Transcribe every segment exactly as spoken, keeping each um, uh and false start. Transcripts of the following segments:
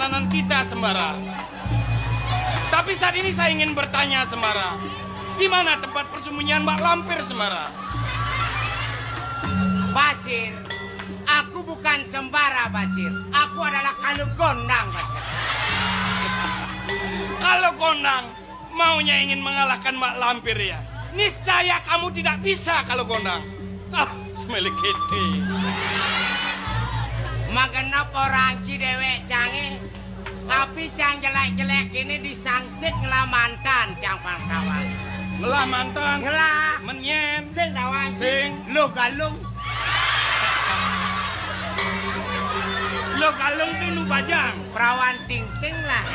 Kanan kita, Sembara. Tapi saat ini saya ingin bertanya, Sembara. Di mana tempat persembunyian Mak Lampir, Sembara? Basir, aku bukan Sembara, Basir. Aku adalah Kalu Gondang, Basir. Kalu Gondang maunya ingin mengalahkan Mak Lampir, ya? Niscaya kamu tidak bisa, Kalu Gondang. Ah, semelik itu. Magenep orang ci dewek cange. Tapi cang jelek-jelek ini disangsit ngelamantan, cang pang tawang. Ngelamantan? Ngelah. Menyen? Sing tawang. Sing. Lo galung. Lo galung tuh nu bajang. Perawan tingting lah.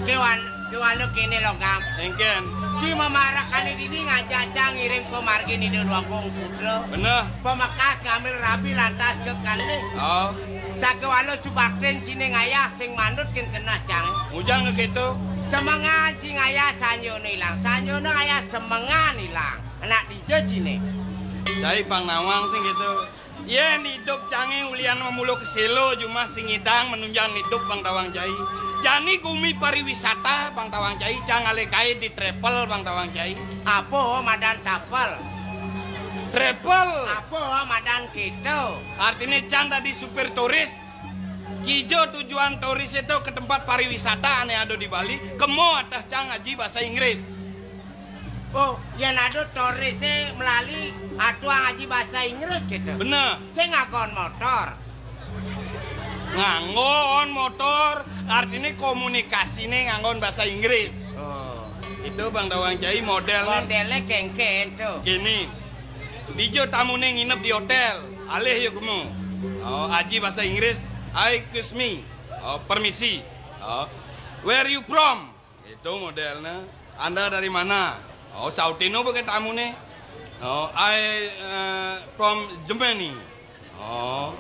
Kewan, kewan lo kene lo, Gang. Engken. Si mamarak kali dini ngajak cang ngiring pemargi nida dua kong putra. Bener. Pemekas ngambil rabi lantas ke kali. Oh. Sakewala subaktin cine ngayah sing mandut ken kenah cang. Mujang ke gitu. Semengan cing ayah sanjona ilang. Sanjona ayah semengan ilang. Kena dija cine. Cai pang nawang sing gitu. Yen idup cange ulian mamula keselo jumah sing ngidang menunjang idup pang tawang cai. Jani gumi pariwisata pang tawang cai, cang ale gae di travel pang tawang cai. Apa madan tapel? Travel. Apa madan kita? Artine cang dadi supir turis. Kija tujuan turis itu ke tempat pariwisata ane ada di Bali, kemo ateh cang ngaji bahasa Inggris. Oh, yen ada turise melali atuang ngaji bahasa Inggris gitu. Bener. Sing nganggon motor. Nganggon motor, artine komunikasine nganggon bahasa Inggris. Oh. Itu Bang Dawang Cai modelne. Modele kengken tuh. Gini, dija tamune nginep di hotel, alih ya kemo. Oh, aji bahasa Inggris, "Hi, excuse me." Oh, permisi. Oh, "Where you from?" Itu modelnya. "Anda dari mana?" Oh, sautino beke tamune. Oh, "I, eh, from Germany." Oh,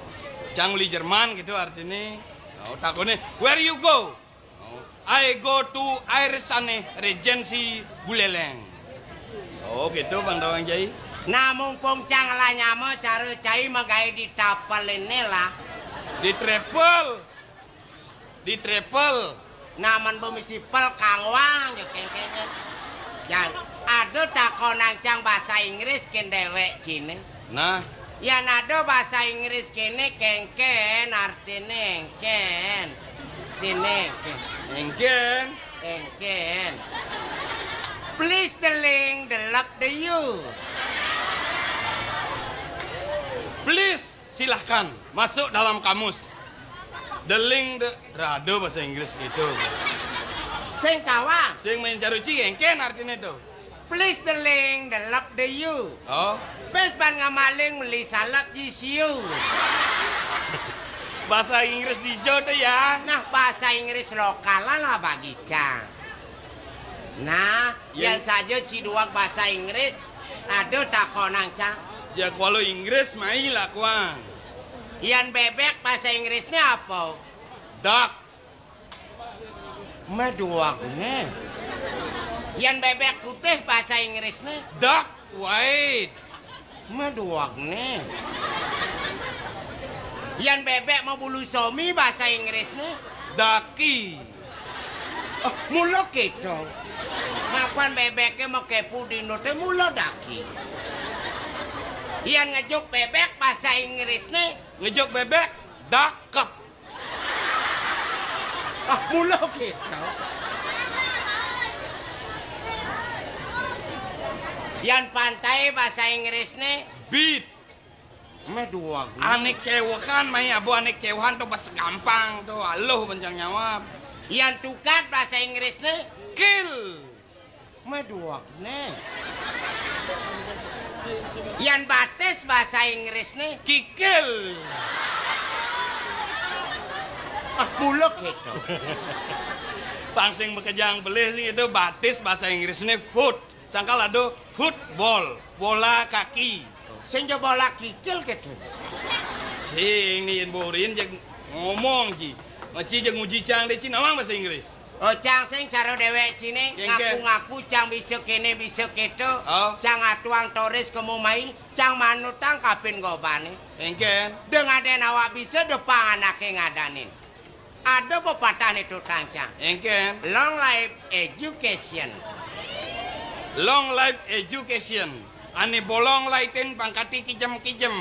cang uli Jerman gitu artine. Oh, takone, "Where you go?" Oh, "I go to Irisane Regency Buleleng." Oh, gitu, Bang Dawang Cai. Nah, mumpung cang lah nyama cara cai magae di tapeline lah. Di travel. Di travel. Namen bemisi pel kangwang ya kengkenge. Yang ada takonang cang bahasa Inggris ken dewek cine. Nah. Yan ada bahasa Inggris kene kengken artine engken. Tine engken. Engken. Engken. Please the link, the love the you. Please, silahkan masuk dalam kamus. The link, the, rada bahasa Inggris gitu. Sing tawang. Sing main caruci engken artine tuh. Please the link, the love the you. Oh. Pes ban ngamaling meli salap ji siu. Bahasa Inggris dija tuh ya. Nah, bahasa Inggris lokal lah bagi cang. Nah, ya. Yan saja ci duwag bahasa Inggris, ada takonang cang. Ya, kalau Inggris mai lah kuang. Yan bebek bahasa Inggrisnya apa? Duck. Meduagne. Yan bebek putih bahasa Inggrisnya. Duck white. Meduagne. Yan bebek mau bulu somi bahasa Inggrisnya. Ducky. Oh, mula gitu. Mapan bebeknya mau kepu di nute mula daki. Yan ngejuk bebek bahasa Inggrisnya. Ngejuk bebek, dakep. Ah, mula gitu. Yan pantai bahasa Inggrisnya. Beat. Meduagne. Ane kewehan, mai abu ane kewehan tuh pas gampang tuh, aluh bencang nyawab. Yan tukat bahasa Inggrisnya. Kill. Meduagne. Yan batis bahasa Inggrisnya. Kikil. Ah, mula gitu. Pang sing makejang pelih sing itu batis bahasa Inggrisnya foot. Sangkal ada football, bola kaki. Sing ja bola kikil gitu. Sing ni yen borin jeg ngomong ji. Maci jeg nguji cang deh ci nawang bahasa Inggris. Oh, cang sing cara déwék ciné, éngkén, ngaku-ngaku cang bisa kéné, bisa kéto. Oh. Cang atuang toris kemu mai, cang manutang kapin gobané. Éngkén. Deng adén awak bisa, depang anaké ngadanin. Ada pepatah né tutang cang. Éngkén. Long life education. Long life education. Ané bolong laitin pangkaté kijem-kijem.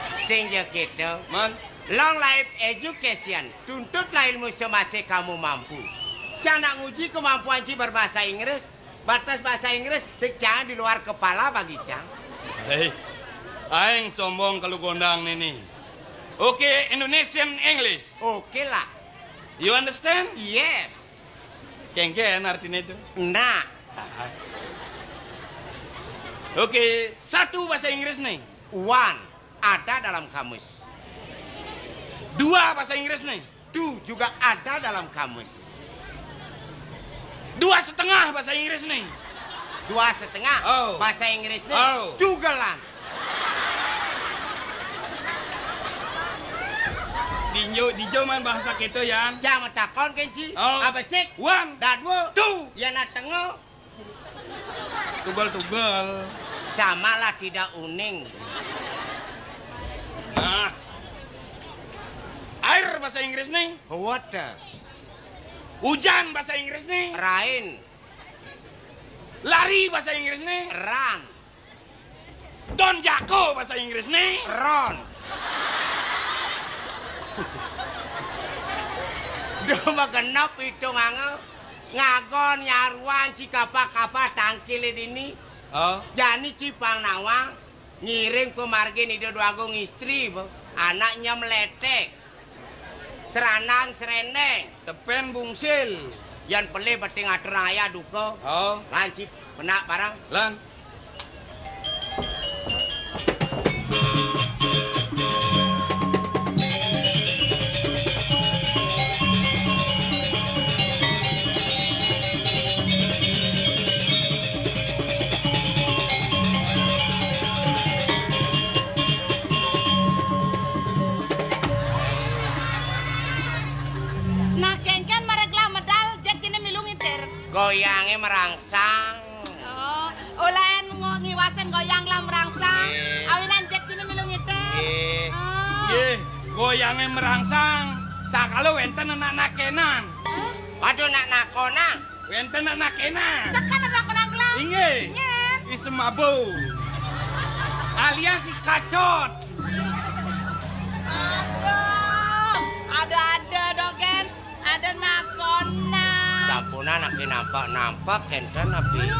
Sing ja kéto. Mén. Long life education. Tuntutlah ilmu semasih kamu mampu. Cang nak nguji kemampuan ci berbahasa Inggris. Batas bahasa Inggris sing cang di luar kepala bagi cang. Héi, aéng sombong kalu gondang nini. Oke, Indonesian English. Oke lah. You understand? Yes. Kéngkén artiné itu. Nah. Oke, satu bahasa Inggris nih. One ada dalam kamus. Dua bahasa Inggris nih. Two juga ada dalam kamus. Dua setengah bahasa Inggris nih. Dua setengah. Oh. Bahasa Inggris nih. Oh. Jugelan. Dinjo, dinjo man bahasa kéto, Yan. Cang matakon kén ci. Oh. Apa sih? One. Dadua. Two. Ya na tengo. Tugel-tugel. Samalah tidak uning. Nah. Air bahasa Inggris nih. Water. Hujan bahasa Inggris nih. Rain. Lari bahasa Inggris nih. Run. Don Jako bahasa Inggris nih. Ron. Duh, mah genep itu nganggo. Ngagon nyaruan ci kapah-kapah tangkilé dini. Oh. Jani ci pang nawang ngiring pamargin Ida Déwagung istri, bo. Anak nyem letek. Seranang serendeng. Tepén bungsil. Yan pelih beting aturang ayah duka. Oh. Lan ci penak barang. Lan. Nah, kéngkén maré gelah medal, jek ciné milu ngiter. Goyangé merangsang. Oh, ulén ngo-, ngiwasin goyang gelah merangsang. Nggih. Awinan jek ciné milu ngiter. Nggih. Oh. Nggih, goyangé merangsang. Sakala wénten anak nakénan. Hah? Waduh, nak nakonan. Wénten anak nakénan. Sekan anak nakonan gelah. Inggih. Nyén. I Semabo. Alias I Kacot. Aduh, ada-ada dong, Ken. Ada nakonan. Sampunan napi nampak-nampak kénten napi.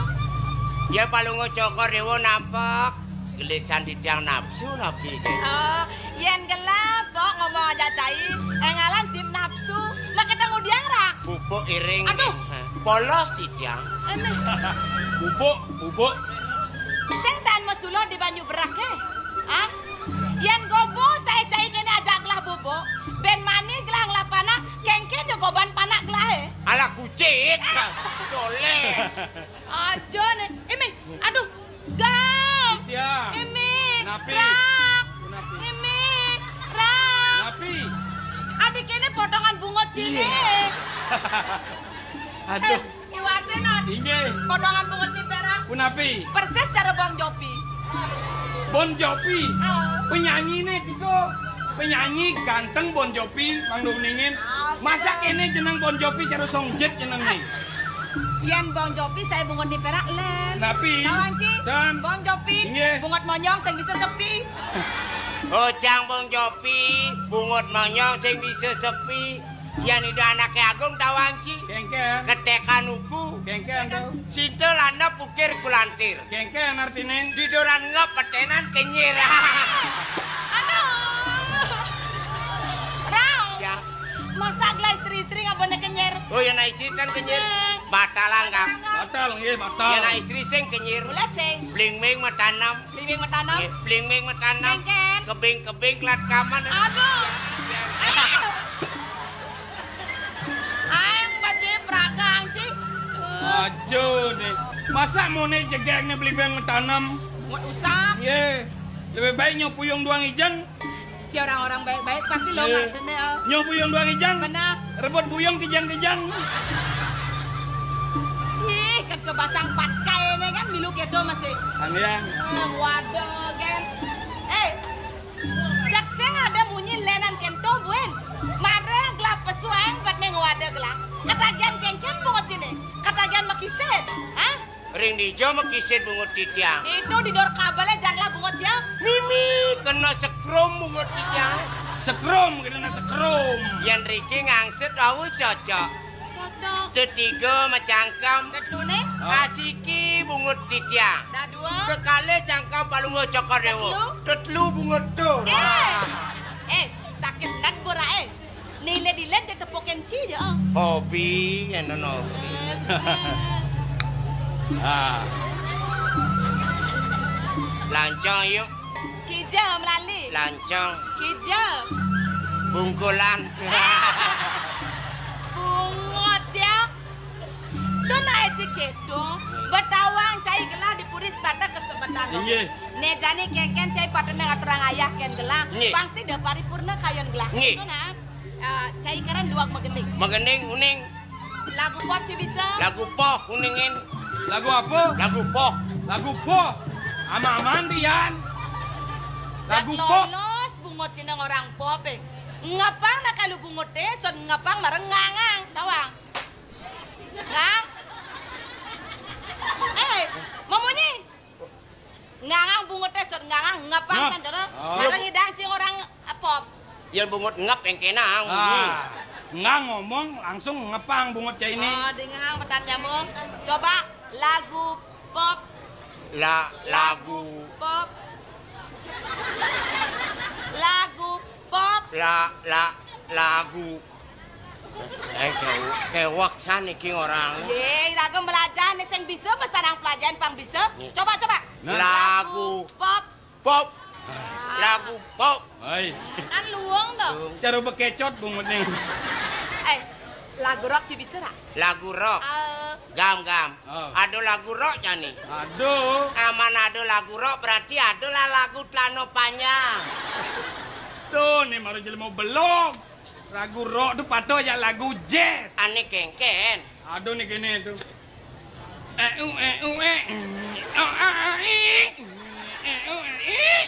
Ya palungguh Cokor Déwa nampak. Gelisan titiang nafsu napi, Ken. Oh, yén gelah, Pok, ngomong ajak cai, énggalan cip nafsu. Maké ngudiang ra. Pupuk iring. Aduh. Polos titiang. Anéh. Pupuk, pupuk. Sing tan masuluh di banyu berak, hé. Ah? Yén goba saé cai kéné ajak gelah bubuk, bén mani gelah ngelah panak, kéngkén ja goban panak gelahé. Alah kucit. Soléh. Aja né. Imi, aduh, Gam. Titiang. Imi. Napi? Rak. Napi? Imi. Rak. Napi? Adi kéné potongan bungut ciné. Iya. Aduh. Iwasin, Ot. Inggih. Potongan bungut ni pérak. Punapi? Persis cara Bong Jovi. Bon Jovi. Oh. Penyanyiné tika. Penyanyi ganteng Bon Jovi, Mang Duningin. Ampun. Masa kéné jeneng Bon Jovi cara songjet jenengné. Yén Bong Jovi saé bungut ni pérak lén. Napi? Tawang ci. Dan. Bong Jovi. Inggih. Bungut monyong sing bisa sepi. Oh, cang Bong Jovi, bungut monyong sing bisa sepi. Yén ida anaké agung tawang ci. Kéngkén. Ketékan uku. Kéngkén to. Cinta landep ukir kulantir. Kéngkén artiné. Diduran ngep peténan kenyir. Aduh. Rau. Ya. Masa gelah istri-istri ngabené kenyir? Oh, yén istri tan kenyir. Sing. Batalang, Kang. Batal, nggih, batal. Yén istri sing kenyir. Boleh sing. Bling-bling matanem. Bling-bling matanem. Nggih, bling-bling matanem. Kéngkén. Kebing-kebing kelat kaman. Aduh. Aing bajé pragang, Cing. Aja né. Masa moné jegégné bling-bling matanem? Buat usah. Nggih. Lebih baik nyok puyung duang ijeng. Si orang-orang baik-baik pasti lo ngartiné, oh. Nyok puyung duang ijeng. Bener. Rebut buyung kijang-kijang. Ih, kan kebasang patkai ne kan milu keto masih. Angiang. Eh, waduh kan. Eh, jak sing ada munyi lenan kento buen. Mara gelah pesuang bat ne ngwada gelah. Katagian kengken bungut sini. Katagian makisit. Hah? Ring dija makisit bungut titiang? Itu di dor kabelnya janglah bungut ya. Mimi kena sekrum bungut titiang. Sekrum, kena sekrum. Yan riki ngangsit au cocok. Cocok. Tetiga macangkem. Tetune? Asiki bungut titiang. Dah dua. Kekalih cangkem palungguh cokor dewa. Tetelu. Tetelu bungut tu. Eh. Eh, sakit nat bora eh. Nilai-nilai dia tepukin ci je, oh. Hobi, ya, no, no. Ah. Lancang yuk. Kija melali. Lancang. Kija. Bungkulan. Bungut ya. Tu nae ci keto. Betawang cai gelah di puri setata kesempatan. Inggih. Ne jani kengken cai patut ngaturang ayah ken gelah. Nggih. Pang sida paripurna kayun gelah. Nggih. Tu nah. Eh, cai karan duag magending. Magending uning. Lagu pop ci bisa. Lagu pop uningin. Lagu apa? Lagu pop. Lagu pop. Ama-aman dian. Lagu pop. Lolos bungut cina orang pop eh. Ngapang nak kalu bungut eh, son ngapang mareng ngangang tawang. Ngang. Eh, mamunyi. Ngangang bungut eh, son ngangang ngapang. Nah. Sandara. Oh. Mareng idang cing orang eh, pop. Yang bungut ngap yang kena. Ah, ngang ngomong langsung ngepang bungut cai ini. Oh, dengar petan nyamuk. Coba lagu pop. La lagu. Pop. Lagu pop. La la lagu. Eh, kew- kewak san iki orang. Ye, iraga belajar nih sing bisa pesan nang pelajaran pang bisa. Nih. Coba coba. Nah. Lagu pop. Pop. Lagu pop. Hai. Kan luang dong. Cara bekecot bungut nih. Eh, lagu rock ci bisa ra? Lagu rock. Eh. Gam gam. Oh. Ada lagu rock jani. Aduh. Aman ada lagu rock berarti ada lah lagu celana panjang. Tuh nih baru jelema belum. Lagu rock tu patuh ya lagu jazz. Ane kengken. Aduh nih gini tuh. Eh, uh, eh, uh, eh. Oh, ah, ah, ih. Eh, uh, eh, ih.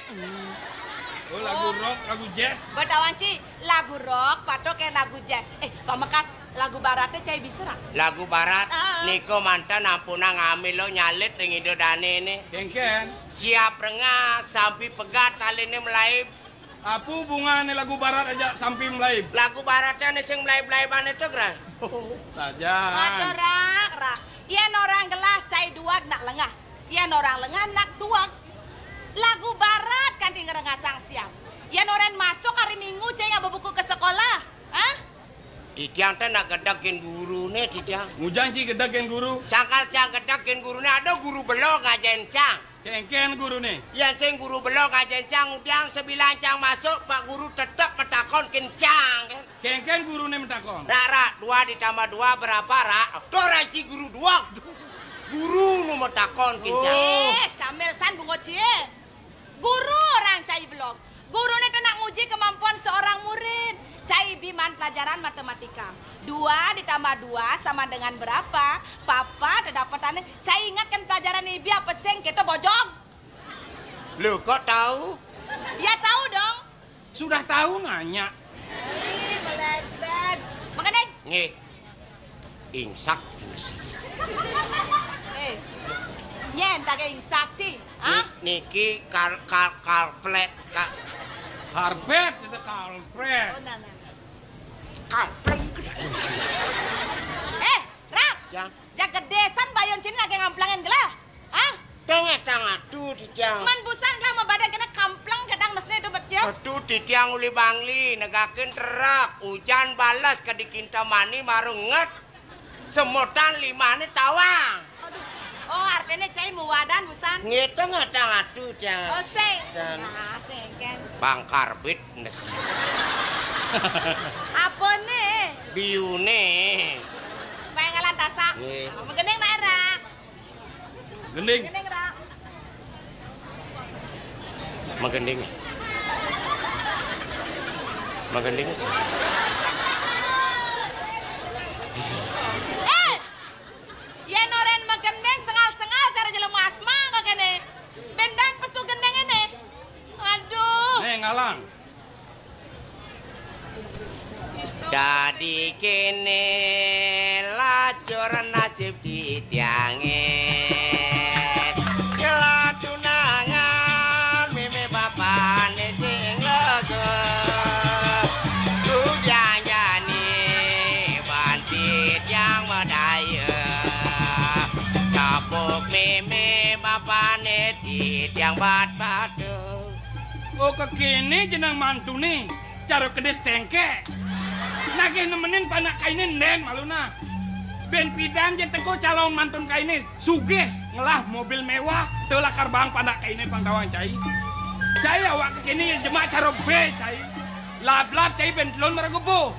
Oh, lagu rock, lagu jazz. Betawan ci, lagu rock patuh kayak lagu jazz. Eh, pamekas lagu baratnya cai bisa ra? Lagu barat, ah. Niko mantan ampunang ambil lo nyalit ring Indo Dane ini. Kengken. Siap rengah, sampi pegat, taline melaib. Apa hubungannya lagu barat aja sampi melaib? Lagu baratnya nih sing melaib-melaib ane tuh, Gra. Saja. Ada rak, rak. Yan orang gelah cai duag nak lengah. Yan orang lengah nak duag. Lagu barat kanti ngerengasang siap. Yan orang masuk hari Minggu cai ngaba buku ke sekolah. Hah? Titiang teh nak gedegin guru nih, titiang. Ngujang ci gedegin guru. Sangkal cang gedegin guru nih ada guru belok ngajain cang. Kengken guru nih. Yan sing guru belok aja cang udiang sebilang cang masuk, Pak Guru tetep metakon kencang. Kengken guru nih metakon. Rak, rak, dua ditambah dua berapa, Rak? Tuh ranci guru dua. Guru nu metakon kencang. Oh. Eh, camel san bungo cie. Guru orang cai belok. Guru ni nak nguji kemampuan seorang murid. Cai bi maan pelajaran matematika. Dua ditambah dua sama dengan berapa? Papa tedapetane. Cai ingatkan pelajaran ibi apa sing kita bojog? Lu kok tahu? Ya tahu dong. Sudah tahu nanya. Ih, melebar. Mengenai? Nggih. Ingsak. Eh. Nyen tak ingsak sih. Hah? Ni- niki kal kal kalplet ka. Karpet itu kalplet. Oh, nah, nah, nah. Kapleng. Eh, Rak. Ya. Jak gedesan bayun sini lagi ngamplangin gelah. Hah? Tengah tengah tuh titiang. Man busan gelah mau badan kena kampleng kadang mesne itu becek. Aduh titiang uli bangli negakin terak ujan balas ke di Kintamani marunget. Semutan limane tawang. Aduh. Oh, artinya cai muwadan busan. Ngitung ada ngadu jangan. Oh, sing. Dan nah, sing kan. Bang Karbit nes. Apa nih? Biune. Pengalan tasak. Nggih. Menggending naik rak. Gending. Menggending rak. Magending. Magending. Di kéné lacur nasib titiangé. Keladunangan mémé bapané sing lega. Rudiang jani ban titiang madaya. Tepuk mémé bapané titiang bat pada. Oh, kekéné jeneng mantuné. Cara kedis tengkek. Nagih nemenin panak kainé endén maluna. Bén pidan jén teka calon mantun kainé sugih ngelah mobil mewah, teu lakar baang panak kainé pang tawang cai. Cai awak kekéné jemak cara bé cai. Lap-lap cai bén telun mara gebuh.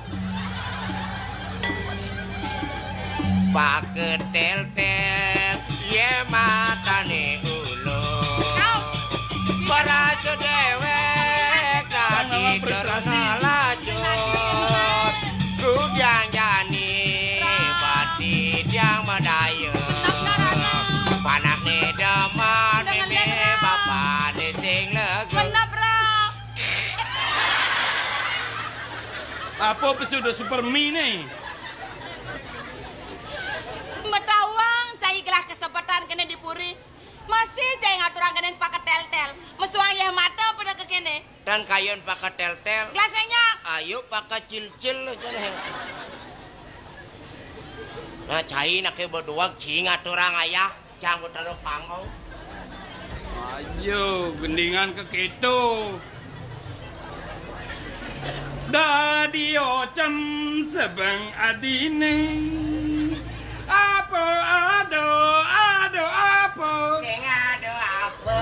Paketel-tel, yé matané ulu. Au. Berasa déwék tadi terus ngelacur. Rudiang jani, bati tiang madaya. Panakné demen, mémé bapané sing lega. Apa pesu da Supermi né? Matawang cai gelah kasempetan kéné di puri. Masih cai ngaturang kéné paketel-tel. Mesuang yéh mata pada kekéné. Tan kayun paketel-tel. Gelas nya. Ayo pakecil-cil cenah. Nah, cai naké beduag cing ngaturang ayah. Janggut teluk panggung. Ayo, gendingan kekéto. Dadi ocem sebeng adiné. Apa ada, ada apa? Sing ada apa?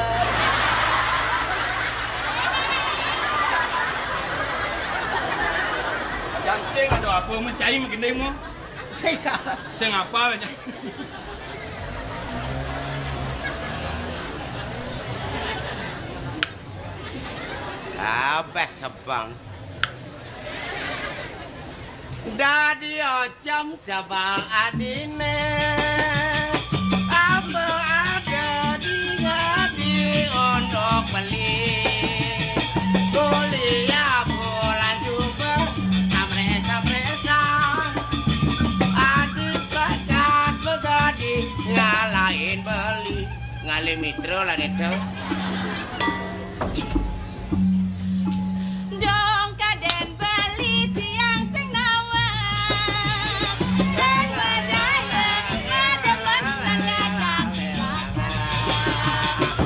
Yang sing ada apa, mencai menggending mu? Sing apa? Sing apa aja? Abah sebang. Dadi ocem sebang adiné. Apa ada di ngadi ondok beli. Kuliah bulan juga amresa-presa. Adik bakat begadi ngalahin beli. Ngalih mitra lah, Neta. Dong kadén beli tiang sing nawang. Sing berdaya, ada menang datang.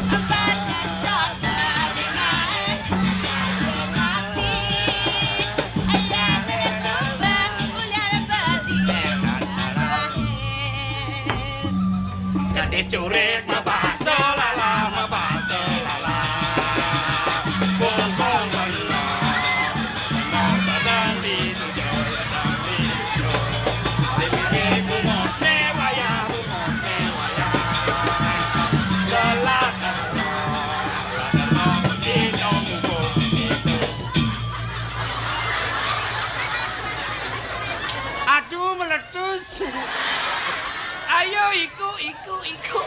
Berketok dari naik, mati. Ada berubah, ulian beli. Gadis curik mabasa lalah, mabasa lalah. Bongkong bener, bener sedang dituju, sedang dituju. Ayo, bungoté wayah, bungoté wayah. Lelah terus, lelah terus, hidung bungkuk, hidung. Aduh, meletus. Ayo, iku, iku, iku.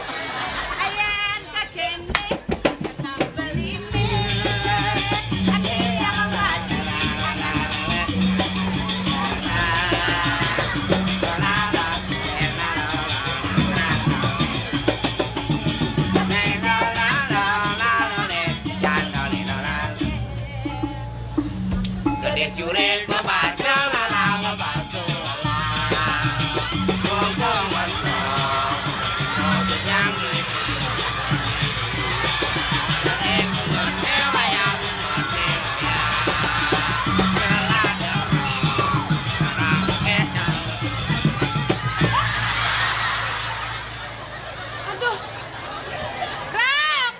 Ayan, kagending, kenapa limit? Ati yang lagi, anak. Gadis curik mabasa lalah, mabasa lalah. Bongkong bener, bongkong bener. Aduh. Rang.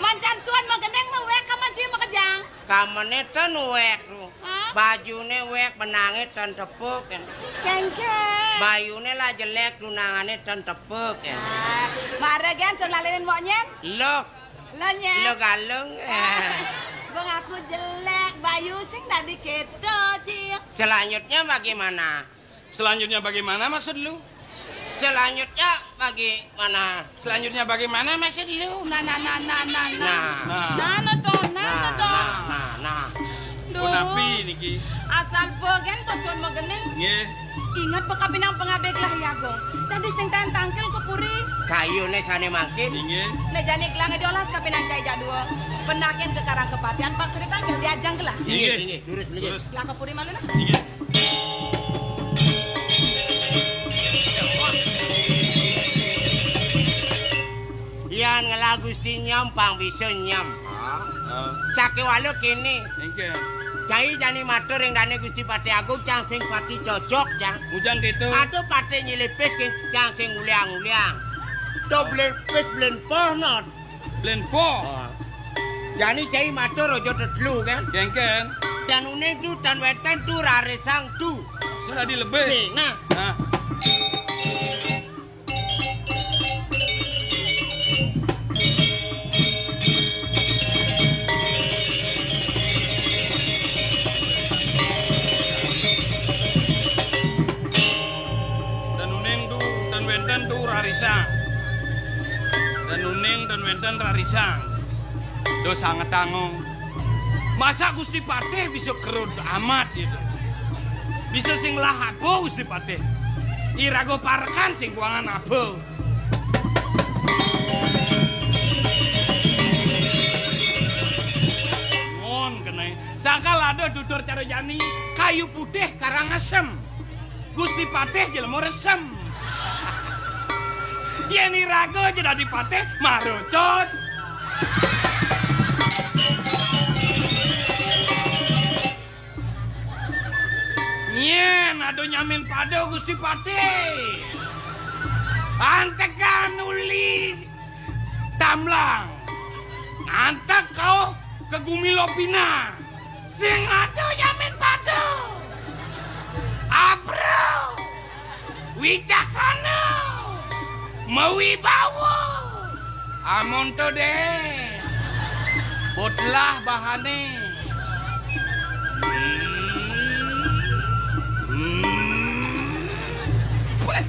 Mancan suan magending mah wék ka manci makejang. Kamené ten wék lu. Hah? Bajuné wék, benangé ten tepuk, kan. Kéngkén. Bayuné lah jelék, tunangané ten tepuk, kan. Ah, mara gén sun lalinin monyét. Lok. Lo nyét. Lo galung. Ah, bang aku jelék, bayu sing dadi kéto, Cil. Selanjutnya bagaimana? Selanjutnya bagaimana maksud lu? Selanjutnya bagaimana? Selanjutnya bagaimana maksud lu? Nah, nah, nah, nah, nah, nah. Nah. Nah, nah, toh, nah, nah, nah, toh. Nah, nah, nah. Duh. Napi niki? Asal ba gén pesun magening. Nggih. Inget ba kapining pangabih gelah i agung. Dadi sing taén tangkil ka puri. Kayune sane mangkin. Inggih. Nah, jani gelah diolas kapining cai jadua. Pendakin ka Karang Kepatian, paksri tangkil di ajeng gelah. Inggih, inggih. Lurus, lurus. Gelah ka puri malu nah. Inggih. Yan ngelah Gusti nyem, pang bisa nyem. Ah. Sakéwala kéné. Inggih. Cai jani matur ring Dane Gusti Patih Agung, cang sing pati cocok, cang. Bujang kéto. Aduh, patih nyilipis, cang sing uliang-uliang. To blen pis blen poh, not. Blen poh. Oh. Jani cai matur aja tetelu, kan? Kéngkén. Tan uning tu, tan wénten tu, rarisang tu. Sudah dilebih. Sing, nah. Nah. Tan uning tu, tan wénten tu rarisang. Tan uning, tan wénten rarisang. Duh sanget tanggung. Masa Gusti Patih bisa kerud amat gitu. Bisa sing lah apa Gusti Patih? Iraga parekan sing kuangan apa? Mon kene. Sangkal ada tutur cara jani, kayu putih karang asem. Gusti Patih jelema resem. Yén iraga ja dadi patih, marucut. Nyén ada nyamin pada Gusti Patih. Antekan uli tamlang. Antek kauh ke gumi Lopina. Sing ada nyamin pada. Abro. Wicaksana. Mawibawa. Amonto deh. Botlah bahane. Hmm. Hmm. Weh,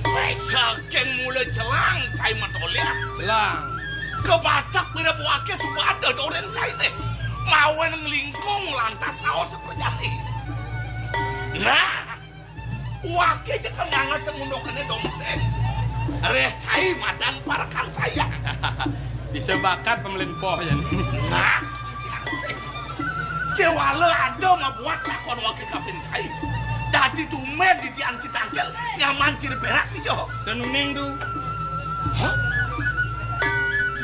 weh, saking mula celang cai matolya. Celang. Kebatek beda buake suba ada doren cai deh. Mawen nglingkung lantas naos seperjani. Nah, Wake cekel nganget ngundukane dongseng. Reh cai madan parekan saya. Bisa bakat pemelin poh ya. Nah, asik. Kewala ada mabuat takon wake kapin cai. Dadi tumben di tian citangkil nyaman ciri perak ijo. Dan uning tu. Hah?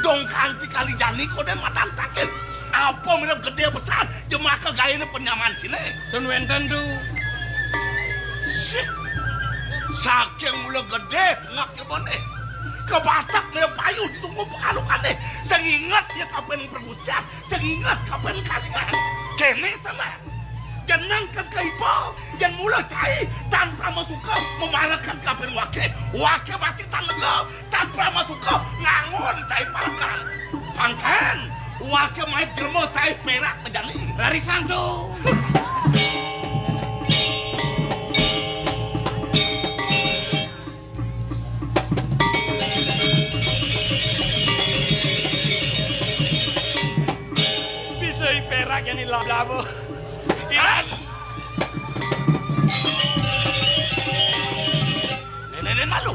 Dong kanti kali jani koden madan takil. Apa mirip gede besar, jemaka gaene penyaman sine. Ten wenten tu. Sih. Saking mula gede tengah jebone. Kebatak mirip payu ditunggu pekalukane. Sing inget ya kapen pergusian, sing inget kapen kalingan. Kene sana. Jeneng ket kaiba, yen mula cai, tan pramasuka mamarekan kapen wake. Wake masih tan lega, tan pramasuka ngangon cai parekan. Pangken, wake mait jelema sae perak mejani. Rarisan tu. Bisa i perak jani labo. Iras. Nenek malu.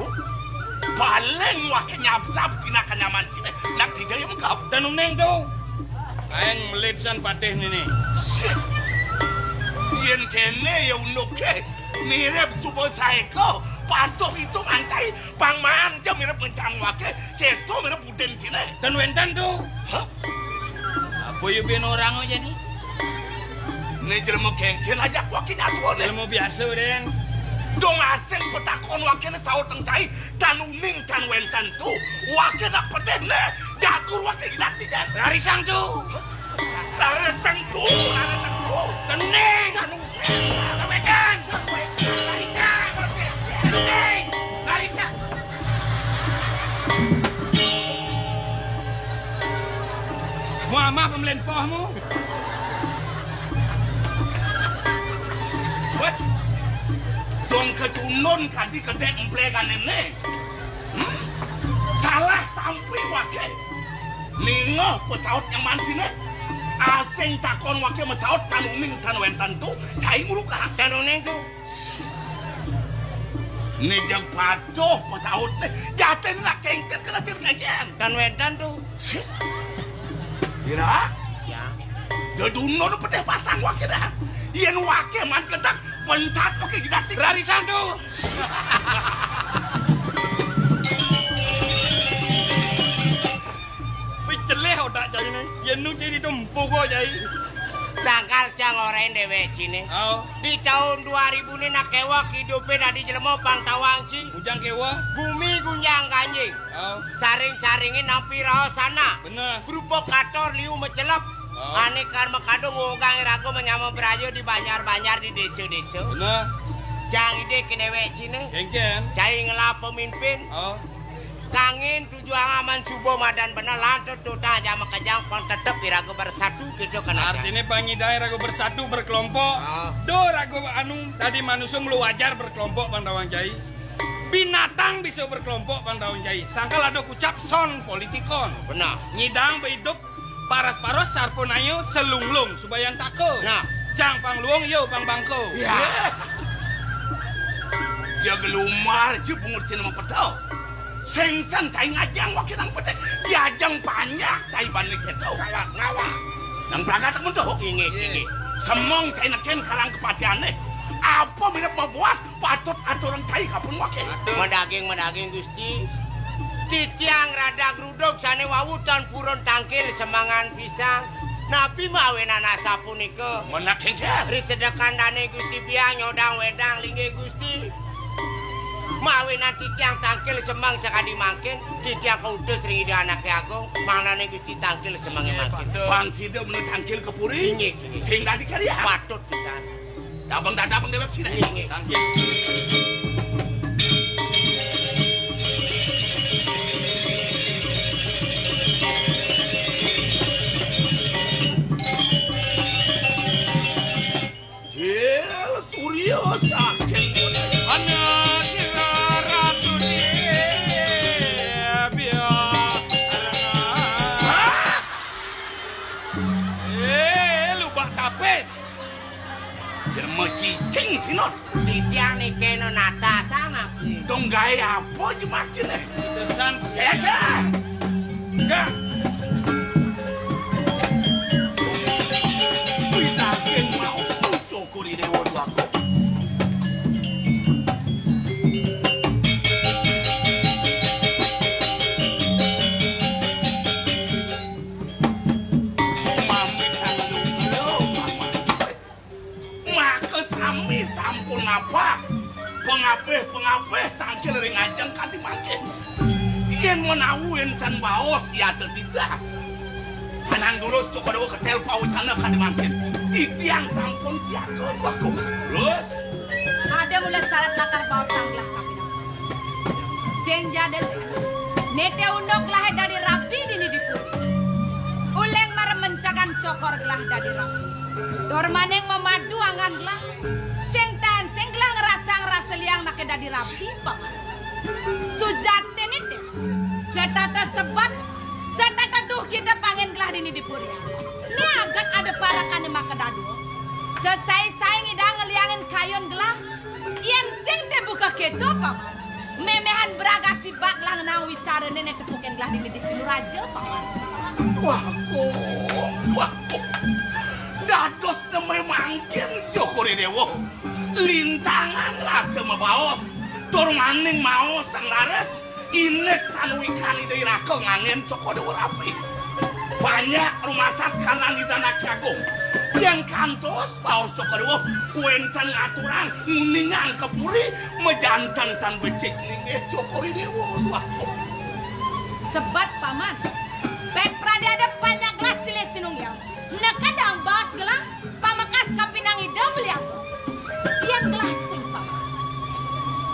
Paling wake nyabsab tina kanyaman cine. Nak tija ya mengkap. Tenuneng tu. Aeng melid san patih nini. Shit. Yen kene ya unduk ke. Mirip suba saeka. Patuh itu ngantai. Pang maan ja mirip ngencang wake, keto mirip uden cine. Ten wenten tu. Hah? Apa ya ben orang aja ni? Ni jelema kengken ajak wake nyatuane. Jelema biasa, Den. Dong asing petakon wake ne saut teng cai, tan uning tan wenten tu. Wake nak pedih ne, jagur wake ilat tijan. Rarisang tu. Hah? Lara sentuh, lara sentuh. Kening. Kanu. Kawedan. Larisa. Kening. Larisa. Mu amah pembelen pohmu. Weh. Dong kecundun kadi kedek emplegan ini. Hmm? Salah tampi wake. Ningoh pesaut nyaman sini. Asing takon waké masaut tan uning tan wénten tu, cai ngruka. Tan uning tu. Né jeg patuh masautné, jatin nak kéngkén kana sir ngajén. Tan wénten tu. Ira? Ya. Deduna nu pedih pasang waké dah. Yén waké man gedeg, bentat waké gidatik. Rarisan tu. Wih, jeleh otak cai né. Yén nu cai ditu empuk kok cai. Sangkal cang orahin déwék ciné. Oh. Di taun dua ribu né nak kéweh idupé dadi jelema pang tawang ci. Ujang kéweh. Bumi gunjang-ganjing. Oh. Saring-saringé nampi raosana. Bener. Provokator liu macelep. Oh. Ané kar makadung ugang iraga manyama braya di banjar-banjar di désa-désa. Bener. Cang idik déwék ciné. Kéngkén. Cai ngelah pemimpin. Oh. Kangin tujuan aman suba madan bener lan tututang aja makejang pang tetep iraga bersatu kéto kan aja. Artiné pang nyidang iraga bersatu berkelompok. Ah. Duh raga anu dadi manusa mula wajar berkelompok pang tawang cai. Binatang bisa berkelompok pang tawang cai. Sangkal ada kucap son politikon. Benar. Nyidang baidup Paras-paros sarpanaya selunglung subayantaka. Nah. Jang pang luung ya pang bangka. Ya. Jaga lumar ja bungut cina mapeta. Sing san cai ngajang waké nang pedih. Diajang panjak cai bani kéto. Ngawak, ngawak. Nang pragat mun tuh. Inggih, inggih. Semeng cai nekén karang kepatihané. Apa mirip mabuat patut aturang cai kapun waké. Atur. Madaging, madaging, Gusti. Titiang radag rudug sané wau tan purun tangkil semengan pisan. Napi mawinan asapunika? Menak kéngkén. Ri sedekan dané Gusti Biang nyodang wedang linggih Gusti. Mawinan titiang tangkil semeng sakadi mangkin, titiang kautus ring Ida Anaké Agung, mangdané Gusti tangkil semengé mangkin. Patut. Pang sida menu tangkil ka puri. Inggih, inggih. Sing dadi karya. Patut pisan. Dabeng dadabeng déwék cina. Inggih, inggih. Tangkil. Jil Surya sakit. Ana sira ratu di biar. Hah? Eh, lubak tapis. Jelema cicing sinut. Titiang niki nu nata sang aku. Dong gaé apa jemak cine? Pesan. Cekek. Enggak. Witakin mau syukuri dewa dua kok. Maka sami sampun ngabah pangabih-pangabih tangkil ring ajeng kanti mangkin. Yén menawi wénten baos yata titah, sanang durus Cokor Dewa ketél pawecana kanti mangkin. Titiang sampun siaga dua kok. Terus Ada mula sarat lakar baos sang gelah kapinang. Sing jadel, né té unduk gelahé dadi rabi dini di puri. Uling maremencakan Cokor gelah dadi rabi. Tur maning mamadu anggan gelah. Sing tan, sing gelah ngrasang rasa liang anaké dadi rabi, Paman. Sujatiné té, setata sebet, setata duh kita pangin gelah dini di puri. Né aget ada parakané makadadua. Sesai-sai ngidang ngeliangin kayun gelah. Yén sing té buka kéto, Paman. Méméhan beragasi bak gelah ngenang wicarané né tepukin gelah dini di Siluraja, Paman. Wah, Kong, wah, Kong. Dados nembe mangkin syukuri déwa. Lintangan rasa mabaos, tur maning maos sang laris, indik tan wikan Ida Iraka nganggén Cokor Dewa rabi. Banyak rumasat kanan Ida Anaké Agung. Yén kantos baos Cokor Dewa, wénten ngaturang nguningang ka puri, majanten tan becik linggih Cokor Dewa. Wah. Sebet, Paman. Pét pradé ada panjak gelah silih sinunggil. Neked dang baos gelah, pamekas kapinang Ida Beli Agung. Yén gelah sing, Paman.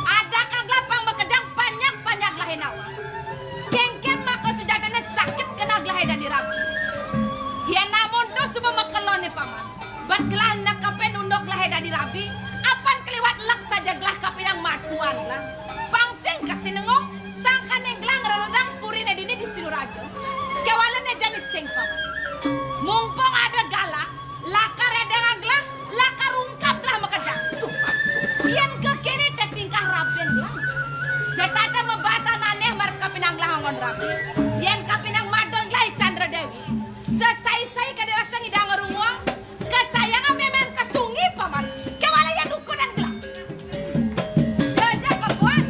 Ada ka gelah pang makejang panjak-panjak gelahé nawang. Kénkén maka sujatiné sakit keneh gelahé dadi rabi. Yén amonto suba makeloné, Paman. Bad gelah nekepin unduk gelahé dadi rabi, apan kaliwat lek saja gelah kapinang maduan gelah. Pang sing kasinengguh, sangkaning gelah ngreredang puriné dini di Siluraja. Kéwalané jani sing, Paman. Mumpung Ada galah, lakar edengang gelah, lakar ungkap gelah makejang. Yén kekéné té tingkah rabin gelah. Setata mabatan anéh marep kapinang gelah anggon rabi. Yén kapinang madon gelah I Candra Déwi. Sesai-sai kadén rasa ngidang ngrunguang. Kesayangan mémén kesunggi, Paman. Kéwala yén ukudan gelah. Daja kapuan.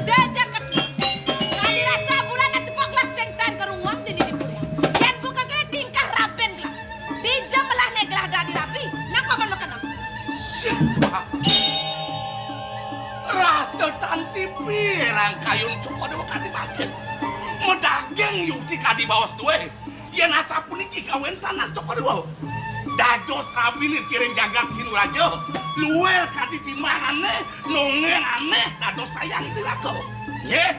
Daja keti. Kadi rasa bulan cepok gelah sing tan karunguang dini di purian. Yén buka kéné tingkah rabin gelah. Dija melahné gelah dadi rabi, nang Paman makenang. Siapa? Rasa tan sipi rang kayun Cokor Déwa kadi mangkin. Madaging yukti kadi baos dué. Yén asapuniki kawéntenan Cokor Déwa. Dados rabiné kiring jagat Sinuraja, luir kadi timbangané, nongénané dados sayang Ida Raka. Nggih,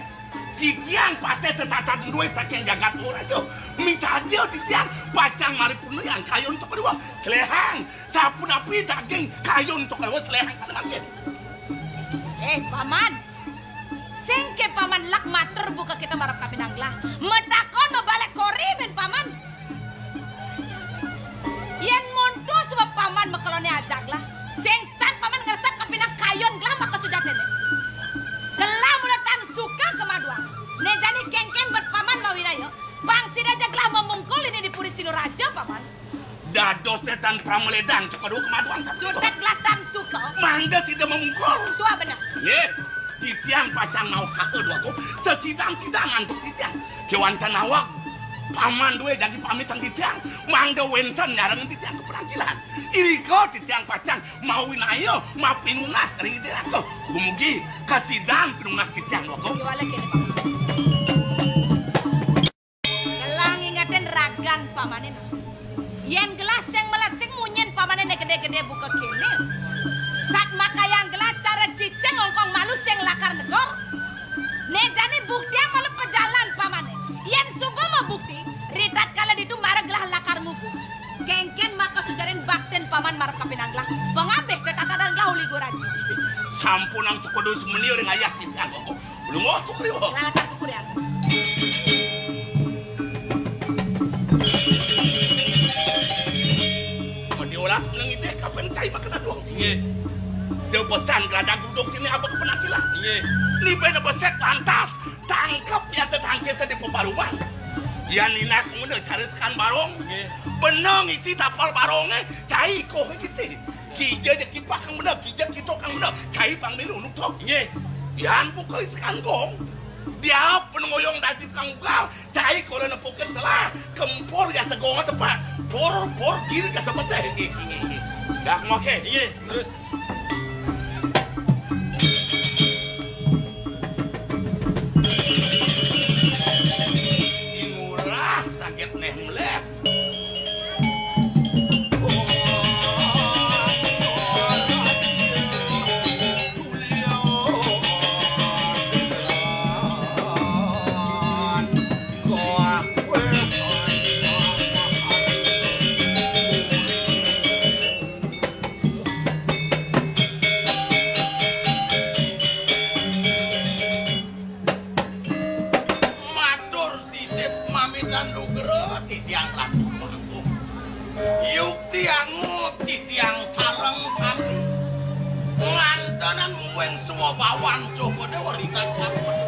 titiang patih tetatan dué saking jagat Sinuraja. Misadia titiang pacang maripurna kayun Cokor Déwa. Selehang, sapunapi daging kayun Cokor Déwa selehang sané mangkin. Eh, Paman. Sing ké Paman lak matur buka kita marep kapinang gelah. Matakon mabalek kori mén Paman. Yén monto sebab Paman makeloné ajak gelah. Sing san Paman ngresep kapinang kayun gelah maka sujatiné. Gelah mula tan suka kamaduang. Né jani kénkén bet Paman mawinaya. Pang sida ja gelah mamungkul dini di Puri Sinuraja, Paman. Dados né tan pramalédang Cokor Déwa kamaduang sapunika. Jutek gelah tan suka. Mangda sida mamungkul. Tua bener. Nggih, titiang pacang mausaha duaku sesidan-sidan antuk titiang. Kéwanten awak Paman dué jagi pamitan titiang. Mangda wénten nyarengin titiang ka penangkilan. Irika titiang pacang mawinaya mapinunas ring Ida Raka. Dumugi kasidan pinunas titiang duaku. Kéwala kéné, Paman. Gelah ngingetin ragan pamané. Yén gelah sing melet sing munyin pamané né gedé-gedé buka kéné. Sat makayang gelah cara cicing ngongkong malu sing lakar negor. Né jani buktiang malu pajalan pamané. Yén suba mabukti, ritatkala ditu mara gelah lakar ngugu. Kénkén maka sujarin baktin Paman marep kapinang gelah. Pangabih tetatadan gelah uli guraji. Sampunang Cokor Déwa sumeni ring ayah titiang koko. Lunga Cokor Déwa. Lalakar kukudan. Madi olas meneng idih kapan cai makan aduh. Nggih. Dia pesan geladang duduk sini abah kepenakilan. Nggih. Ni bena beset lantas. Tangkep ya tetangke sedi peparuan. Ya nina kemana cari sekan barong. Nggih. Benang isi tapal barongnya. Cai koh isi. Kija ja kipah kang bener, kija kito kang bener. Cai pang milu nuk to. Nggih. Yan buka isekan gong. Dia penungoyong dadi kang ugal. Cai kola nepukin selah. Kempur ya tegong tepat. Pur, pur, kiri ya tepat. Nggih, nggih, nggih. Dah, ngoke. Nggih, terus. Ingurah sakit neh meleh. Matur sisip mamitan nugra titiang Ratu Agung. Yukti angup titiang sareng sami. Ngantenan mungguing swabawan Jogode weritan karumat.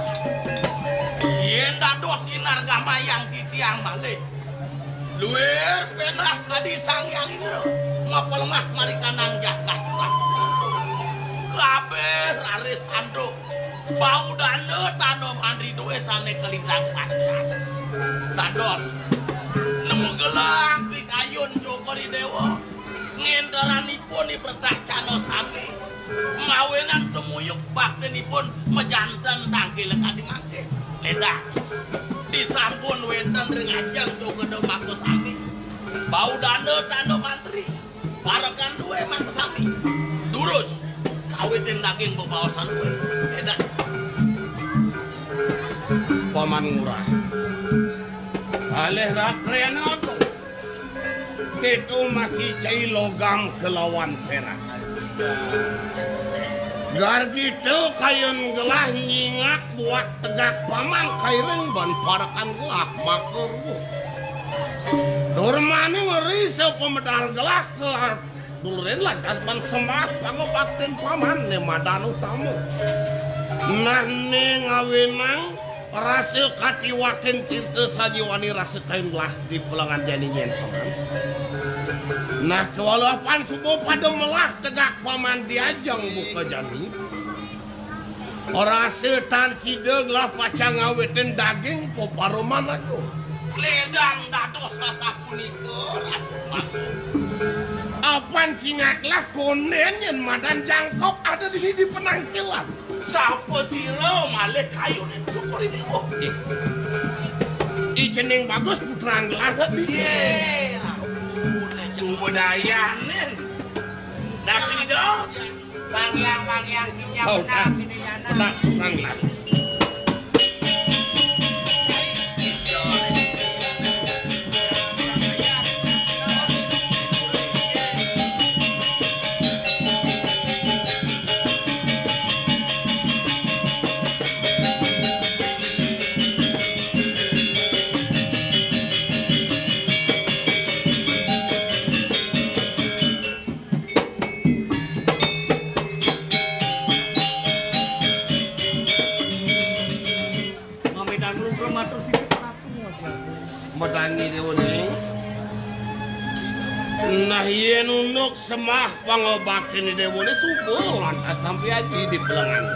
Yén dados inargamayang titiang malih. Luir penah kadi Sang Hyang Indra, mapelemah marikanang jagat. Kabeh raris antuk. Bau dana tandha mantri duwe sane kalintang pancan. Dados, nemu gelang pikayun Jogori Dewa, ngenteranipun i bertah cana sami, mawinan semuyuk baktinipun majanten tangkil kadi mangke. Neta, disampun wenten ring ajeng Jogada maka sami. Bau dana tandha mantri. Parekan duwe mangke sami. Durus. Kawitin daging bebaosan duwe. Edan. Paman Ngurah. Alih rakrena to. Ditu masih cai logam kelawan perak. Gargita kayun gelah nyingak buat tegak paman kairing ban parekan gelah maka ruh. Tur maning ri sapamedal gelah kadulurin lantas ban sembah pangabaktin paman né madan utama. Nah, né ngawinang rasa katiwakin tirta sajiwani rasa kain gelah di pelengan jani nyén paman. Nah, kewalapan suba pada melah tegak paman diajeng buka jani. Rasa tan sida gelah pacang ngawitin daging peparuman aku. Ledang dados sasapunika, Ratu. Apan cingaklah kondén yén madan jangkep ada di, di penangkilan. Sapa sira malih kayun syukur ini? Oh, ih. I cening bagus putran gelah. Yé, ampun, suba dayanin. Dak tidak. Bang Yang, Bang Yang, Yang Oh, benar, ah, ini Yana. Benar, Bang Yang. Mamitang lugra matur sisip Ratu. Madangi Déwa né. Nah, yén unduk sembah pangabaktin Déwa né suba lantas tampi aji di pelengan.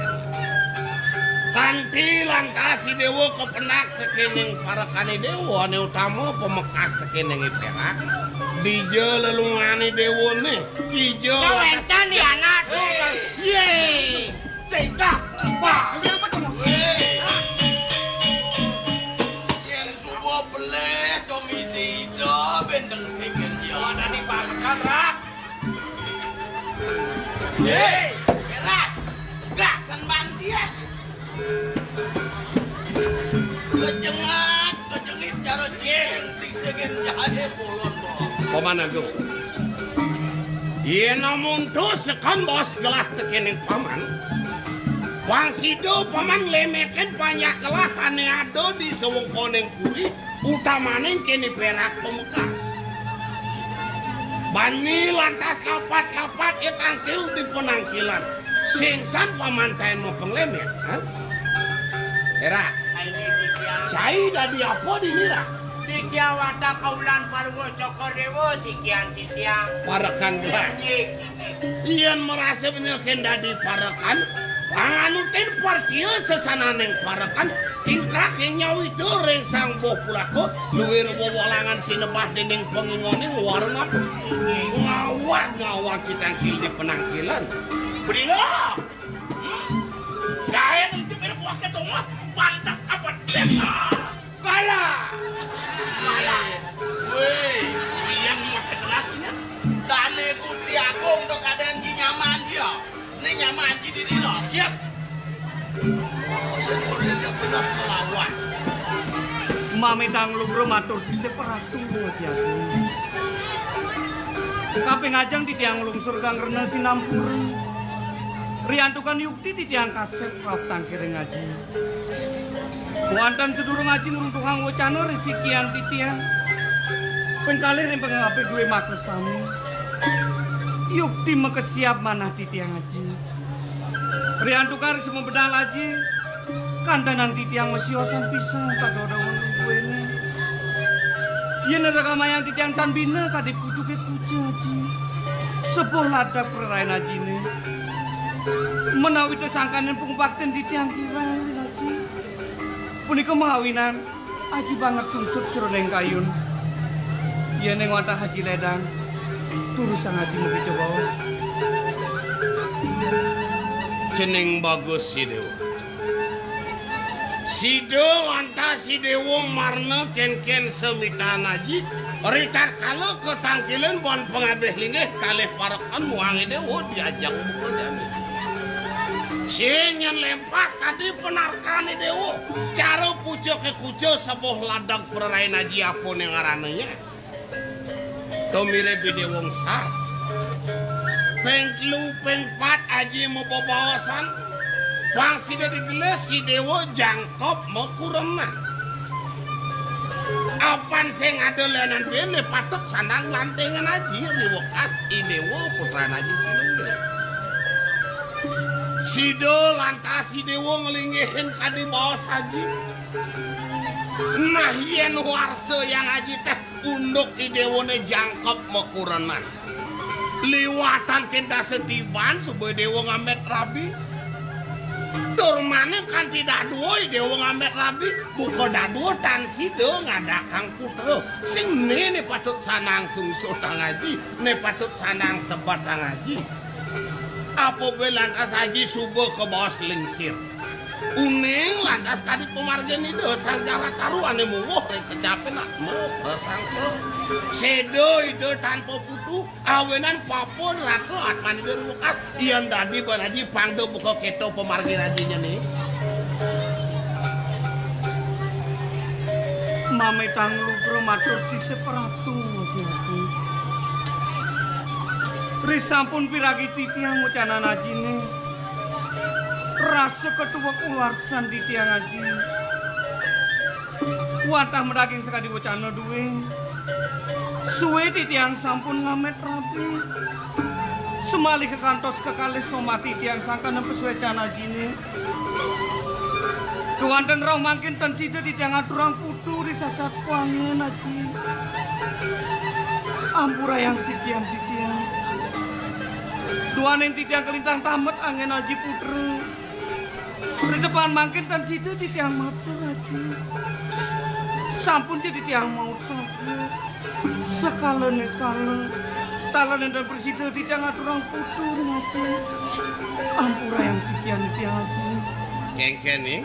Kanti lantas Déwa kepenak tekéning parekané Déwa ané utama pamekas tekéning I Pérak. Dija lelungané Déwa né, dija lantas wénten di anak. Yé. Tingkah balik apa to? Yén suba belih to misi ida bén dengkingin dia. Ada di pamekan, Rak. Hei, Rak. Tegak kan banci ya. Kejengat, kejengit cara cicing. Paman Agung. Yén amonto sekon baos gelah tekéning paman, pang sida paman nglemekin panjak gelah ané ada di sawengkaning puri, utamaning kéné Pérak pamekas. Bani lantas lapat-lapat ya tangkil di penangkilan. Sing san paman taén mapanglemek, ha? Pérak. Sai dadi apa dini, Rak? Titiang wantah kaulan paruwa Cokor Déwa sikian titiang. Parekan gelah. Inggih, inggih. Yén marasa bener kén dadi parekan, panganutin partia sesananing parekan, tingkah kén nyawita ring sang boh pulaka, luir wewalangan tinebah déning pangingoning warna. Inggih. Ngawag-ngawag citangkil di penangkilan. Bener. Gaé encim ira buah ketungus, pantes abot desa. Kalah. Kalah. Wéh, yang maké jelas nya. Dané Gusti Agung to kadén ji nyaman dia. Né nyaman ji dini lo, siap. Yen ora dia bener melawan. Mamitang lugra matur sisip Ratu Aji Agung. Kaping ajeng titiang nglungsur kang rena sinampura. Riantukan yukti titiang kasép rauh tangkiring aji. Wantah sadurung aji ngruntuhang wacana risikian titiang. Ping kalih ring pangapit duwé makasami. Yukti makesiab manah titiang aji. Riantukan ring sumebedal aji. Kantenan titiang masiosan pisan padodongan duwéné. Yén ragamayang titiang tan bina kadi pucuké kuca aji. Sepuh ladak prarain ajiné. Menawi tesangkaning pungpaktin titiang kirang aji. Punika mawinan aji banget sungsut sroning kayun. Yén ing wantah aji ledang, turusang aji mugi jebos. Cening bagus, Sidéwa. Sida wantah Sidéwa marna kénkén samitan aji, ritatkala katangkilin ban pangabih linggih kalih parekan muang Idéwa diajeng buka jani. Sing nyén lempas kadi panarkané Déwa, cara pucuké kuca sepuh ladak prarain aji apa né ngarané ya. Tumirib Idéwa wangsa. Ping telu, ping pat aji mabebaosan. Pang sida digelis Sidéwa jangkep makurenan. Apan sing ada lenan bene patut sandang lantengan aji, riwekas Idewa putran aji sinunggil. Sida lantas Idewa nglinggihin kadi baos aji. Nah, yen warsa yang aji teh unduk Idewane jangkep makurenan. Liwatan kenta setiban suba Idewa ngambet rabi. Tur maneh kanti dadua Idewa ngambet rabi, buka dadua tan sida ngadakang putra. Sing ne, ne patut sanang sungsutang aji, ne patut sanang sebatang aji. Apa be lantas aji suba kabaos lingsir. Uning lantas kadi pamargin Ida Sang Jarataru ane mungguh ring kecapin atma prasangsa. Seda Ida tanpa putu, awinan papa neraka atman Ida riwekas, yen dadi ban aji pang da buka keto pamargin ajinya ne. Mamitang lugra matur sisip Ratu, Aji Agung. Risampun piragi titiang wecanan ajine. Rasa ketuwek ularsan titiang aji. Wantah madaging sakadi wecana duwe. Suwe titiang sampun ngamet rabi. Semalih kantos kekalih somati tiang sangkaning pasuecan ajine. Kewanten rauh mangkin tan sida titiang aturang putu ri sasat kuangen aji. Ampurayang sikian titiang. Duaning titiang kelintang tamet angen aji putra. Ri depan mangkin tan sida titiang matur aji. Sampun titiang maur saget. Sekala niskala. Taler nenten prasida titiang aturang putu ring ati. Ampurayang sikian titiang aji. Engkene,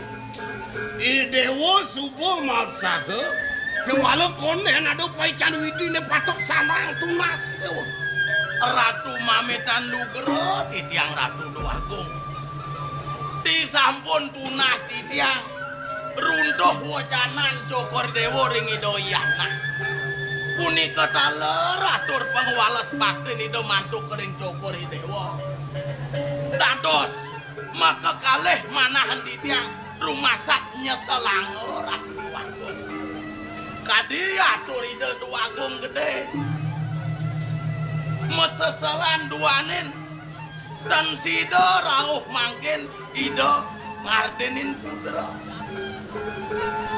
Idewa suba mapsaha, kewala konden ada paican widine patut sandang tunas, Idewa. Ratu mametan lugra titiang Ratu Dewagung. Disampun tunas titiang runtuh wecanan Cokor Dewa ring Ida Yana. Punika taler atur pangwales baktin Ida mantuk ring Cokor Dewa. Dados makakalih manahan titiang rumasat nyeselanga Ratu Agung. Kadi atur Ida Dewagung Gede. Maseselan duaning tan sida rauh mangkin Ida ngardenin putra.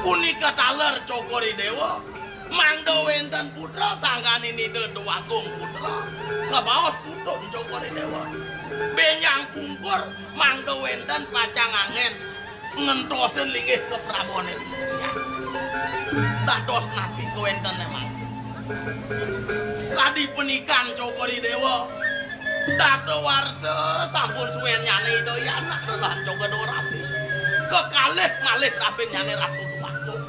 Punika taler Cokor Dewa, mangda wenten putra sangkaning Ida Dewagung Putra, kabaos putun Cokor Dewa. Benjang pungkur mangda wenten pacang angen ngentosin linggih kaprabone titiang. Dados napi kawentene mangkin. Kadi penikan Cokor Dewa, dasa warsa sampun suwennyane Ida Yana rerah Cokor Dewa rabi. Kekalih malih rabinnyane Ratu Dewagung.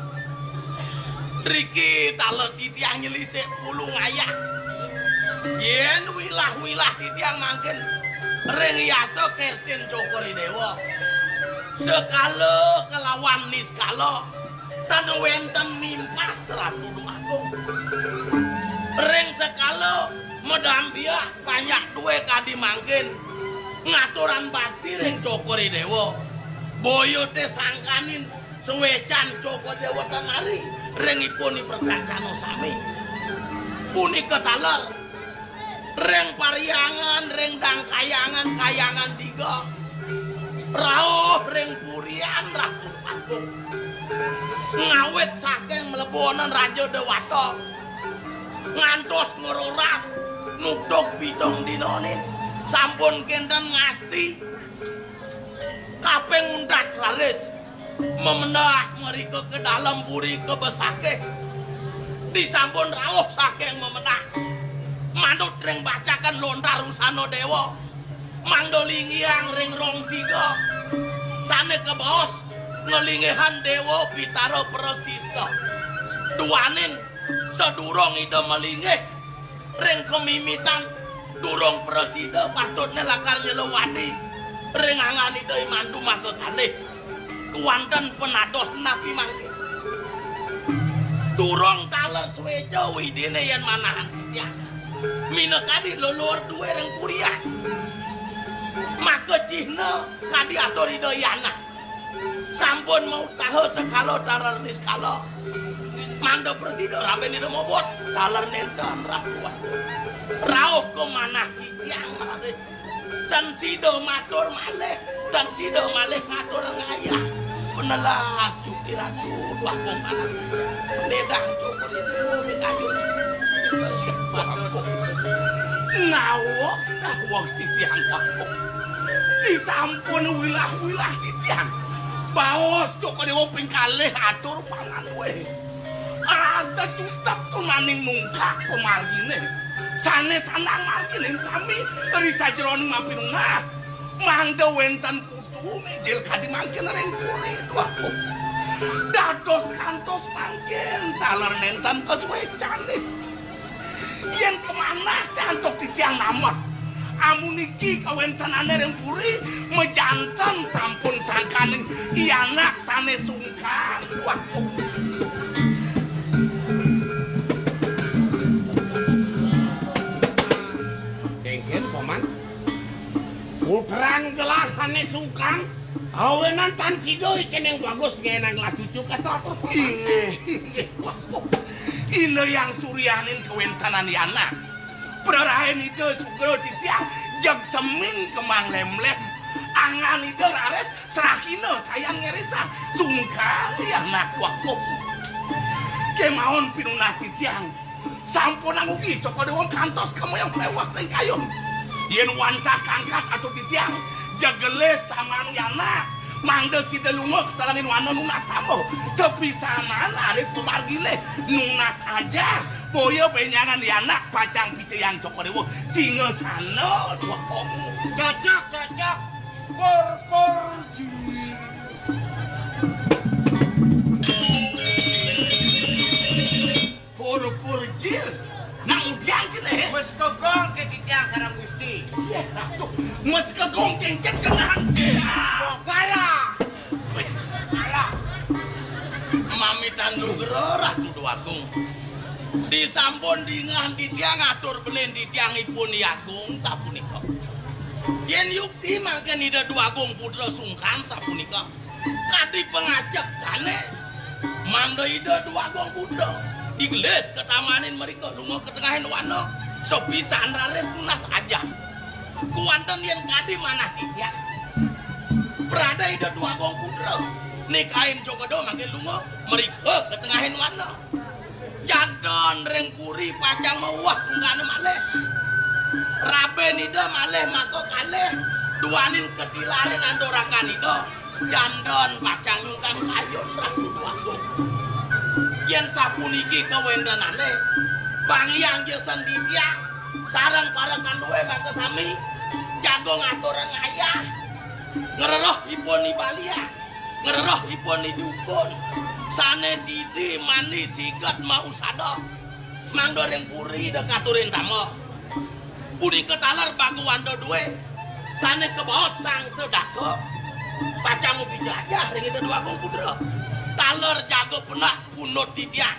Riki taler titiang nyelisik pulung ayah. Yen wilah-wilah titiang mangkin ring yasa kertin Cokor Dewa. Sekala kelawan niskala, tan wenten mimpas Ratu Agung. Ring sekala madampiak panjak duwe kadi mangkin ngaturang bakti ring Cokor Dewa. Boya te sangkaning suwecan Cokor Dewa tan ari ring ipun iperkancana sami. Punika taler ring Pariangan, ring Dangkayangan, Kayangan Tiga. Rauh ring Purian Ratu Agung. Ngawit saking mlebonan Raja Dewata ngantos ngroras nutug pitung dinanin sampun kenten ngasti kaping untat raris. Memendah mrika ke dalem puri kebesakih. Disampun rauh saking memendah. Manut ring bacakan lontar usana dewa. Mangda linggihang ring rong tiga. Sane kebaos ngelinggihan dewa pitara prastista. Duaning sadurung ida malinggih ring kamimitan durung prasida patutne lakar nyelewadi ring anggan ida I Mandu maka kalih. Kuanten penados napi mangke. Durung taler sueca widine yen manahan titiang. Minakadi lelur duwe ring Purian. Maka cihna kadi atur Ida Yana. Sampun mautsaha sekala taler niskala. Mangda Prasida rabi Ida mobot, taler nenten Ratu. Rauh ka manah titiang raris. Tan sida matur malih, tan sida malih ngatur ngayah. Penelas yukti Ratu, Dwagung manah titiang. Ledang cukur itu mikayun. Ngawak, ngawak titiang Dwagung. Disampun wilah-wilah titiang. Baos Cokor Dewa ping kalih atur panganduwe. Rasa jutek tunaning mungkak pamargine. Sane sandang margine sami ri sajeroning mapi nunas. Mangda wenten putu mijil kadi mangkin ring puri, Dwagung. Dados kantos mangkin taler nenten kasuecane. Yen kamanah antuk titiang namet. Amuniki kawentenane ring puri, majanten sampun sangkaning i anak sane sungkan. Waduh. Kengken, Paman. Putran gelah ane sungkan. Awenan tan sida icening bagus ngenang lah cucu kata apa? Inggih, inggih. Waduh. Ina yang suryanin kawentenan i anak. Prarain Ida sugra titiang jeg seming kemang lemlem. Angan Ida raris serahina sayan ngerisang. Sungkan i anak waduh. Kemawon pinunas titiang. Sampunang ugi Cokor Dewa kantos kemewah mewah ring kayun. Yen wantah kangkat atur titiang, jegelis taman i anak. Mangda sida lunga ka telenging wana nunas tamba. Sepisanan raris pamargine nunas ajah. Boya benjangan i anak pacang picayang Cokor Dewa singasana dua komo. Cocok, cocok. Pur, pur, jui. Pur, pur, jir. Nang udian sine. Mes kegong ke titiang sareng Gusti. Yeh, Ratu. Mes kegong kengket kenang. Bogala. Alah. Mamitan nugra Ratu Dwagung. Disampun dingeh titiang atur belin titiang ipun I Agung sapunika. Yen yukti mangkin Ida Dwagung Putra sungkan sapunika. Kadi pangajap dane mangda Ida Dwagung Putra digelis katamanin mrika lunga ka tengahing wana. Sepisan raris nunas ajah. Kuanten yen kadi manah titiang. Prada Ida Dwagung Putra nikain Cokor Dewa mangkin lunga mrika ka tengahing wana. Janten ring puri pacang mewah sungkane malih. Raben Ida malih maka kalih duaning katilarin andurakan Ida. Janten pacang nyungkan kayun Ratu Dwagung. Yen sapuniki kawentenane, Bang Hyang Jason Ditya sareng para kanduwe maka sami jaga ngatur ngayah. Ngrereh ipun I Balian, ngrereh ipun I Dukun, sane sidi mani siget mausada. Mangda ring puri da katurin tama. Punika taler baguwanda duwe sane kabaos Sang Sedaka. Pacang mapijajah ring Ida Dwagung Putra. Taler jaga penah pundut titiang.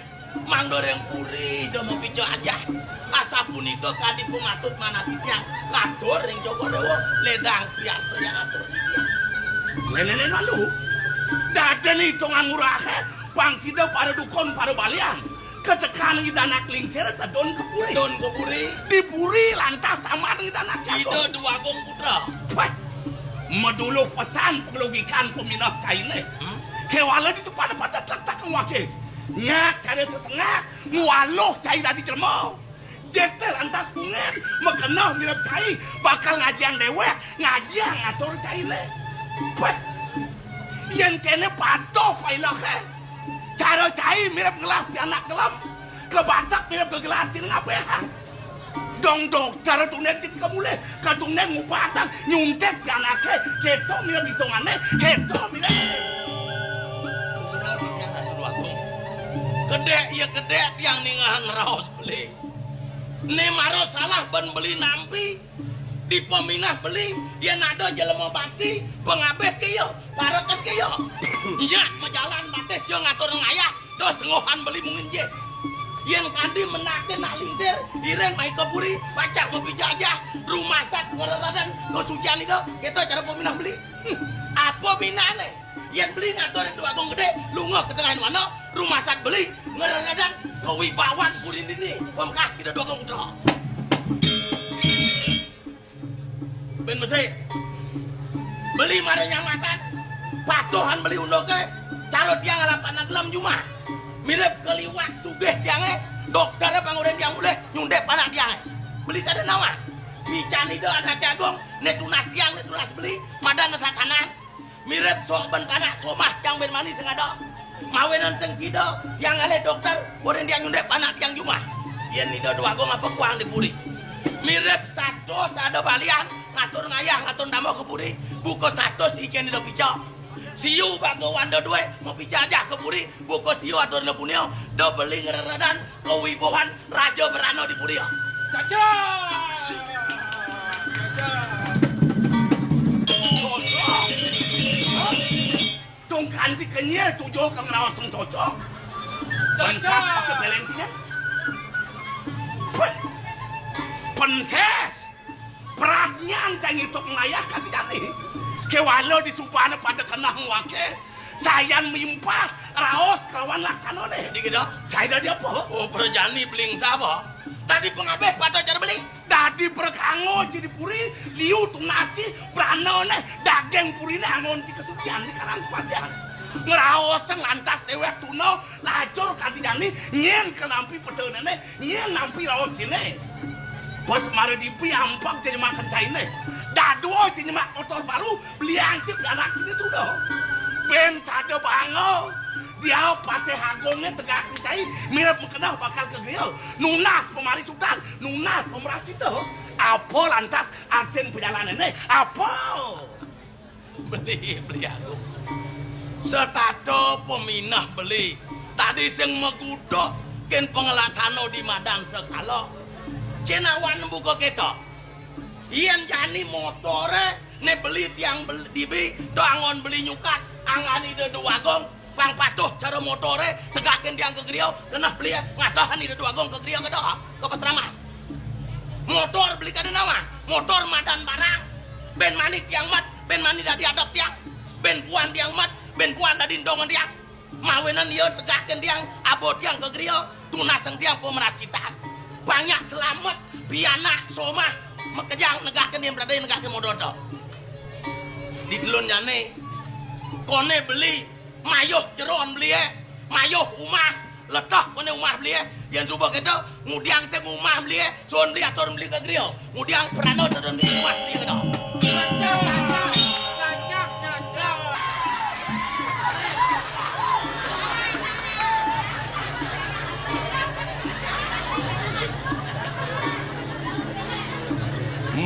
Mangda ring puri da mapijajah. Asapunika kadi pamatut manah titiang katur ring Cokor Dewa ledang piarsa yang atur titiang. Lelene lalu. Dadene itungan ngurahe pang sida para dukun para balian. Ketekan ing danak lingsir tedun ke puri. Tedun ke puri. Di puri lantas taman ing danak jago. Ida Dwagung Putra. Wah, meduluh pesan pengelogikan peminat caine. Hmm? Kewala di tempat pada tak tak wake. Nyak cara sesengak, ngwaluh cai dadi jelema. Jete lantas bungen, makeneh mirip cai, bakal ngajiang dewek, ngajiang ngatur caine. Wah, yen kene patuh pailoke. Cara cai mirip ngelah pianak gelem, kebatek mirip gegelar cing ngabehang. Dong dokter tunden cit kemulih, ketunden ngubatang, nyuntik pianake, keto mirip hitungane, keto mirip. Kedek ya kedek yang ningahan raos beli. Ne maro salah ben beli nampi. Dipaminah beli, yen ada jelema bakti, pangabih ke iya, pareken ke iya. Nyak majalan batis ya ngatur ngayah, terus tengohan beli mungin je. Yen kandi menake nak lingsir, iring mai ke puri, pacak mapijajah, rumasat ngereradan, kesucian ida, kita cara paminah beli. Hmm, apa binane? Yén beli ngatur Déwa Agung Gedé, lunga ka tengahing wana, rumasat beli ngreredan kawibawan puri dini, pamekasang Ida Déwa Agung Putra. Bén besik. Beli mara nyamatan, patuhan beli unduké, cara tiang ngalap anak gelem jumah. Mirib kaliwat sugih tiangé, dokteré pang orahang tiang mulih, nyundip anak tiangé. Beli kada nawang. Mican Ida Anaké Agung, né tunas tiang, né tunas beli, madan sasanan. Mirib sok bén panak somah tiang bén mani sing ada. Mawinan sing sida, tiang ngalih dokter, orahang tiang nyundip anak tiang jumah. Yén Ida Déwa Agung apa kuang di puri. Mirib satus ada balian, ngatur ngayah, ngatur tambuh ka puri, buka satus ikin Ida pica. Siu baga wanda dué, mapica ajah ka puri, buka siu aturna punia, da beli ngreredan kawibawan Raja Brana di puri. Cocok. Cocok. Dong kanti kenyir tujuh ka ngraos sing cocok. Cocok. Bentak pakai belentingan. Peh. Pentes. Pradnyan cang ituk ngayah kanti jani. Kéwala di subana pada kenah ngwake. Sayan mimpas, raos kelawan laksanané. Dadi kéto. Saya dadi apa? Oh, prajani beli sapa? Dadi pangabih pada cara beli. Dadi prakanggo ci di puri, liu tunas ci, brana né, daging puriné anggon ci kasucian di karang kuadian. Ngraos sing lantas déwék tuna, lacur kanti jani, nyén ka nampi pedané, nyén nampi raos ciné. Bos mara dipi ampak jadi makan cainé. Dadua ci nyemak motor baru, beli ancip anak sini tuh dah. Bén sada bangga. Dia Patih Agungé tegak cai, mirip makeneh bakal ka griya. Nunas pamari sutan, nunas pamerasita. Apa lantas artin pajalané? Apa? Beli, beli aku. Setata peminah beli. Tadi sing maguduh, kén panglaksana di madan sekala. Cén awan buka kéto. Yén jani motoré, né beli tiang bel-, dibi, to anggon beli nyukat, anggon Ida Déwa Agung, pang patuh cara motoré, tegakin tiang ka griya, keneh beli, ngatahan Ida Déwa Agung ka griya ka doa, ka pasraman. Motor beli kada nawang, motor madan barang, bén mani tiang mat, bén mani dadi adep tiang, bén puan tiang mat, bén puan dadi endongan tiang. Mawinan ia tegakin tiang, aba tiang ka griya, tunasang tiang pamerasitan. Banyak selamet, pianak, somah, makejang negakin tiang berada negakin modota. Di telun jani, koné beli, mayuh jeron belié, mayuh umah, leteh koné umah belié, yén suba kéto, ngudiang sing umah belié, Suwun beli atur beli ka griya. Ngudiang prana turun di rumah beli ka doh. Cocok, cocok, cocok, cocok.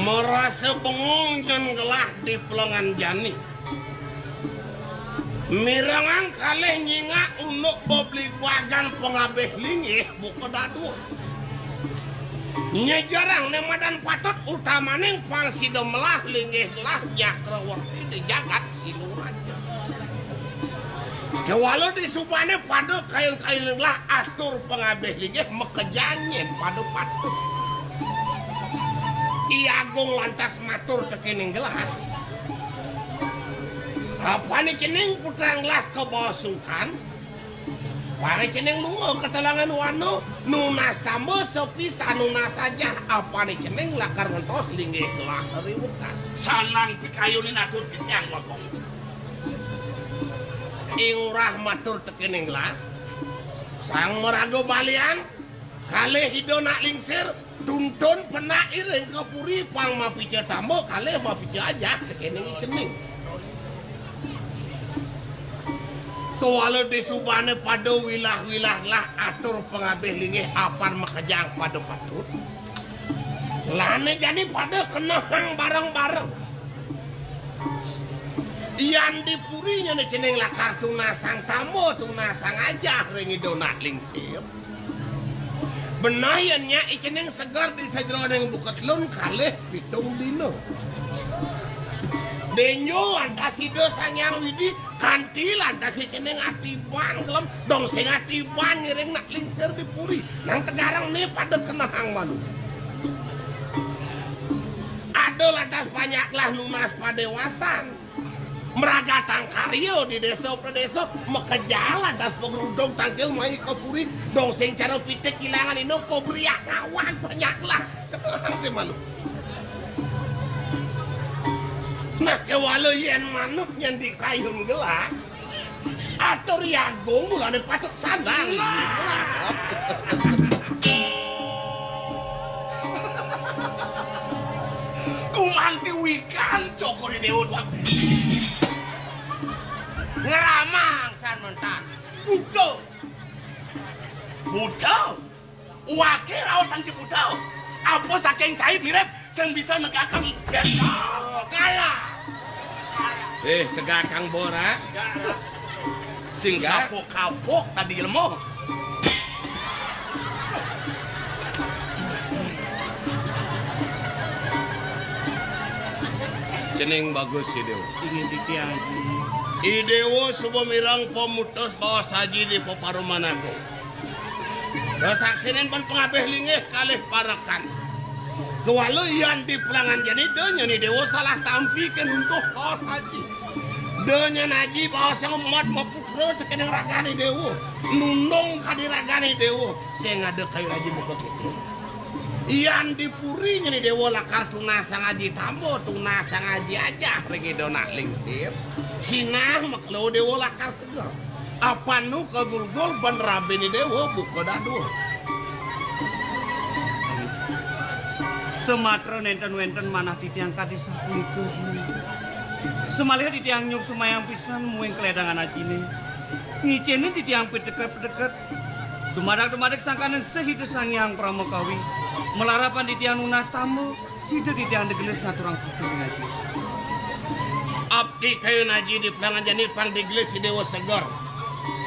Marasa bengong Jan Gelah di pelengan jani. Mirengang kalih nyingak unduk bebligbagan pangabih linggih buka dadua. Nyejerang né madan patut utamaning pang sida melah linggih gelah Cakrawerti di jagat Siluraja. Kéwala di subané pada kayun-kayun gelah atur pangabih linggih makejang nyén pada patut. I Agung lantas matur tekéning gelah. Apané cening putran gelah ka bawah sungkan? Pané cening lunga ka telengan wana, nunas tamba sapisan nunas ajah, apané cening lakar ngentos linggih gelah riwetan. Sanan pikayuné atur titiang, Agung. I Ngurah matur tekéning gelah. Sang maraga balian, kalih Ida Nak Lingsir, tuntun penak iring ka puri pang mapica tamba kalih mapica ajah tekéning i cening. Tuala di subané pada wilah-wilah gelah atur pangabih linggih apan makejang pada patut. Lané jani pada kenehang bareng-bareng. Yan di puri nyané cening lakar tunasang tamba, tunasang ajah ring Ida Nak Lingsir. Beneh yén nyak i cening seger di sajeroning buka telun kalih pitung dina. Dénjo lantas Ida Sang Hyang Widhi kanti lantas i cening atiban gelem, dong sing atiban ngiring Nak Lingsir di puri. Nang tegareng né pada kenehang malu. Ada lantas panjak gelah nunas padéwasan. Mragatang karya di désa-désa, makejalan das pagrudung tangkil mai ka puri, dong sing cara pitik kilangan indung, pabriak ngawan, banyaklah. Ketuhang ti malu. Nah, kéwala yén manut nyén di kayun gelah, atur yagung mulané patut sandang. Gumanti wikan cokor di déwa tuan. Ngramang san mentas. Buta. Buta. Wake raos santi buta. Apa saking cai mirip sing bisa negakang benda. Kalah. Eh, tegakang borak. Sing kapok-kapok tadi ilmu. Cening bagus, Sidéwa. Inggih titiang, Aji. Idéwa suba mireng pamutus baos aji di peparuman agung. Saksinin pan pangabih linggih kalih parekan. Kéwala yan di pelangan jani da nyén Idéwa salah tampi ké nuntuh baos aji. Da nyén aji baos ngemot maputra tekéning ragané Déwa. Nundung kadi ragané Déwa. Sing ada kayun aji buka kéto. Yan di puri nyén Idéwa lakar tunasang aji tamba, tunasang aji ajah ring Ida Anak Lingsir. Sinah makelo Déwa lakar seger. Apan nu kagulgul ban rabiné Déwa buka dadua. Samatra nénten wénten manah titiang kadi sapunika. Samaliha titiang nyuk sumayang pisan muing kaledangan ajiné. Ngicénin titiang piteket-piteket. Dumadak-dumadik sangkaning Sahita Sang Hyang Pramakawi. Malarapan titiang nunas tamba. Sida titiang digelis ngaturang puput ngaji. Abdi kayun aji di pelangan jani pang digelis Idéwa seger.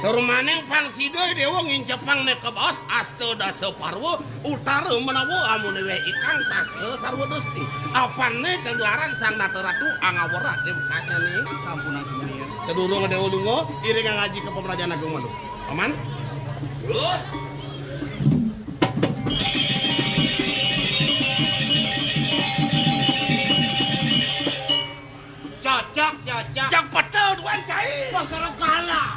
Tur maning pang sida Idéwa ngincepang neka baos asta dasa parwa utara menawa amun wéh ikang tasra sarwa dosti. Apané kagelaran Sang Nata Ratu angawerat di bekasnyané. Sampunang sumanian. Sadurung Idéwa lunga, iringang aji ka pamrajan agung malu. Paman? Terus. Cocok, cocok. Cak peta tuan cai. Pasal kalah.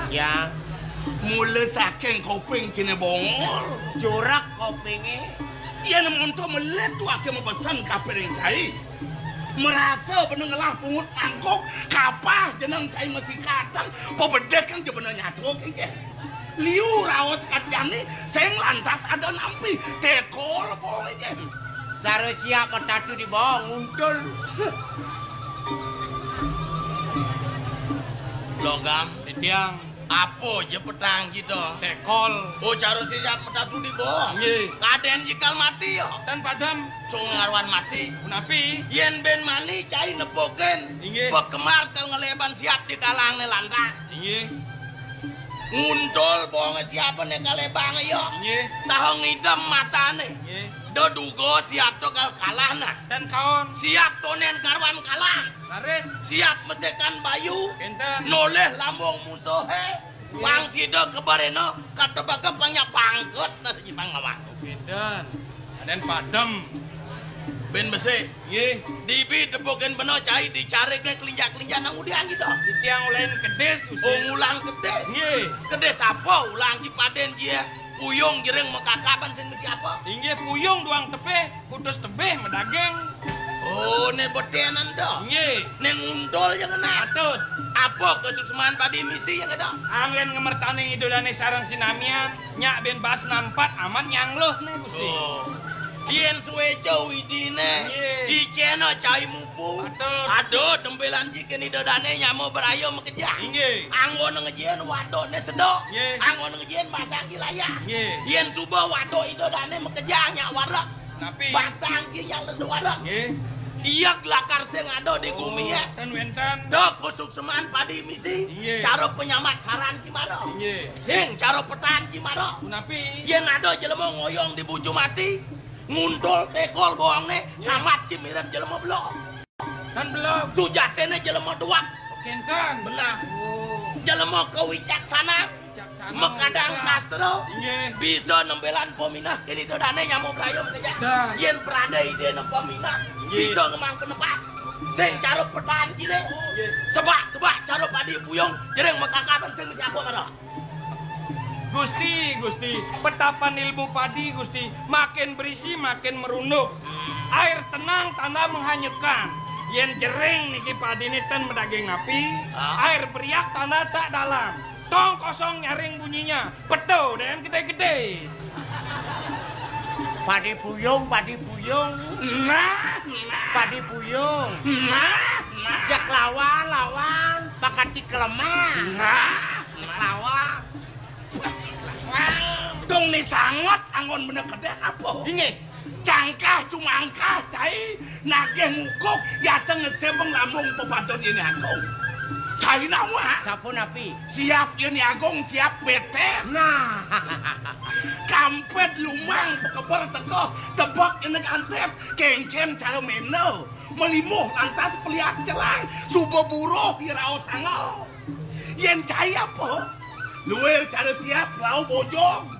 Ya, mula saking kuping cine bongol. Jurak kupingé. Yén monto melet tuake mabesan kapiring cai. Marasa bena ngelah pungut mangkok, kapah jeneng cai masikatan, pabedek kang jebena nyatu kéngkén. Liu raos katiané, sing lantas ada nampi, tekol bongé. Sara siap matatu di bawah nguntul. Logam. Titiang. Apa ja petang kita? Tekol. Oh, cara siap matatu di bawah. Nggih. Kadén jikal mati ya. Tan padam. Sung ngaruan mati. Punapi? Yén bén mani cai nepukin. Inggih. Bekemar kal ngeleban siap di kalangné lantang. Inggih. Nguntul bongé siapané kalebang ya. Inggih. Saha ngidem matané. Inggih. Da duga siap to kal kalah nah. Tan kaon. Siap to nén karuan kalah. Laris. Siap mesekan bayu. Kénten. Nolih lambung musuhé. Inggih. Pang sida kebarena katebaka pang nyak pangket nah siji pang ngawak. Kénten. Kadén padem. Bén besik. Nggih. Dibi tepukin bena cai dicariké kelinjak-kelinjak nang udian kita. Titiang ulain kedis, Gusti. Oh, ngulang kedis. Nggih. Kedis apa? Ulang ji padén ji. Puyung jering makakaban sing mesti apa? Inggih, puyung duang tebih, kutus tebih madaging. Oh, né betenan to. Nggih. Né nguntul ja ngenah. Patut. Apa kasuksman padi misi ya to? Anggén ngemertaning Ida Dané sareng sinamian, nyak bén baas nampat amat nyangluh né, Gusti. Oh. Yén suéca widiné, nggih, icéna cai mupu. Patut. Aduh, tempelan jikin Ida Dané nyama beraya makejang. Inggih. Anggona ngején wadukné sedok. Nggih. Anggona ngején basang ki layah. Nggih. Yén suba waduk Ida Dané makejang nyak warek. Napi? Basang ki nyak lendu warek. Nggih. Ia gelakar sing ada di gumi ya. Ten wénten. Tok kusuk seman padi misi. Inggih. Cara penyambat saran ki mara. Inggih. Sing cara petan ki mara. Punapi? Yén ada jelema ngoyong di bucu mati, nguntul tekol bawangné, nggih, sambat ci mirip jelema belog. Tan belog. Sujatiné jelema duweg. Kénten. Benar. Oh. Jelema kawicaksanan. Makadang sastra. Inggih. Bisa nembelan peminah. Ini to dane nyamuk rayum saja. Dah. Yen prade ide nem peminah. Inggih. Bisa ngemang penepat. Sing carup petan kine. Inggih. Sebak, sebak carup padi puyung. Jering makakapan sing siapa mara. Gusti, Gusti, petapan ilmu padi, Gusti, makin berisi, makin merunduk. Air tenang tanda menghanyutkan. Yen jering niki padine ten medaging napi, ah, air beriak tanda tak dalam. Tong kosong nyaring bunyinya. Betul, dengan gede-gede. Padi puyung, padi puyung. Nah, nah. Padi puyung. Nah, nah. Jak lawan, lawan. Bakati kelemah. Nah, nah. Lawan. Dong ni sangat anggon bener kedek apa? Inggih. Cangkah cumangkah cai nagih nguguk yateng ngesebeng lambung pepadon Yeni Agung. Cai nawa? Sampun napi? Siap Yeni Agung, siap betet. Nah. Kampet lumang pekeber tekoh tebak Yeni Gantep kengken cara meno. Melimuh lantas peliat celang suba buruh iraos angel. Yen cai apa? Luir cara siap lau bojong.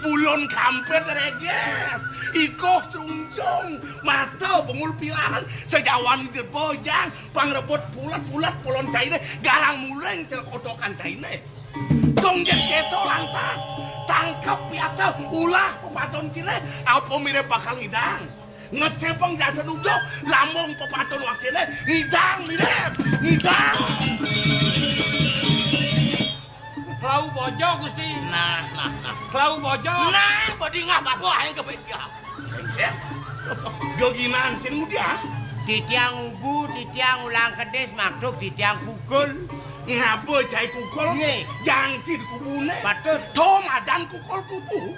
Bulun kampet reges, ikuh crungcung, mata bengul pilarang, sejawan ide bojang, pang rebut pulet-pulet pulon caine, garang muleng cel kotokan caine. Dong yen keto lantas, tangkep piata ulah pepaton cine, apa mirip bakal idang. Ngesebeng jasa duduk, lambung pepaton wakile, ngidang mirip, ngidang. Klau bojo, Gusti. Nah, nah, nah. Klau bojo. Nah, badingah babo aing kepikir. Geginan sin ngudiang. Titiang ubu, titiang ulang kedis, maktuk titiang kukul. Ngapa cai kukul? Nggih. Jang sin kubune. Patut. To madan kukul kubu.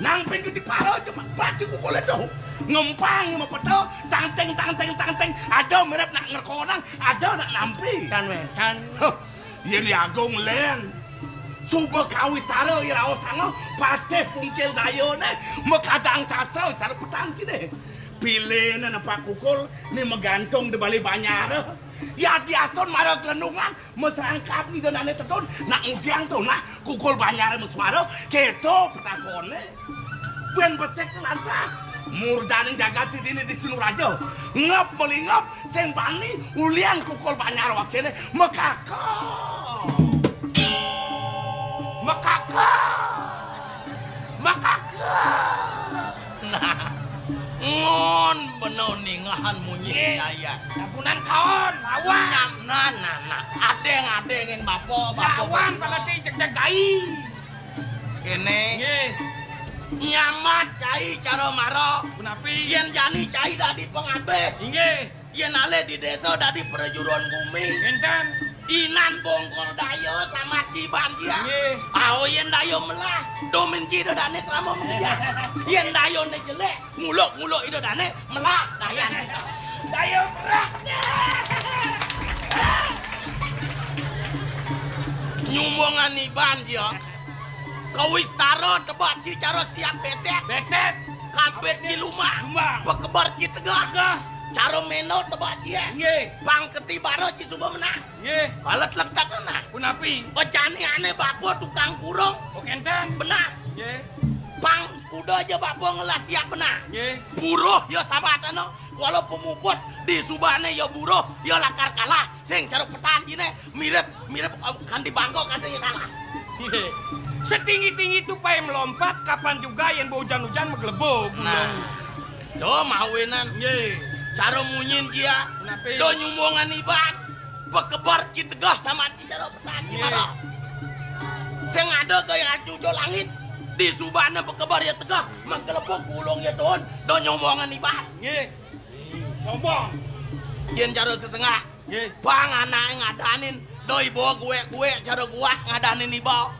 Nang ping gede pala cuma bati kukule to. Ngempang mapeta, tangteng, tangteng, tangteng. Ada mirip nak ngerkonang, ada nak nampi. Tan wénten. Huh, Yeni Agung len. Suba kawistara iraos sanga patih pungkil dayane, makadang sastra cara petan cine. Pilene nepak kukul ni magantung di bali banyara. Ya diaston mara gelendungan, masangkap ni dane tetun, nak ngudiang to nah kukul banyara masuara, keto petakone. Bén besik lantas, murdaning jagat dini di Sinuraja. Ngep melingep, sing bani, ulian kukul banyar wakene, mekaka. Mekaka. Mekaka. Nah, ngon beno ningahan munyi nyayat. Sampunan kaon, lawan. Nyam, nah, nah, nah. Adeng-adengin bapa, bapa. Lawan bapa. Pangati jeg-jeg gai. Kene. Nggih. Nyamat cai cara mara. Punapi? Yen jani cai dadi pengabih. Inggih. Yen alih di desa dadi prajuron gumi. Enten. Inan bongkol daya sama ci banjia. Nggih. Ao yen daya melah, domin ci dodane krama menjia. Yen dayane jelek, nguluk-nguluk ida dane melah dayan. Daya melah. Nyumbungan iban jia. Kawistara tebak ci cara siap betet. Betet. Kabet ci lumah. Lumah. Pekebar ci tegah. Tegah. Cara meno tebak ci, eh. Nggih. Pang keti bara ci suba menang. Nggih. Balet lektak kena. Punapi? Pecani ane bapa tukang kurung. Oh, kenten. Benah. Nggih. Pang kuda aja bapa ngelah siap benah. Nggih. Buruh ya sabatana. Walau pemuput di subane ya buruh, ya lakar kalah. Sing cara petan cine mirip, mirip, eh, kan di Bangkok kan sing kalah. Nggih. Setinggi-tinggi tupai melompat, kapan juga yen hujan-hujan meglebug. Nah. Gulung. Do mawinan. Nggih. Cara munyin jia. Punapi? Do nyumbungan iban. Pekebar ci tegah sama ci cara petan ci. Nggih. Mara. Sing ada gaya cucu langit. Di subane pekebar ya tegah, meglebug gulung ya turun. Do nyumbungan iban. Nggih. Sombong. Yen cara sesengak. Nggih. Bang anake ngadanin, doi bawa guwek-guwek cara guwah ngadanin iba.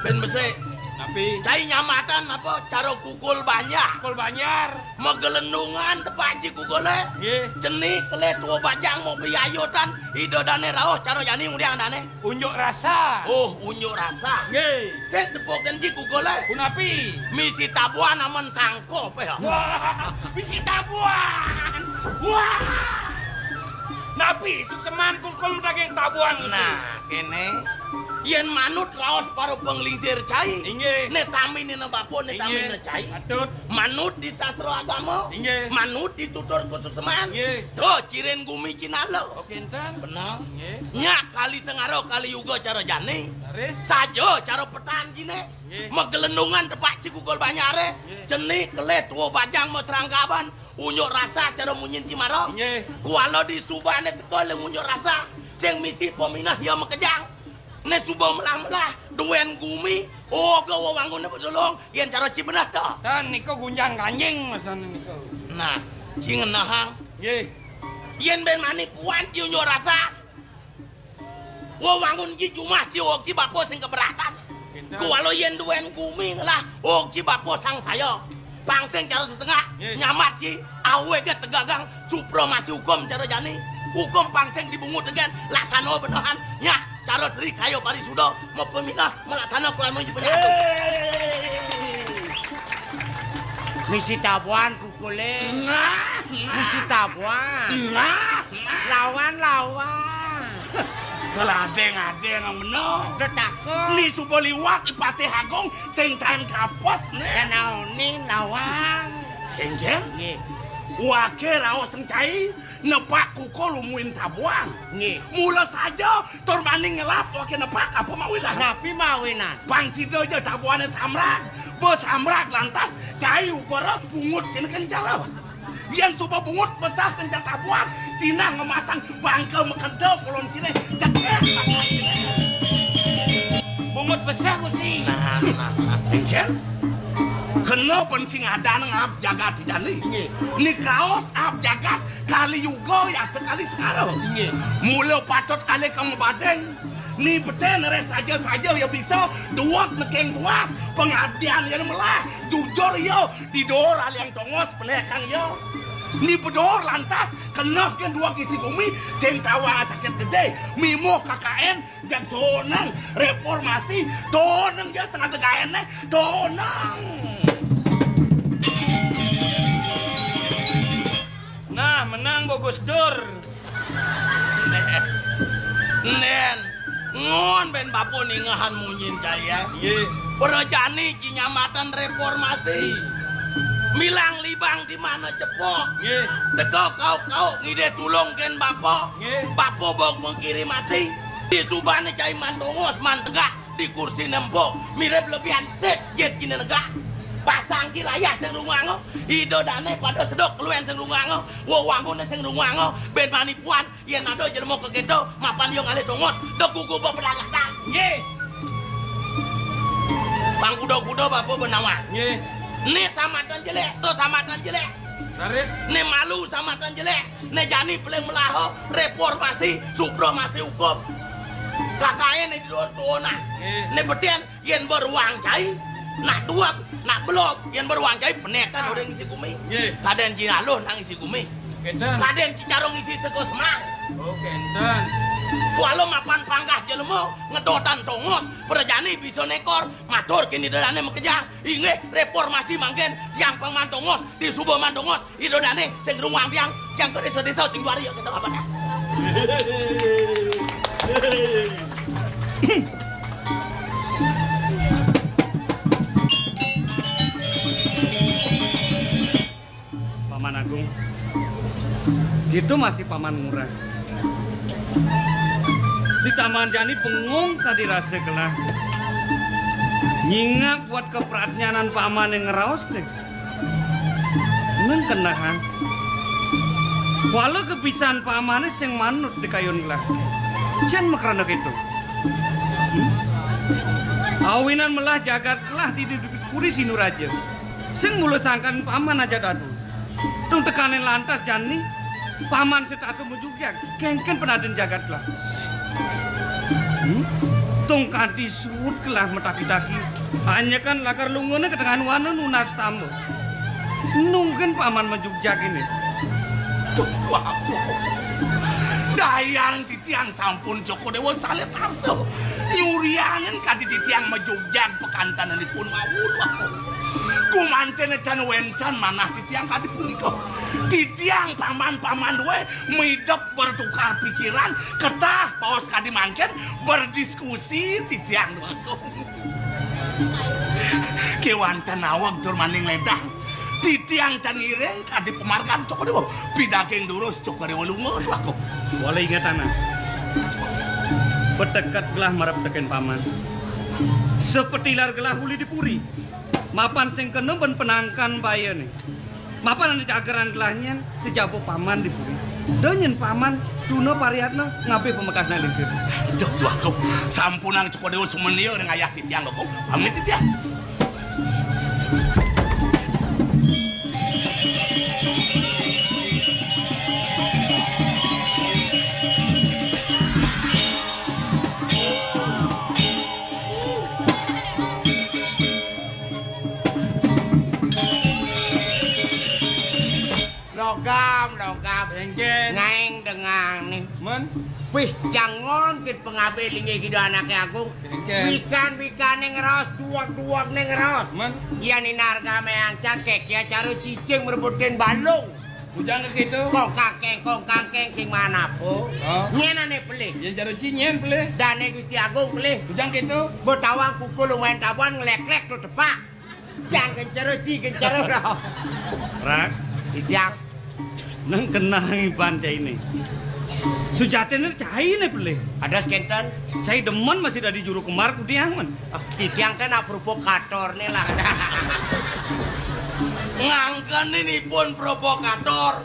Ben besik. Tapi cai nyamatan apa cara kukul banjar. Kukul banjar. Megelendungan tepak ci kukule. Nggih. Cenik kele tua bajang mau biayutan, ida dane rauh cara jani ngudiang dane. Unjuk rasa. Oh, unjuk rasa. Nggih. Sing tepukin ji kukule. Punapi? Misi tabuan amen sangkop ya. Wah, misi tabuan. Wah. Napi suksman kukul madaging tabuan? Nah, kéné. Yén manut raos para panglingsir cai. Inggih. Né taminina bapa, né Inggih. taminina cai. Patut. Manut di sastra agama. Inggih. Manut di tutur kasuksman. Inggih. Tuh, cirin gumi cinala. Oh, kénten. Bener. Inggih. Nyak kali sengara kali yuga cara jani. Leres. Saja cara petan ciné. Nggih. Magelendungan tepak cikukul banyaré. Nggih. Cenik kelih tua bajang masrangkaban. Unjuk rasa cara munyin cimara. Nggih. Kuala di subané teka lé unjuk rasa. Sing misi peminah ya makejang. Né suba melah-melah duén gumi. Oga wewanguné bedolong. Yén cara cibenah ta. Tan nika gunjang ganjing masan nika. Nah, ci ngenahang. Nggih. Yén bén mani kuan ci unjuk rasa. Wewangun ci jumah ci oki bapa sing keberatan. Kénten. Kuala yén duén gumi ngelah oki bapa sangsaya. Pang sing cara setengah Nggih. nyamat ci awé ga tegagang supremasi hukum cara jani. Hukum pang sing dibungut degen laksana benahan. Nya cara teri kaya parisuda mapeminah malaksana kelawan menuju penyatu. Héy. Misi tabuan Kulé. Nah, nah. Misi tabuan. Nah, nah. Lawan, lawan. Keladeng-adeng bener. Detakon. Ni suba liwat I Patih Agung sing tan kapos né. Kanaoné lawan. Kéngkén? Nggih. Waké raos sing cai, nepak kukul umuin tabuan. Nggih. Mula saja tur mani ngelap waké nepak apa mawinan. Napi mawinan? Pang sida ja tabuané samrak. Ba samrak lantas cai ubara bungut cina kencara. Yén suba bungut besah kencar tabuan, sinah ngemasang bangka makenta pulon ciné. Cekek. Bungut besah, Gusti. Nah, nah, nah. Kéngkén? Kena bencing adan ngap jagat jani. Nggih. Ni kaos ap jagat kali yuga ya kali sengara. Nggih. Mula patut alih ka mabading. Ni betén reh saja-saja ya bisa duweg nekeng buas. Pengabdian ya melah. Jujur ya. Di dor aliang tongos penekang ya. Ni bedor lantas keneh ken dua kisi gumi sing tawa sakit gedé. Mimuh K K N jang tonang reformasi tonang ya setengah tegaen eh tonang. Nah, menang bagus dur. Nén, ngon bén bapa ningahan munyin cai. Nggih. Prajani ci nyamatan reformasi. Milang libang di mana cepok. Nggih. Teka kauk-kauk ngidih tulung kén bapa. Nggih. Bapa bok mengkiri mati. Di subané cai man tongos, man tegak. Di kursi nempok, mirip lebihan tis jit kini negak. Pasang ki layah sing runganga, ida dané pada sedok keluén sing runganga, wewanguné sing runganga, bén mani puan, yén ada jelema kekéto, mapan ia ngalih tongos, da gugu ba pedagatan. Nggih. Pang kuda-kuda bapa benawang. Nggih. Né samatan jelék, to samatan jelék. Raris. Né malu samatan jelék. Né jani paling melaha reformasi, supremasi hukum. Kakaé né di luar tuona. Nggih. Né betén yén beruang cai, nak tuak, nak belog, yén beruang cai penekan orang isi gumi. Nggih. Kadén ci aluh nang isi gumi. Kénten. Kadén ci cara ngisi seka semar. Oh, kénten. Kuala mapan panggah jelema ngedotan tongos, prajani bisa nekor, matur kini ida dané makejang. Inggih, reformasi mangkin tiang pang man tongos, di suba man tongos, ida dané sing rungwang tiang, tiang ka désa-désa sing juari ya kita apa dah. Paman Agung, itu masih Paman Ngurah. Di taman jani bengong kadi rasa kelah. Nyingak buat kepradnyanan Paman yang ngeraos deh. Ngen kenahang. Kuala kebisan Pamané sing manut di kayun gelah. Jan makrana kéto. Hmm? Awinan melah jagat gelah di, di, di Puri Sinuraja. Sing mula sangkan Paman aja dadu. Tung tekané lantas jani, Paman setata majugjag, kéngkén penadin jagat gelah. Hmm? Tung kadi suud gelah mataki-taki. Anjekan lakar lungané ka tengahan wana nunas tamba. Nungken Paman majugjag ini. Duh, aku. Dayang titiang sampun Joko Dewa salib tarsa. Nyurianin kadi titiang majugjag pakantenanipun wau, aku. Gumanten tan wénten manah titiang kadi punika. Titiang paman-paman dué midep bertukar pikiran, ketah baos kadi mangkin berdiskusi titiang dué. Kéwanten aweg tur maning ledang. Titiang tan ngiring kadi pamargan Cokor Déwa. Pidaging durus Cokor Déwa lunga, Déwa Agung. Wala ingetana. Peteket gelah marep tekén paman. Sapetilar gelah uli di puri. Mapan sing kena ben penangkan bayané. Mapan ané cageran gelah nyén sajaba paman di puri. Da nyén paman tuna pariatna ngabih pamekasné lingsir. Duh, Déwa Agung, sampunang Cokor Déwa sumenia ring ayah titiang, Déwa Agung. Pamit titiang. Logam, logam. Éngkén. Ngaéng dengang nih. Men? Wih, jangon kit pengabé linggih kida anaké agung. Éngkén. Wikan-wikané ngeros, duweg-duwegané ngeros. Men? Yan inarga méang cangkék ya cara cicing merebutin balung. Bujang kéto. Kong kangkeng, kong kangkeng sing manapo. Oh. Nyén ané pelih. Yén cara ci nyén pelih. Dané Gusti Agung pelih. Bujang kéto. Betawang pukul lumayan tabuan ngelek-lek tuh tepak. Jang gencara, ci gencara, bro. Rak. Ijang. Nang kenang iban cainé. Sujatiné cainé pelih. Ada sekénten. Cai demen masih dadi juru kembar kudiang, men. Ah, titiang téh nak provokator nih lah. Ngangkenin ipun provokator.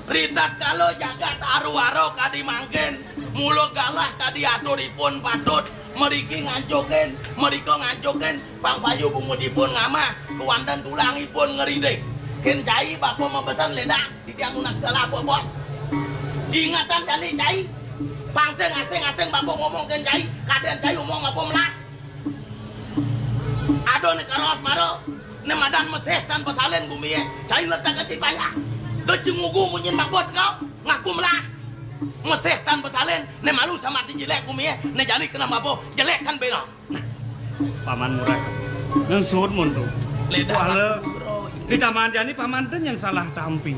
Ritatkala jagat aru-aru kadi mangkin, mula galah kadi aturipun patut, mriki ngancukin, mrika ngancukin, pang payu bungut ipun ngamah, kuanten tulangipun ngeridik. Kén cai bapa mabesen ledang, titiang nunas galah bobot. Ingetan jani cai, pang sing asing-asing bapa ngomong kén cai, kadén cai omong bapa melah. Aduh, né karos mara, né madan mesih tan pasalin gumié. Cai letak ka cipayang. Da ci ngugu munyin bapa kau, ngaku melah. Mesih tan pasalin, né malu samar di jelék gumié, né jani kena bapa, jelék kan bela. Paman Murah. Nang suud mun tu. Ledang. Wala. Di taman jani paman ten yang salah tampi.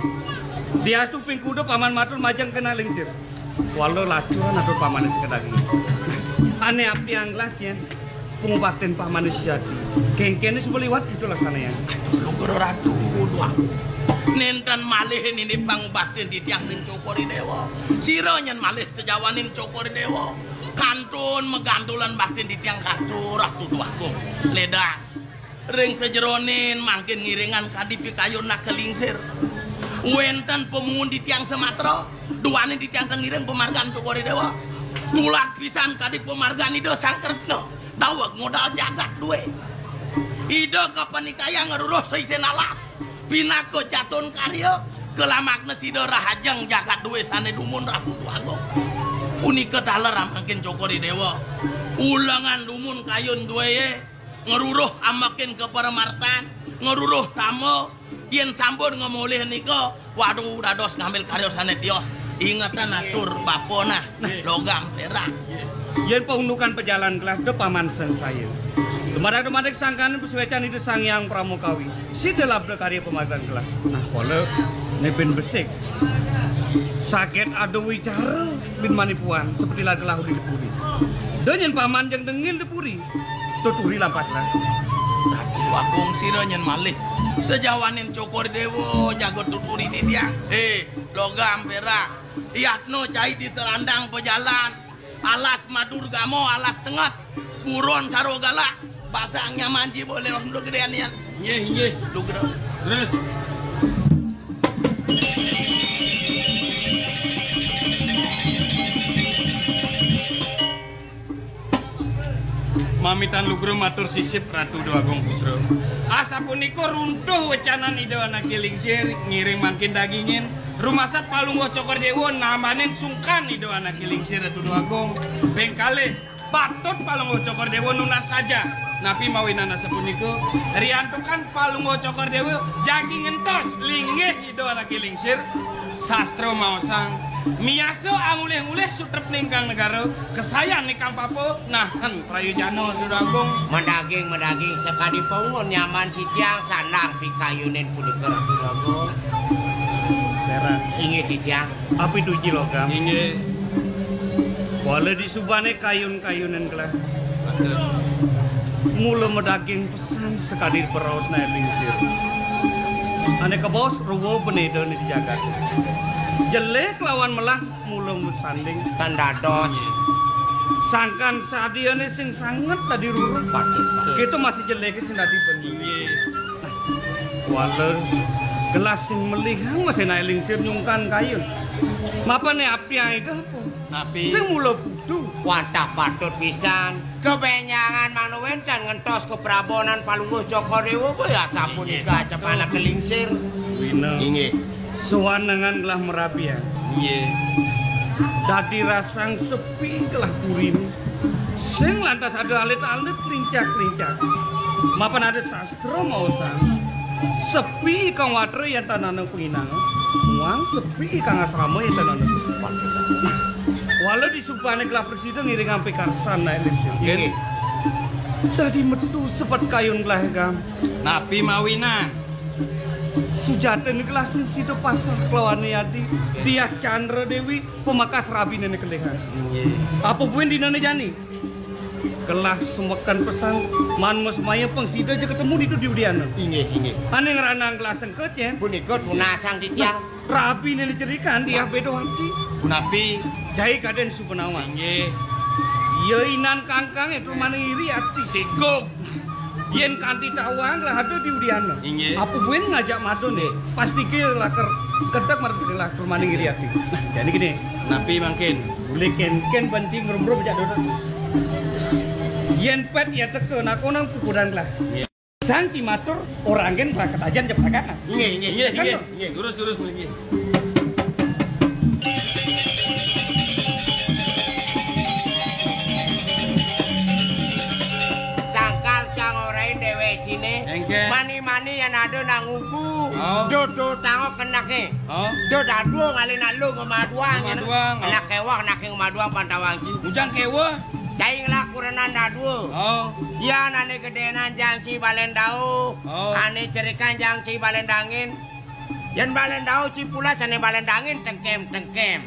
Diastu ping kuda paman matur majeng kena lingsir. Wala lacuran atur pamané sing kadaging. Ané api anggelah cén. Pangubatin pamané sujati. Kéngkéné suba liwat kita laksanayang. Aduh, Lugra Ratu, duh. Nénten malih nini pangubatin titiang ring Cokor I Déwa. Sira nyén malih sajawaning Cokor I Déwa. Kantun magantulan baktin titiang katur, Ratu Déwa Agung. Ledang. Ring sajeroning mangkin ngiringan kadi pikayun nak kalingsir. Wénten pamuhun titiang samatra, duaning titiang ten ngiring pamargan Cokor I Déwa. Tulad pisan kadi pamargan Ida Sang Kresna, daweg modal jagat dué. Ida kapanikayang ngruruh saisin alas, pinaka jatun karya, kalamakna sida rahajeng jagat dué sané dumun Ratu Déwa Agung. Punika taler amangkin Cokor I Déwa. Ulengan dumun kayun dué, ngruruh amekin ka paramartan, ngruruh tama, yén sampun ngamolih nika, waduh, dados ngambil karya sané tios. Ingetan atur bapa nah, nah, logam perak. Yén paundukan pajalan gelah, da paman sangsaya. Dumadak-dumadak sangkaning pasuécan Ida Sang Hyang Parama Kawi. Sida labda karya pamasan gelah. Nah, kala né bin besik. Sagét ada wicara bin manipuan, sapetilar gelah uli di puri. Da nyén paman jeng dengil di puri. Tuturi lampat lah. Ratu Agung sira nyén malih. Sajawaning Cokor I Déwa jaga tuturi titiang. Hé, logam perak. Yatna cai di selandang pajalan. Alas Madurgama, alas tenget. Buron sarwa galak. Basang nyaman ji boleh wah gedéan yan. Nggih, nggih. Lugra. Terus. Mamitan lugra matur sisip Ratu Déwa Agung Putra. Asapunika runtuh wecanan Ida Anaké Lingsir ngiring mangkin dagingin. Rumasat Palungguh Cokor Déwa nambanin sungkan Ida Anaké Lingsir Ratu Déwa Agung. Ping kalih, patut Palungguh Cokor Déwa nunas saja. Napi mawinan asapunika? Riantukan Palungguh Cokor Dewa jagi ngentos linggih Ida Anaké Lingsir, sastra maosang, miasa angulih-ngulih sutrepning kang negara, kasayan nikang papa, nahen prayojana, Ratu Agung. Madaging, madaging, sakadi pungun nyaman titiang sandang pikayunin punika, Ratu Agung. Leran. Inggih titiang. Apituji, Logam. Inggih. Wala disubané kayun-kayunan gelah. Mula madaging pesan sakadi beraos Anaké Lingsir. Ané kabaos rwa benéda di jagat. Jelé kelawan melah mula masanding. Tan dados. Sangkan sadiané sing sanget dadi rura. Patut, patut. Kéto masih jelé ké sing dadi benéda. Inggih. Wala gelah sing melihang masih Anaké Lingsir nyungkan kayun. Mapané apiang Ida apa? Napi? Sing mula putu. Wantah patut pisan. Kabénjangan mangda wénten ngentos kaprabawanan Palungguh Cokor Dewa, boya sapunika. Inggih, acep patut. Anaké Lingsir. Wina. Inggih. Sawanengan gelah marabian. Inggih. Dadi rasang sepi gelah puriné. Sing lantas ada alit-alit, lincak-lincak. Mapan ada sastra maosang. Sepi kang watra yén tan ana panginang. Muang sepi kang asrama yén tan ana sepi. Wala disubané gelah prasida ngiring ampi karsan naik lipsir. Inggih. Dadi metu sepet kayun gelah, Gam. Napi mawinan? Sujatiné gelah sing sida pasrah kelawan Adi. Diah Candra Déwi, pemakas rabiné né kelihan. Inggih. Apa buin dinané jani? Gelah semeken pesan, man masmaya pang sida ja ketemu ditu di udiana. Inggih, inggih. Ané ngranang gelah sengkecen, cén? Punika tunasang titiang. Rabiné né jerikan, Diah béda ati. Punapi? Cai kadén suba nawang. Inggih. Ya inan kangkang, ya, pramana iri ati. Sigug. Yén kanti tawang lah ada di udiana. Inggih. Apa buin ngajak madun, nggih. Pasti ké lah ker-, kedek marep ké lah pramana iri ati. Nah, jani kéné. Napi mangkin? Uli kénkén banci ngrum-ngrum jak dodot. Yén pét ya teka, nakonang pukudan lah. Inggih. Sang ci matur, orang gén lah ketajan jep rakan, nah. Inggih, inggih. Inggih, kan, inggih, Nur? Inggih. Durus, durus, inggih. Sangkal cang orain déwék ciné. Éngkén. Mani-mani yén ada nang ugu. Oh. Dodo tango keneké. Oh. Do dadua ngalih nalu ngemaduang. Ngemaduang, oh. Enak kéweh, enak ngemaduang pantawang ci. Ujang kéweh. Cai ngelah kurenan dadua. Oh. Yan ané gedénan jang ci balén dauh. Oh. Ané cerikan jang ci balén dangin. Yén balén dauh ci pulas ané balén dangin tengkem-tengkem.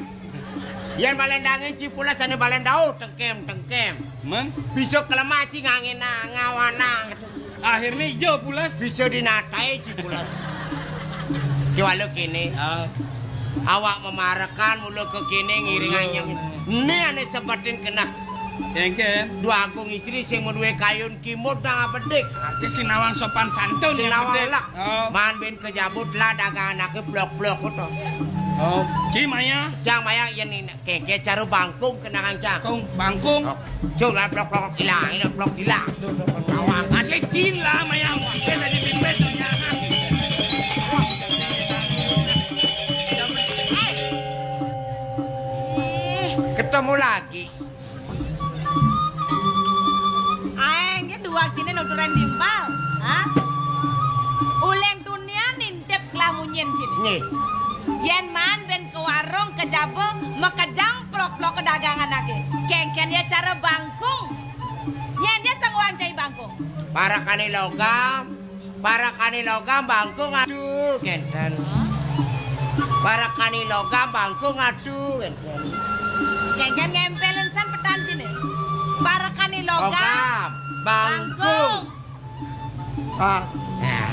Yén balén dangin ci pulas ané balén dauh tengkem-tengkem. Men? Bisa kelemah ci ngangin ngawana. Akhirnya ijo pulas. Bisa dinataé ci pulas. Kéwala kéné. Ah. Awak memarekan mula ka kéné ngiring anyeng. Né ané sebetin keneh. Éngkén. Dua Agung Istri sing madué kayun kimud nang abedik. Ati sing nawang sopan santun. Sing nawang lek. Oh. Man bin kejabut lah dagangan anaké blok-blok to. Oh, ci maya. Cang maya yén kéké cara bangkung kenangan cang. Kung bangkung. Oh. Cuk lah blok-blok ilang, ini blok ilang. Nawang. Masih cin lah maya. Oké, tadi pipis nanya. Ketemu lagi. Aéng, gén dua ciné nuturan timpal. Hah? Uling tunian nintip kelah munyin ciné. Nggih. Yén maan bin ke warung, ke jaba, makejang plok-plok ke dagangan anaké. Kénkén ya cara bangkung. Nyén ya sing wang cai bangkung. Parekané Logam. Parekané Logam bangkung adu kénten. Parekané Logam bangkung adu kénten. Kénkén ngémpélin san petan ciné. Parekané Logam. Logam bangkung. Bangkung. Ah. Eh.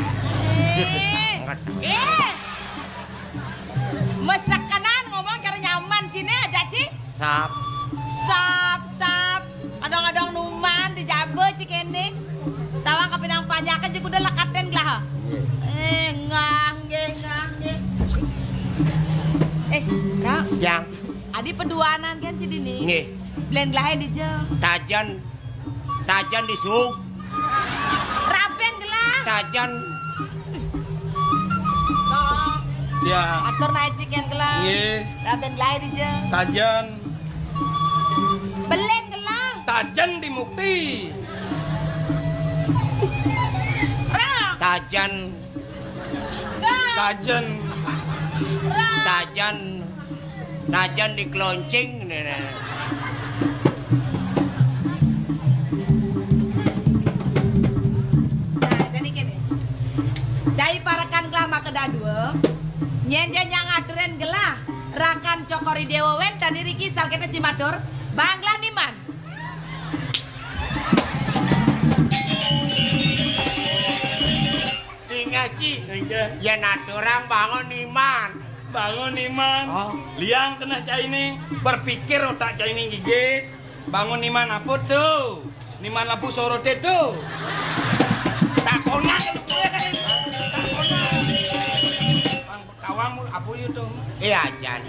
Eh. Mesekenan ngomong cara nyaman ciné aja, Ci. Sap. Sap, sap. Adong-adong numan di jaba ci kéné. Tawang kapinang panjaké juga udah lekatén gelah. Nggih. Eh, ngah, nggih, ngah, nggih. Eh, Kak. Jang. Adi peduanan kan ci dini. Nggih. Belén gelahé dija. Tajen. Tajen di sug. Rabén gelah. Tajen. Tong. Ya. Atur naé ci kén gelah. Nggih. Rabén gelahé dija. Tajen. Belén gelah. Tajen di mukti. Tajen. Tajen. Tajen. Tajen di keloncing. Nah, jadi gini. Cai parekan gelah makeda dua. Nyén ja nyang aturin gelah. Rakan Cokor I Déwa wénten iriki sal kéto cai matur. Bang gelah niman. Dingeh, Ci. Nggih. Yén aturang bangun niman. Bangun niman. Oh. Liang keneh cainé, berpikir otak cainé gigis. Bangun niman apa to? Niman lampu soroté to. Takonang. Takonang. Bang Tawang mu apa ya to? Iya, Jan.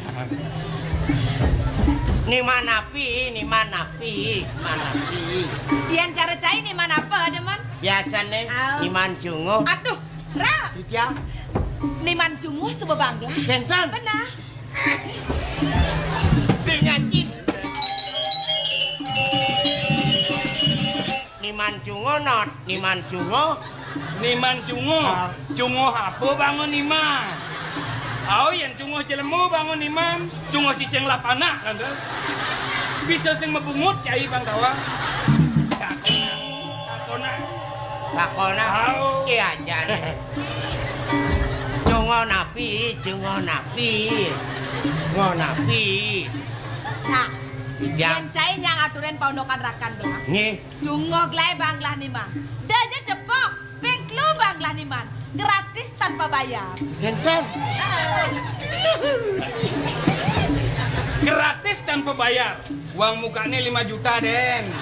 Niman api, niman api, niman api. Yén cara cai niman apa, Demen? Biasané niman junguh. Aduh, Ra. Iya. Niman junguh suba bang gelah. Kénten. Beneh. Dingeh, Ci. Niman junguh, Not. Niman junguh. Niman junguh. Ah. Junguh apa bangun niman? Au, yén junguh jelema bangun niman, junguh cicing lapanak, kan, to? Bisa sing mabungut cai Bang Tawang. Takonang, takonang. Takonang. Au. Iya, Jan. Junguh napi, junguh napi. Junguh napi. Nah, yén cai nyang aturin paundukan rakan gelah. Nggih. Junguh gelah bang gelah niman. Da ja cepok, ping telu bang gelah niman. Gratis tanpa bayar. Kénten. Gratis tanpa bayar. Uang mukané lima juta, dén.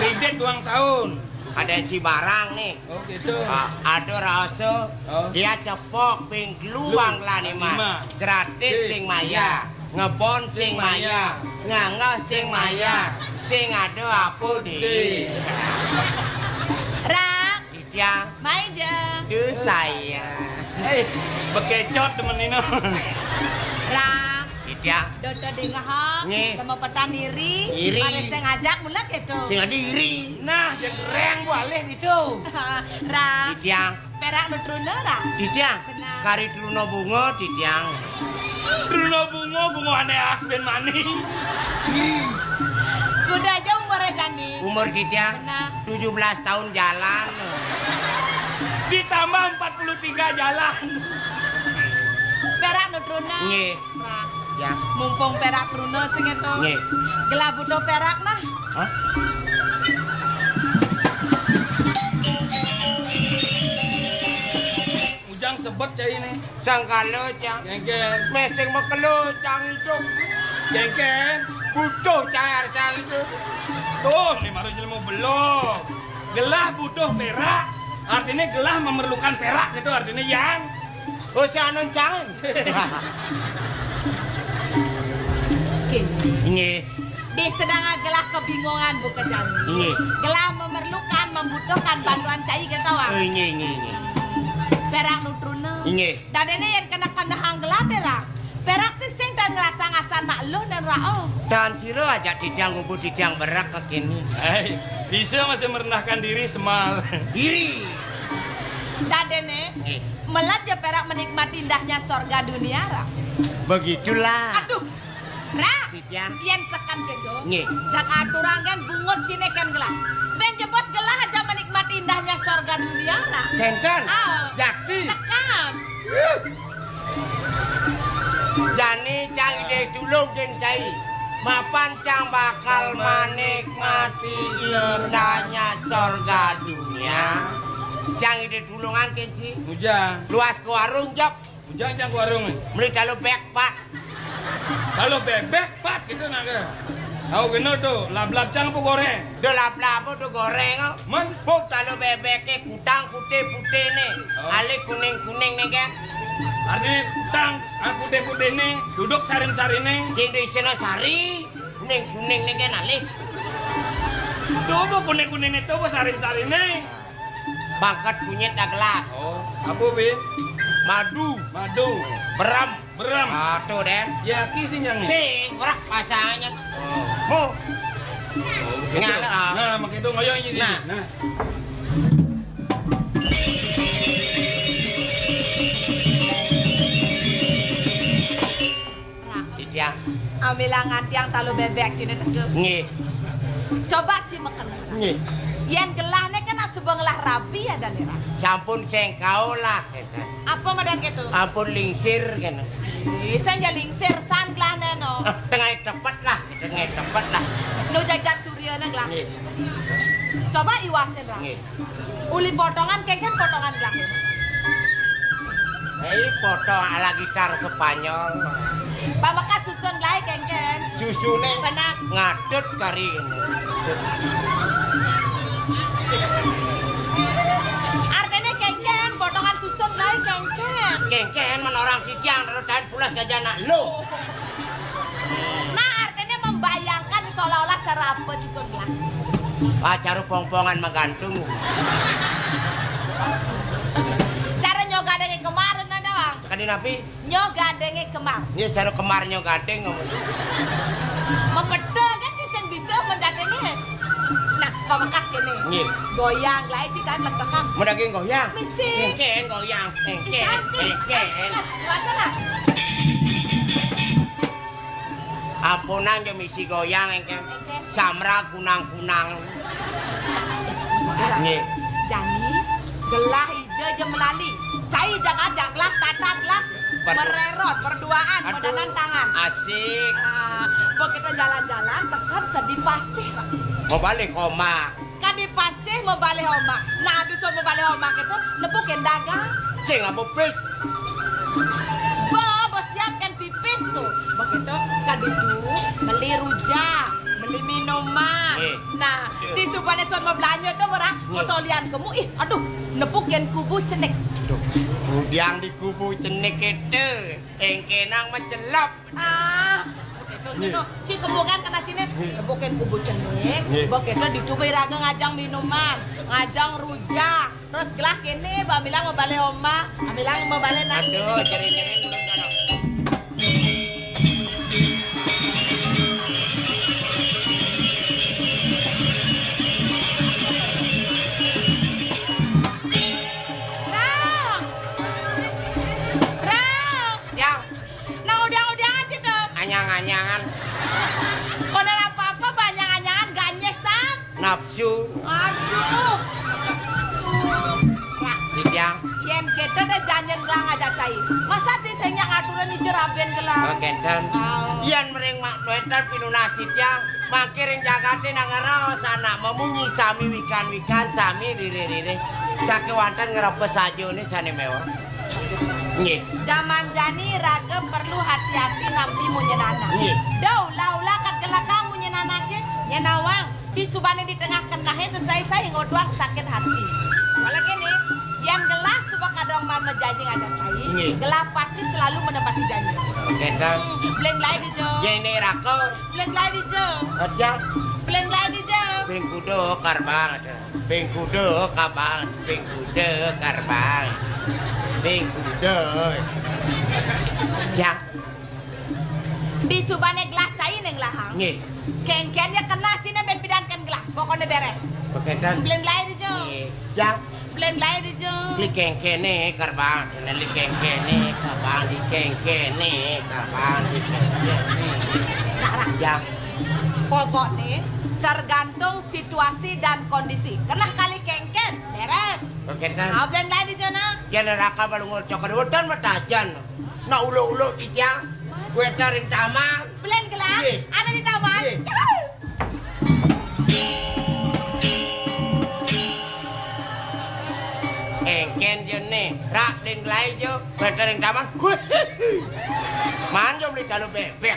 Kredit duang taun. Ada yang ci barang nih. Oh, gitu. Ah, ada rasa dia cepok ping telu bang gelah niman. Lima. Gratis sing mayar. Ngebon sing mayar. Nganggeh sing mayar. Sing ada apa, Dik? Rak. Titiang. Mai ja. Duh, saya. Eh, bekecot temen ini. Rak. Titiang. Dodo dingeh. Nggih. Lema petan iri. Iri. Pada sing ngajak mula gitu. Sing ada iri. Nah, jeng reng bu alih gitu. Rak. Titiang. Perak nu truna, Ra? Titiang. Benar. Kari truna bunga, Titiang. Truna bunga, bunga ané asbén maning. Kuda aja umurnya jani. Umur Titiang? Benar. Tujuh belas tahun jalan. Ditambah empat puluh tiga jalan. Perak nu truna. Nggih. Nah, ya. Mumpung perak truna sing éto. Nggih. Gelah butuh perak nah. Hah? Ujang sebet cai né. Sangkala, Cang. Kéngkén. Mésing makelo, Cang, itu. Kéngkén. Butuh, Cang, arep, Cang, itu. Tuh, né mara jelema belog. Gelah butuh perak. Artinya gelah memerlukan perak gitu artinya, Yang. Oh, si anu, Cang. Oke. Nggih. Di sedang gelah kebingungan buka jani. Nggih. Gelah memerlukan, membutuhkan bantuan cai gitu, Wak. Oh, nggih, nggih, nggih. Perak nu truna. Nggih. Dadéné yén kena-kena hang gelah té, Ra. Perak sing tan ngerasa ngasan nak luh dan Ra, oh. Tan sira ajak Titiang ngubu Titiang berek kekini. Hei, bisa masih merendahkan diri semal. Diri. Dadéné, nggih, melat ya perak menikmati indahnya sorga dunia, Ra. Begitulah. Aduh, Ra. Titiang. Yén seken gitu. Nggih. Jak aturang kén bungut ciné kén gelah. Bén jebos gelah aja menikmati indahnya sorga dunia, Ra. Kénten. Ah. Jakti. Seken. Jani Cang Ida tulung kén cai. Mapan Cang bakal menikmati indahnya sorga dunia. Cang Ida tulungan kén ci. Ujang. Luas ke warung, Jok. Ujang, Cang, ke warung. Meli talu bek pat. Talu bebek pat gitu nak ke. Tahu kena tuh, lablab Cang apa goreng? Dah lablab apa tuh goreng, oh? Men? Buk talu bebek ke kutang putih-putih nih. Oh. Alih kuning-kuning nih kan. Artinya kutang, ah, putih-putih nih, duduk sarin-sarin nih. Sing di sana sari, kuning-kuning nih kan alih. Tuh bu kuning-kuning nih, tuh bu sarin-sarin nih. Bangket kunyit dah gelas. Oh, apa, Bin? Madu. Madu. Berem. Berem. Ah, tuh, Den. Ya, ki sing yang. Sing, orak pasangnya. Oh. Mu. Oh, begitu. Ngala, ah. Nah, makin itu ngoyong ini. Nah. Nah. Milangan tiang talu bebek cine teke. Nggih. Coba ci meken. Nggih. Yen gelahne kan asubeng lah rabi ya dan ira. Sampun sengkau lah. Apa madan ketu? Ampun lingsir kene. Ih, sing ya lingsir san gelahne no. Ah, tengah tepet lah, tengah tepet lah. No jajak surya ne gelah. Nggih. Coba iwasin lah. Nggih. Uli potongan kengken potongan gelah. Hei, potong ala gitar Spanyol. Pamekas susun gelai kengken. Susune benar. Ngadut kari ini. Artinya kengken, potongan susun gelai kengken. Kengken menorang titiang terus dan pulas gajana. Lo. Nah, artinya membayangkan seolah-olah cara apa susun gelah. Ah, cara pongpongan menggantung. Cara nyoga dengan kemarin ada, Bang. Sekali napi? Nyo gandenge kemar. Nggih, cara kemar nyo gandeng ngomong. Membetul kan sih sing bisa mendatene. Nah, pamekas kene. Nggih. Goyang, lae cikan letekan. Medaging goyang. Misi. Engken goyang. Engken. Engken. Puasa lah. Ampunang yo misi goyang engken. Engken. Samra kunang-kunang. Nggih. Jani, gelah ija je melali. Cai jangan jaglah, tatat lah. Mererot, berduaan, medangan tangan. Asik. Ah, begitu jalan-jalan, tekan sedi pasih. Mau balik koma. Kadi pasih mau balik oma. Nah, dusun mau balik oma itu, nepukin dagang. Sing apa pis? Bo, bo siapkan pipis tuh. Begitu, kadi itu, beli rujak, beli minuman. Nah, di subane son mau belanja tuh, berah, kotolian kemu, ih, aduh, nepukin kubu cenik. Aduh, udiang di kubu cenik itu, engkenang mencelop. Ah, begitu sih, no. Ci kebukan kena cine, kebukin kubu cenik, begitu ditubai raga ngajang minuman, ngajang rujak. Terus gelah kene, bamilang mau balik oma, bamilang mau balik nanti. Aduh, jering-jering dulu, Tono. Rang! Rang! Yang. Nah, udiang-udiang aja dong. Anyang-anyangan. Kono apa-apa, banyak anyangan, ganyeh san. Nafsu. Aduh. Nih, Tiang. Yen kita udah janjian gelang aja cai. Masa sih saya ngaturan ijo raben gelang? Oh, kenten. Yen mering mak tuentan pinunasi, Tiang. Mangkiring jagate nang ngeraos anak memunyi sami wikan-wikan, sami rire-rire. Sakewanten ngrepes sajone sane mewah. Nggih. Jaman jani raga perlu hati-hati nampi munyin anak. Nggih. Dah ulah-ulah kat gelakang munyin anake, nyen awang. Di subane di tengah kenahe sesai-sai ngoduak sakit hati. Malah kene, yang gelas suba kadang mal mejanji ngajak cai, nggih, gelah pasti selalu menepati janji. Kenten. Hmm, belen gelai di jo. Ya ini rako. Belen gelai di jo. Aja. Belen gelai di jo. Beng kudo karbang. Ping kuda kabang, ping kuda karbang. Ping kuda. Jang. Di subane gelah cai neng lahang. Nggih. Kengken ya kena cine ben pidankan gelah. Pokoknya beres. Pokoknya. Belen gelai di jo. Nggih. Jang. Belen gelai di jo. Li kengkene karbang, li kengkene karbang, li kengkene karbang, li kengkene. Jang. Pokoknya tergantung situasi dan kondisi. Kenah kali kengken, beres. Kengken. Nah, belen gelai di jana. Yen neraka balung cokor wetan metajan. Nak uluk-uluk titiang. Gue taring taman. Belen gelai. Iya. Ada di taman. Iya. Cau. Engken jene, rak den gelai jo, gue taring taman. Man jo beli talu bebek.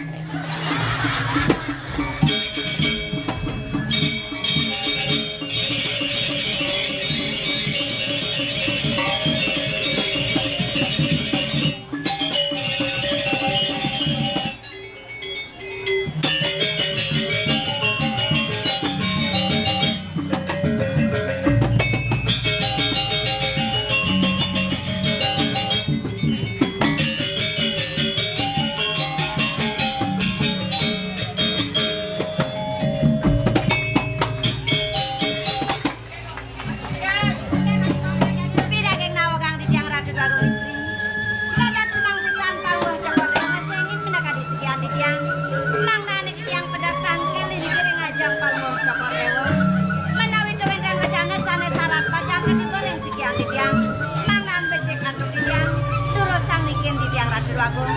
Titiang Ratu Agung.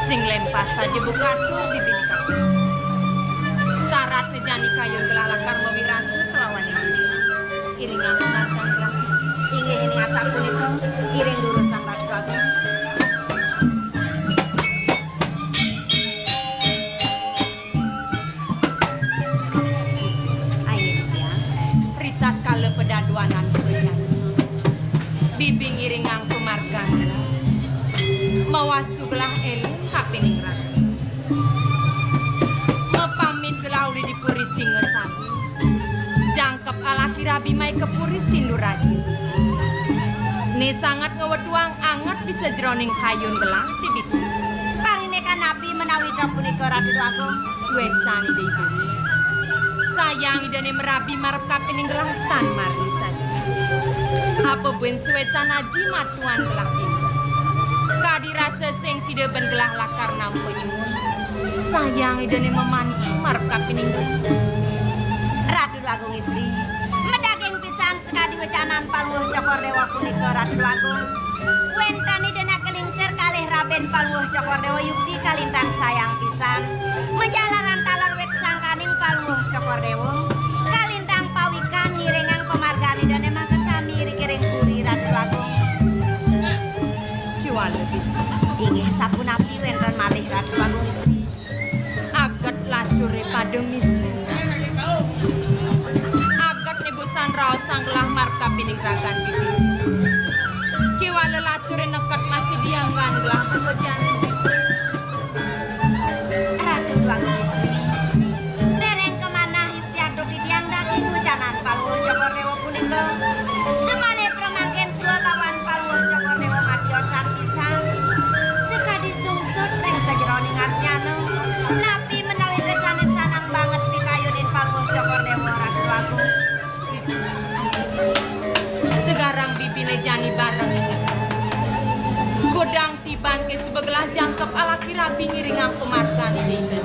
Sing lempas saja buka atur di bini kamu. Syarat jani kayun gelah lakar mawirasa kelawan ibu. Iringang pengantan gelah. Inggih, ning asapunika, iring durusang Ratu Agung. Ayo, Tiang. Ritatkala pedaduanan pejani, bibi ngiringang pamargan. Mawastu gelah eling kapining raga. Mapamit gelah uli di Puri Singasari. Jangkep alaki rabi mai ka Puri Sinduraja. Né sanget ngawetuang anget di sajeroning kayun gelah tibit. Parindikan napi menawi ta punika, Ratu Agung? Suécan Ida Idané. Sayang Idané marabi marep kapining gelah tan margi saja. Apa buin suécan aji matuan gelah dini? Kadi rasa sing sida ben gelah lakar nampa nyuwun. Sayang Idané mamantu marep kapining gelah. Ratu Agung Istri, medaging pisan sakadi wecanan Palungguh Cokor Déwa punika, Ratu Agung. Wénten Ida nak kalingsir kalih rabin Palungguh Cokor Déwa yukti kalintang sayang pisan. Majalaran taler wit sangkaning Palungguh Cokor Déwa. Kalintang pawikan ngiringang pamargan Idané makasami ri kiring puri, Ratu Agung. Kiwala, Bibi. Inggih, sapunapi wénten malih, Ratu Agung Istri? Aget lacuré pada misi. Aget nibusan raosang gelah marep kapining ragan, Bibi. Kiwala lacuré neket masih dianggan gelah. Ratu Agung Istri. Déréng kamanah yukti atur titiang daging wecanan Palungguh Cokor Déwa punika. Semalih pramangkin swabawan Palungguh Cokor Déwa matiosan pisan. Sakadi sungsut ring sajeroning adnyana. Napi menawi tresnané sanang banget pikayunin Palungguh Cokor Déwa, Ratu Agung? Tegarang bibiné jani bareng inget. Godang tiban ké suba gelah jangkep alaki rabi ngiringang pamargan Ida.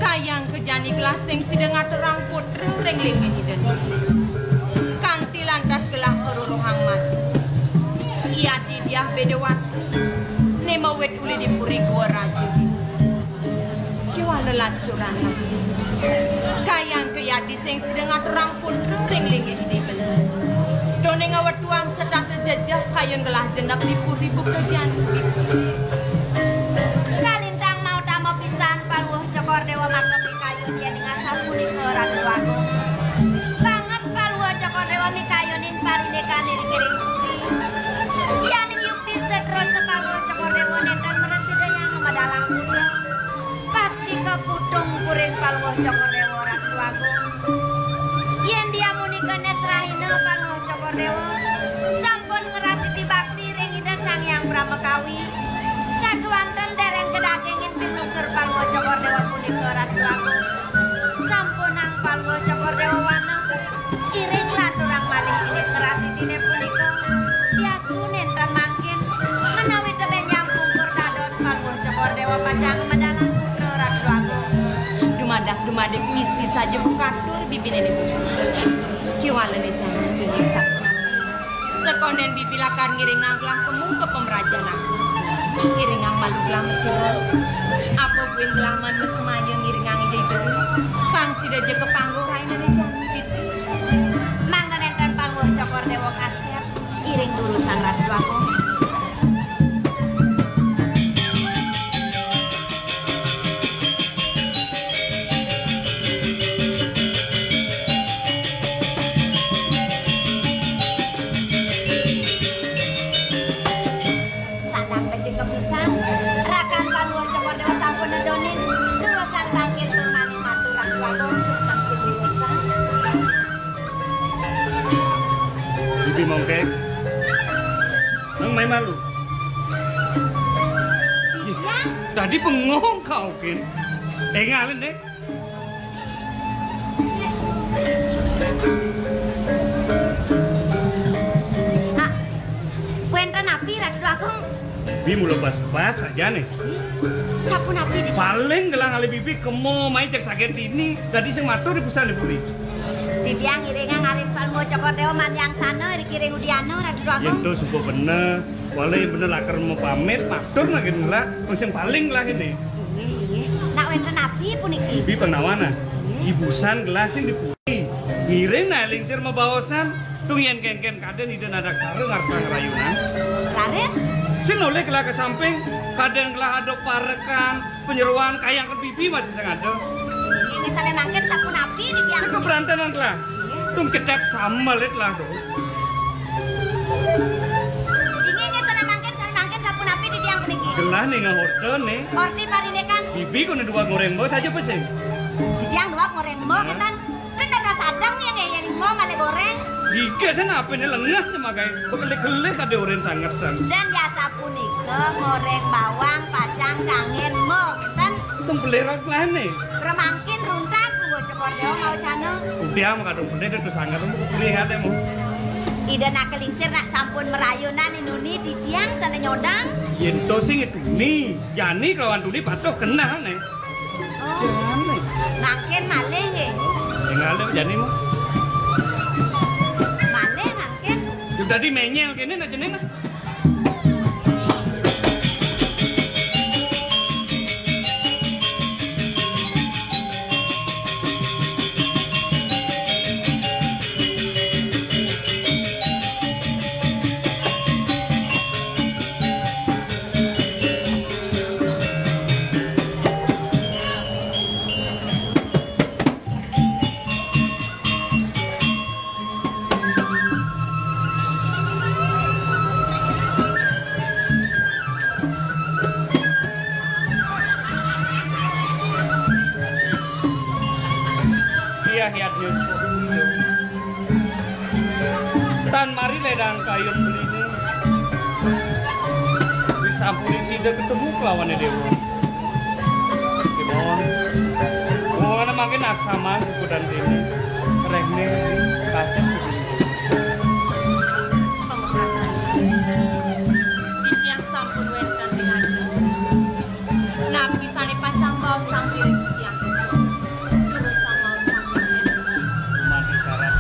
Kayang ké jani gelah sing sida ngaturang putra ring linggih Ida. Kanti lantas gelah karuruhang mati. Yadi Diah Bédawati. Né mawit uli di puri Gua Raja. Kiwala lacuran nasib. Kayang ké yadi sing sida ngaturang putra ring linggih Ida. Toné ngawetuang setata jejeh kayun gelah jenek ribu-ribu kejani. Kalintang mautama pisan Palungguh Cokor Déwa makta pikayun yén ing asapunika, Ratu Agung. Banget Palungguh Cokor Déwa mikayunin parindikan ring kiring puri. Yén ing yukti seterusné Palungguh Cokor Déwa nénten mresidayang mamedalang putra. Pastika putung purin Palungguh Cokor Déwa, Ratu Agung. Yén diamunika nesrahina Palungguh Cokor Déwa sampun ngrastiti bakti ring Ida Sang Hyang Brahma Kawi. Sakéwanten déréng kadagingin pinungsur Palungguh Cokor Déwa punika, Ratu Agung. Sampunang Palungguh Cokor Déwa waneh. Iring lanturang malih inggih ngrastitiné punika. Yastu nénten mangkin menawi tebénjang pungkur dados Palungguh Cokor Déwa pacang mamedalang putra, Ratu Agung. Dumadak dumadik misi saja bukatur bibiné Gusti. Kiwala né jani inggih sapunapi. Sekondén bibi lakar ngiringang gelah kemu ka pamrajan aku. Ngiringang malu gelah masihan. Apa buin gelah man masemaya ngiringang Ida Idané. Pang sida ja ka panggung rahinané jani, Bibi. Mangda nénten Palungguh Cokor Déwa kasép, iring durusang Ratu Agung. Sanang becik kepisan, rakan Palungguh Cokor Déwa sampun nedonin, durusang tangkil tur mani matur Ratu Agung, tangkil durusang. Bibi Mongkek, nang mai malu. Ih, ya. Tadi bengong kau, Kin. Tingalin, deh. Ah, wénten napi, Ratu Agung? Bibi mula bas-bas saja nih. Sapunapi, Didi? Paling gelah ngalih bibi kemo mai cek saget dini, dadi sing matur di pusane puri. Titiang iringang arin Palungguh Cokor Déwa manjang sana ri kiring udiana, Ratu Agung. Yen to sumpah bener. Wale bener lakar mapamit, matur nggih gelah, sing paling gelah ini. Inggih, inggih. Nak wénten napi puniki? Bibi Pangnawana. Inggih. Ibusan gelah sing dipuri. Ngiring nah lingsir mabaosan, tung yén kénkén kadén Ida Nadaksara ngarsa ngrayunan. Raris? Sing nolih gelah ka samping, kadén gelah ada parekan, panyeroan kayang ke bibi masih sing ada. Inggih, sané mangkin sapunapi di tiang? Sing kabrantenan gelah. Inggih. Tung cedhak samalit lah, to. Inggih, inggih, sané mangkin, sané mangkin sapunapi di tiang puniki? Gelah ning orta né. Orti parinikan. Bibi kono duwag ngoréng mo saja pesing. Di tiang duwag ngoréng mo, nah. Kénten. Ten dados sadeng ya nggih, yén mo malih goréng. Giga sen apiné lengah né makaé. Bekelih-kelih kadé orén sanget san. Dan ya sapunika ngoréng bawang pacang kanggén mo, kénten. Tung pelih ras lane. Remangkin runtak nggo cekor dewa mau cana. Udah mah kadung pelih itu sanget mu kuring ate mu. Ida nak kelingsir nak sampun merayunan inuni di tiang sana nyodang. Yén to sing ituni, jani kelawan tuni patuh kenal né. Oh. Jani. Mangkin malih nggih. Tinggal jani mu. Malih mangkin. Yo dadi menyel kene nak jenenge. Iya, hiat nyusu. Tan mari ledang kayun beline. Disampuni sida ketemu kelawane dewa. Kemawon. Wong ana mangkin aksaman kudan dene. Rehne kasih. Pamekasan. Titiang sampun wénten ring ajeng. Napi sané pacang baos sampiring setiang? Durus samaon sampiring. Mati syarat.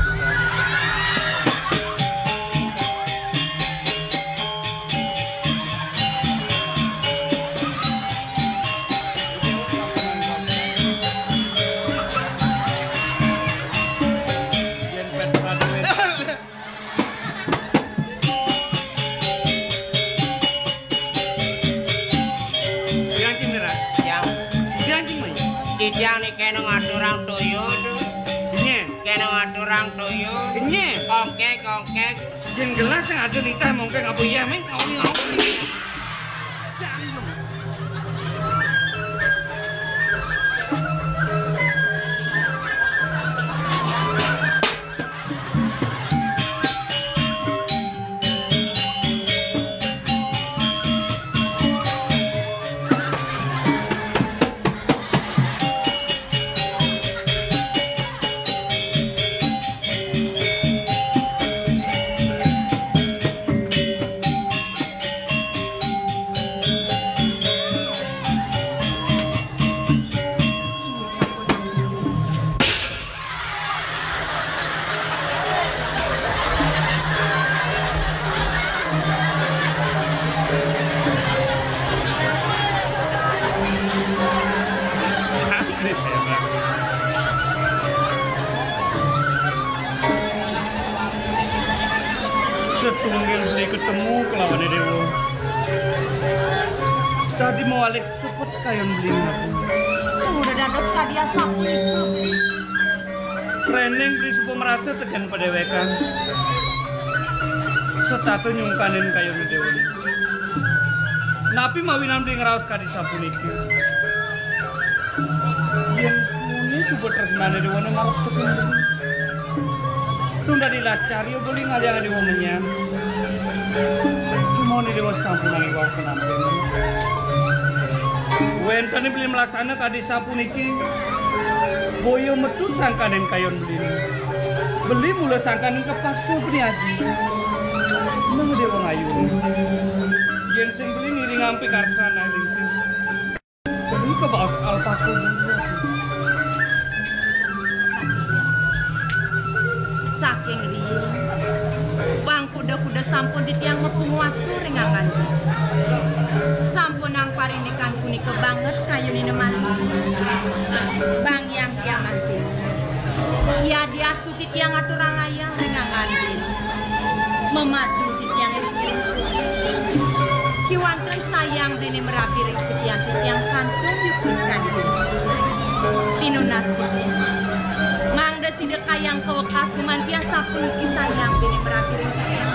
Yen pet pradel. Tiang cing, Rak. Tiang. Tiang cing, Mai. Titiang niki kena ngaturang toya, to. Kenye. Kena ngaturang toya. Kenye. Kongkek, kongkek. Yen gelas sing ada nitah mongkek apa iya, Meng? Awi, awi. Jang, Meng. Setunggil beli ketemu kelawan dewa. Tadi mau alik sepet kayon beli ngaku. Udah dados kadi asapunika. Rening beli supa merasa tekan padewekan. Setata nyungkanin kayun dewa. Napi mawinan beli ngraos kadi sapuniki? Yen muni suba tresnane dewane marep tekan. Tunda dilas carya beli ngaliang dewa menyan. Cuma ni dewa sampun iwak penampilan. Wenten beli melaksana kadi sapuniki. Boya metu sangkaning kayon beli. Beli mula sangkaning kepaksa beli aji. Nang dewa ngayu. Yen sing beli ngiring ampi karsan ae lingsir. Beli kebaos alpaku. Saking riyin, bang kuda-kuda sampun ditiang mepungu waktu ring angan. Tiang aturang ayah ring angan dini. Mamadu titiang ring kiwantun sayang dini marabi ring sikian titiang kantun yukis kadi. Pinunas titiang. Mangda sida kayang kawekas gumantiang sapuniki sayang dini marabi ring titiang.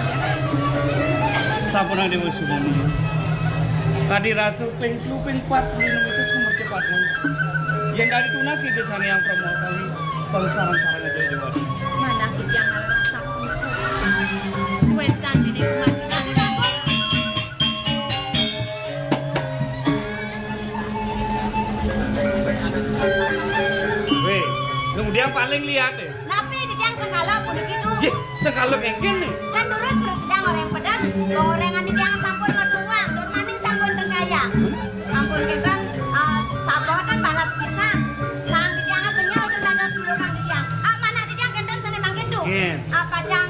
Sampun Dewa Sumuni. Kadi rasa ping telu ping pat beli nemu itu semua cepatnya. Yang dari tunas kita sana yang promo kami. Bangsaran-saran aja Dewa. Manah titiang ngarasa. Suécan dini umat pisan iraga. Wéh, nu dia paling liat, é. Napi titiang sengkala puniki to? Yéh, sengkala kéngkén né. Kan durus mrasidang oréng pedas, wong oréngan titiang sampun matuang, tur maning sampun tengkayang. Ampun kénten, ah, saboten balas pisan. Sang titiang benyel ten dados julukan titiang. Ah, manah titiang kénten sané mangkin to? Ngén. Ah, pacang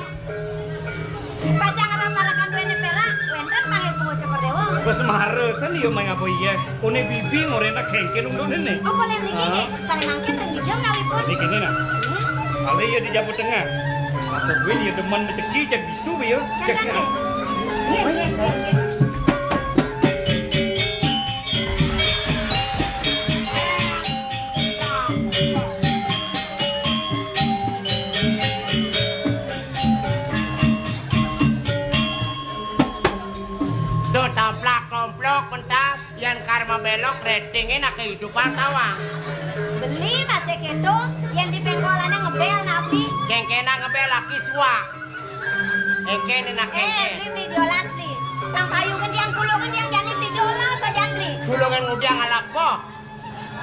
Pacang ngrah marakan duéné pérak, wénten panggih pangucap déwa. Wes mara, sen iya main apa iya? Koné bibi ngorénak kéngkén unduk néné. Apa lé mriki, hah? Nggih? Sané mangkin ring dija menawipun. Niki, nah. Hmm? Alé iya di Jawa Tengah. Atau gue iya demen mateki jak gitu ya. Jak. Kakak, nggih. Nggih, nggih, nggih, nggih. Tuh, tomplak-tomplok, pentas, yén karma belok, ratingé nak kehidupan tawang. Beli masih kéto, yén di péngkolané ngebel nak beli. Kéngkénan ngebel laki suak. Éngkén nak éngkén. Eh, beli, beli diolas, beli. Nang payu gendiang, kulo gendiang, jani beli diolas aja, beli. Kulo kan udah ngalap, boh.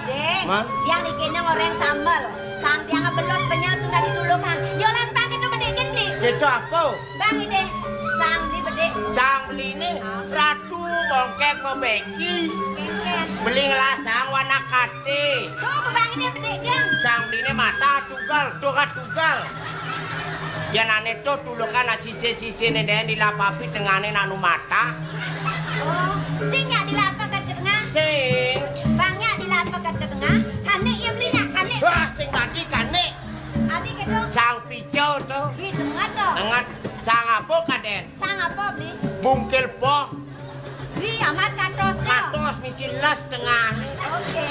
Sing, man? Tiang niki ngoréng sambel. Sang tiang belus benyel sing dadi tulukang. Yolas bang kéto bedik gén beli. Kéto apa? Bang idih, sang beli bedik. Sang beliné, ah, Ratu Mongkek Mebeki. Kéngkén. Beli ngelasang warna katé. Tuh, bang idih bedik gén. Sang beliné mata tugal, tuh tugal. Yén ané to tulukan nak sisih-sisiné dén dilapapi tengané nak nu matah. Oh, sing nyak dilapek ka tengah? Sing. Bang nyak dilapek ka tengah, kanik ya beli nyak, kanik. Wah, sing tadi kanik. Adi kéto? Sang pijo to. Wi, denget to. Denget. Sang apa kadén? Sang apa beli? Bungkil poh. Wih, amat katos to. Katos misi les tengah. Oké.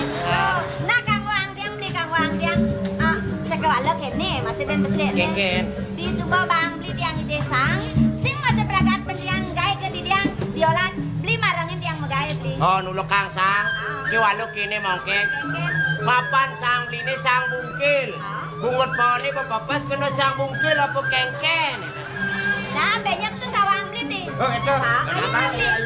Nah, kanggo angtiang beli, kanggo angtiang. Ah, sekewala kéné, masih ben besik, né. Kéngkén. Di suba bang beli tiang idih sang, sing masih pragat pendiang gaé ke didiang, diolas, beli marengin tiang megaé beli. Oh, nulukang sang. Ah. Di walu kéné mongkek. Kéngkén. Mapan sang beliné sang bungkil. Ah. Bungut pohonné bepepes kena sang bungkil apa kéngkén. Nah, banyak sing tawang beli, beli. Oh, itu. Ah, ayo, ayo, beli. Ayo.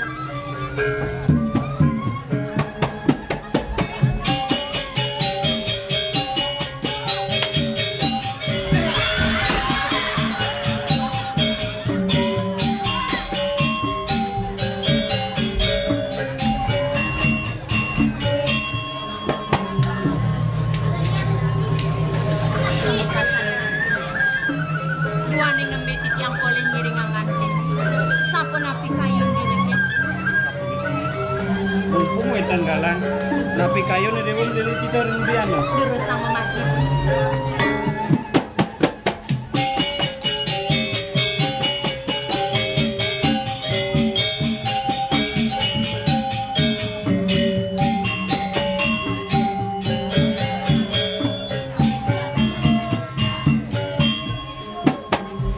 Duaning nembé titiang polih ngiring angan. Sapunapi kayun dini? Mumpung wénten galang, napi kayun déwé diri kita ring diana? Durus sama mati.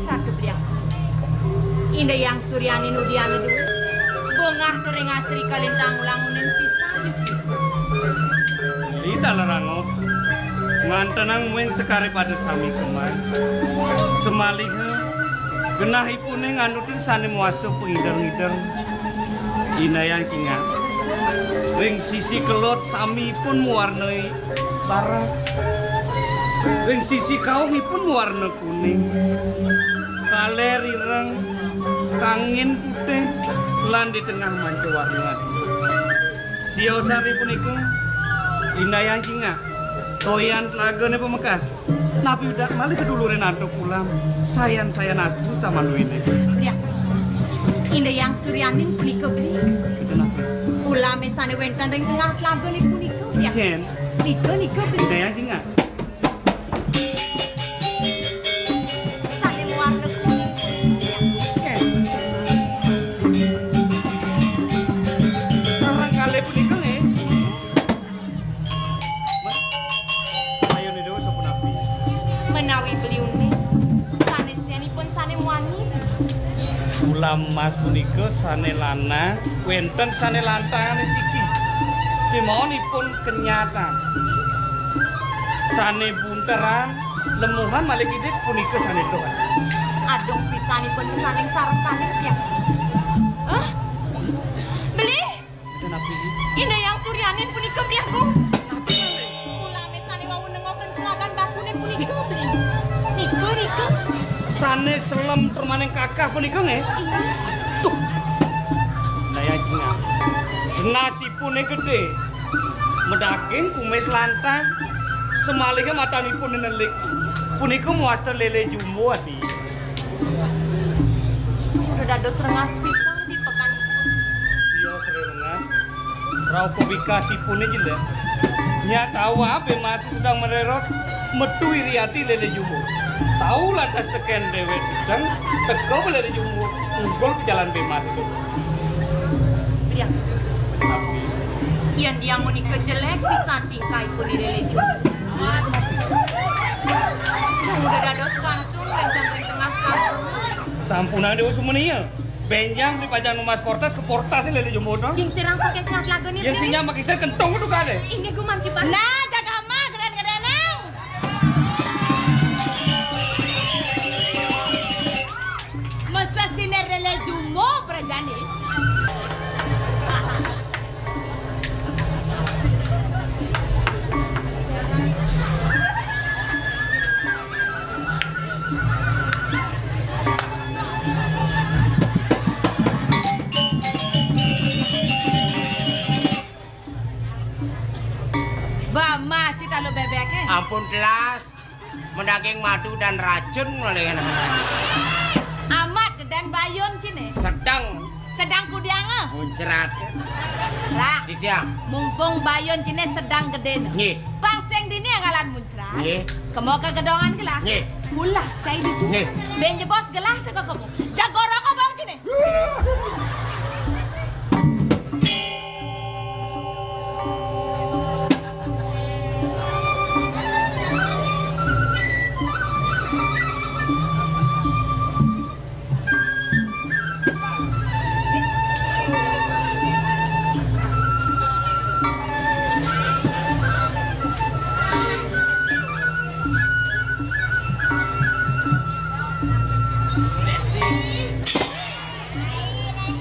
Ratu Briang. Indah Yang Suryani nudiana duwé. Bongah tering asri kalintang ulangunin pisan. Lita lerango. Ngantenang muing sekare pada sami kemang. Semaliha genahipune nganutin sane mawasta pangider-ngider. Inayang kingak. Ring sisi kelod sami pun mawarnai barak. Ring sisi kaung ipun mawarna kuning. Kaler ireng, kangin putih, lan di tengah manca warna adi. Siosan ri punika, indayang cingak, toyan telagane pamekas. Napi udat malih kedulurin antuk ulam, sayan-sayan astu taman luine. Ya. Indayang Suryaning punika beli. Kita napi? Ulame sane wenten ring tengah telagane punika, ya. Yen. Nika nika beli. Indayang cingak. Mas punika sane lanang, wenten sane lantangan siki. Timaon ipun kenyatan. Sane bunteran, lemuhan malih kidik punika sane doan. Adung pisanipun saning sareng kalih, ya. Hah? Beli? Ida napi? Ida Yang Suryanin punika, Beli Agung. Napi malih? Ulame sane wau nengoken seladan bakunin punika, Beli. Nika, nika. Sane selem tur maning kakah punika, nggih? Inggih. Aduh. Daya jingan. Nasipune gede. Medaging kumis lantang. Semalihe matanipun nelik. Punika muasta lele jumbo, adi. Sudah dados rengas pisan di pekan. Iya, sering rengas. Rauh publikasipune jelek. Nya tahu abe masih sedang mererot, metu iri ati lele jumbo. Tahu lantas teken dewek sidang, teka lele jumbo, unggul ke jalan bemas itu. Lihat. Tapi yen dia menika jelek pisan tingkahipun di lele jumbo. Sudah dados kantun wenten ring tengah kantun. Sampunang Dewa Sumenia. Benjang di pajang numbas portas ke portas lele jumbo to. Yen sirang saking tengah telaga ni, yen Beli. Sing nyamak isin kentung tu kade. Inggih guman kibar. Nah, jaga mah geden-gedenang. Masa sine lele jumbo prajane. Bah, mah cita lo bebeke. Ampun telas, mendaging madu dan racun malih. Amat dan bayun cine. Sedang. Sedang kudianga. Muncrat. Rak. Titiang. Mumpung bayun cine sedang gedene. Nggih. Pang sing dini anggalan muncrat. Nggih. Kemo ke gedongan gelah. Nggih. Ulah saya ditu. Nggih. Ben jebos gelah teko kemo. Jago rokok bang cine.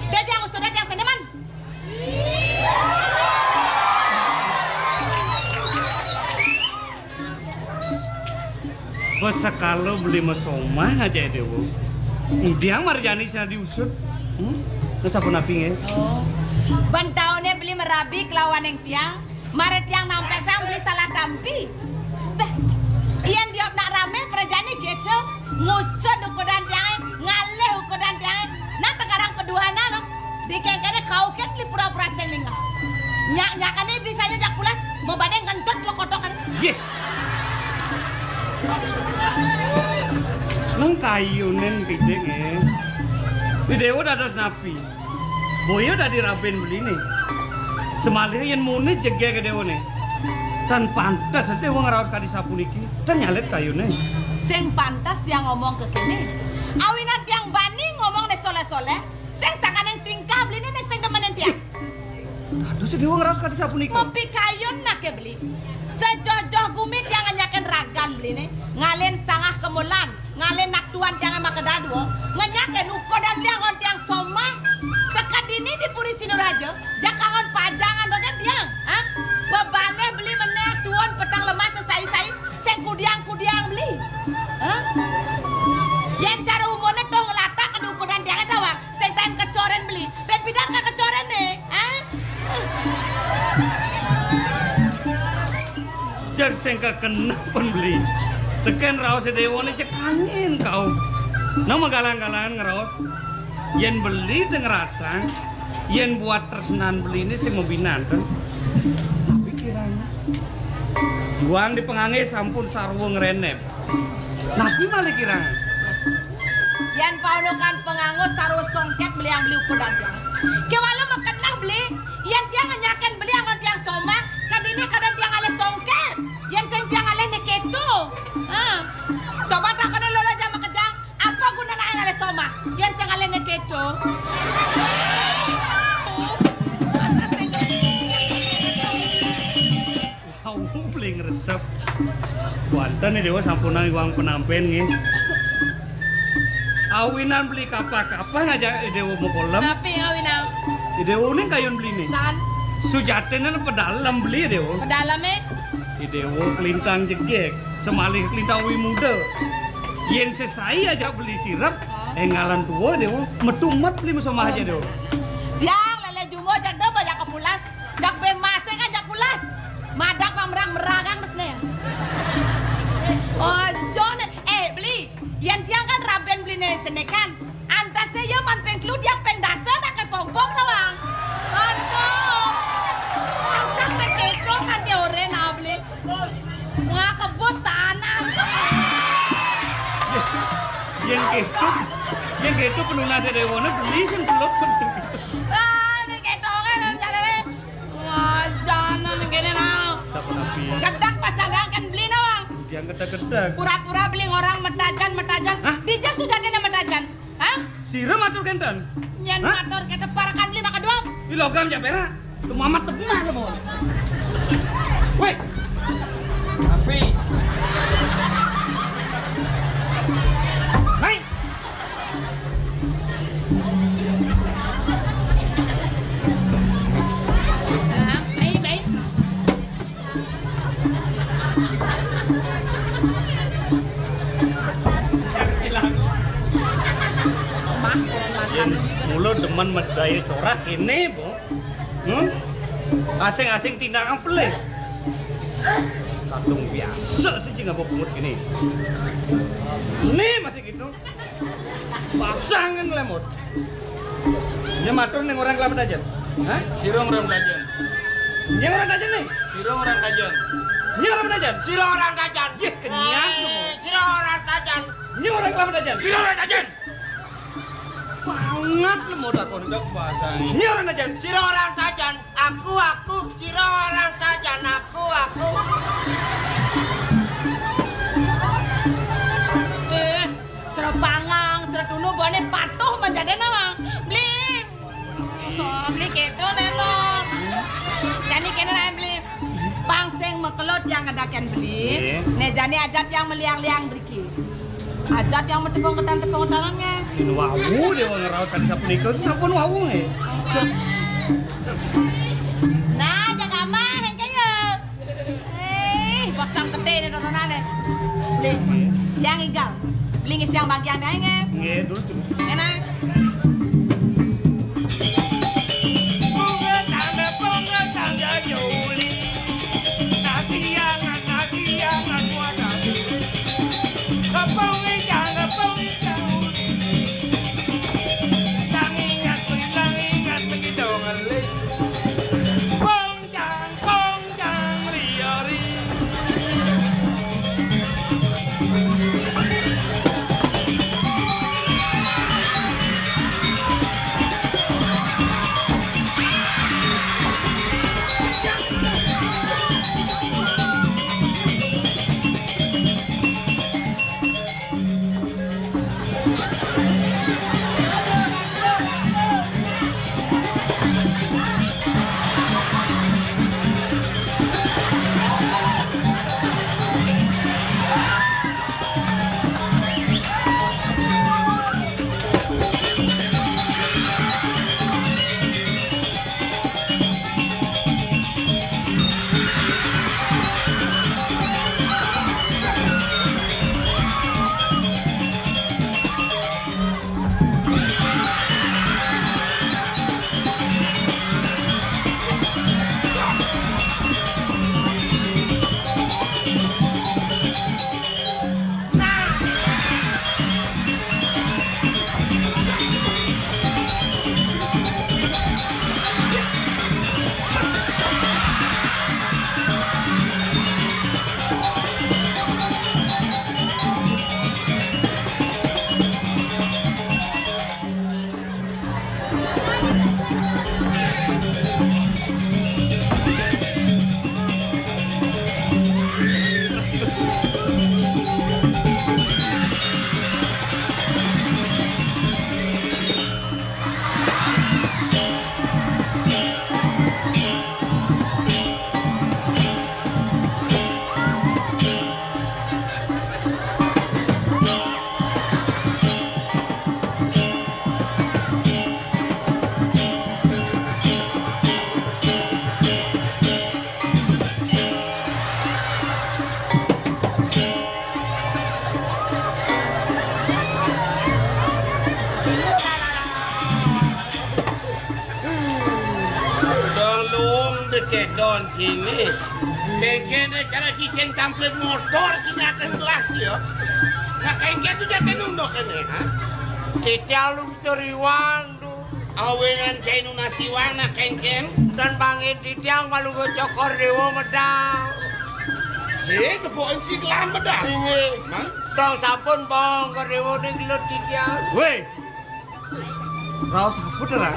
Dadi anggota, dadi yang seniman. Bes sekala beli mesomah aja, Dewa. Idiang marjani sing diusut. Hmm? Ngesapunapi nggih? Oh. Bentaune beli merabi kelawan yang tiang. Mare tiang nampesang beli salah tampi. Teh, yen diot nak rame prajane gitu, ngusut ukudan tiange, ngalih ukudan tiange. Nah, tekarang peduana, no. Dikengkene kau ken beli pura-pura sing ninggal. Nyak-nyakane bisanya jak pulas, mau badeng ngentot lo kotokan. Nggih. Nang kayunen pidik nggih. Di Dewa dados napi? Boya dadi rabin beline. Semalihe yen muni jegege Dewane. Tan pantes Dewa ngraos kadi sapuniki. Tan nyalet kayune. Sing pantes tiang ngomong ke kene. Awinan tiang bani ngomong nek soleh-soleh, sing sakaning tingkah beline nek sing demenin tiang. Aduh, si Dewa ngraos kadi sapunika. Mepikayun nake beli. Sejoh-joh gumi tiang ngenyakin ragan beline. Ngalin sangah kemulan. Ngalih nak tuan tiange makadadua, ngenyakin ukudan tiang on tiang somah. Teka dini di Puri Sinuraja, jak angon pajangan dogen tiang, ha? Pebalih beli meneh tuun peteng lemah sesai-sai, sing kudiang-kudiang beli. Ha? Yen cara umurne toh ngelatak di ukudan tiange tawang, sing tan kecoren beli. Ben pidan ka kecorene, ha? Jang sing kakenah pun beli. Teken raos Dewane cek angin kau. Nang magalang-galangan ngraos. Yen beli te ngrasang, yen buat tresnan beline sing mabinan ten. Tapi kirang. Juang di pengangge sampun sarwa ngrenep. Napi malih kirang? Yen paulukan panganggo sarwa songket beli ang beli ukudan tiang. Kewala makenah beli, yen tiang ngenyakin beli anggon tiang somah, kadini kadang tiang alih songket. Yen sing tiang alih ne keto. Ha. Coba takone lola jam makejang, apa gunane alih somah? Yen sing alih ne keto. Sep. Wénten Déwa sampunang iwang penampen nggih. Awinan beli kapah-kapah ngajak Déwa makolem. Napi awinan? Déwa uning kayun beliné. Tan. Sujatiné pedalem beli Déwa. Pedalem, eh? Déwa kelintang jegég, semalih kelintang wi muda. Yén sesai ajak beli sirep, énggalan tua Déwa, metu met beli masomah ajak Déwa. Tiang lélé jumbo jak da ba jak kepulas. Jak bé masé kan jak pulas. Madak pamerang-meragang dés né. Ojo né. Eh, beli. Yén tiang kan raben beliné cenik kan. Antasné ia man ping telu tiang ping dasa nak ké pongpong doang. Aduh. Masa té kéto kan tiang orén ah, beli. Wah, kebus tanah. Yén kéto, yén kéto penunasé Déwané beli sing teluk. Ah, né kéto kan jalan. Wah, jana né kéné nah. Sapunapi? Gedeg pasang kan beli nah. Jangan gedeg-gedeg. Pura-pura beli orang metajan, metajan. Hah? Dija sujatiné metajan. Hah? Sira matur kénten? Nyén matur kénten parekan beli maka doang. Ih, logam jak perak. Lu mamat tengah lu mau. Wéh. Tapi. Naik. Nah, baik, baik. Mula demen medaya corak ini, Bu. Hmm? Asing-asing tindakan pelih. Kadung biasa sih ngapa pungut gini. Ini masih gitu. Pasangan lemot. Nya matur ning orang kelapa tajen. Hah? Sira orang tajen. Nya orang tajen nih. Sira orang tajen. Nya orang tajen. Sira orang tajen. Yeh, kenyang lu. Eh, sira orang tajen. Nya orang kelapa tajen. Sira orang tajen. Banget lemot takon. Dek pasangan. Nya orang tajen. Sira orang tajen. Aku, aku, sira orang tajen. Aku, aku. Eh, sira pangang, sira tunu bone patuh menjadi nama. Beli. Oh, beli gitu neno. Jani kene rai beli. Pang sing makelut yang ngedaken beli. Nggih. Ne jani ajat yang meliang-liang driki. Ajat yang metepung ketan-tepung ketanannya. Wau dia ngeraos kan sapunika, sampun wau nggih. Nah, jaga aman engke ya. Eh, pasang gede ini tontonane. Beli. Siang igal. Beli siang bagian bae nggih. Nggih, dulu terus. Enak. Kedon sini. Kénkén cara cicing tamplit motor sini akan gelah ya. Nah, kénkén tu jatah nunduk ini, ha? Titiang lungsur iwang tu. Awenan cai nunas iwang nak kénkén. Dan bangin titiang malu cokor dewa medal. Si tepuk enci kelam medal. Inggih. Man? Dong sampun bong ke dewa ni gelut titiang. Weh. Raos apa, Dara?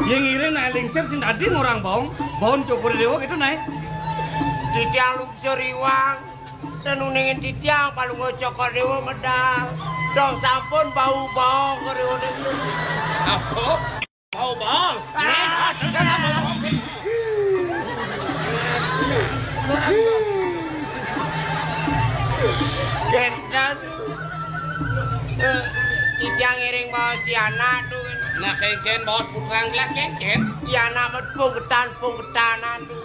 Yang ngiring nak lingsir sing tadi ngorang baong, baon cokor dewa gitu, nae. Titiang lungsur iwang, dan uningin titiang palungguh cokor dewa medal. Dong sampun bau baong ke dewa dewa. Apa? Bau baong? Ah. Kénten. Eh, titiang ngiring baos si anak tu. Nah, kénkén baos putrang gelah kénkén. Ya, anak met punggetan-punggetanan tu.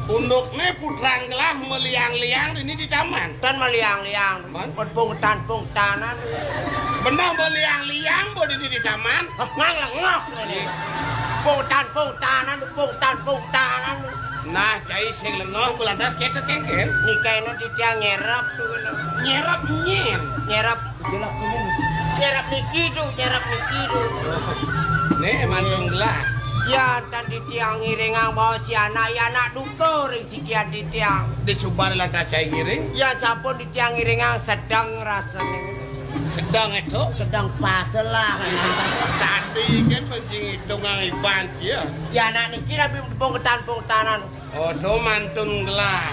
Undukné putrang gelah maliang-liang dini di taman. Tan maliang-liang. Man? Met punggetan-punggetanan. Beneh maliang-liang bo dini di taman. Hah, ngang lengah. Iya. Punggetan-punggetanan, punggetan-punggetanan. Nah, cai sing lengah belantas kéto kénkén. Nikaina titiang nyerep tu, kena. Nyerep nyén? Nyerep. Nyerep niki tu, nyerep niki tu. Né, mantun gelah. Ya, tan titiang ngiringang baos si anak, ya anak duka ring sikian titiang. Disubar lantas cai ngiring? Ya, sampun titiang ngiringang sedeng rasané. Sedeng itu? Sedeng pas lah. Tadi kan pancing itungang iban sia. Ya, anak niki napi punggetan-punggetanan. Oh, to mantun gelah.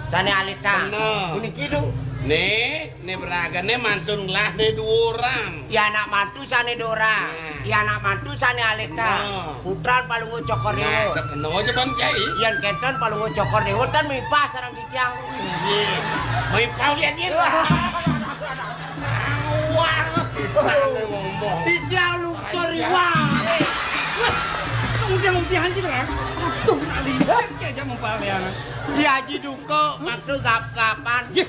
Sané alita. Bener. Puniki tu. Né, né beragané mantun gelah né duuran. Ya anak mantu sané dora. Nah. Ya anak mantu sané alita. Bener. Putran palungguh cokor dewa. Nah, kena aja ban cai. Yén kénten palungguh cokor dewa tan mipah sareng titiang. Iya. Mipah ulian yén. Wah. Wah, kita ngomong. Titiang lungsur iwang. Wah, untihan-untihan gitu kan. Aduh, nak lihat aja mempalian. Di Aji duka, waktu gap-gapan. Nggih.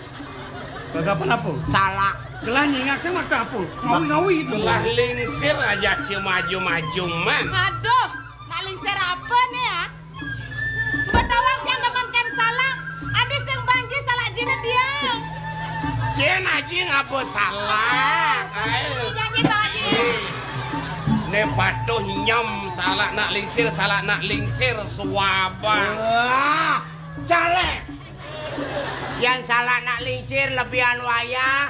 Gagapan apa? Salak. Gelah nyingak sing maka apa? Ngawi-ngawi itu. Gelah lingsir aja cia maju-maju man. Aduh, nak lingsir apa nih ya? Betawang tiang demen kan salak. Adi sing banji salak jiné tiang. Cén aji ngapa salak? Ayo. Janji salak jiné. Né patuh nyem salak nak lingsir, salak nak lingsir suaba. Wah, caleg. Yan salak nak lingsir lebihan wayah,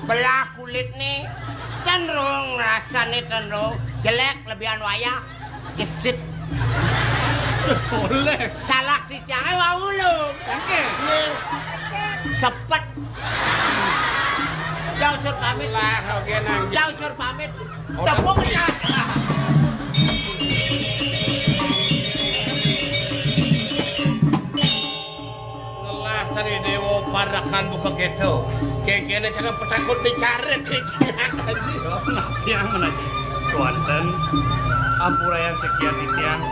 belah kulitné, tenrung rasané tenrung, jelék lebihan wayah, gesit. Soléh. Salak titiangé wau lu. Oké. Nih. Sepet. Jauh sur pamit. Lah, oké nang. Jauh sur pamit. Tepuk tangan. Ngelah sané déwa parekan buka kéto. Kéngkéné cara petakut dicarit, dicingak aja. Nah, tiang menaji. Tuanten, ampurayang sekian titiang.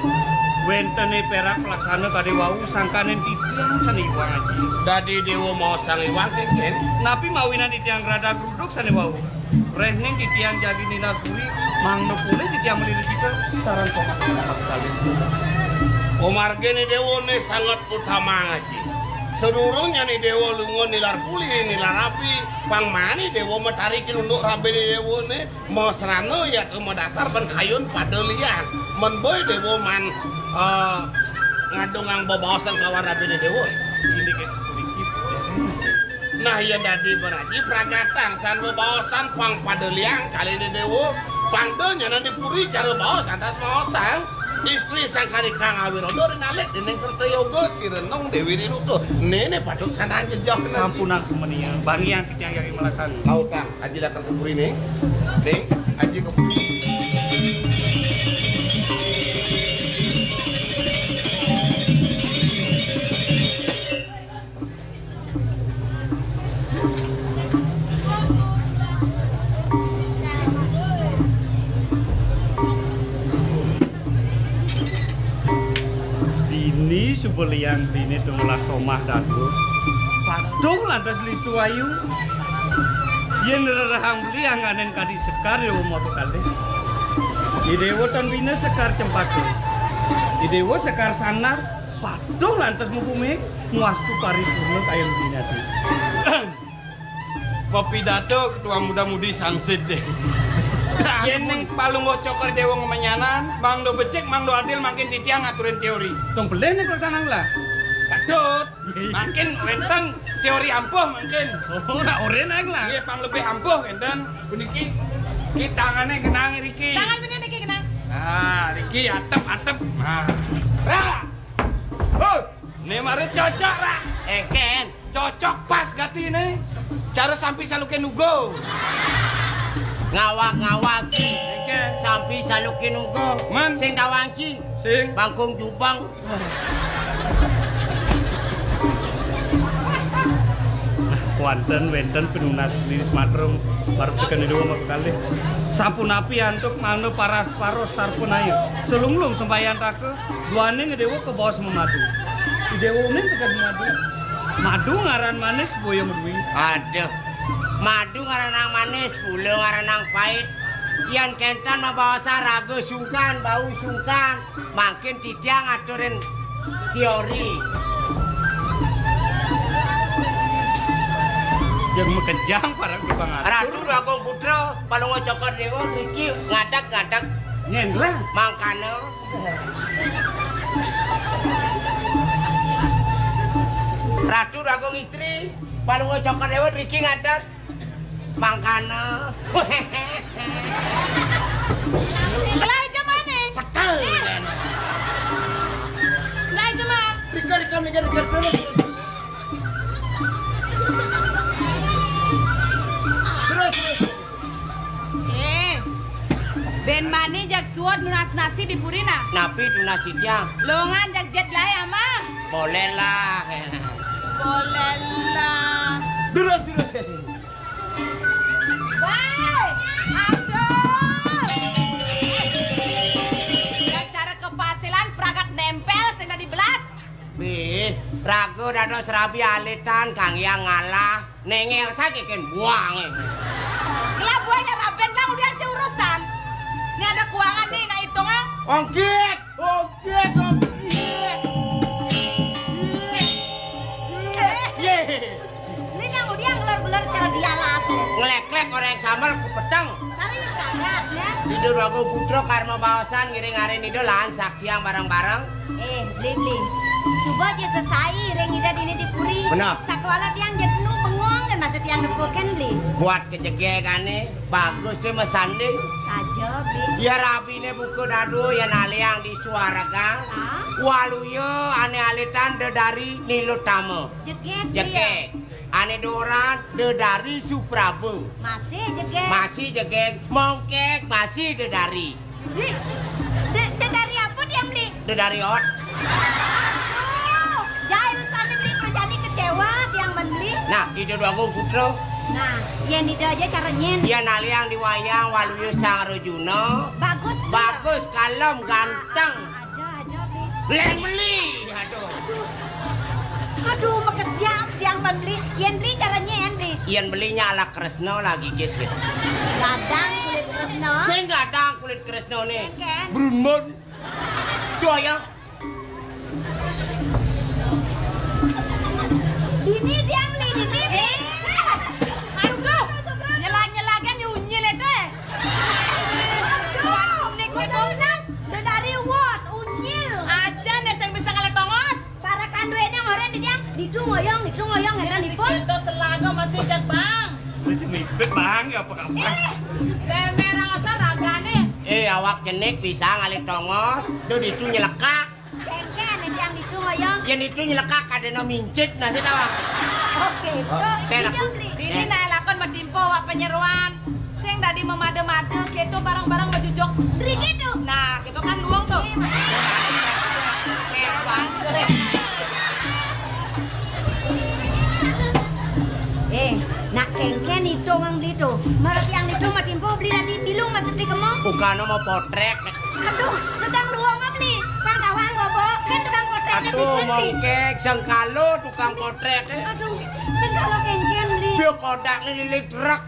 Wéntené pérak pelaksana kadé wau sangkaning titiang sané iwang aji. Dadi déwa maosang iwang kéngkén. Napi mawinan titiang radag ruduk sané wau? Réhning titiang jagi nilaguri, mangda polih titiang malilu kita, sareng somat kalih. Kumarginé déwané sanget utama ngaji. Sadurung nyané déwa lunga nilar puli, nilar rabi, pang mani déwa matarikin unduk rabiné déwané, masrana yatra madasar ban kayun pada liang. Men boy déwa man, eh, ngadungang bebaosan kalawan rabiné déwa. Ini ke Nah, yén dadi beraji pragatang san bebaosan pang pada liang kaliné déwa, pang da nyanan di puri cara baos antas maosang. Istri sang kanika ngawi roda rinalik dening kerta yoga si Renung Déwi Rinuka. Néné patut sanang jejeh. Sampunang semenia, bangiang titiang jagi melasan. Lautang, aji dateng ke puri, Ning. Ning, aji ke puri. Dini suba liang dini tumelah somah datu. Patuh lantas listu ayu. Yén rerehang beli angganan kadi sekar ya umur kalih. Idewa tan bina sekar cempaka. Idewa sekar sanar. Patuh lantas mubuming, muastu paripurna kayun binati. Pepidato ketua muda-mudi sangsit deh. Yén ning Palungguh Cokor Déwa ngamenyanan, mangda becik, mangda adil, mangkin titiang ngaturin teori. Tong pelih nih pelaksanaan lah. Patut. Mangkin wénten teori ampuh mangkin. Oh, nak orin aing lah. Nggih, pang lebih ampuh wénten. Puniki, ki tangané genang riki. Tangan bener niki genang. Ah, riki atep-atep. Nah. Ra. Huh. Né mara cocok, Ra. Éngkén. Cocok pas gati né. Cara sampi saluké nuga. Ngawag-ngawag. Éngkén. Sampi saluké nuga. Men. Sing tawang ci. Sing. Bangkung jubeng. Wantén wénten pinunas liris matrung, parab tekén Déwa makakalih. Sapunapi antuk mangda paras-paros sarpanaya. Salunglung sembayantaka, duaning Déwa kabaos mamadu. Déwa uning tekén mamadu. Madu ngaran manis, boya madui. Aduh. Madu ngaranang manis, gula ngaranang pait. Yén kénten mabaosan raga sungkan, bau sungkan. Mangkin titiang ngaturin teori. Jeng makejang parab tukang atur. Ratu Déwa Agung Putra, Palungguh Cokor Déwa, riki ngadeg-ngadeg. Nyén lah. Mangkana. Ratu Déwa Agung Istri, Palungguh Cokor Déwa, riki ngadeg. Mangkana. Gelah aja mané. Betul. Gelah aja mah. Mikir, mikir, mikir, mikir, terus. Terus, terus. Eh, bén mané jag suud nunas nasi di purina. Napi tunas titiang? Longan jag jét laé amah. Boleh lah. Boleh lah. Terus, terus. Woi, aduh. Cara kepasilan pragat némpél sing dadi belas. Bih, raga dados rabi alitan kang yang ngalah. Néngél saja kén buang. Lah buahnya raben lah udah aja urusan. Ini ada keuangan nih, nah hitung ah. Ongkit, ongkit, ongkit. Yé. Ini yang udah ngelar-ngelar cara dia las. Ngelek-lek orang sambal ku peteng. Kari yang kaget ya. Ida Déwa Agung Putra karma baosan ngiring arin Ida lan saksiang bareng-bareng. Eh, Bli, Bli. Suba ja sesai ring Ida dini di puri. Bener. Sakéwala tiang jadnu bengong kan masa tiang nepukin, Bli. Buat kejegégané, bagus sih mesanding. Saja, Bli. Ya rabiné buka dadu ya naliang di suaragang. Ah? Waluya ané alitan dedari nilutama. Jegég, Bli. Jegég. Ané doran dedari supraba. Masih jegég. Masih jegég. Mongkég masih dedari. Bli, de-, de-, dari apa tiang beli? Dedari ot. Aduh, jahil sané beli, perjani kecewa tiang ban beli. Nah, Ida Déwa Agung Putra. Nah, yén Ida aja cara nyén. Yén naliang di wayang Waluya Sang Arjuna. Bagus, beli. Bagus, kalem, ganteng. Ah, ah, aja, aja, beli. Lén beli. Aduh. Aduh. Aduh, makesiab tiang ban beli. Yén beli cara nyén, beli. Yén belinya ala Kresna lagi, guys, gitu. Gadang kulit Kresna. Sing gadang kulit Kresna nih. Kén. Brunmun. Doyan. Dini tiang beli, dini, beli. Aduh, nyela-nyela kan unyil itu. Aduh, nik itu. Dedari wot, unyil. Aja nih sing bisa ngalih tongos. Para kanduéné ngoren di tiang, ditu ngoyong, ditu ngoyong, ngéten dipun. Kita selaga masih jak, Bang. Itu mipit, Bang, ya apa kabar? Eh, lemer rasa ragané. Eh, awak cenik bisa ngalih tongos, do ditu nyelekak. Kéngkén, yang ditu ngoyong. Yang ditu nyelekak, kadéna mincit, nasi tawang. Oké, oh, tuh, teh lah. Dijawab, Bli. Dini naé lakon matimpo awak panyeroan. Sing dadi mamada-mada, kéto bareng-bareng majujuk. Driki tuh. Nah, kéto kan luung tuh. Eh, nak kéngkén itung ang beli tuh. Marep yang itu mah timpo beli dadi bilung masih beli kemo. Bukan mau potrék. Aduh, sedang luung beli. Pang tawang gobo, kan tukang potrék. Aduh, mongkek, sengkalo tukang potrék. Aduh, sengkalo kéngkén beli. Dia kodak nih lilit truk.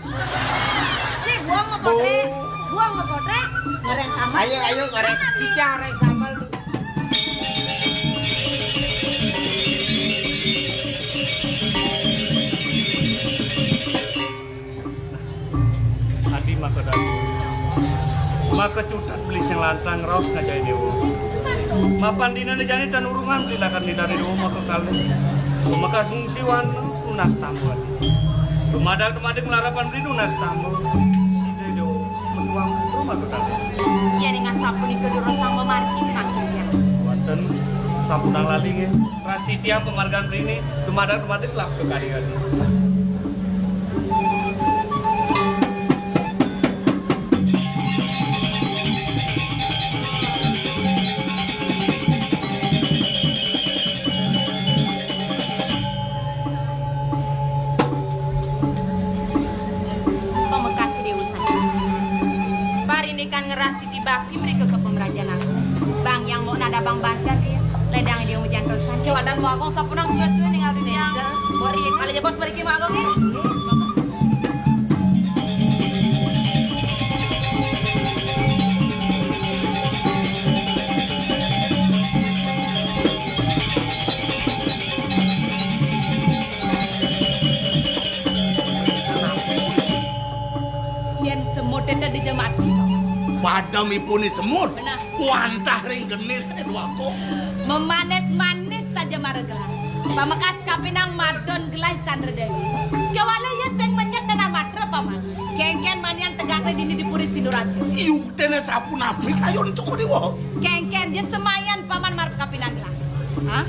Si buang mau potrék, buang mau potrék, ngoreng sambal. Ayo, ayo, ngoreng. Kita ngoreng sambal tuh. Cutet beli sing lantang raos ngajai Déwa. Mapan dinané jani tan urungan tindakan-tindakan Déwa maka kalih. Lumekas ngungsi wana nunas tamba. Dumadak-dumadik malarapan beli nunas tamba. Sida Déwa metuang putra maka kalih. Yén ing asapunika durus tamba margi pinangkilih. Wonten sampun lali nggih. Prastitiang pamargan beliné dumadak-dumadik lah kekaringan. Pamekas Déwa Sati. Parindikan ngeras titi bakti mrika ka pamrajan agung. Bang Hyang Mok nada bang banter ya. Ledang Déwa mejantosan. Kéwadan Mok Agung sapunang suwe-suwe ningal dene. Bori, kali ya bos mriki Mok Agung ya. Yén semut itu dija mati. Padem ipun semut. Benar. Wantah ring genis, Déwa Agung. Memanis-manis saja mara gelah. Pamekas kapinang madon gelah Candra Déwi. Kéwala ya sing menyet tenan matra, Paman. Kénkén manian tegak dini di Puri Sinduraja. Yukténé sapunapi kayun Cokor Déwa? Kénkén ya semayan Paman marep kapinang gelah. Hah?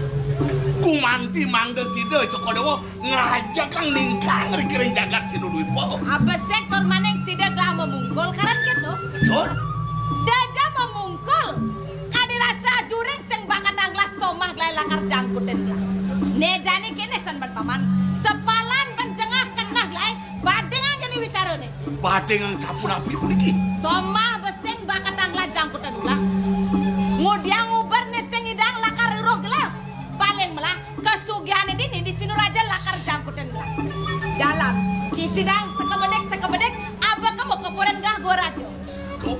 Gumanti mangda sida Cokor Déwa ngrajakang ningkang ring kiring jagat Sinudwipa. Abesik tur maning sida gelah memungkul, karan kéto. Betul. Daja memungkul. Kadi rasa ajuring sing bakatang gelah somah gelah lakar jangkutin gelah. Né jani kéné san ban Paman. Sepalan ban jengah keneh gelah. Badingang jani wicarané. Badingang sapunapi puniki? Somah besing bakatang gelah jangkutin gelah. Ngudiang uber né sing idang lakar ruh gelah. Paling melah. Kasugihané dini di Sinuraja lakar jangkutin gelah. Jalan. Ci sidang sekebedik-sekebedik, aba kemu kepuran gelah gua raja. Tuh,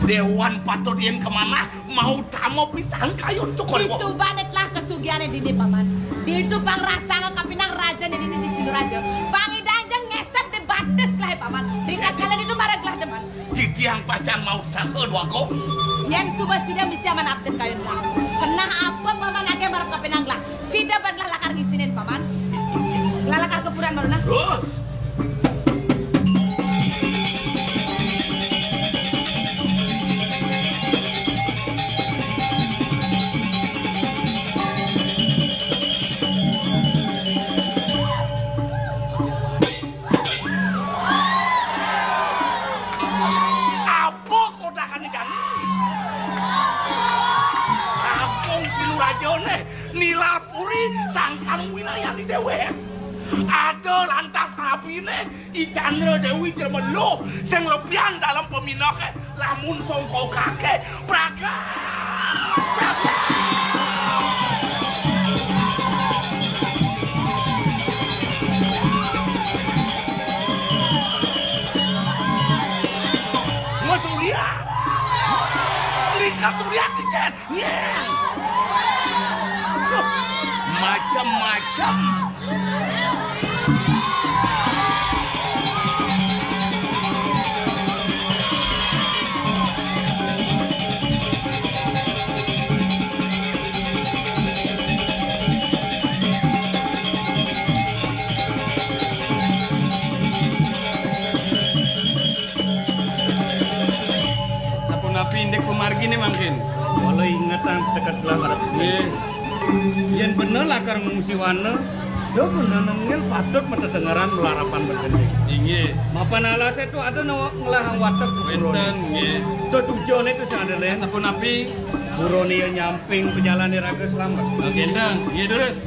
Déwan patut yén kamanah, mau tama pisan kayun Cokor Déwa. Isubané telah kasugihané dini, Paman. Ditu pang rasanga kapinang rajané dini di Sinuraja. Pang idang jeng ngesep di batis gelah, Paman. Rina kala ditu mara gelah demen. Titiang pacang maut saha, Déwa Agung. Yén suba sida misi aman abdin kayun gelah. Keneh apa Paman agé marep kapinang gelah? Sida ban gelah lakar ngisinin, Paman. Gelah lakar kepuran baru nah. Terus. Apa kodakan jani? Kampung Sinurajané, Nilapuri, sangkan wilayah di déwék. Ada lantas abiné, I Candra Déwi Jemeluh, sing lebihan dalam peminake, lamun songko kake, praga. Mesurya. Nika surya kincen. Nyeng. Macem-macem. Sapunapi indik pamarginé mangkin? Kala ingetang teket gelah marep. Nggih. Yén bener lakar ngungsi wana, ya bener nengil patut matedengeran malarapan begending. Inggih. Mapan alasé to ada nawa ngelahang watek. Wénten, nggih. To tujuané to sing ada lén. Sapunapi? Buroné ya nyamping penyalané raga slamet. Nggih, nggih, terus.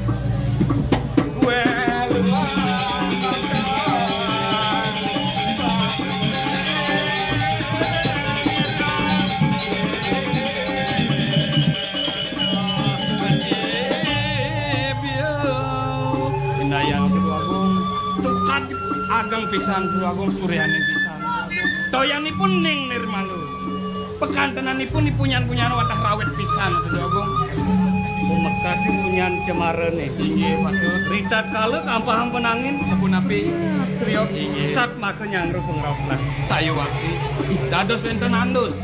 Indayang Situ Agung, tukad ageng pisan Situ Agung, suryaning pisan. Toyanipun ning nirmalu. Pekantenanipun ipunyan-punyan watah rawit pisan, Situ Agung. Pamekasipun nyan cemarané. Inggih, patut. Ritatkala kampahang penangin. Sapunapi? Trio. Inggih. Sat maka nyangruh pangrauh. Sayuwakti. Dados wénten andus.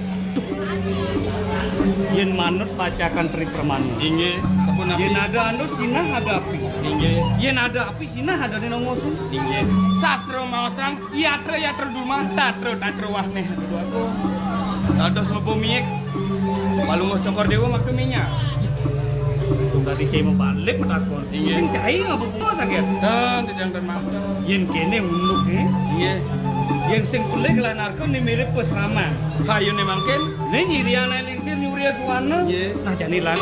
Yén manut pacakan Tri Pramana. Inggih, sapunapi? Yén ada andus, sinah ada api. Inggih. Yén ada api, sinah ada nena ngosung. Inggih. Sastra maosang, yatra, yatra dumah, tatra, tatra wah, néh. Aduh, aduh. Dados mebo miik. Palungguh Cokor Déwa makta minyak. Tadi saya mau balik matakon. Inggih. Sing cai ngapa bungkus sakit? Dan, tidak, dan maaf. Yén kéné unduk, eh? Inggih. Yén sing pelih lah narka né mirip pasraman. Kayuné mangkin? Né nyirian aé lingsir nyuria suwana. Inggih. Nah, jani lan.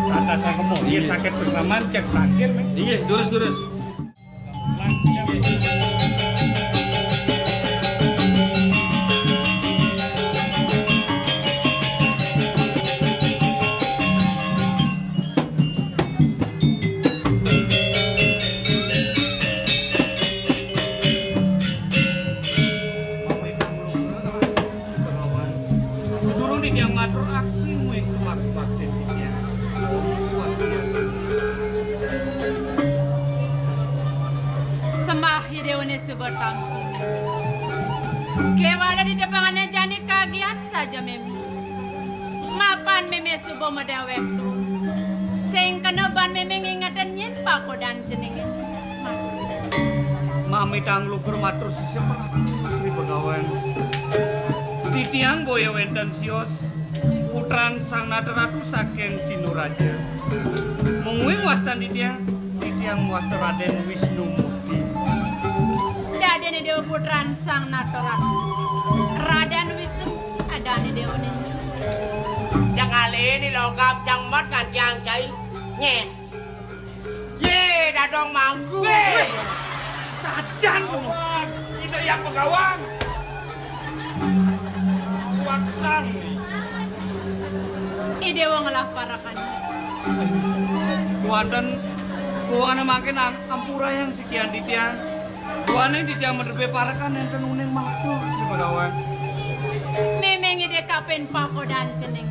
Tata sangkema. Yén Inggih. Sakit pasraman, cek tangkil, mé. Inggih, durus, durus. Lan, inggih. Sedurung titiang matur aksi muing sumas bakti titiang. Sembah Ida Déwané suba tampi. Kéwala di depangané jani kagiat saja mémé. Mapan mémé suba madéwék tuah. Sing kena ban mémé ngingetin nyén pakodan jenengé. Mamitang lugur matur sisip Ratu Sri Begawan. Titiang boya wénten sios putran Sang Nata Ratu saking Sinuraja. Mungguing wastan titiang, titiang wasta Radén Wisnu Murti. Dadéné Déwa putran Sang Nata Ratu. Radén Wisnu, adané Déwa nini. Cang alih ni logam cang mat kan cang cai. Nyeh. Yé, dadong mangku. Wéh, sajan kamu. Ida Hyang Begawan. Waksang. Ida wong ngelah parakan. Kuanten, kuanten mangkin am-, ampura yang sikian titiang. Kuané titiang medrebé parakan nénten uning matur, Sri Begawan. Mémé ngidih kapin pakodan jeneng.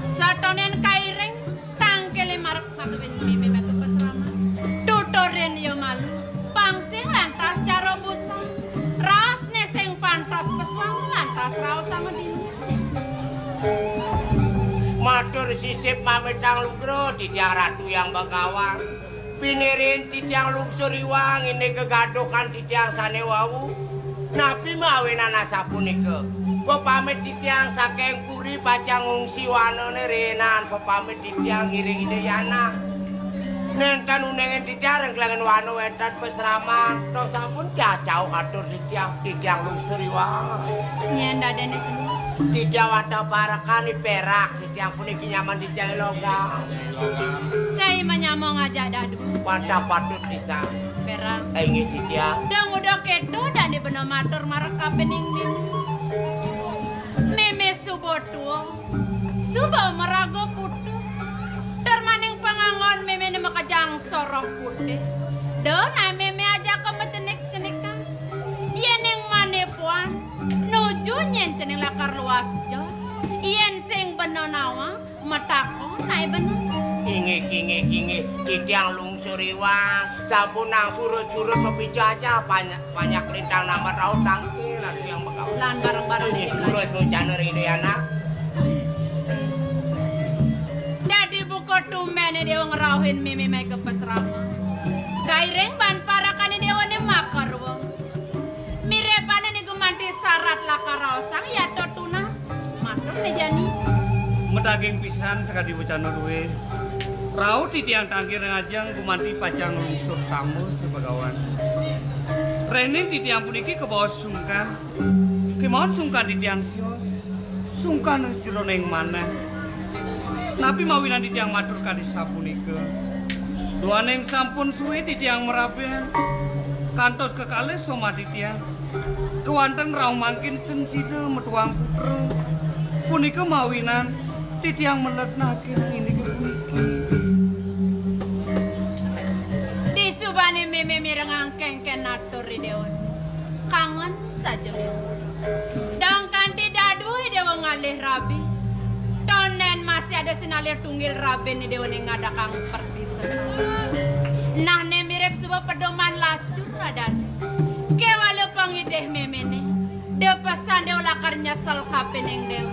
Satonen kairing, tangkilé marep makewin mémé maka pasraman. Tuturin ya malu, pang sing lantas cara busang. Rasné sing pantas pesuang lantas raosanga dini. Matur sisip mamitang lugra titiang Ratu Hyang Begawan. Pinirin titiang lungsur iwang ini kegaduhan titiang sané wau. Napi mawinan asapunika? Pepamit titiang saking puri pacang ngungsi wanané renan pepamit titiang ngiring Ida Yana. Nénten uningin titiang rengklengen wana wénten pasraman. Toh sampun cacau atur titiang, titiang lungsur iwang. Nyén dadéné cening? Titiang wantah parekan di perak. Titiang puniki nyaman di cai logam. Cai manyama ngajak dadu. Wantah patut pisan. Perak. Inggih titiang. Dong udah keto dan di bena matur marep kapining mémé. Mémé suba tua. Suba maraga putus. Termaning pangangon mémé ne makajang soroh putih. Dong naé mémé ajaka macenik-cenikan. Yén ing mané puan, nuju nyén cening lakar luas jot. Yén sing bena nawang, matakon naé bena. Inggih, inggih, inggih. Titiang lungsur iwang, sampun nang surut-surut mapica aja banyak, banyak lintang nambat raut tangkil, aduh yang begawan. Lan bareng-bareng. Inggih, niki, Mas. Durus nucana ring Ida Yana. Dadi buka tumbéné Déwa ngrauhin mémé maé ka pasraman. Kairing ban parakané Déwané makarwa. Miribana né gumanti sarat lakar raosang yata tunas. Matur né jani. Madaging pisan sakadi wacana duwé. Rauh titiang tangkil ring ajeng gumanti pacang lungsur tamba Sri Begawan. Réning titiang puniki kabaos sungkan. Kémaon sungkan titiang sios. Sungkan ring sajeroning manah. Napi mawinan titiang matur kadi sapunika? Duaning sampun sué titiang marabian, kantos kekalih somah titiang. Kewanten rauh mangkin ten sida metuang putra. Punika mawinan titiang melet nakin inggih puniki. Disubané mémé mirengang kénkén atur Ida Déwa. Kangen saja. Dong kanti dadu Ida Déwa ngalih rabi. Tondén masih ada sinalih tunggil rabiné Ida Déwa né ngadakang pertisa. Nah, né mirip suba pedoman lacur adané. Kéwala pangidih méméné. Da pesan Déwa lakar nyesel kapining Déwa.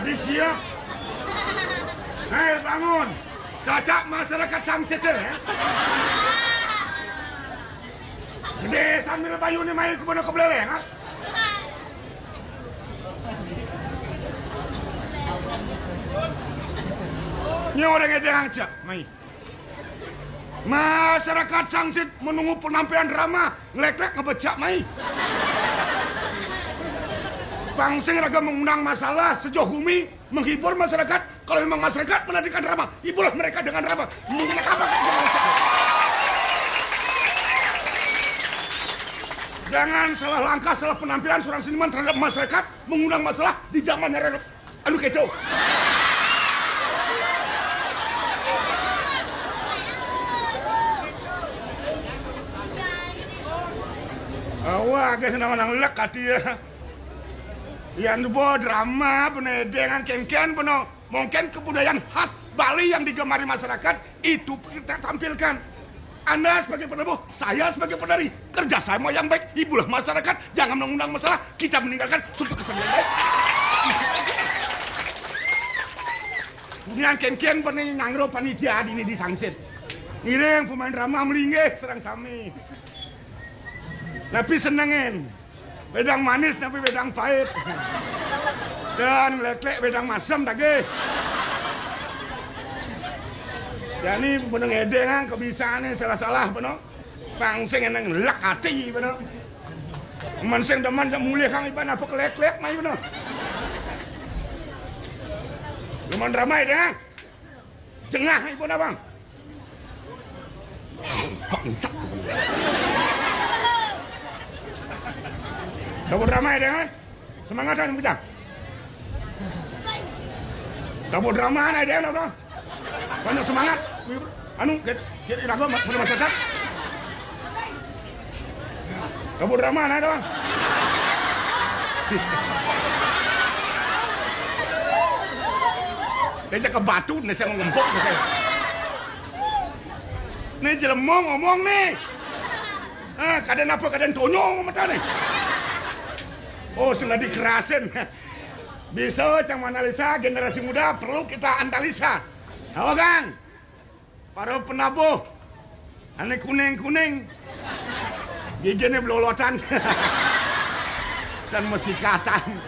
Disiep. Hei, bangun. Cacak masyarakat Sangsit, ya. Gedé sambil bayuné mai ka bener ka Beléléng, ah. Nya orang édéng cak, mai. Masyarakat Sangsit menunggu penampilan drama, ngléklék ngebecak mai. Pang sing raga mengundang masalah, sejoh gumi, menghibur masyarakat. Kalau memang masyarakat menantikan drama, hiburlah mereka dengan drama. Mengenai apa? Jangan salah langkah, salah penampilan seorang seniman terhadap masyarakat, mengundang masalah di zamannya anu kéto. Awak gé senang nang lek ati ya. Yan bo drama bené dengan kénkén beno. Mungkin kebudayaan khas Bali yang digemari masyarakat itu kita tampilkan. Anda sebagai penabuh, saya sebagai penari, kerja sama yang baik, hiburlah masyarakat, jangan mengundang masalah, kita meninggalkan suatu kesenian baik. Yang kénkén bené ngangro panitia di, di Sangsit. Ngiring pemain drama melinggih sareng sami. Napi senengin. Wedang manis napi wedang pait. Dan léklék wedang masem dagih. Jani bener ngédéngang kebisané salah-salah bener. Pang sing eneng lek ati bener. Men sing demen mulih kang iban apa keléklék mai bener. Demen ramai deh. Jengah ibu abang. Bangsat. Dapur ramai deh, eh? Semangat kan, Bujang? Dapur drama anak dia, udah. Banyak semangat. Anu, kit, kit, iraga, ma-, mana masyarakat? Dapur drama anak dia. Dia cakap batu, nih saya mau ngempok, nih saya. Nih jelema ngomong nih. Ah, kadén apa, kadén tonyong mata nih. Oh, sudah dikerasin. Bisa, Cang Mona Lisa, generasi muda perlu kita analisa. Apa, Kang? Para penabuh, ané kuning-kuning, giginé blolotan, dan mesikatan.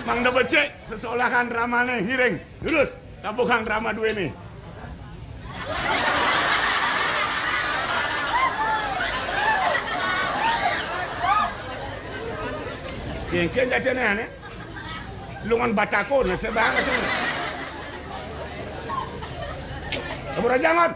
Mangda becik, sesekolahan dramané ngiring. Lurus, tabuhang drama duéné. Kénkén jatiné ané. Lungan batako, nah, sebanget sih. Kabur aja, Ngon.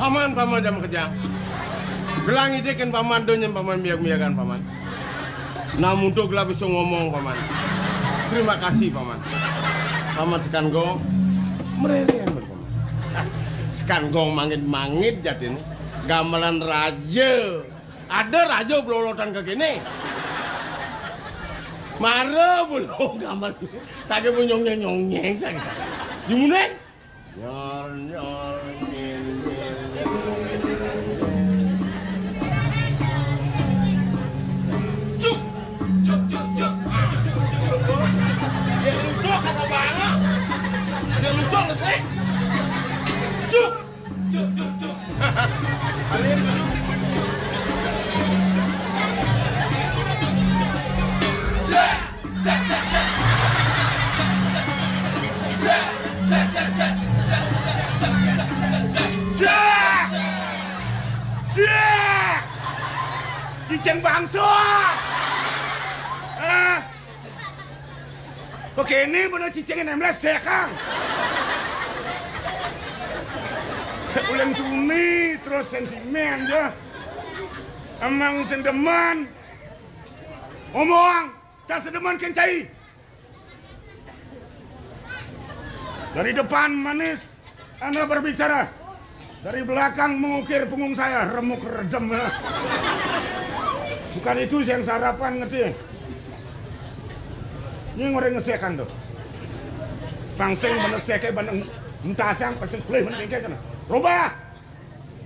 Paman, paman, jam kerja. Gelang idikin paman, donyem paman, biak-biakan paman. Namun tuh gelap bisa ngomong, paman. Terima kasih, paman. Paman sekan gong, mereren, paman. Sekan gong mangit-mangit jatiné. Gamelan raja. Ada raja blolotan ke kene. Mara belum gamelan. Saja bu nyongnyeng-nyongnyeng saja. Dimuneng. Nyor, nyor, nyor, nyor. Cuk, cuk, cuk, cuk. Dia lucu, kata banget. Dia lucu, ngesek. Cuk, cuk, cuk, cuk. Kalian dulu. Cuk, cuk, cuk, cuk. Cuk, cuk, cuk, cuk. Siak! Siak! Cicing bangsa! Ah! Oke, ini bener cicing yang nemles, sekang. Yang tuni terus sentimen ya. Emang sendeman. Omong, tak sedeman kencai. Dari depan manis, Anda berbicara. Dari belakang mengukir punggung saya, remuk redem. Bukan itu yang saya harapkan, ngerti? Ini ngoreng ngesekan tuh. Pangsing bener seke bener entasang pangsing kulih bener kengke kana. Rubah.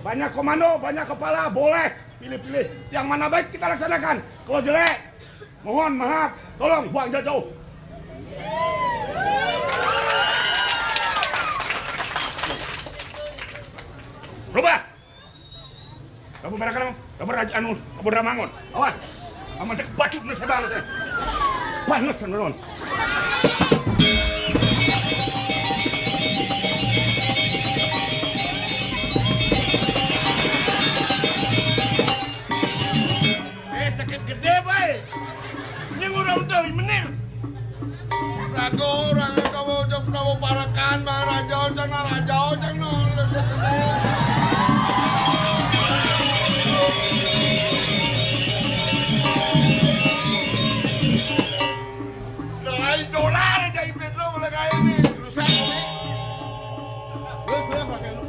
Banyak komando, banyak kepala, boleh pilih-pilih. Yang mana baik kita laksanakan. Kalau jelek, mohon maaf, tolong buang jauh-jauh. Rubah. Kamu barakan, kamu raja anu, kamu ramangon. Awas. Aman saya bacuk na sebal saya. Panas na ron. Eh, sakit gede, boy. Ini ngurang tahu menir. Rago orang kamu udah pernah parekan, Bang Raja, udah na Raja, udah na. Selain dolar aja ipit lo boleh kayak ini. Rusak. Terus, terus, Mas Enu.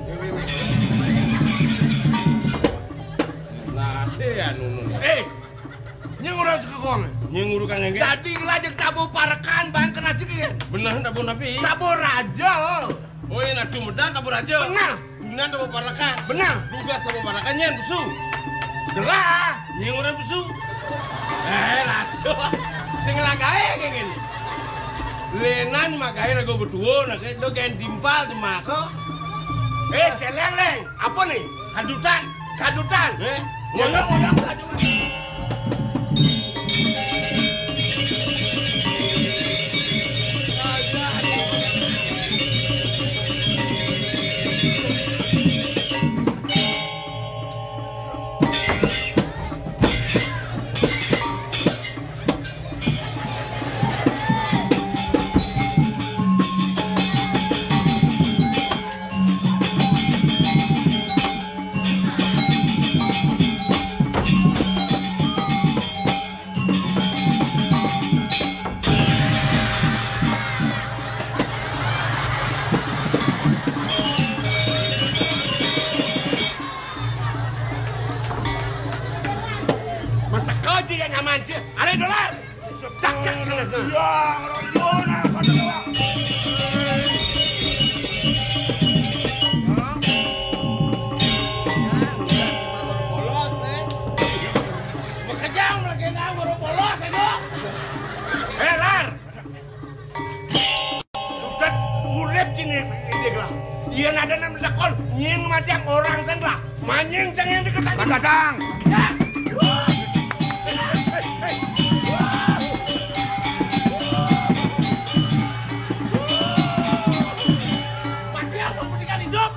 Nah, si anu, anu. Eh, nying urang sekekong. Nying urang kang engke. Tadi ngelajak tabo parekan, Bang, kena cekik. Bener, tabo napi? Tabo raja. Oh, iya, nah, dumedan tabo raja. Bener. Dumedan tabo parekan. Bener. Dugas tabo parekan, nyen besu. Gelah. Nying urang besu. Eh, raja. Sing lagae kayak gini. Lenan makae rego betuwo, nah, kayak do gaen timpal di mako. Eh, celeng, Leng. Apa nih? Kadutan, kadutan. Eh, ngoyong, ngoyong, kadutan. Masa kau juga nyaman sih? Ada dolar. Cak, cak, cak, cak. Iya, kalau iya, nah, pada doang. Bekerja, lagi nang, baru bolos aja. Eh, Lar. Sudah urip kini ini lah. Iya, ada nam lakon, nying macam orang sen lah. Manying sing yang dikesan. Pak Dadang. Ya. Mati apa pendidikan hidup?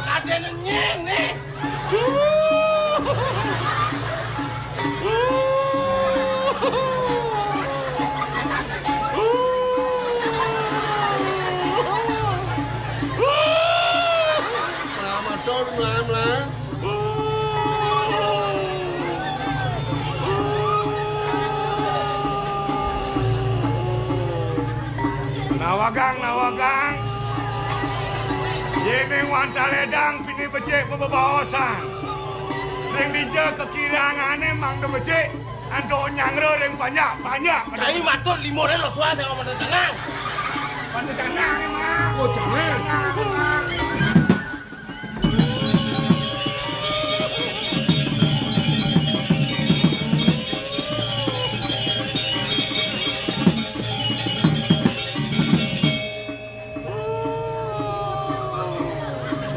Kadene nyene. Mlawa matur, mlawa, mlawa. Nawagang, nawagang. Yene wanta ledang pini becik bebebaosan. Ring dija kekirangane mangda becik, antuk nyanggra ring panjak, panjak. Cai matur lima re lo suah sing pada tenang. Pada tenang, Mak. Oh, jangan. Tenang, Mak.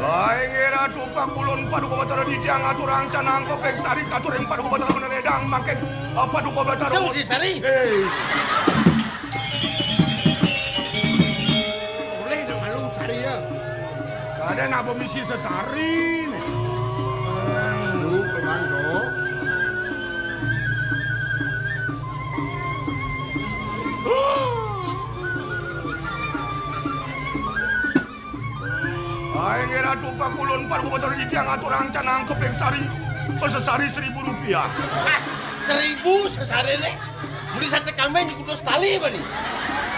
Hai, ngira tupak ulun Paduka Batara Didiang aturang canang kopek sari katuring Paduka Batara meneledang mangkin, eh, Paduka Batara. Sing si sari. Eh. Boleh dong malu sari ya. Kada napa misi sesari. Lu kemana, Dok? Aduh, pakulun, Paduka Batara Didang aturang canang keping sari, sesari seribu rupiah. Ah, seribu sesarine? Muli sate kambing kudu setali, bani.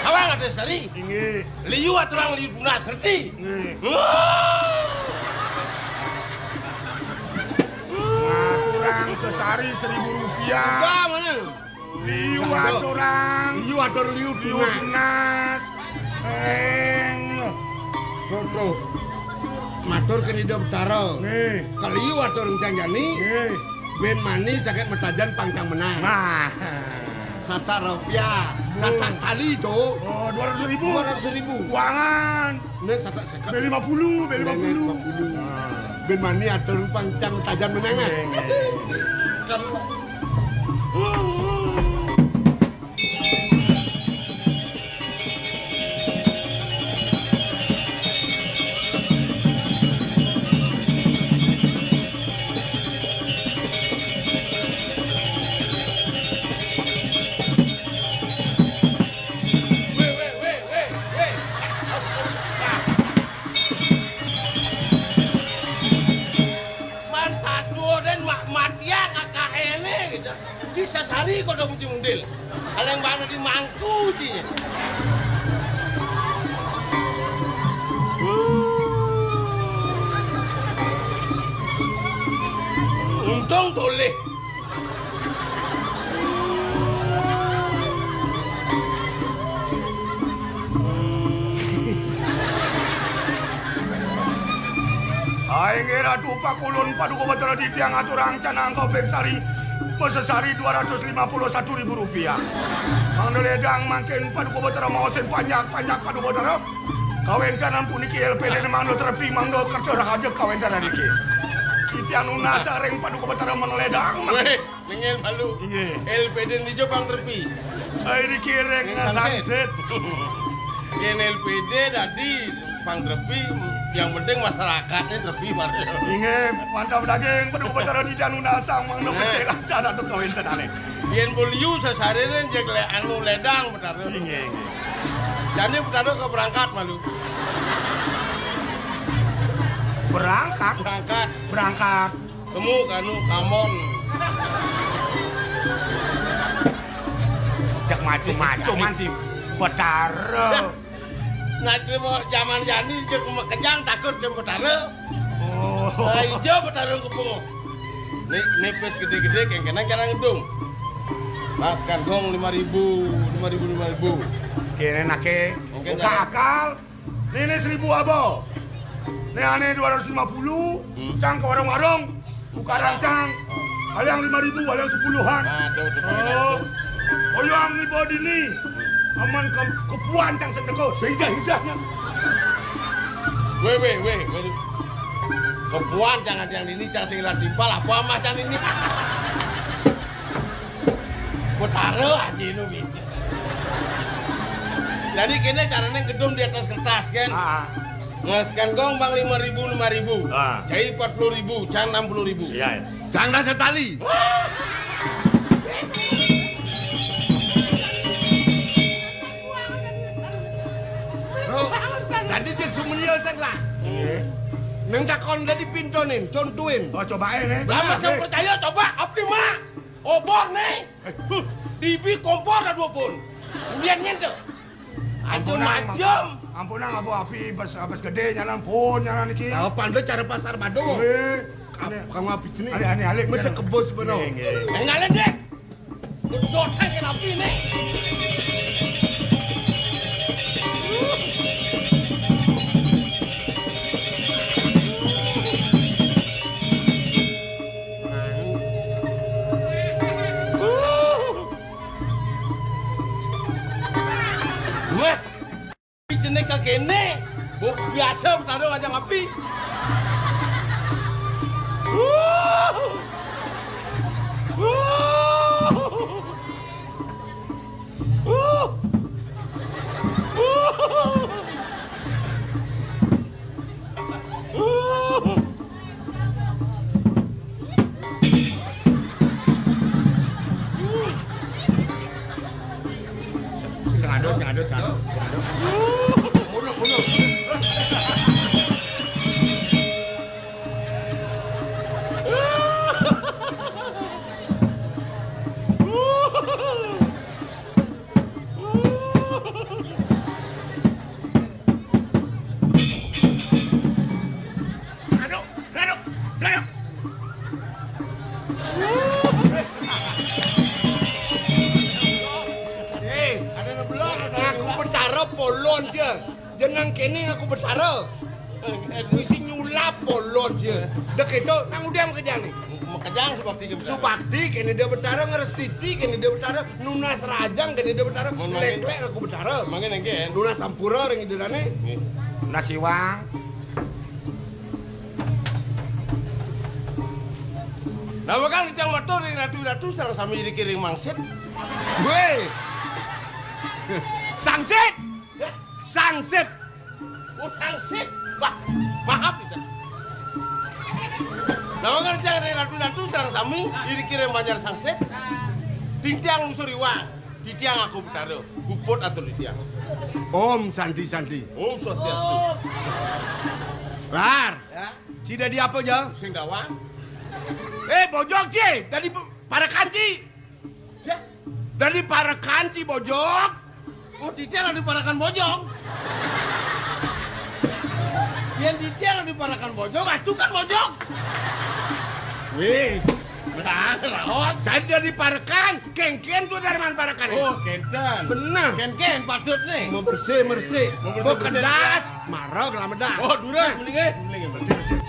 Awang ada sari. Inggih. Liu aturang liu tunas, ngerti? Inggih. Wah! Aturang sesari seribu rupiah. Coba mana? Liu aturang. Liu atur liu tunas. Tunas. Eng. Foto. Matur kene Ida Betara. Nggih. Kaliu atur enjang jani. Nggih. Ben mani saged metajan pangcang menang. Nah. Satak rupiah. Satak tali to. Oh, dua ratus ribu. Dua ratus ribu. Kuangan. Nek satak seket. Be lima puluh, be lima puluh. Nah. Ben mani atur pangcang metajan menang, ah. Nggih, nggih. Kan Weh, weh, weh, weh, weh. Man satuo den ma-, matia kakakene gitu. Di sesari kodo muji mundil. Aleng bana di mangku cinya. Untung toleh. Inggih Ratu, pakulun Paduka Batara Didang aturang canang keping sari, masesari dua ratus lima puluh satu ribu rupiah. Mangda ledang mangkin Paduka Batara maosin panjak-panjak Paduka Batara. Kawentenan puniki L P D mangda trepi, mangda kerta rahaja kawentenan niki. Titiang nunas ring Paduka Batara mangda ledang mangkin. Weh, nengin malu. Inggih. L P D nijo pang trepi. Ai, niki ring sangsit. Yen L P D dadi pang trepi, yang penting masyarakatnya trepi, Mar. Inggih, mantap daging, Paduka Batara Didang nunasang mangda becik lancar atur kawentenane. Yen bo liu sesarine jeg le-, anu ledang, Betara. Inggih, inggih. Jani Betara keberangkat malu. Berangkat? Berangkat. Berangkat. Temu kanu kamon. Cek macem-maceman si Betara. Nah, terima zaman jani cek kejang takut ke Betara. Oh. Nah, ijo Betara kepungo. Ni, nipis gede-gede, kengkenang cara ngedung. Mas kantong lima ribu, lima ribu, lima ribu. Kene nake, oke, buka akal. Nini seribu abo. Ne ane dua ratus lima puluh, hmm, cang ke warung-warung, buka rancang. Aliang lima ribu, aliang sepuluhan. Aduh, aduh, oh. Aduh. Oyang ibo dini. Aman ke-, kepuan cang sendeko, seidah-idahnya. Weh, weh, weh, weh. Kepuan cang adiang dini, cang sing ilang timpal, apa amas cang dini? Betara aja nu, Bi. Jadi kene carane gedung di atas kertas, kan? Ah. Ngeskan gong bang lima ribu, lima ribu. Ah. Cai empat puluh ribu, can enam puluh ribu. Iya, iya. Cang dah setali. Bro, tadi cek sumenya sek lah. Iya. Neng takon tadi pintonin, contuin. Oh, cobain, eh. Benar, lah, masa eh, percaya, coba, apa, Mak? Obor nih. Eh. Huh, T V kompor ada dua pun. Kemudian nyentuh. Ampun, Nang. Ampun, Nang, abu api bas, bas gede nyanan pun nyanan iki. Apa anda cara pasar Badung? Eh, kamu api jenis. Aneh, aneh, alek. Masa kebos benar. Nggih, nggih. Ngalin deh. Dosa kan api nih. Wah, jenis kagene. Bu-, biasa bertarung aja ngapi. Sing ado, sing ado, sing ado. Mundur, mundur. Polon sia. Jeneng kéné ngaku Betara. Mesti nyulap polon sia. Dek itu nang udah makejang né. Makejang subakti ke Betara. Subakti kéné dia Betara, ngrestiti kéné dia Betara, nunas rajang kéné dia Betara, léklék ngaku Betara. Mangkin, mangkin. Nunas sampura ring iderané. Nggih. Nunas iwang. Nah, bakal titiang matur ring ratu-ratu sareng sami iriki ring mangsit. Wéh. Sangsit. Ya? Sangsit. Oh, sangsit. Wah, maaf kita. Nah, bakal titiang ring ratu-ratu sareng sami iriki ring banjar sangsit. Titiang nglungsur iwang. Titiang ngaku Betara. Puput atur titiang. Om Santi Santi. Om Swastiastu. Lar. Ya. Ci dadi apa, ja? Sing dawang. Eh, bojog, ci. Dadi pe-, parekan, ci. Ya. Dadi parekan, ci, bojog. Oh, titiang dadi parekan bojog. Yén titiang dadi parekan bojog, atukan bojog. Wéh. Nah, raos. Dadi parekan, kénkén tuh dari mana parekan? Oh, kénten. Bener. Kénkén patut né. Mau bersih, bersih. Mau bersih, mau bersih, kedas, ya. Mareg lamedan. Oh, durus, mending, eh. Mending, bersih, bersih.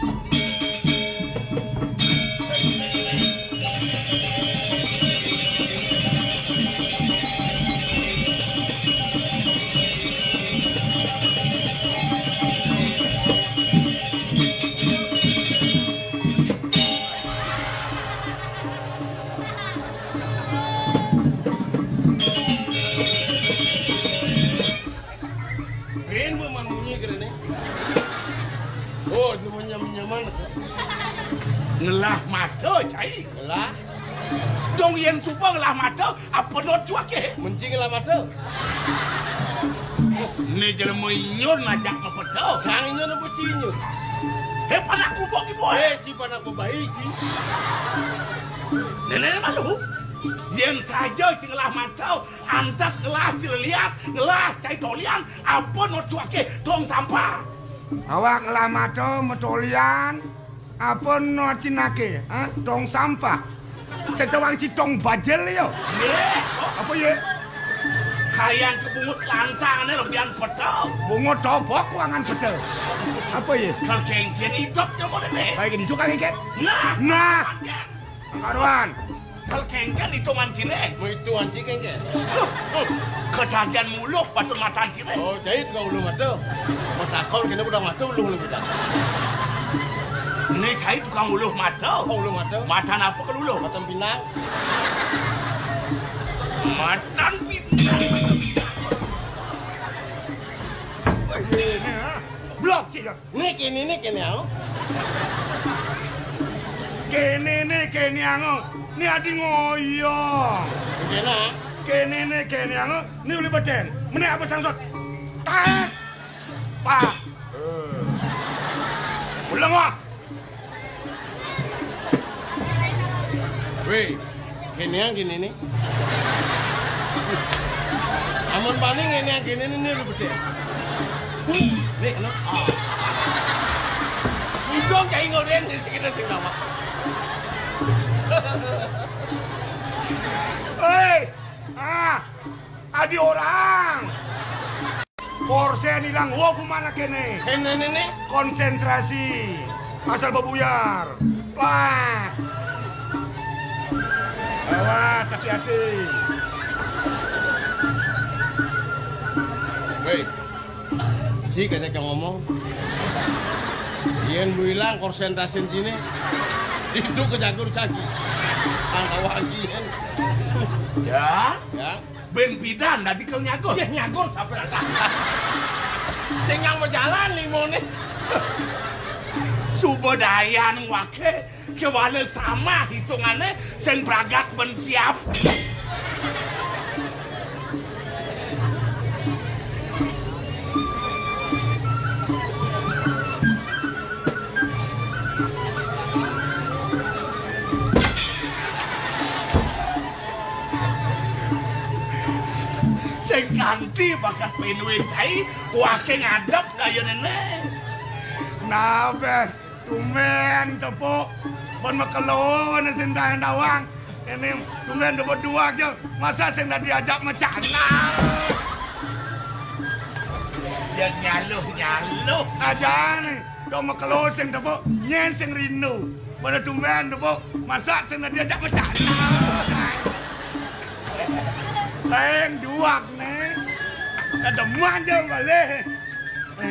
Rin, bu, man munyi kerene. Oh, itu nyaman-nyaman. Ngelah mata, cai. Ngelah? Dong yén suba ngelah mata, apa not cuake? Menci ngelah mata. Né jelema inyun ajak mapeta. Cang inyun apa ci inyun? Hé, panak gubuk ibu, hé. Hé, ci panak bebayi, ci. Nenek malu. Yén saja ci ngelah mata, antes ngelah cililian, ngelah cai tolian, apa not cuake tong sampah. Awak ngelah mata matolian, apa not cinake, ha? Tong sampah. Setawang ci tong bajel ya. Yé. Apa yé? Kayang kebungut lantangane lebihan peta. Bungut tobok kuangan peta. Apa yé? Kal kengken idop nyaman ini. Baik, itu kan kengken. Nah. Nah. Karuan. Kal kengken hitungan cine. Mau hitungan ci kengken. Ketagihan muluh patut matan cine. Oh, cai tukang ulu mata. Matakon kene udah mata ulu lebih dah. Ini cai tukang ulu mata. Oh, ulu mata. Matan apa ke ulu? Matan pinang. Matan pinang. Blok, cik. Né kéné, né kéné, ao. Kéné, né kéné, ao. Né adi ngoyong. Kéné. Kéné, né kéné, ao. Né uli bedén. Mené apa sangsut? Tak. Pak. Eh. Ulang, wah. Wéh, kéné yang kéné né. Amun paling kéné yang kéné né, né lu bedé. Né, no. Ah. Idong cai ngoden di sini sing nama. Hei, ah, adi orang. Porsen ilang, wo, gumana kéné? Kéné, né, né. Konsentrasi. Asal bebuyar. Wah. Awas, hati-hati. Wéh, ci kacang ngomong. Yén bu ilang konsentrasi cine. Itu kejagur cagi. Antawaan yén. Ya? Ya. Bén pidan dadi kal nyagur. Yéh, nyagur sapa datang? Sing nyang majalan limoné. Suba dayan waké, kéwala sama hitungane sing pragat bén siap. Sing kanti bakat pinuin cai, waké ngadep kaya nené. Nabe, tumben tepuk, pun makelo ne sing dayang dawang. Ini tumben tepuk dua aja, masa sing dah diajak macana. Ya nyaluh-nyaluh. Ajane, dong makelo sing tepuk, nyen sing rindu. Pada tumben tepuk, masak sing diajak masak. Sing duak ne. Kademen je balik.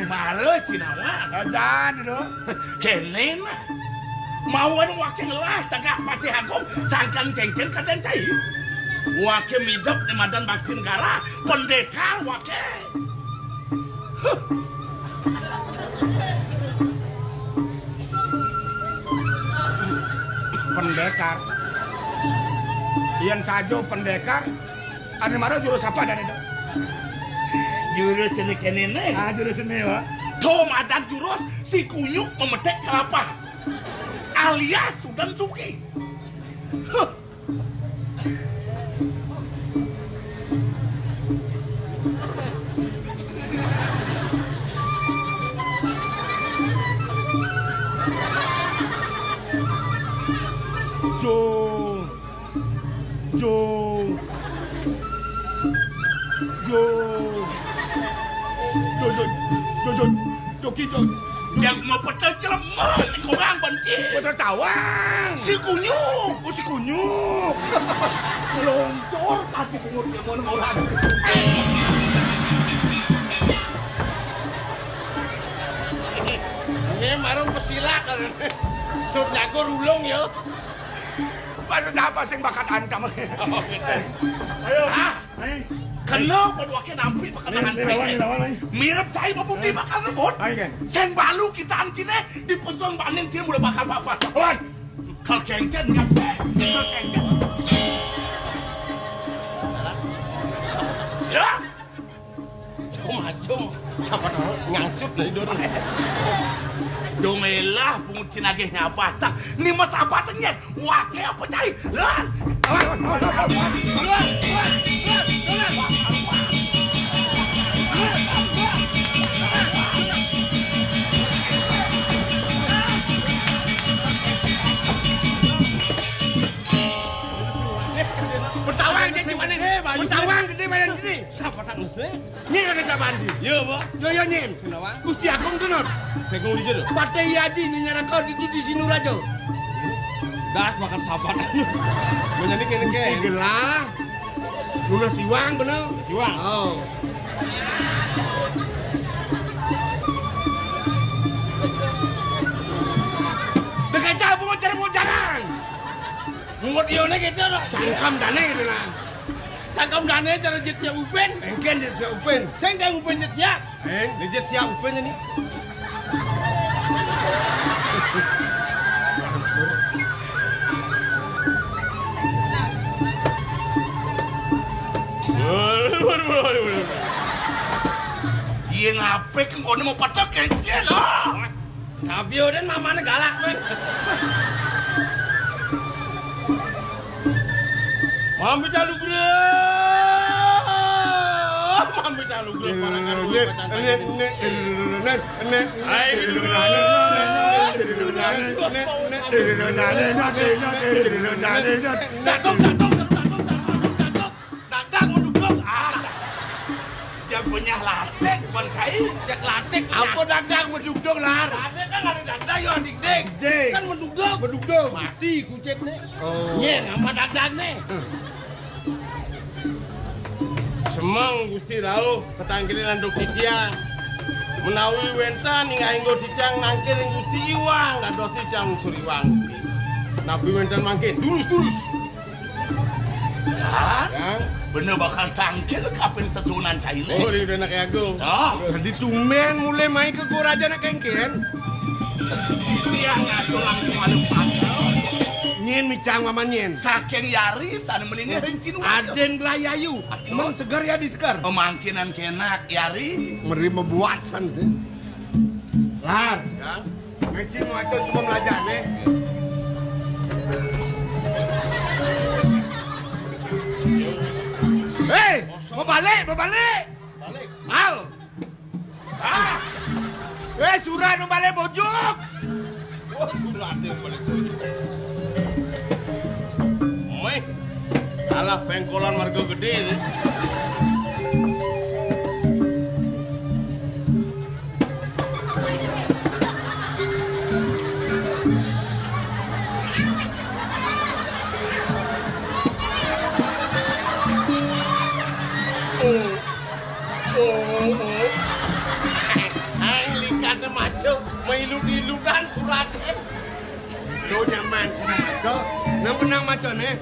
Mara sinawan. Ajane, do. Kene mah. Mawan wake ngelah tengah Patih Agung sangkan kengken kadan cai. Wake midep ne madan bakti negara, pendekar wake. Pendekar. Yen sajo pendekar, ane mara jurus apa dane, do? Jurus seni kene ne. Ah, jurus seni, wa. To madan jurus si kunyuk memetik kelapa. Alias Sudan Suki. Huh. Jo. Jo. Jo. Jo, jo, jo, jo. Joki, jo. Yang mau pecel celemek, kurang benci. Pecel tawang. Si kunyuk. Oh, si kunyuk. Longsor kaki bungut dia mau orang. Ini marung pesilat. Sut nyakur ulung ya. Baru siapa sing bakat antam? Oh, gitu. Ayo. Ah. Ayo. Kena baru akhir nampi bakal nahan lawan, lawan, ayo. Mirip cai bebudi bakal rebut. Ayo, kan. Sing balu kita ancine dipesong baning dia mulai bakal papas. Wan. Kal kengken nyampe. Kal kengken. Ya. Jom, jom. Sapa tahu ngangsut dari dulu. Dong elah, pungut cinagih nyabat. Ni mas apa tengnya? Wah, kayak apa cai? Lan. Bertawang jadi mana? Bertawang gede main sini. Sapa tak mesti? Nyén lagi jaban di. Iya, apa? Yo, yo, nyén. Sing nawang. Gusti Agung Tunut. Agung di jero. Patih Haji ni nyeraka di, di Sinuraja. Das makan sapat. Menyanyi kene Gusti ke. Gelah. Luna Siwang bener. Siwang. Oh. Dekat jauh mau jarang, mau jarang. Mungut ione gitu loh. Sangkam dane gitu nah. Sangkam dane cara jet siap Upin. Engken jet siap Upin. Sing dang Upin jet siap. Eng, jet siap Upin ini. Waduh, waduh, waduh, waduh. Iya ngapik ngono mau pecek engken loh. Tapi udah mamane galak men. Mambi talu bro. Mambi talu bro parangan. Datung, datung, datung, datung, datung, datung. Dagdag mendugdug. Ah. Jak benyah latik, bukan cai. Jak latik. Apa dagdag mendugdug, Lar? Ada kan ada dagdag, yo, dikdik. Dikdik. Kan mendugdug. Mendugdug. Mati kucit nih. Oh. Nyén, nama dagdag nih. Semeng Gusti Rauh, ketangkilin landuk titiang. Menawi wénten ing ainggo titiang nangkil ring Gusti Iwang, dados titiang suriwang. Napi wénten mangkin? Durus, durus. Hah? Yang? Bener bakal tangkil kapin sesuunan cainé. Oh, ri Anak Agung. Oh. Dadi tumben mulih mai ka Goraja nak kéngkén. Tiang ngatur langsung alun pangkal. Nyén micang maman nyén. Saking yari sané melingih ring sinu. Adén Blayayu. Aduh. Mén seger ya diseger. Pemangkinan kénak yari. Meri mebuat san sih. Lar. Yang? Mecin maco cuma melajane. Hei, mau balik, mau balik. Balik. Mal. Ah. Eh, surat mau balik bojok. Oh, surat yang balik bojok. Meh. Alah pengkolan marga gedé. Aing likatna maca, mailut-ilutan suratna. Tuh nyaman cenah maca. Nang menang maca nih.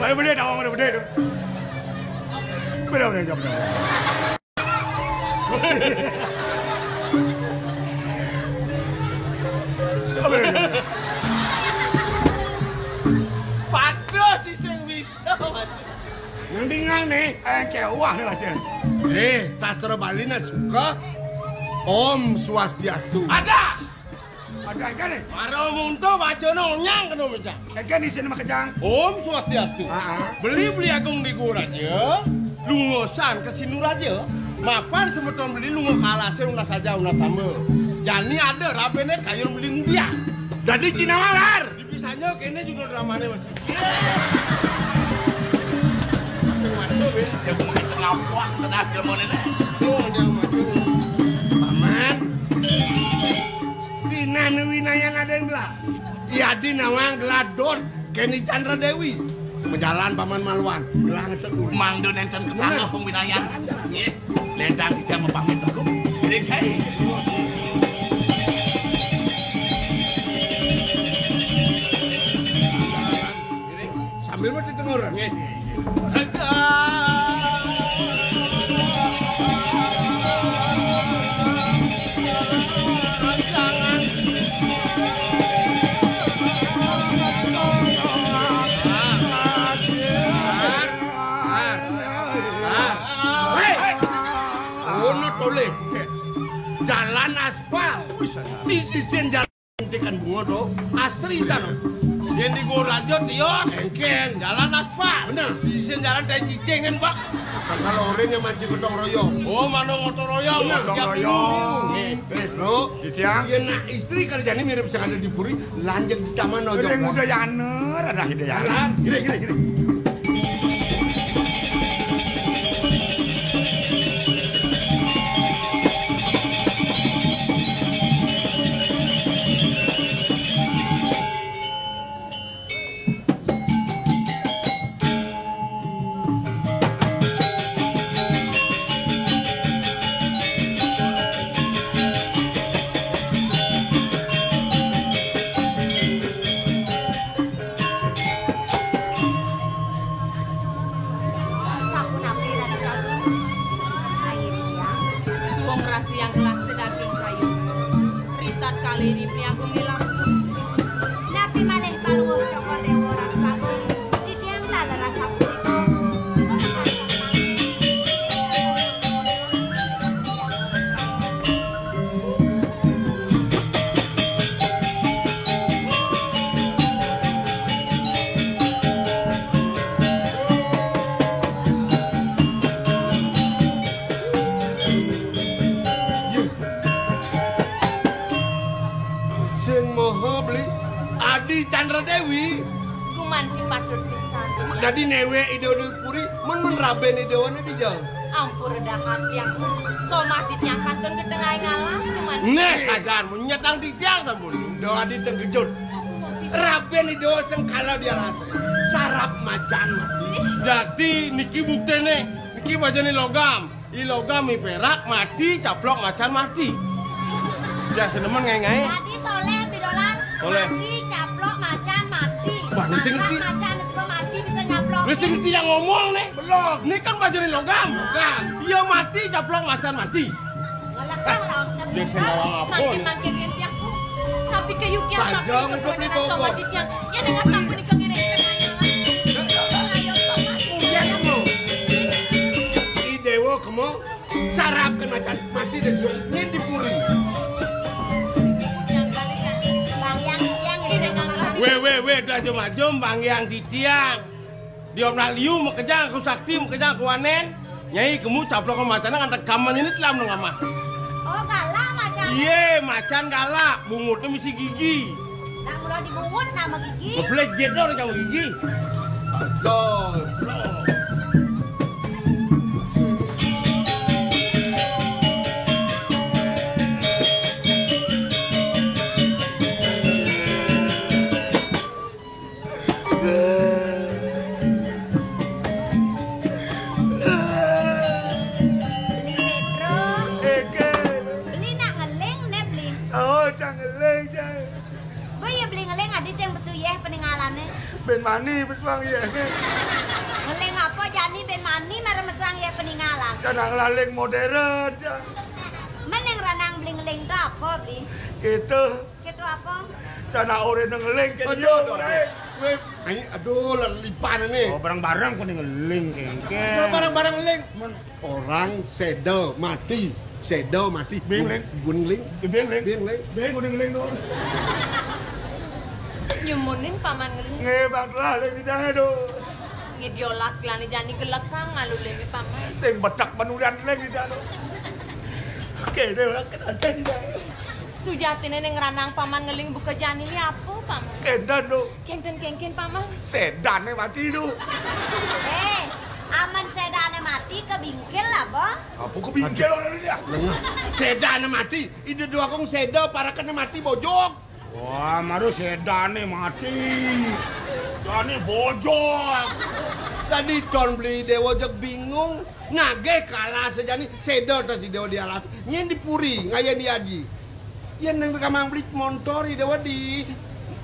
Mana bedé, tahu mana bedé tuh. Bedé, bedé, siapa? Paduh, si sing bisa. Mendingan nih, eh, kewah nih, Raja. Eh, sastra Bali na suka Om Swastiastu. Ada. Ada kan nih? Mara munto bacana onyang kena mecah. Kan di sini mah kejang. Om Swastiastu. Heeh. Beli, beli agung di gua raja. Lungosan ke Sinuraja. Mapan semeton beli lungo kalasé unas aja unas tambel. Jani ada rabéné kayun beli ngudian. Dadi Cina Walar. Dipisahnya kéné juga dramane masih. Masing-masing, ya. Jago main cengapuak, tenas jaman ini. Oh, jangan macam. Paman. Sinah nu winayan ada yang gelah. Tiadi nawang gelah don, Keni Chandra Dewi. Majalan Paman maluan, gelah ngecek dulu. Mang Don encan ke tanah pengwinayan. Nggih. Ledang sida mapamit aku. Ring saya. Sambil mati tengur. Nggih. Hei! Ono toleh. Jalan aspal. Di sisi jalan. Tekan bunga to, asri sana. Yén di gua raja tios. Engkén. Jalan aspal. Bener. Isin jalan tai cicing kan, Pak. Sakala orén yang mancing gotong royong. Oh, mana gotong royong? Bener. Gotong royong. Nggih. Eh, Bro. Di tiang. Yén nak istri kerjanya mirip sing ada di puri, lanjut di taman ojo. Udah muda ya aner, ada hidayah. Gini, gini, gini. Sapunapi Ratu Agung? Ayi titiang. Suwung rasi yang gelas sedaging kayu. Ritat kali di piagung di lampung. Napi malih paluh Cokor Dewa Ratu Agung? Titiang tan leres sapunika. Sing maha beli Adi Chandra Dewi. Gumanti patut pisan. Dadi néwék Ida di puri, men, men rabén Ida wana dija. Ampura dahat tiang. Somah titiang kantun gedeng aing alas, gumanti. Néh, sajan, mun nyetang titiang sampun. Ida adi tengkejut. Sampun, gumanti. Rabén Ida sengkala dia rasa. Sarap macan mati. Dadi niki bukténé, niki bajané logam. I logam, i pérak, mati, caplok, macan, mati. Biasa nemen ngaé-ngaé. Dadi soléh, Bidolan. Soléh. Mati, caplok, macan, mati. Wah, wis ngerti. Macan, sebab mati bisa nyaplok. Wis ngerti yang ngomong nih. Belum. Ini kan bajané logam. Logam. Iya mati, caplok, macan, mati. Ngelekah raosnya. Dia sing ngomong apa, mangkir-mangkir yang tiap. Tapi kayukian. Saja tapi ngumpul di bawah. Sama titiang. Ya, dengan sampun dikengireng. Ayo, Pak. Udah, kamu. I Dewa kemo sarap kena cat mati dan nyén di puri. Wé, wé, wé, dah jom-jom bang yang titiang. Diomna liu makejang aku sakti, makejang aku wanén. Nyai kemu caplok macan ngantek kaman ini telam nang amah. Oh, galak macan. Iya, macan galak. Bungutnya misi gigi. Nak mula dibungut nama gigi. Bebelejit dah orang kamu gigi. Betul. Mani, mesuang yéh. Ngeling apa jani bén mani mara mesuang yéh paningalan. Canang laling modern, Cang. Mén ning ranang beli ngeling to apa, Bli? Kéto. Kéto apa? Canang orahina ngeling, kéto. Aduh, orahina. Wéh, ai, aduh, lelipan né. Oh, bareng-bareng kudu ngeling, kéngkén. Bareng-bareng ngeling. Mén Orang séda mati, séda mati. Bing, Ling. Bun, Ling. Bing, Ling. Bing, Ling. Bing, kudu ngeling to. Nyumunin Paman ngeling. Nggih, Bang, lah, Ling, di jane to. Nggih, diolas gelane jani gelekang malu Ling, Paman. Sing betek penulian Ling di jane. Kéné lah, kenaten, Bang. Sujatine ning ranang Paman ngeling buka jani ni apa, Paman? Kénten to. Kénten kéngkén, Paman. Sédane mati to. Eh, amen sédane mati, kebingkil apa? Apa kebingkil ora dia? Lengah. Sédane mati, Ida Déwa Agung séda, parekene mati bojog. Wah, mara sédane mati. Jani bojog. Dadi ton Beli Déwa jeg bingung. Nagih ka alas jani, séda ta si Déwa di alas. Nyén di puri, ngayen di aji. Yén nang kamang beli montor Ida Déwa di.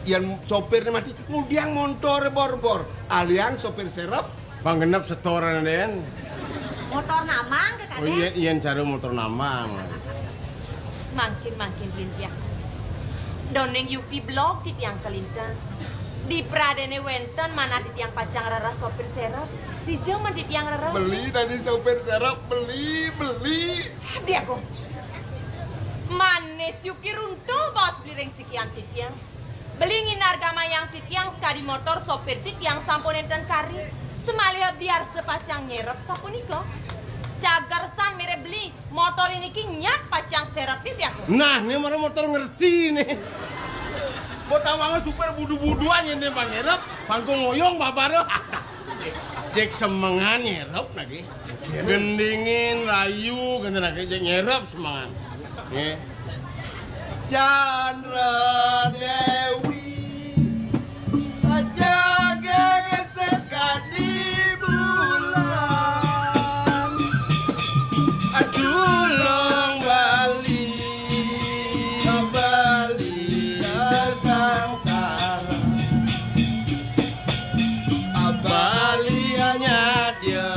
Yén sopirne mati, ngudiang montore bor-bor. Aliang sopir serep. Pang genep setorane, Den. Motor namang ke, Kadek? Oh, iya, iya, cara motor namang. Mangkin, mangkin, Blintiang. Doneng yupi blog titiang kalintang. Di pradene wenten manah titiang pacang rereh sopir serep. Dija men titiang rereh? Beli tadi sopir serep, beli, beli. Adi aku. Manis yuki runtuh baos bliring sikian titiang. Beli nginargamayang titiang sakadi motor sopir titiang sampun enten kari. Semalih abdi arsa pacang nyerep sapunika. Cager san mirib beli, motor niki nyak pacang serep titiang. Nah, né mara motor ngerti né. Mbok tawanga supir budu-buduan yén dia pangerep, pangkung ngoyong babara. Cék semengan nyerep lagi. Gendingin rayu, kénten lagi, cék nyerep semengan. Nggih. Candra Dewi, jaga sekadi bulan. Adulung bali, bali sangsara. Bali nyadya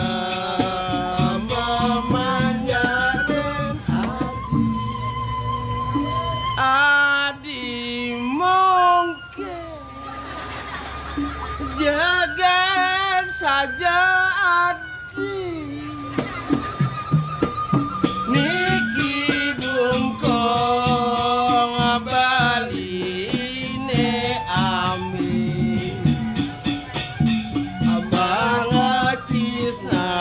mamanjarin adi. Adi mongke jagat saja adi. Niki bungkong baline ami. Abang cisna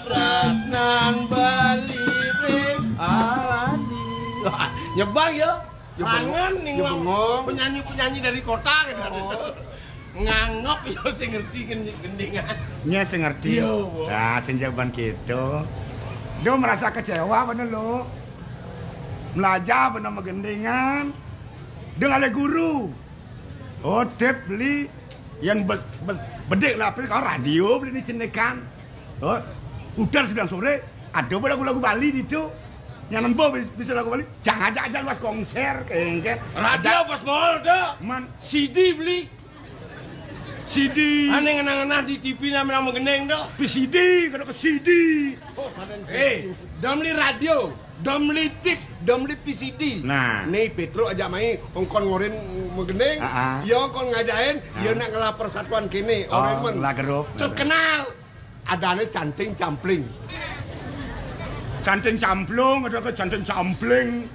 tresnan bali ring adi. Wah, nyebang ya. Ya, bengong. Rangan ning ya, bengong. Penyanyi-penyanyi dari kota gitu. Oh. Ngangop ya sing ngerti gen-, gendingan. Nya sing ngerti. Iya, Bu. Nah, sing jawaban gitu. Dia merasa kecewa bener lo. Belajar bener magendingan. Dia ngalih guru. Oh, tip beli yang bes, bes, bedik lah, kalau radio beli ni cendekan. Oh, udah sembilan sore, ada pun lagu-lagu Bali di itu. Yang nembo bis-, bisa lagu Bali, jangan ajak-ajak luas konser, kengke. Radio pas mall dah. Man, C D beli. C D. Ane ngenah-ngenah di T V namanya magending dah. P C D, kada ke C D. Oh, ada. Eh, dah beli radio. Domli tip, domli P C D. Nah. Nih, Petro aja mai, ongkon ngorin magending, ah, ah, ya ongkon ngajain, ah, ya nak ngelah persatuan kene, oh, orang men. Ngelah grup. Terkenal. Adane canting campling. Canting camplung, ada ke canting campling.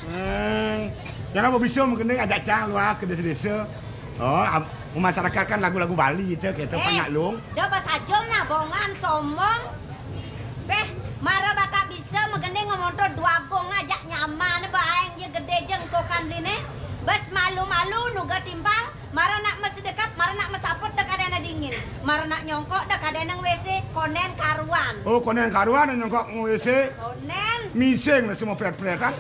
Hmm. Yang apa bisa magending ajak cang luas ke desa-desa. Oh, am-, masyarakat kan lagu-lagu Bali gitu, gitu, eh, banyak lung. Dah bahasa jom nah, bongan, sombong. Beh, mara batak bisa magending ngomonto dua gong aja nyaman baeng je gede jengkokan dine. Bes malu-malu nuga timpal, mara nak mesedekap, mara nak mesaput dah kadena dingin. Mara nak nyongkok dah kadena W C, konen karuan. Oh, konen karuan nyongkok W C. Konen. Mising lah semua pret-pret kan.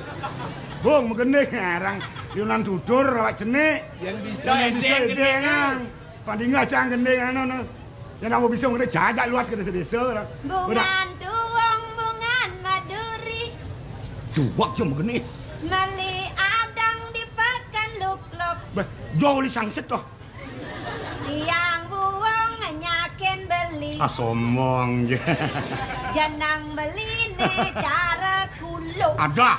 Bung, magending, orang Yunan tutur, awak cenik. Yang bisa yang bisa edeng, edeng, kan. Pandinga cang gending anu, no. Yang nak bisa ngene jajak luas ke desa-desa, no. Bungan tuwung, bungan maduri. Tuwak jam geni. Meli adang di pakan lukluk. Bah, jauh li sangset toh. Iya, Ah, sombong je. Jeneng beliné cara kuluk. Adah.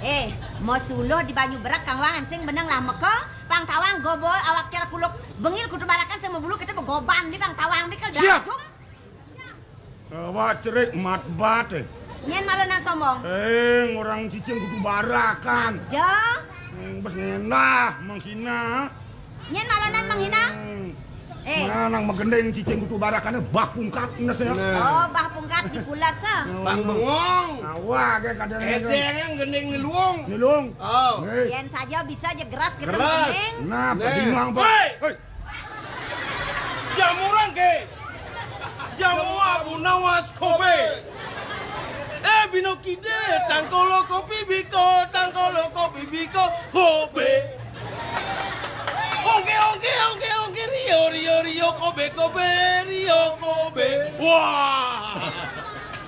Eh, mau suluh di banyu berak kang wangan sing beneng lah meka, pang tawang gobo awak cara kuluk. Bengil kudu barakan sama bulu kita begoban di pang tawang di. Siap. Awak cerik mat bat eh. Nyén malonan sombong. Eh, orang cicing kudu barakan. Ja. Hmm, bes ngendah, menghina. Nyén malonan menghina. Hmm. Eh. Mana nang megending cicing kudu barakan eh, bah pungkat nes ya. Nah. Oh, bah pungkat di pulas ah. Bang bengong. Awak kayak kadang. Edeng yang gending ni luung. Ni luung. Oh. Yén saja bisa aja geras kita. Geras. Nah, bingung, Bang. Hei. Hei. Jamu rangke. Jamu Abu Nawas Kobe. Eh, bino kide, tangkolo kopi biko, tangkolo kopi biko, Kobe. Ongke, ongke, ongke, ongke, rio, rio, rio, Kobe, Kobe, rio, Kobe. Wah.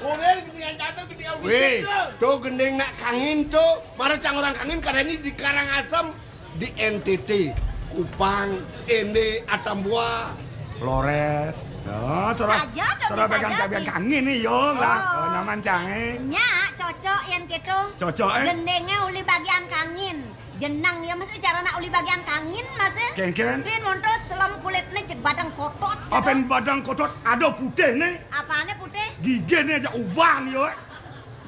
Orang dengan jatuh ketika. Weh, tuh gending nak kangin tuh. Mara cang orang kangin karena ini di Karangasem. Di N T T, Kupang, Ende, Atambua, Flores. Oh, sora, saja dong, sora bisa bagian jadi. Bagian kangin nih, yo lah. Oh. Oh, nyaman cang eh. Nya, cocok yén gitu. Cocok eh. Gendingnya uli bagian kangin. Jenang ya masih cara nak uli bagian kangin masih. Kénkén. Tin montos selam kulitnya jeg badang kotot. Apen badang kotot ada putih nih. Apaannya putih? Gigihnya aja uban yo.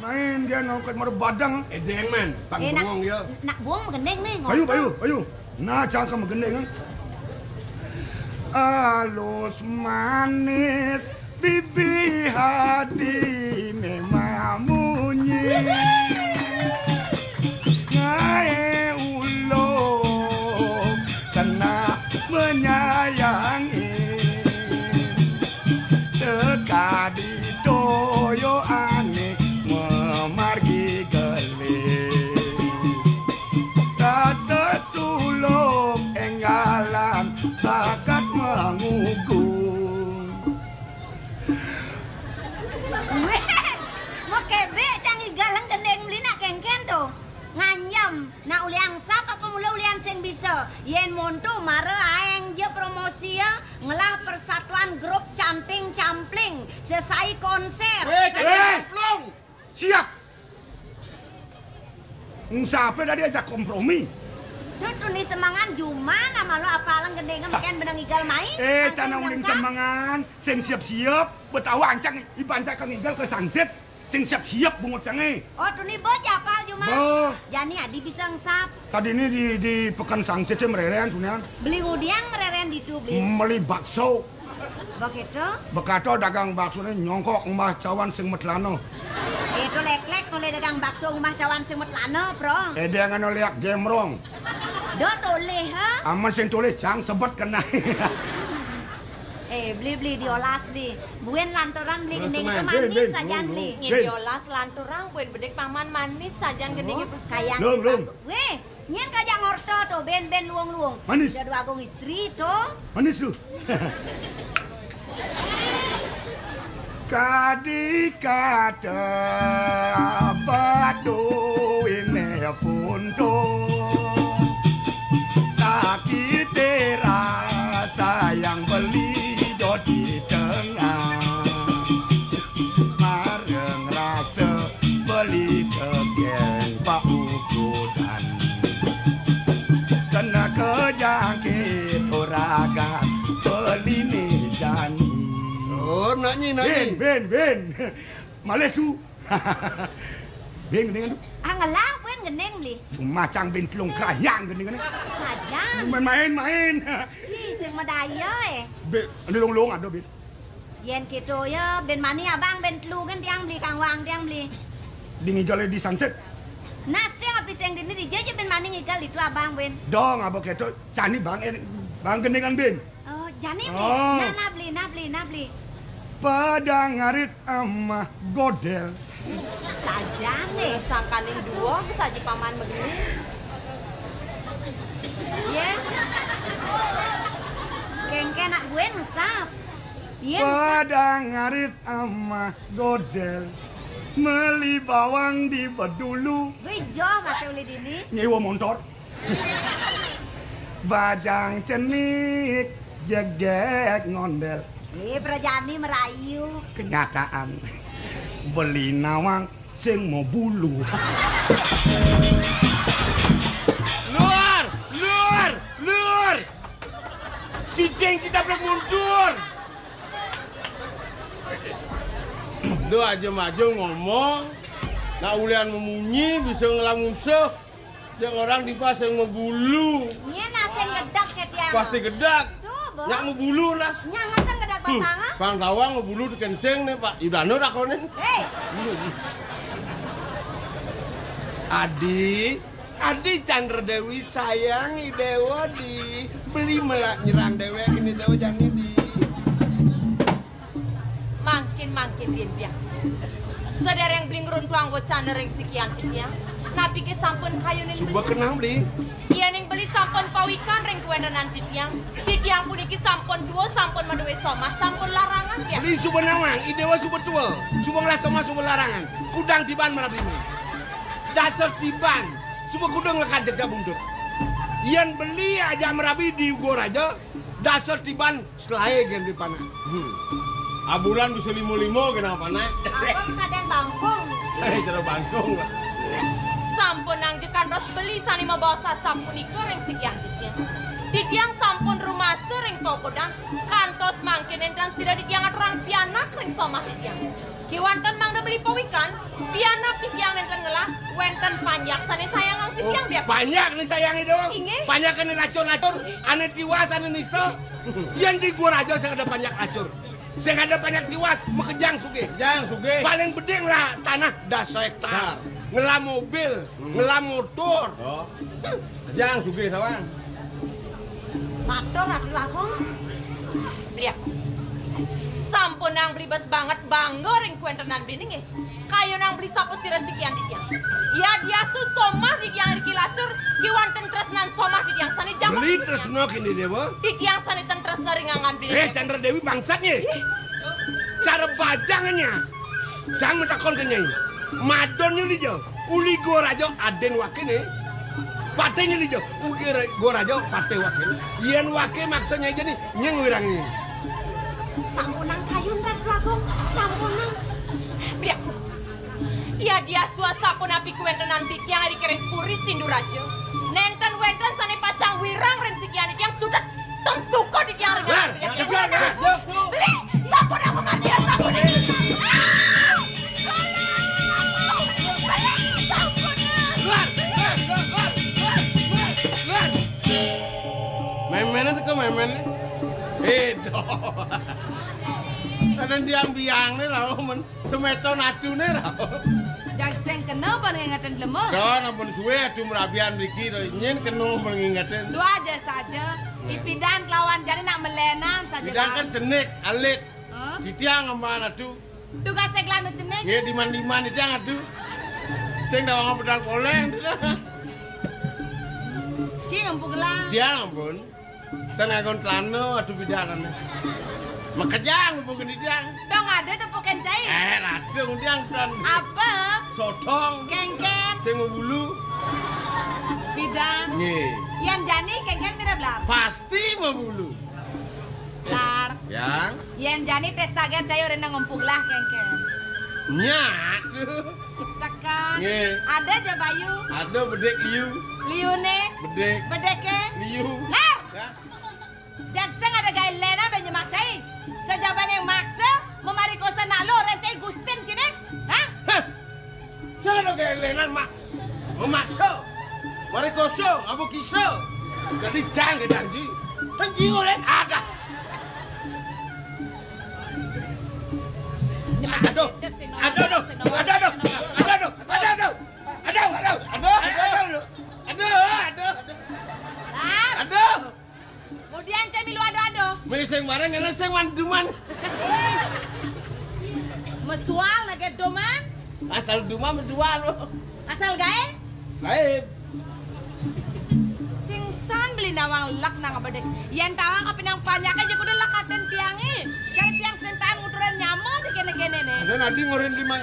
Main dia ngangkat mara badang. Edeng man, pang bengong ya. Nak buang megending nih. Ayo, ayo, ayo. Nah, cangkem megending. Alus manis bibi hati memang munyi. Ngae ulung kena menyayangi. Sekadi toyo ane memargi geli. Rasa suluk enggalan bakat mengugung. Weh, mau kebek cang igal leng gendeng beli nak kénkén tuh. Nganjem, nak ulian sap apa mula ulian sing bisa. Yén monto mara aeng je promosi ya, ngelah persatuan grup canting campling, sesai konser. Weh, canting campling. Siap. Siapa tadi ajak kompromi? Tuh, tuni semangan, juma nama lo apa leng gendeng meken benang igal mai. Eh, cana uling semangan, sing siap-siap, betawa ancang, ibancak kang igal ke sangsit. Sing siap-siap bungut cange. Oh, tuni bo japal juma. Bo. Jani adi bisa ngesap. Tadi ini di, di Pekan Sangsit sih mererean tunian. Beli ngudiang mererean ditu beli. Meli bakso. Begitu? Bekato dagang bakso ini nyongkok ngumah cawan sing metlano. Itu leklek noleh dagang bakso ngumah cawan sing metlano, bro. Eh, dia ngano liak gemrong. Do toleh, ha? Aman sing toleh, cang sebet kena. Eh, beli, beli, diolas, beli. Buen lantaran beli gending itu manis sajan, beli. Nyen diolas lantaran buen bedik paman manis sajan gending itu. Kayang lung, lung. Weh, nyen kajak ngorto tuh, ben, ben luung-luung. Manis. Udah dua agung istri tuh. Manis lu. Kadi kata badu ini punto. Sakit rasa yang beli do di tengah. Mareng rasa beli kegeng pak ukudan. Kena kejangkit uragan beli ni jani. Oh, nak nyi, nak nyi. Ben, ben, ben. Malih tu. Ben, gending tu. Ah, ngelah, ben, gending beli. Macang ben telung keranyang gending ni. Sajan. Main-main, main. Ih, sing medaya, eh. Ben, anu lung-lung ada, ben. Yén kéto ya, ben mani abang, ben telu kan tiang beli, kang wang tiang beli. Di ngigal di sangsit. Nah, sing api sing dini di jaja ben mani ngigal itu abang, ben. Dong, abang kéto, cani bang, eh, bang gendingan, ben. Oh, jani, beli. Oh. Nah, nah, beli, nah, beli, nah, beli. Padang arit amah godel. Sajan, eh. Sangkaning dua, bisa aja paman begini. Ya. Kengke nak gue ngesap. Iya, ngesap. Padang arit amah godel. Meli bawang di Bedulu. Gue jo, masih uli dini. Nyewa montor. Bajang cenik, Jegeg ngondel. Eh, prajani merayu. Kenyataan. Beli nawang sing mau bulu. Lur, lur, lur. Cicing kita belum mundur. Lu aja maju ngomong. Nak ulian memunyi bisa ngelamusuh. Yang orang di pas yang mau bulu. Iya, nah sing gedek ya dia. Pasti gedek. Tuh, Bo. Yang mau bulu, Nas. Yang ngedek gedek. Hmm. Pasangan. Bang Tawang mau bulu di kencing nih, Pak. Ibrano rakonin. Hei. Adi, Adi Chandra Dewi sayang i Dewa di beli melak nyerang dewek ini Dewa jani di. Mangkin-mangkin tiang. Sedereng beli ngruntuang wacana ring sikian tiang. Napi ke sampun kayunin beli? Coba kenal, Bli. Iya ning beli sampun pawikan ring kuwentenan titiang. Titiang puniki sampun tua, sampun maduwe somah, sampun larangan tiang. Beli suba nawang, i Dewa suba tua, suba ngelah somah, suba larangan. Kudang tiban marabi. Dasar tiban, suba kudang lekad jejak buntut. Yen beli aja merabi di Ugo Raja, dasar tiban selae gen di panak. Hmm. Abulan bisa limo-limo kena panak. Abang kaden bangkung. Eh, jero bangkung. Sampun angjekan ros beli sane mabaos sapunika ring sikian titiang. Titiang sampun rumasa ring pokodan, kantos mangkin nenten sida titiang aturang pianak ring somah titiang. Kiwanten mangda beli pawikan, pianak titiang nenten ngelah, wenten panjak sane sayangang titiang. Oh, dia panjak ne sayange dong. Inggih. Panjak ane lacur-lacur, ane tiwas, ane nista. Yen di gua raja sing ada panjak lacur. Sing ada panjak tiwas, makejang sugih. Jang sugih. Paling beding lah tanah dasa hektar. Nah. Ngelah mobil, hmm, ngelah motor. Oh. Jang sugih tawang. Matur Ratu Agung. Beliak. Sampunang beli bes banget bangga ring kuentenan bini nggih. Kayunang beli sapa sira sikian titiang. Yadiastu somah titiang riki lacur, kiwanten tresnan somah titiang sane jamak. Beli tresna kene dewa. Titiang sane ten tresna ring angan bini. Eh, Chandra Dewi bangsatnya. Ih. Cara bajangnya. Jang matakon ke Nyai. Madon nyuli jo. Uli gua raja aden wakene. Pate nyuli jo. Ugi ra-, gua raja pate wakene. Yen wake maksa Nyai jani nyeng wirang ini. Sampunang kayun Ratu Agung. Sampunang. Beliak. Yadiastu sapunapi kuentenan titiang ri kering puri Sinduraja. Nenten wenten sane pacang wirang ring sikian titiang cutet. Ten suka di tiang ringan. Lar, lar, lar, lar. Beli, sampun aku mati, sampun. Ah! Tolong, sampun. Lar, lar, lar. Memene teko memene. Edo. Kadang tiang biang ne ra men. Semeton adune ra. Jag sing kena ban ngingeten lemo. Don ampun suwe adu merabian mriki to. Nyen kena ban ngingeten. Dua aja saja. Ipidan kelawan jani nak melenan saja. Pidan kan jenik, alit. Hah? Titiang ngemban adu. Tugas sing lanu jenik. Nggih diman-diman titiang adu. Sing dawang pedang poleng. Cing empuk lah. Tiang ampun. Ten nganggon celana, aduh pidanane. Makejang hubungin tiang. Dong ada tepukin cai. Eh, radung tiang ten. Apa? Sodong. Kengken. Sing mau bulu. Pidan. Nggih. Yan jani kengken mirip lar. Pasti mau bulu. Lar. Yang. Yan jani tes taget cai ora nang empuk lah kengken. Nyak. Sekang. Nggih. Ada aja Bayu. Ada bedek liu. Liune. Bedek. Bedeke. Liu. Lar. Ya. Jakseng ada gawe lenan be nyemak cai. Sejabane maksa memari kosa nak lo ren cai gustin cine. Hah? Hah? Sing ada gawe lenan mak. Memaksa. Mari kosa, abu kisa. Jadi jang ke janji. Kan jiwa ren ada. Aduh. Aduh, aduh. Aduh, aduh. Aduh, aduh. Aduh, aduh. Aduh, aduh. Aduh, aduh. Aduh. Mudian cai milu ado-ado. Meh sing bareng ngene sing manduman. Mesual lagi doman. Asal duman mesual. Asal gae? Gae. Sing san beli nawang lek nang bedek. Yen tawang kapinang panyake aja kudu lek katen tiange. Cari tiang sentaan nguturan nyama di kene-kene ne. Ada nanti ngorin lima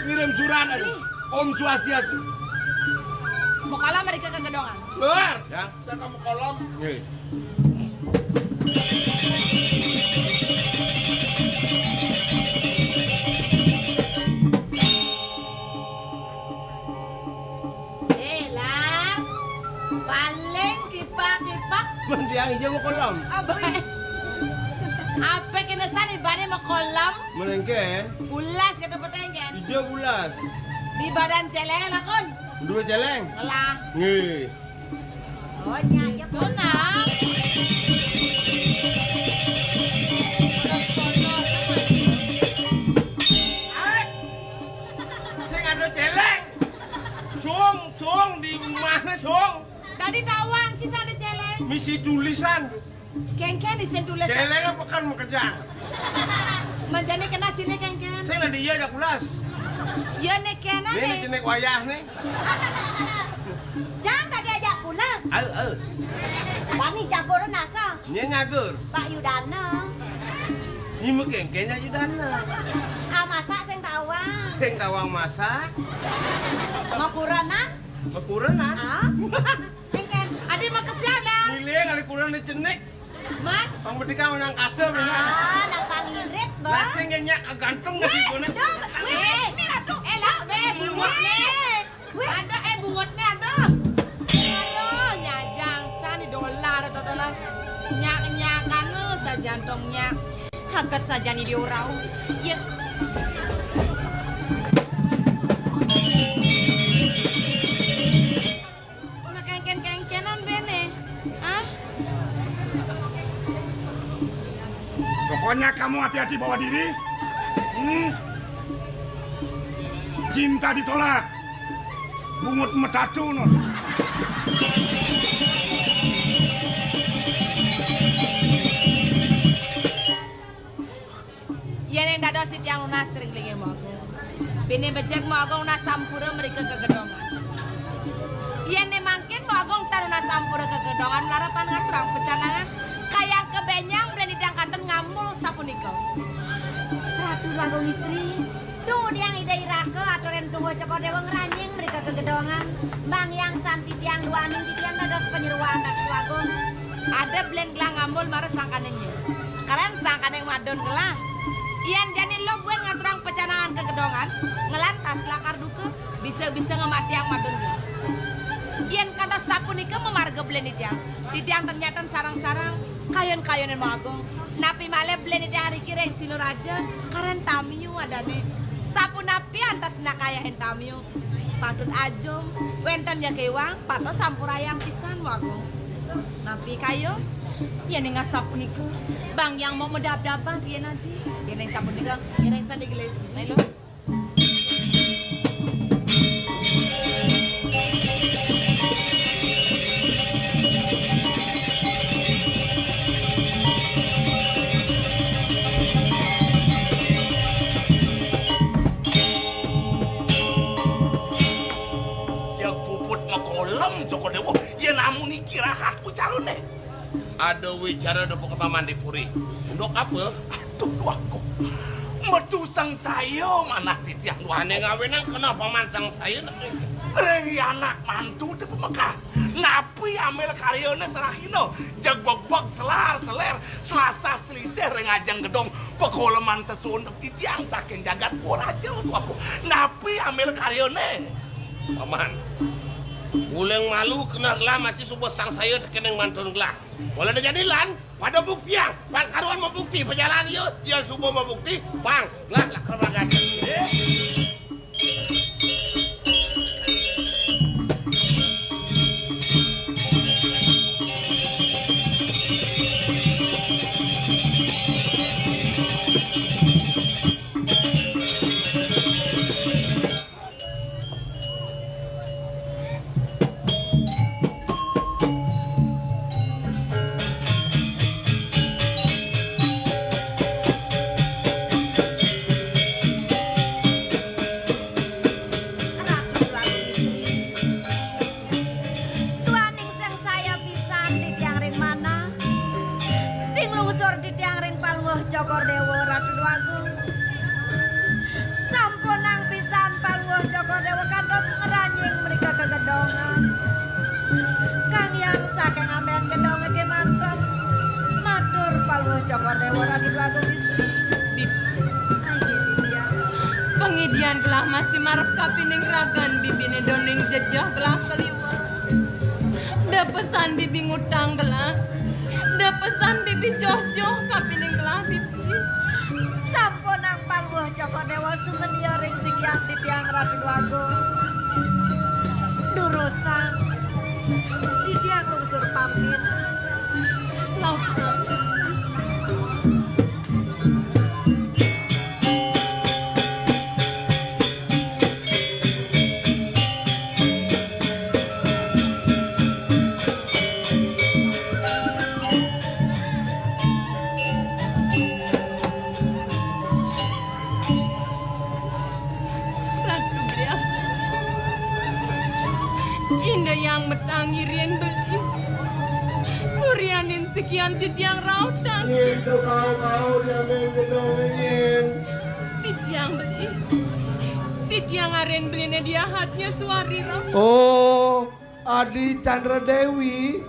ngirim surat ada. Ih. Om Swastiastu. Mau kalah mereka kegedongan. Luar. Ya. Kita kamu kolom. Nggih. Eh, Lar. Paling kipak-kipak. Mendiang ijo makolem. Apa? Apa kena sani bane makolem? Menengken. Bulas kata petengken. Ijo bulas. Di badan celeng lakon. Dua celeng. Ngelah. Nggih. Oh, nya aja. Itu, Nak. Sing ada celeng. Sung, sung, di mana, sung? Tadi tawang, ci sing ada celeng. Misi tulisan. Kengken isin tulis. Celeng apa kan makejang? Manjane kena cine kengken. Sing ada iya aja pulas. Ya, ne kena, ne. Cine wayah, ne. Jang tadi aja pulas. Au, au. Bani jago nasa. Nye nyagur. Pak Yudana. Ini mah kengkennya Yudana. Ah, masak sing tawang. Sing tawang masak. Mau kurenan? Kekurenan? Ah? Engken. Adi mah kesian dah. Milih kali kurang ni cenik. Mat? Pang berdika orang kasar benar. Ah, nak pangirit, Bang. Nasi ngenyak kagantung nasi guna. Dong, weh, eh, ni ratu. Eh, lah, weh, bungut ni. Weh. Ada, eh, bungut ni ada. Aduh, nyajang sani dolar, totonan. Nyak-nyakan lu sajantongnya. Haget sajani diurau. Ya. Makengken-kengkenan bene. Ah? Pokoknya kamu hati-hati bawa diri. Hmm. Cinta ditolak. Bungut metatu, no. Yen ing dados titiang nunas ring linggih Mbok Agung. Pine bejek Mbok Agung nunas sampura mrika ka gedongan. Yen ne mangkin Mbok Agung tan nunas sampura ka gedongan, larapan ngaturang pecanangan, kayang kebenyang blen titiang kantun ngamul sapunika. Ratu Agung Istri, tunggu tiang Ida Iraka aturin tunggu Cokor Dewa ngranying mrika ka gedongan. Mbang yang santi tiang duaning titiang dados panyeruan Ratu Agung. Ada blen gelah ngamul mara sangkaning Karen sangkaning madun gelah. Yen jani lo buin ngaturang pecanangan ka gedongan, ngelantas lakar duka, bisa-bisa ngematiang madun gelah. Yen kantos sapunika mamarga blen titiang, titiang ternyata sarang-sarang, kayon-kayonin Mbok Agung. Napi malih blen titiang riki ring Sinoraja, karen tamiu adane. Sapunapi antas nakayahin tamiu? Patut ajum, wenten ya kewang, patut sampurayang pisan, Mbok Agung. Napi kayun? Yen ing asapunika, Bang Hyang mau medab-daban riyen adi. Yen ing sapunika, yen ing sandi gelis. Melu. Jang puput makolem, Joko Dewa, yen amun iki rahat ku carane. Ada wicara depok Paman di puri. Untuk apa? Aduh, aku. Metu sangsaya manah titiang, Ane ngawenang kena Paman sangsaya nek. Ring anak mantu te pemekas. Napi amel karyane serahina? Jeg begbeg selar seler, selasah selisih ring ajeng gedong. Pekoleman sesuun titiang saking jagat Puraja, tuaku. Napi amel karyane? Paman, uling malu kena gelah masih suba sangsaya tekening mantun gelah. Wala da jani lan, pada buktiang, pang karuan mabukti, pajalan iya, iya suba mabukti, pang, lah, lah, kerbagan. Ratu Agung Istri. Tuaning sangsaya pisan titiang ring manah. Ping lungsur titiang ring paluh Cokor Dewa Ratu Déwagung. Sampunang pisan paluh Cokor Dewa kantos ngranying mrika ka gedongan. Kang Hyang saking amben gedonge kemanten. Matur Palwuh Cokor Déwa Ratu Déwagung Istri. Bibi. Ayo, Bibi, ya. Pangidian gelah masih marep kapining ragan bibiné doning jejeh gelah kaliwat. Da pesan bibi ngutang gelah. Da pesan bibi joh-joh kapining gelah bibi. Sampunang Palwuh Cokor Déwa sumenia ring sikian titiang Ratu Déwagung. Durusang, titiang lungsur pamit. Lautang. Ratu Belial. Inggih Hyang Metang ngiring beli. Suryaning sikian titiang rautang. Nggih, to kau-kau diamin gedong nggih. Titiang beli. Titiang aren beliné diahatnya suari raut. Oh, Adi Chandra Dewi.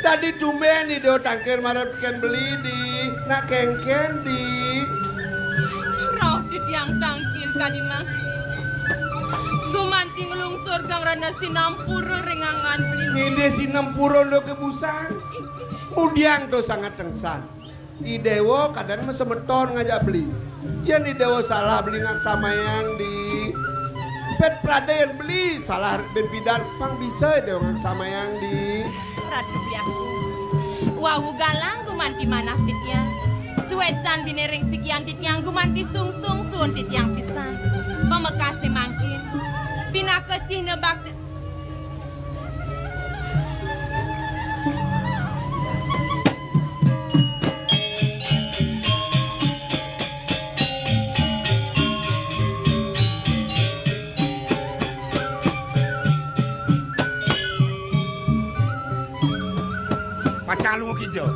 Dadi tumbén Ida tangkil marep kén beli di, nak kénkén di. Rauh titiang tangkil kadi mangkin. Gumanti nglungsur gangrenan sinampura ring anggan beli. Ngidih sinampura ndo kebusan. Mudiang to sanget tengsan. I Déwa kadén masemeton ngajak beli. Yén I Déwa salah beli ngaksamayang di. Pét pradé yén beli salah bin pidan pang bisa I Déwa ngaksamayang di. Ratu Biaku. Wau galang gumanti manah titiang. Suécan beliné ring sikian titiang gumanti sungsung suun titiang pisan. Pamekasné mangkin. Pinaka cihna bakti. Pacang lunga kija.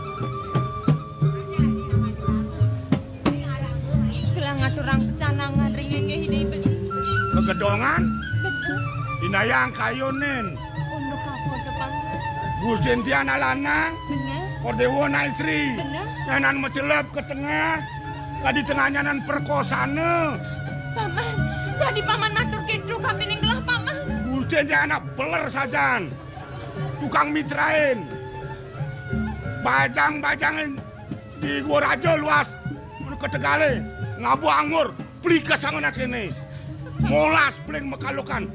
Gelah ngaturang pecanangan ring inggih Ida beli. Kegedongan? Bener. Indayang kayunin. Unduk apa to, Pak? Gustin tiang lanang. Bener. Kodéwa Naisri. Bener. Nyanan macelep ke tengah. Kadi tengah nyanan perkosana. Paman, dadi paman matur kéto kapining gelah, Paman. Gustin tiang anak beler sajan. Tukang mitrain. Bajang-bajangin. Di gua raja luas, mun ka tegalé, ngabuh anggur, plikes angoné kéné. Molas bling makalukan.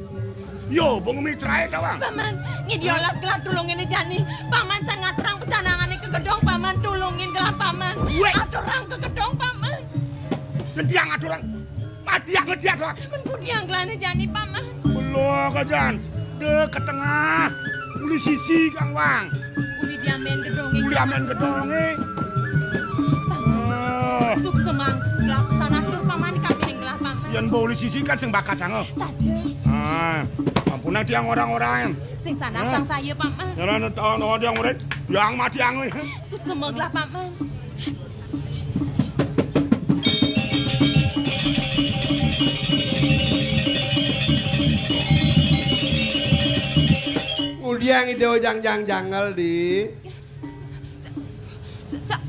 Yo, bung mitraé tawang. Paman, ngidih olas gelah tulungin jani. Paman sing ngaturang pecanangané ka gedong, Paman tulungin gelah, Paman. Wéh. Aturang ka gedong, Paman. Yen tiang aturang. Mati aku dia, Dot. Men kudiang gelahné jani, Paman. Belok ajan. Deh ke tengah. Uli sisi kang wang. Uli diamen gedongé. Uli amen gedongé. Paman. Eh. Suksma gelah pesan atur Paman kapining gelah, Paman. Yen mbok uli sisi kan sing bakat angoh. Saja. Ah, ampunang tiang orang-orang. Sing sanas sang saya, Paman. Jalan tahun orang yang murid. Yang mati angoh. Suksma gelah, Paman. Ngudiang Ida Ojang Jang Jangel, Di. Sa-,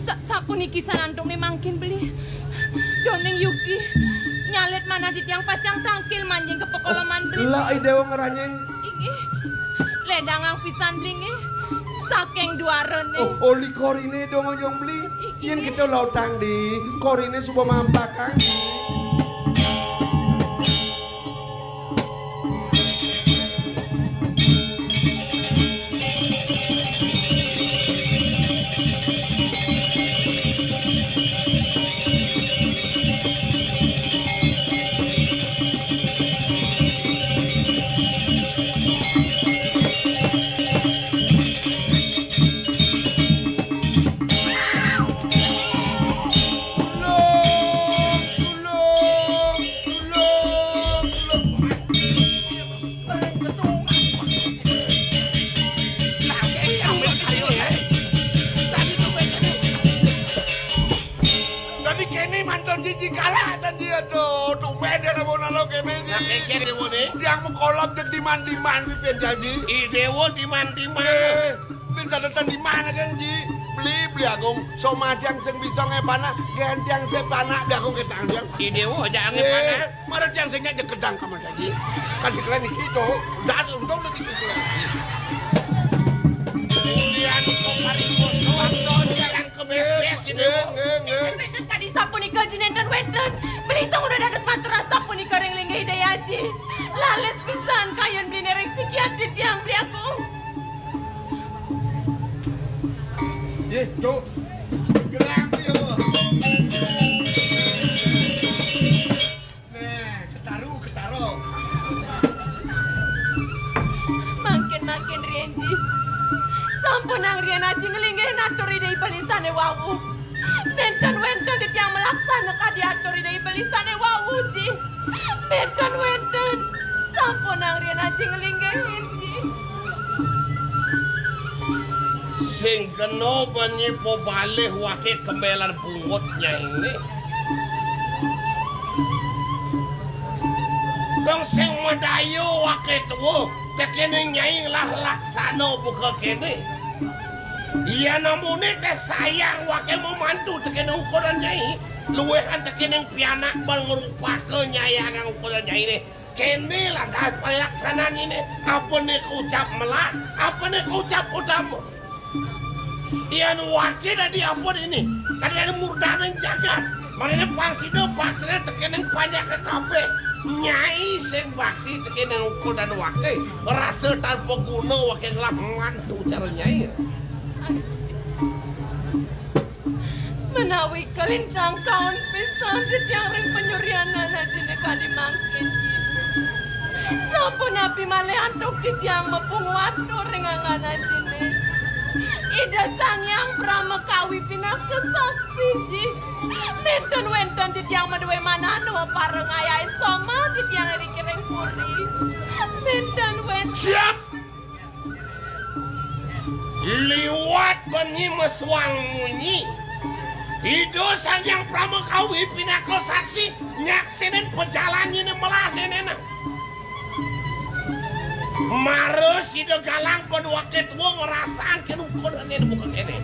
sa-, sapuniki sanantungné mangkin beli. Doning Yuki nyalit manah titiang pacang tangkil manjing ka pekoloman beli. Lah, Ida Wong Ranyeng. Inggih. Ledangang pisan beli nggih. Saking duarané. Oh, oli koriné dong ojong beli. Yen kita lautang di koriné suba mampakang. Dadi kéné mantun Ji, Ji kalah san dia to. Tumbén dia nabo nalo kéné, Ji. Nah, kéné dia, Wone. Tiang makolom jeg diman-diman pipin, Ji. I Déwa diman-diman. Eh, pin Ada di mana kan, Ji? Beli, beli Agung. Somah tiang sing bisa ngepanak, gantiang sepanak, Agung ketang tiang. Ide wo, jangan ngepanak. Mara tiang sing nyak jekedang kamar lagi. Kan dikelian iki to. Das untung lagi dikelian. Kemudian kok hari foto, yang kebes-bes ini. Nggih, nggih, nggih. Wénten kadi sapunika jinenten wénten. Beli tong udah dados matur sapunika ring linggih Ida Aji. Lales pisan kayun beli ring sikian titiang beli aku. Nggih, Cuk. Gerang ya, Bu. Nah, ketaru, ketaro. Mangkin-mangkin riyen, Ji. Sampunang riyen Aji nglinggih naturi Ida Ibelisane wau. Nenten wenten titiang malaksana kadi atur Ida Ibelisane wau, Ji. Nenten wenten. Sampunang riyen Aji nglinggihin, Ji. Sing kena benyi pebalih wake kembelan bungut nyaine. Dong sing medayu wake tuwuh, tekene nyai lah laksana buka kene. Iya namune teh sayang wake memantu tekene ukuran nyai. Luwehan tekene pianak ban ngrupaka nyai agang ukuran nyai ne. Kene lantas payaksanane ne. Apa ne kucap melah, apa ne kucap utama. Yan wake dadi apa ini? Kadang murdane jagat. Marine pang sida bakti tekene panjake kabeh. Nyai sing bakti tekene ukur dan wake. Rasa tanpa guna wake ngelah mantu cara nyai. Menawi kalintang kaon pisan titiang ring panyuryanan ajine kadi mangkin. Sampun napi malih antuk titiang mapung watur ring anggan ajine. Ida Sang Hyang Pramakawi pinaka saksi, Ji. Nenten wenten titiang maduwe manah nuh pareng ayahin soma titiang ring kiring puri. Nenten wenten. Siap! Liwat benyi mesuang munyi. Ida Sang Hyang Pramakawi pinaka saksi nyaksinin pajalan nyine melah nenena. Mara sida galang paduake tua ngrasangke rukunan nyine buka kene.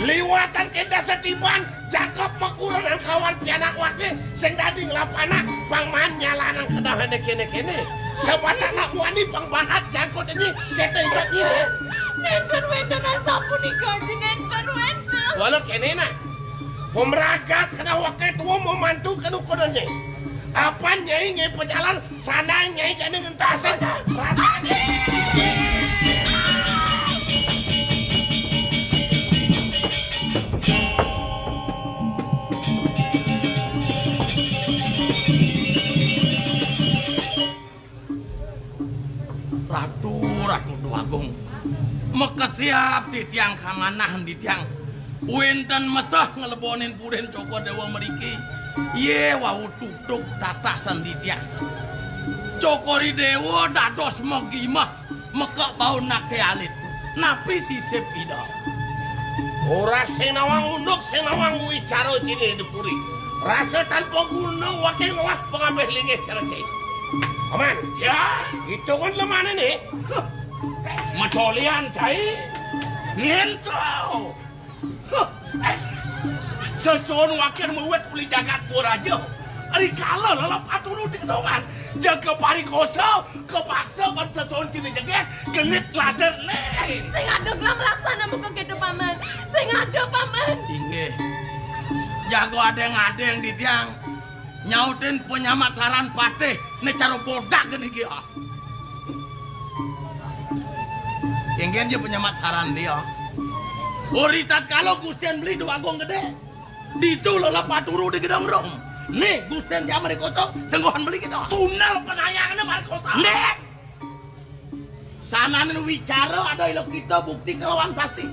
Liwatan kene setiban Jacob makurenan kawan pianak wake sing dadi nglapanak pangman nyalanang kedahane kene-kene. Sabatak nak muani pangbahat jangkut ini kete ibat ini. Nenten wenten asapunika, Ji, nenten wenten. Wala kene nak. Pemragat kena wake tua memantu kenukunannya. Apan nyai ngai pejalan Sandang nyai jani ngentasin rasane. Ratu, Ratu Déwagung. Makesiab titiang kamanah titiang. Wénten meseh nglebonin purin Cokor Déwa mriki. Yé wau tutug tatah sanditian. Cokor I Déwa dados magimah mekak baun naké alit. Napi sisip Ida? Ora sing nawang unduk, sing nawang wicara ciné di puri. Rasa tanpa guna waké ngelah pangambih linggih cara cai. Paman. Ya, hitungan lemane nih. Huh. Macolian cai. Ngento. Huh. Sesuun wakil mawet uli jagat gua raja. Rikala lelep aturu di kedongan. Jaga parikosa, kepaksa ban sesuun cini jegeh, genit nglajer nih. Sing ada gelam laksana muka gitu, Paman. Sing ada, Paman. Inggih. Jago adeng-adeng di tiang. Nyautin penyamat saran patih, ne cara bodak geni ki, ah. Kengken je penyamat saran dia. Ori tatkala Gustian beli Déwagung Gedé. Ditu lelep aturu di gedong rom. Nih, Gustian dia mari kosong, senggohan beli kita. Sunal penayangnya mari kosong. Nih. Sananing wicara ada ila kita bukti kelawan saksi.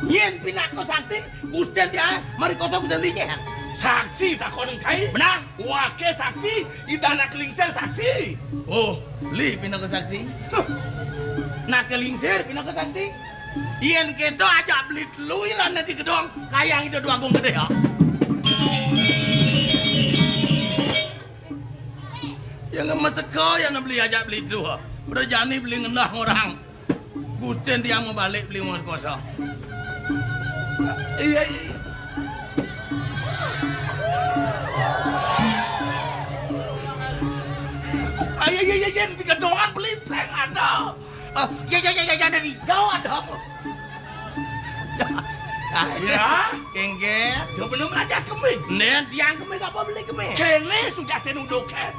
Yén pinaka saksi, Gustian dia mari kosong Gustian dinyeh. Saksi takonin cai? Benar. Wake saksi, Ida nak lingsir saksi. Oh, li pinaka saksi. Huh. Nak lingsir pinaka saksi. Yén kita ajak beli telu ilane di gedong, kayang Ida Déwagung Gedé, ya. Ya nggak meseka ya beli ajak beli telu. Berjani beli ngenah orang. Gustin tiang mau balik beli mau koso. Iya, iya. Ayo, iya, iya, iya, tiga doang beli seng ada. Ah, ya, ya, ya, ya, ya, dari jauh ada apa? Ah, ya, kengket. Tuh belum aja kemit. Nen tiang kemit apa beli kemit? Kene sudah tenuduk, eh.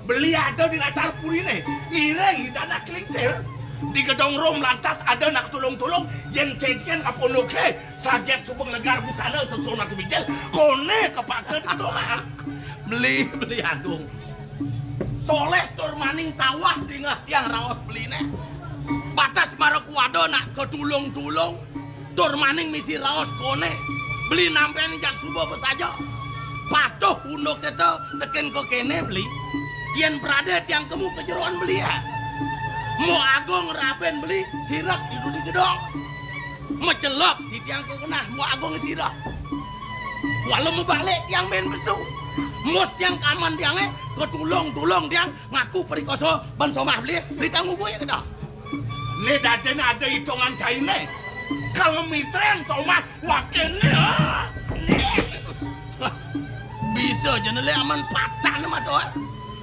Beli ada di latar purine, ngiring di tanah Klingsir, di gedong rum lantas ada nak tulung-tulung, yen kengken kaponoke, saget subeng negar busana sesuna kebijil, kone kepaksa di gedong. Beli, beli agung. Soleh tur maning tawah dingeh tiang raos beline. Batas mara kuwada nak ketulung-tulung. Tur maning misi raos kone, beli nampen jak suba besaja. Patuh unduk kita tekin ke kene beli. Yen prade tiang kemu kejeroan beli ya. Mo agung raben beli sirak di dudi gedong. Mecelok di tiang ke kenah mo agung sirak. Walau mebalik tiang ben besu. Mus tiang kaman tiange ketulung-tulung tiang ngaku perikoso ban somah beli, beli tanggung gue ya kena. Ne dadene ada itungan caine. Kang mitren somah wakene. Bisa jenele aman patah ne mato.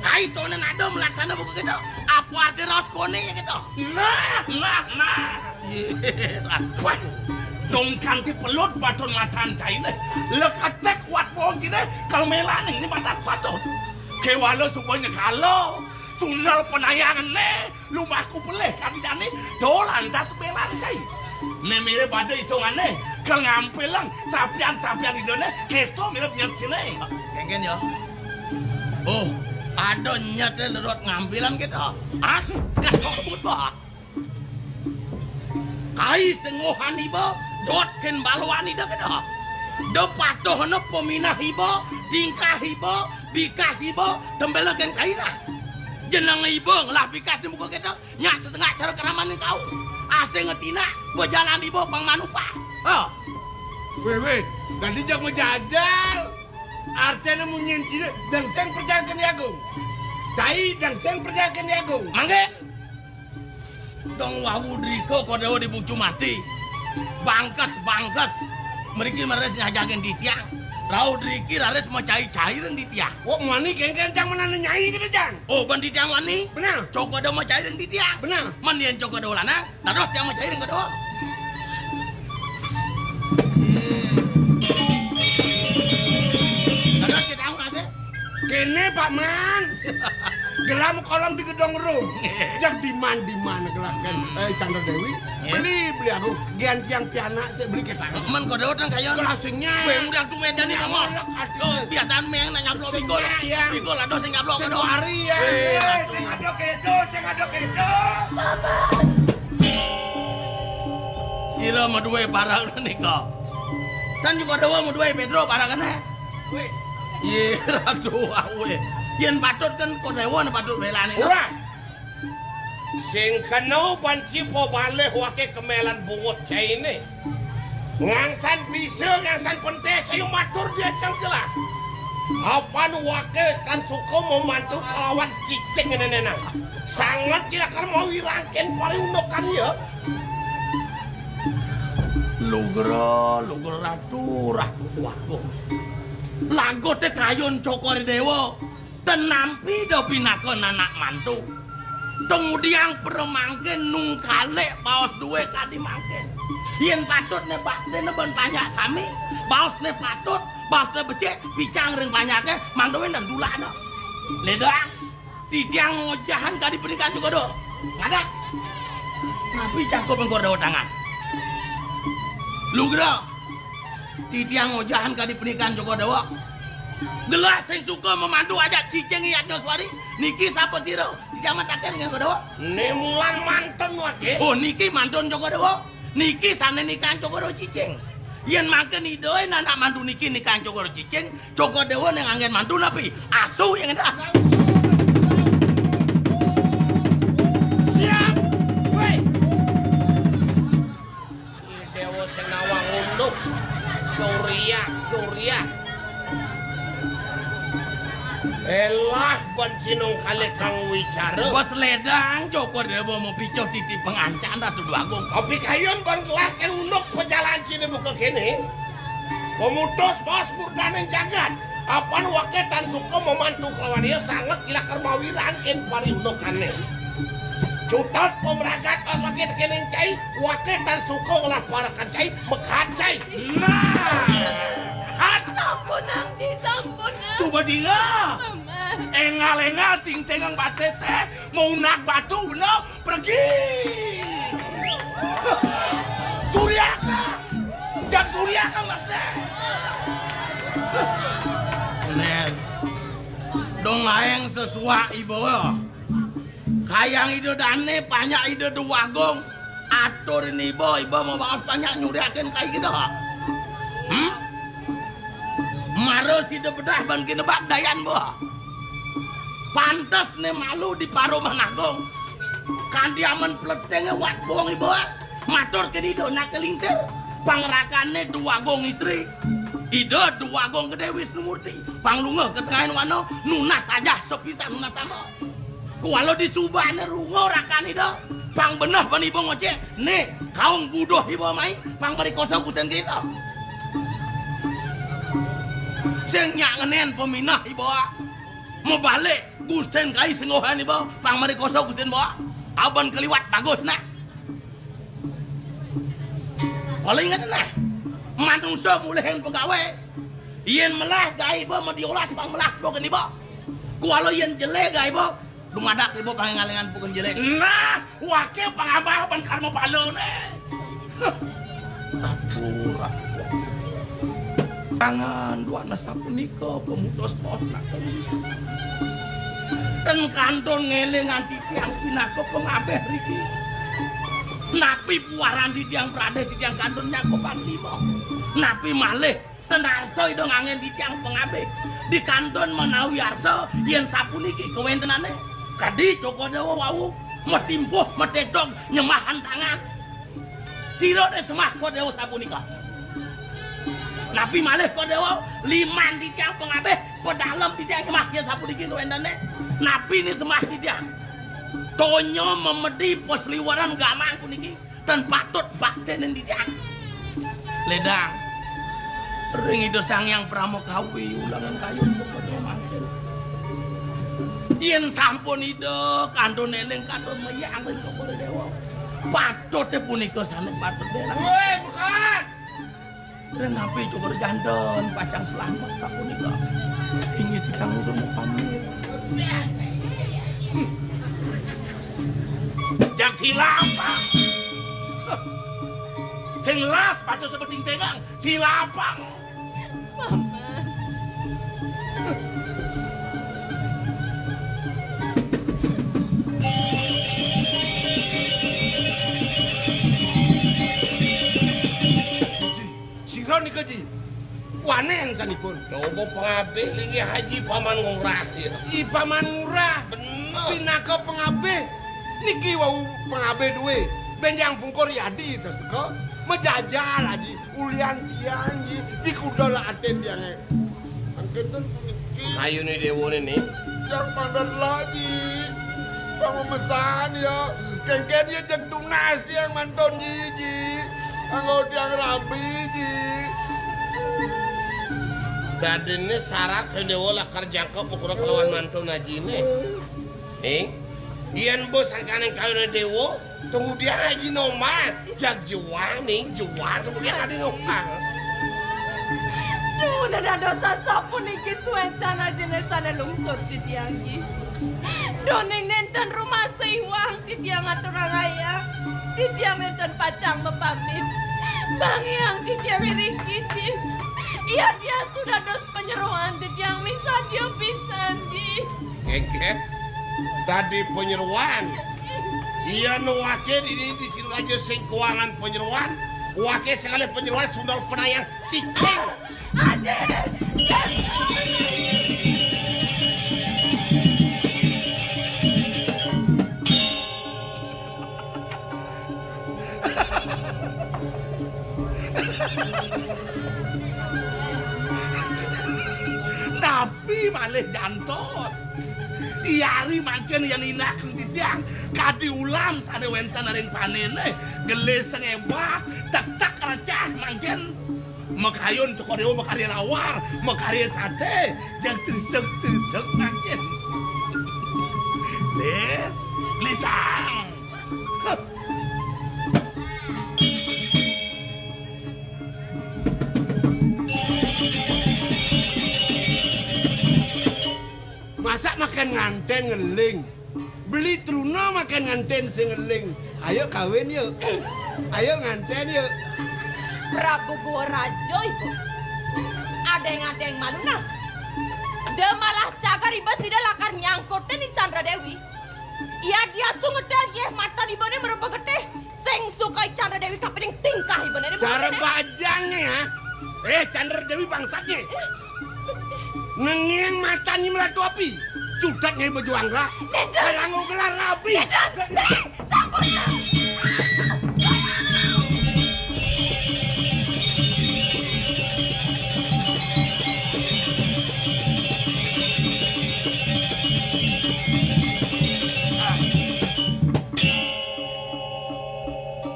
Kai tonen ada melaksana buku kita. Apa arti raos kone ya kita? Nah, nah, nah. Wah, dong kanti pelut baton matan caine. Leketek wat bohong kine kalau melaning ni matan baton. Kewala supaya kalo sunal penayangan ne. Lumahku pelih kadi jani, do lantas belan kai. Memire pada itungane, ke ngampilang sapian-sapian idone, keto mirip nyet sine. Kengken ya. Oh, ada nyete lerot ngampilan kita. Ah, kasok pun bah. Kai sengohan iba, dot ken baloan ida kita. Da patuhna peminah iba, tingkah iba, bikas iba, tembela ken kaina. Jeneng iba ngelah bikas di muka kita. Nyak setengah cara keraman kau. Asing ngetina, bejalan iba pang manupah. Ha. Weh, weh, dadi jak ngejajal. Artene munyin cine, dang seng perjangken yagung. Cai dang seng perjangken yagung. Manggen. Dong wawu drika kodewa di bucu mati. Bangkes, bangkes. Mriki meres nyajagin titiang. Rauh driki raris macai-cai ring titiang. Wok mani kengken cang menane nyai kita, Cang. Oh, ban titiang wani? Benar. Cokoda macai ring titiang. Benar. Man yen cokoda lanang, dados tiang macai ring koda. Dados kita masih. Kene, Pak Man. Gelam kolom di gedong rum. Jak di man, di man gelah kan. Eh, Candra Dewi. Beli, beli aku. Gantian pianak sik beli kita. Men koda utang kaya. Kelasingnya. Kowe ngundang tumedan iki, Mama. Aduh, biasane meng nak nyaplok bigol. Bigol adoh sing nyaplok adoh. Hari ya. Eh, sing adoh kedo, sing adoh kedo. Sira maduwe parang nika. Kan juga dewa maduwe Pedro parangane. Kowe. Ye, ratu awe. Yen patut kan kodewa patut belane. Ora. Sing kena banci po balih wake kemelan bungut caine. Ngangsan bisa, ngangsan pente, cayu matur dia cangkelah. Apan wake tan suka membantu kelawan cicing ngene nang. Sangat cilakar mau wirangken paling undukan ya. Lugra, lugra ratu, ratu wagung. Lagu te kayun cokor dewa. Tenampi da pinaka nanak mantu. Tengudiang premangkin nungkalik baos duwe kadi mangkin. Yen patut ne bakti ne ben panjak sami, baos ne patut, baos ne becik, picang ring panjake, mangduin dan dulak da. Ledang, titiang ngojahan kadi pernikahan juga do. Ngadak. Napi cangkup engkor dawa tangan. Lugra. Titiang ngojahan kadi pernikahan Joko Dewa. Gelah sing suka memandu ajak cicing iyatnya suari. Niki sapa sira? Titiang mataken nggih Joko Dewa. Ne mulan mantun wake. Oh, niki mantun Joko Dewa. Niki sane nikahan Joko Dewa cicing. Yen mangke nidoe anak mantu niki nikahan Joko Dewa cicing, Joko Dewa ning anggen mantu napi? Asu yang endah. Siap. Woi. Dewa sing nawang unduk. Surya, Surya. Elah, ban sinung kalih kang wicara. Bos ledang, Cokor Déwa mapicuh titi pangancan Ratu Déwagung. Kopi kayun ban gelah kén unduk pajalan ciné buka kéné. Pemutus bos murdaning jagat. Apan waké tan suka mamantu kalawan ia sanget kilakar mawirang kén pariundukané. Cutet pamragat bos waké tekéning cai, waké tan suka ngelah parekan cai, mekat cai. Nah. Hat. Sampunang, Ji, sampunang. Suba dira. Paman. Énggal-énggal tingtingang batisé, maunak batu bener, pergi. Suriaka. Jak suriaka, Mas. Nén. Dong aéng sesuak iba. Kayang Ida dané, panjak Ida Déwagung. Atur niba, iba mabaos panjak nyuriakin kai Ida. Hmm? Mara sida bedah ban kinebak dayan ba. Pantes né malu di parumah nagung. Kanti amen pletingé wat bong iba. Matur kén Ida nak lingsir. Pangrakané Déwagung Istri. Ida Déwagung Gedé Wisnu Murti. Panglungguh ka tengahing wana, nunas ajah sapisan nunas ama. Kuala disubané runguh rakan Ida, pang beneh ban iba ngocék, né, kaung buduh iba mai, pang mrikosa kusin kita. Sing nyak ngenén paminah iba, mabalik gustin kai sengguhan iba, pang mrikosa kusin ba, aban kaliwat bagus nah. Kala inget nah, manusa mulihin pegawé. Yén melah gaé iba madiolas pang melah pukén iba. Kuala yén jelé gaé iba, dumadak iba pang énggal-énggal pukén jelé. Nah, waké pang abah ban karma balané. Aduh, aduh. Tangan dua nasa punika pemutus pohon nakal. Ten kantun ngélingang titiang pinaka pangabih riki. Napi puaran titiang pradé titiang kantun nyangkupan lima. Napi malih ten arsa Ida nganggén titiang pangabih. Di kantun menawi arsa yén sapuniki kawéntenané. Kadi Cokor Déwa wau matimpuh matétog nyembahan tangan. Sira dé sembah Kor Déwa sapunika. Napi malih Kor Déwa, liman titiang pangabih, pedalem titiang nyembah yén sapuniki kawéntenané. Napi né sembah titiang? Tonya memedi pasliweran gamang puniki, tan patut baktinin titiang. Ledang, ring Ida Sang Hyang Parama Kawi, ulangan kayun kepada mangkin. Yén sampun Ida kantun éling, kantun méyang ring Cokor Déwa. Patuté punika sané patut dérang. Woi, bukan. Ring napi Cokor Janten pacang slamet sapunika. Inggih titiang nutur pamit. Jak silapang. Sing las patuh sebeting tengang, silapang. Paman. Sira nika, Ji. Wanén sanipun. Coba pangabih linggih Haji Paman Ngurah, ya. I Paman Ngurah. Bener. Pinaka pangabih. Niki wau pangabih duwé. Bénjang pungkur yadi teka. Majajal, Haji. Ulian tiang, Ji, di kuda la atin tiangé. Angketen puniki. Kayuné déwané né. Tiang mandat la, Ji. Pamamesan ya. Kénkén ya jeg tunas tiang mantun, Ji, Ji. Anggo tiang rabi, Ji. Dadiné sarat Déwa lakar jangkep ukura kalawan mantun ajiné. Ning, yén bos sangkaning kayuné déwa, tunggu dia ngaji nomah, jag juang ning, juang tunggu dia ngaji nomah. Duh, dados sasapuniki suécan ajiné sané lungsur titiang, Ji. Duh, ning nénten rumasa iwang titiang aturang ayah. Titiang nénten pacang mapamit. Pangiang titiang iriki, Ji. Yadiastu dados panyeroan titiang misadia pisan, Ji. Ngegep. Dadi panyeroan. Iya nu waké dini di sira raja sing kuangan panyeroan. Waké sing ngalih panyeroan sundal penayang cicing. Aji! Tapi Malih jantot. Iari mangkin yen inakang titiang kadi ulam sane wenten ring panene, gelis sing ebat, tektek recah mangkin. Makayun Cokor Dewa makarya lawar, makarya sate, jeg crisek-crisek mangkin. Lis, lisang. Huh. Masak makan nganten ngeling. Beli truna makan nganten sing ngeling. Ayo kawin yuk. Ayo nganten yuk. Prabu Gua Raja iku. Adeng-adeng malu nah. Da malah cagar iba sida lakar nyangkutin I Candra Dewi. Iya dia sungedan yeh matan ibane mereba getih. Sing suka I Candra Dewi kapining tingkah ibane. Cara bajangnya ya. Eh, Candra Dewi bangsatnya. Nenging matanya melatu api. Cudatnya bejuang lah. Neden. Kalango gelar rabi. Neden. Neden. Sampun.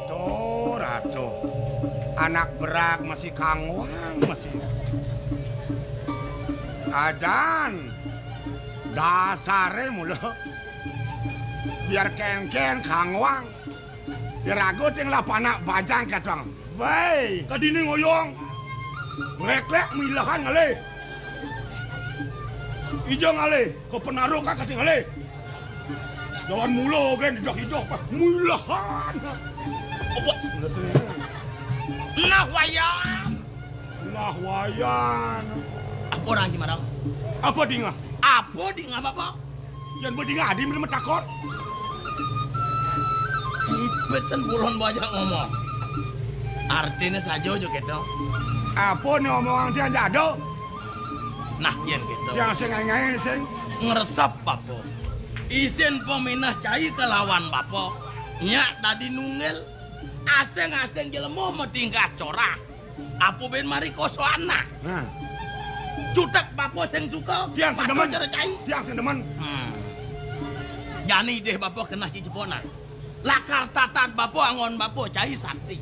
Tuh, ratuh. Anak berak masih kangwang, masih. Ajan. Dasare mula. Biar kengken kangwang. Biar aku ting lah panak bajang katong. Wei, kadini ngoyong. Lek-lek milahan ngalih. Ija ngalih, ke penaro ka kati ngalih. Jalan mula kan idah-idah, Pak. Milahan. Apa? Nah, wayan. Nah, wayan. Apa orang Cimarang? Apa dingah? Apa dingah, Bapak? Yan ba dingah adi mila matakon. Ibet sen bulon bajak ngomong. Artinya saja aja gitu. Apa ni omongan tiang jado? Nah, yen gitu. Yang sing ngae-ngae sing. Ngresep, Bapak. Isin peminah cai kelawan Bapak. Nyak dadi nunggil. Asing-asing jelema matingkah corah. Apa ben mari koso anak? Nah. Cutet bapa sing suka. Tiang sing demen. Cara cai. Tiang sing demen. Hmm. Jani deh bapa kena ciceponan. Lakar tatat bapa angon bapa cai saksi.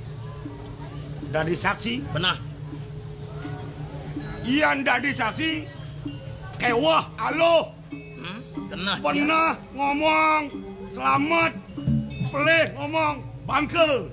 Dadi saksi. Benah. Iyan dadi saksi. Kewah aluh. Hmm? Keneh, pernah ngomong selamat, pelih ngomong bangke.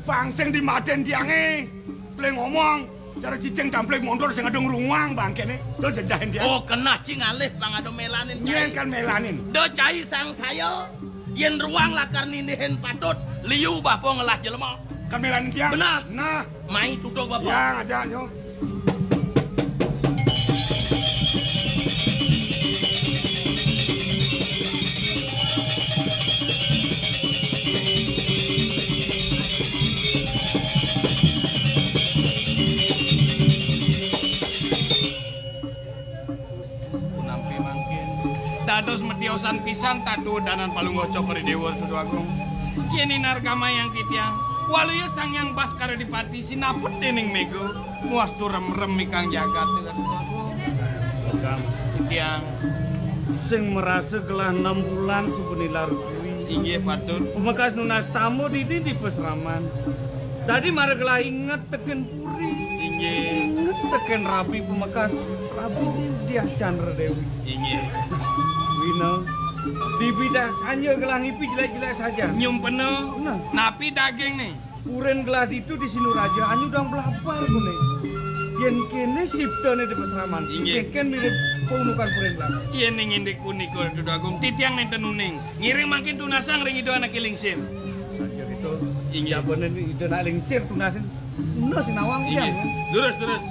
Bang sing dimaten tiange, pelih ngomong cara cicing campling montor sing adung runguang bangkene. Do jejahin tiang. Oh, keneh ci ngalih bang ado melanin. Nyen kan melanin. Do cai sang saya, yen ruang lakar nindihin patut, liu bapa ngelah jelema. Kan melanin tiang. Benar. Nah. Mai tutuk bapa. Ya, ngajak nyo. Punampi mangkin. Dados metiosan pisan tatu danan palungguh Cokor Dewa Ratu Agung. Yen inargamayang titiang, waluya Sang Hyang Baskara Dipati sinaput dening mega, muastu remrem ikang jagat Ratu Agung. Titiang sing merasa gelah enam bulan suba nilar kuwi. Inggih, patut. Pamekas nunas tamba dini di pasraman. Dadi mara gelah inget teken puri. Inggih. Inget teken rabi pamekas, rabi Diah Chandra Dewi. Inggih. Wina, bibi dah sanja gelah ngipi jelek-jelek saja. Nyumpena. Nah. Napi daging nih? Purin gelah ditu di Sinuraja, anyu dang blabar kune. Yen kene siptane di pasraman, inggih, keken mirip paunukan purin gelah. Yen ning indik punika, Ratu Agung, titiang nenten uning. Ngiring mangkin tunasang ring Ida Anake Lingsir. Saja gitu. Inggih. Jabane Ida Anak Lingsir tunasin. Bener sing nawang. Inggih. Durus, durus.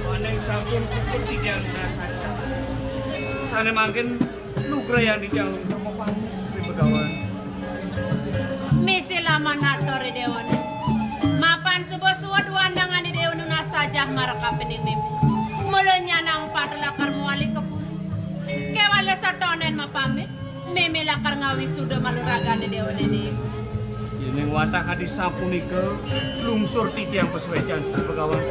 Waning sampun puput titiang rasanya. Sane mangkin Nugrayang titiang lungsur mapamit, Sri Begawan. Misi laman atur Idéwané. Mapan suba suud wandangan Idéwa nunas sajah marekapining mémé. Mula nyanang patut lakar mawali ka puri. Kéwala satonden mapamit, mémé lakar ngawisuda malu ragan Idéwané. Yéning wantah kadi sapunika, lungsur titiang pasuécan, Sri Begawan.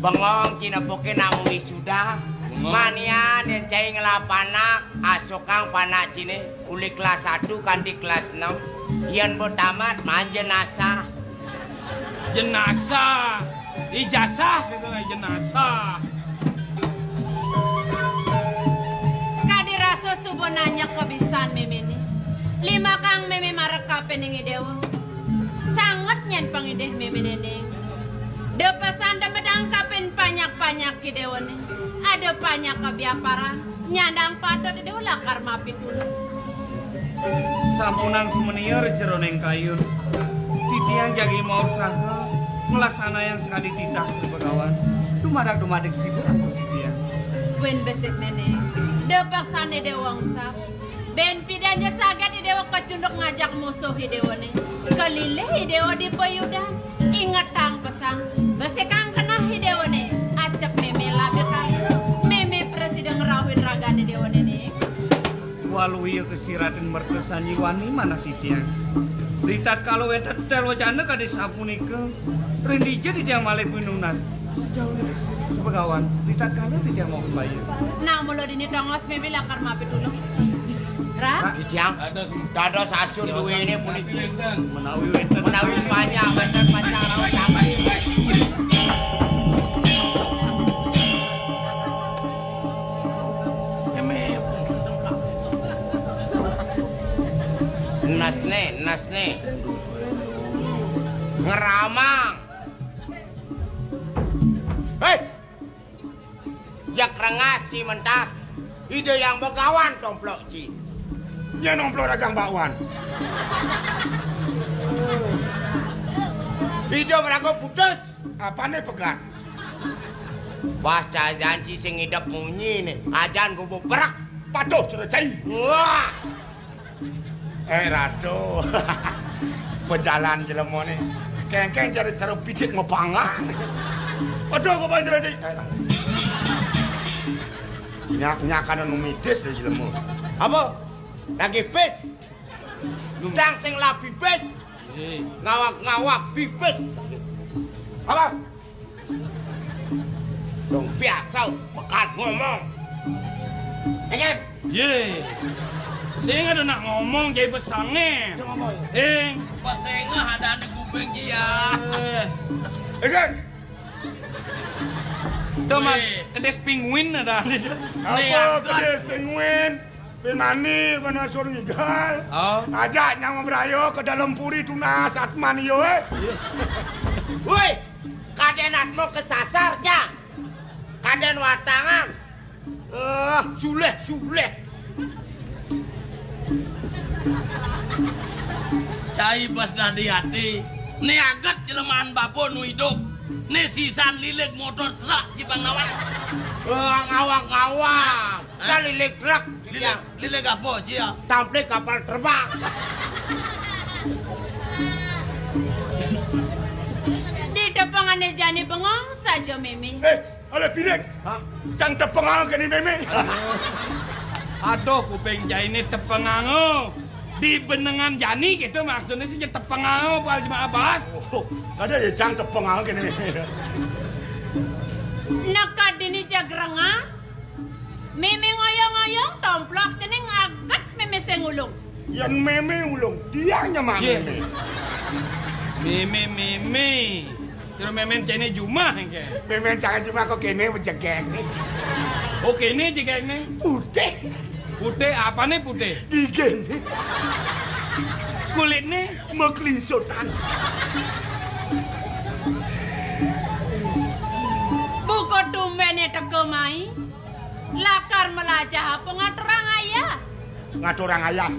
Bengong, cina poké nak mawisuda. Bengong. Manian yén cai ngelah panak, asokang panak ciné uli kelas satu kanti kelas enam. Yén ba tamat, maan jenasah. Jenasah. Ijasah kéto, jenasah. Kadi rasa suba nanya kabisan méméné. Limakang mémé marekapining Idéwa. Sanget nyén pangidih méméné, Ning. Da pesan da medang kapin panyak-panyak Idéwané. Ada panyak kabiaparan. Nyandang patut Idéwa lakar mapitulung. Sampunang sumenia ring jeroning kayun. Titiang jagi maur saha nglaksanayang sakadi titah Sri Begawan. Dumadak-dumadik sida antuk titiang. Buin besik Néné. Da paksané Déwa engsap. Bén pidan ja saget Idéwa kacunduk ngajak musuh Idéwané. Kalilih Idéwa di payudan. Ingetang pesan. Besikang keneh Idéwané. Ajak mémé labi kali. Mémé prasida ngrauhin ragan Idéwané, Ning. Waluya kasiratin merta sanjiwani manah titiang. Ritatkala wénten tél wacana kadi sapunika, ring dija titiang malih pinunas? Sajauhé Begawan, ritatkala titiang mau kebaya. Nah, mula dini tongos mémé lakar mapitulung. Ra? Titiang dados asun duwéné puniki. Menawi wénten. Menawi panjang, wénten panjang, rawuh sami. Mémé. Nesné, nesné. Ngramang. Héi! Jak rengas ci mentas. Ida Hyang Begawan tomplok ci. Nyén tomplok ragang bakwan. Ida maraga putus. Apané pegat? Wah, cai janci sing idep munyi né. Ajan gubuk berak. Patuh cara cai. Wah. Eh, Ratu. Pejalan jelemané. Kéngkén cara, cara picik ngepangah. Patuh gubuk cara cai. Eh, Ratu. Nyak-nyak ana nu midis deh jelema. Apa? Lagi pis. Cang sing labi pis. Ngawak-ngawak pipis. Apa? Dong biasa, mekat ngomong. Engken? Yé. Sing ada nak ngomong, jadi pestangen. Sing ngomong. Ing. Pesengah ada di kuping dia. Eh. Engken? Tuh, Mat, kedis penguin ada. Apa kedis penguin? Pin mani, mana sur ngigal. Oh. Ajak nyang mabraya ke dalam puri tunas atman iya, eh. Woi, kadén atma kesasar, Cang. Kadén watangan. Eh, sulih, sulih. Cai pas dadi ati, né aget jelemaan bapa nu idup, né sisan lilig motor truk ci pang nawang. Eh, ngawang, ngawang. Hah? Kan lilig truk. Lilig, lilig apa, Ci, ya? Tamplik kapal terbang. Di tepengané jani bengong saja, Mémé. Eh, oleh piring. Hah? Cang tepenganga kéné, Mémé. Aduh. Aduh, kuping cainé tepenganga. Di benengan jani gitu maksudnya sih tepenganga, Pak Haji Abbas. Oh, ada ya, Cang tepenganga kéné, Mémé. Nekad dini jag rengas. Mémé ngoyong-ngoyong, tomplok cening aget mémé sing ulung. Yén mémé ulung, dia nyaman. Yé. Mémé. Mémé, mémé. Terus mémé céné jumah engké. Mémé cang jumah kok kéné bejegek. Oh, kéné jegekné. Putih. Putih, apané putih? Giginé. Kulitné maklinsutan. Buka tumbéné teka mai, lakar melajah apa ngaturang ayah? Ngaturang ayah.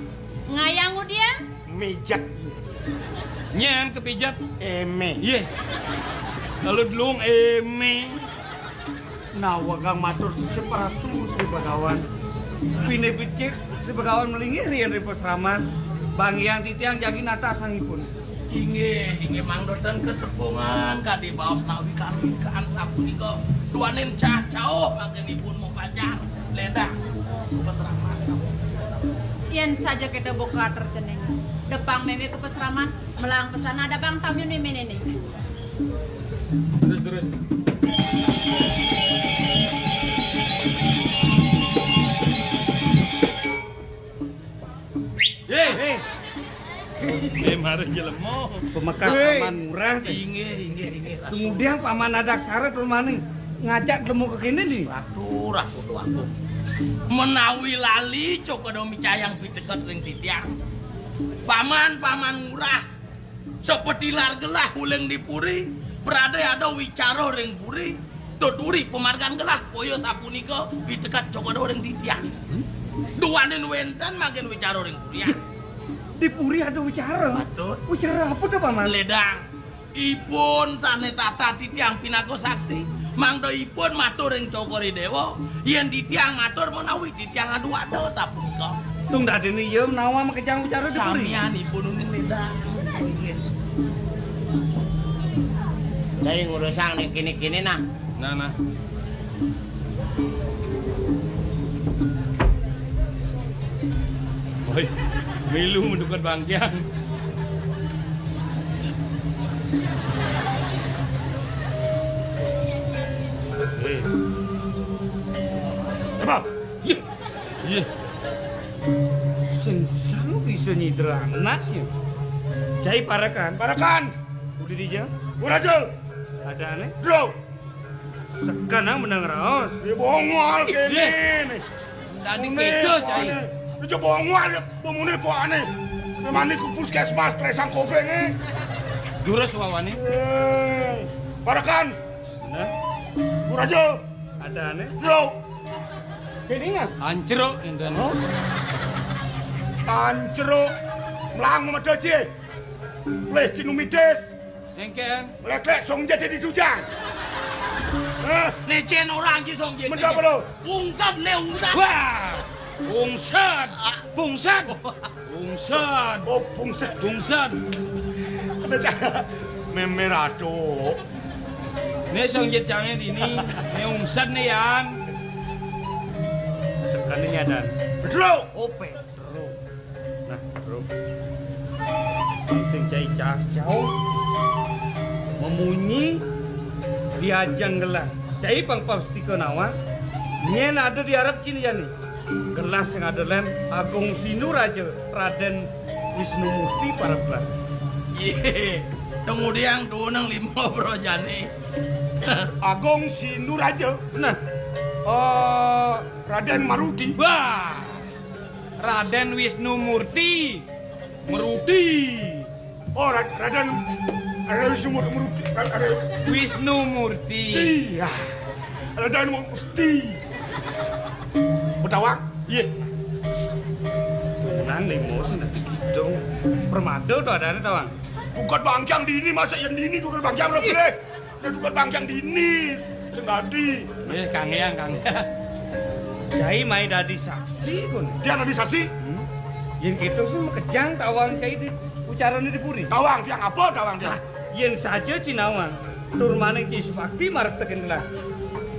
Ngayah ngudiang? Mijet. Nyén kepijet? Émé. Yéh. Lalu dluung émé. Nawang matur sisip Ratu Sri Begawan. Pinih becik Sri Begawan malinggih riin ring pasraman. Banggiang titiang jagi natah sangipun. Inggih, inggih mangda ten kasepungan kadi baos nawi kanuikan sapunika. Duaning cah cauh mangkin ipun mapanjar ledang. Pasraman. Yén saja kita buka terkening. Depang mémé ka pasraman, melahang pesan ada bang tamyun méméné. Terus, terus. Éh, éh. Éh, mara jelema. Pamekas Éh. Paman Ngurah. Inggih, inggih, inggih. Kemudian Paman Adaksara tur maning ngajak jelema ka kéné né. Ratu, Ratu Déwa Agung. Menawi lali, cokoda micayang piteket ring titiang. Paman, Paman Ngurah. Sapatilar gelah uling di puri, pradé ada wicara ring puri, tuturi pamargan gelah, kaya sapunika piteket cokoda ring titiang. Duaning wénten mangkin wicara ring puri. Di puri ada wicara? Patut. Wicara apa to, Paman? Ledang. Ipun sané tata titiang pinaka saksi. Mangda ipun matur ring Cokor I Déwa, yén titiang matur menawi titiang adu-adu sapunika. Tung dadiné ia menawa makejang wicara di puri. Samian ipun uning ledang. Inggih. Cai ngurusang né kéné-kéné nah. Nah, nah. Woi, milu mendukat bangkiang. Éh. Apa? Yé. Yé. Sing sang bisa nyidra anak ya. Cai parekan. Parekan. Udi dija. Uraja. Adané. Bro. Sekan nang menang raos. Dia bongol kéné né. Dadi kéto, Cai. Dia bongol ya, pemune kuane. Memani ku puskesmas, presang kopéngé. Durus wawané. Éh, parekan. Nah. Uraja. Adané. Bro. Kéné nggak? Ancruk, énten. Hah? Ancruk. Mlang medal, Ci. Leh cinumidis. Éngkén. Mleklék song jadi di dujang. Hah? Né cén orang ci song jadi. Menapa lo? Ungsat né, ungsat. Wah. Ungsat. Ah. Bungsat. Bungsat. Oh, bungsat. Bungsat. Ada cah. Mémé ratu. Né song jit cangé dini. Né ungsat né yan. Sekannya dan. Betul. Ope. Nah, Bro. Sing cai cacau memunyi di ajeng gelah. Cai pang pastika nawang. Nyén ada di arep cai jani. Gelah sing ada lén Agung Sinuraja Radén Wisnu Murti parab gelah. Yé, kemudian tuneng lima bro jani. Agung Sinuraja. Nah. Eh, Radén Maruti. Wah. Radén Wisnu Murti. Meruti. Oh, Ra-, Radén, Radén Wisnu Mur-, Meruti. Ra-, Radén Wisnu Murti. Iya. Radén Murti. Betawang? Iya. Nang limo sing dadi kidung. Permada to adané, Tawang? Tukad bangkiang dini, masa yén dini tukad bangkiang ora boleh? Nek tukad bangkiang dini sing dadi. Nggih, Kang Hyang, Kang Hyang. Cai mai dadi saksi, kon. Tiang dadi saksi? Hmm. Yén kéto sing makejang tawang cai di ucarané di puri. Tawang tiang apa tawang tiang? Yén saja cai nawang, tur maning cai subakti marep tekén gelah.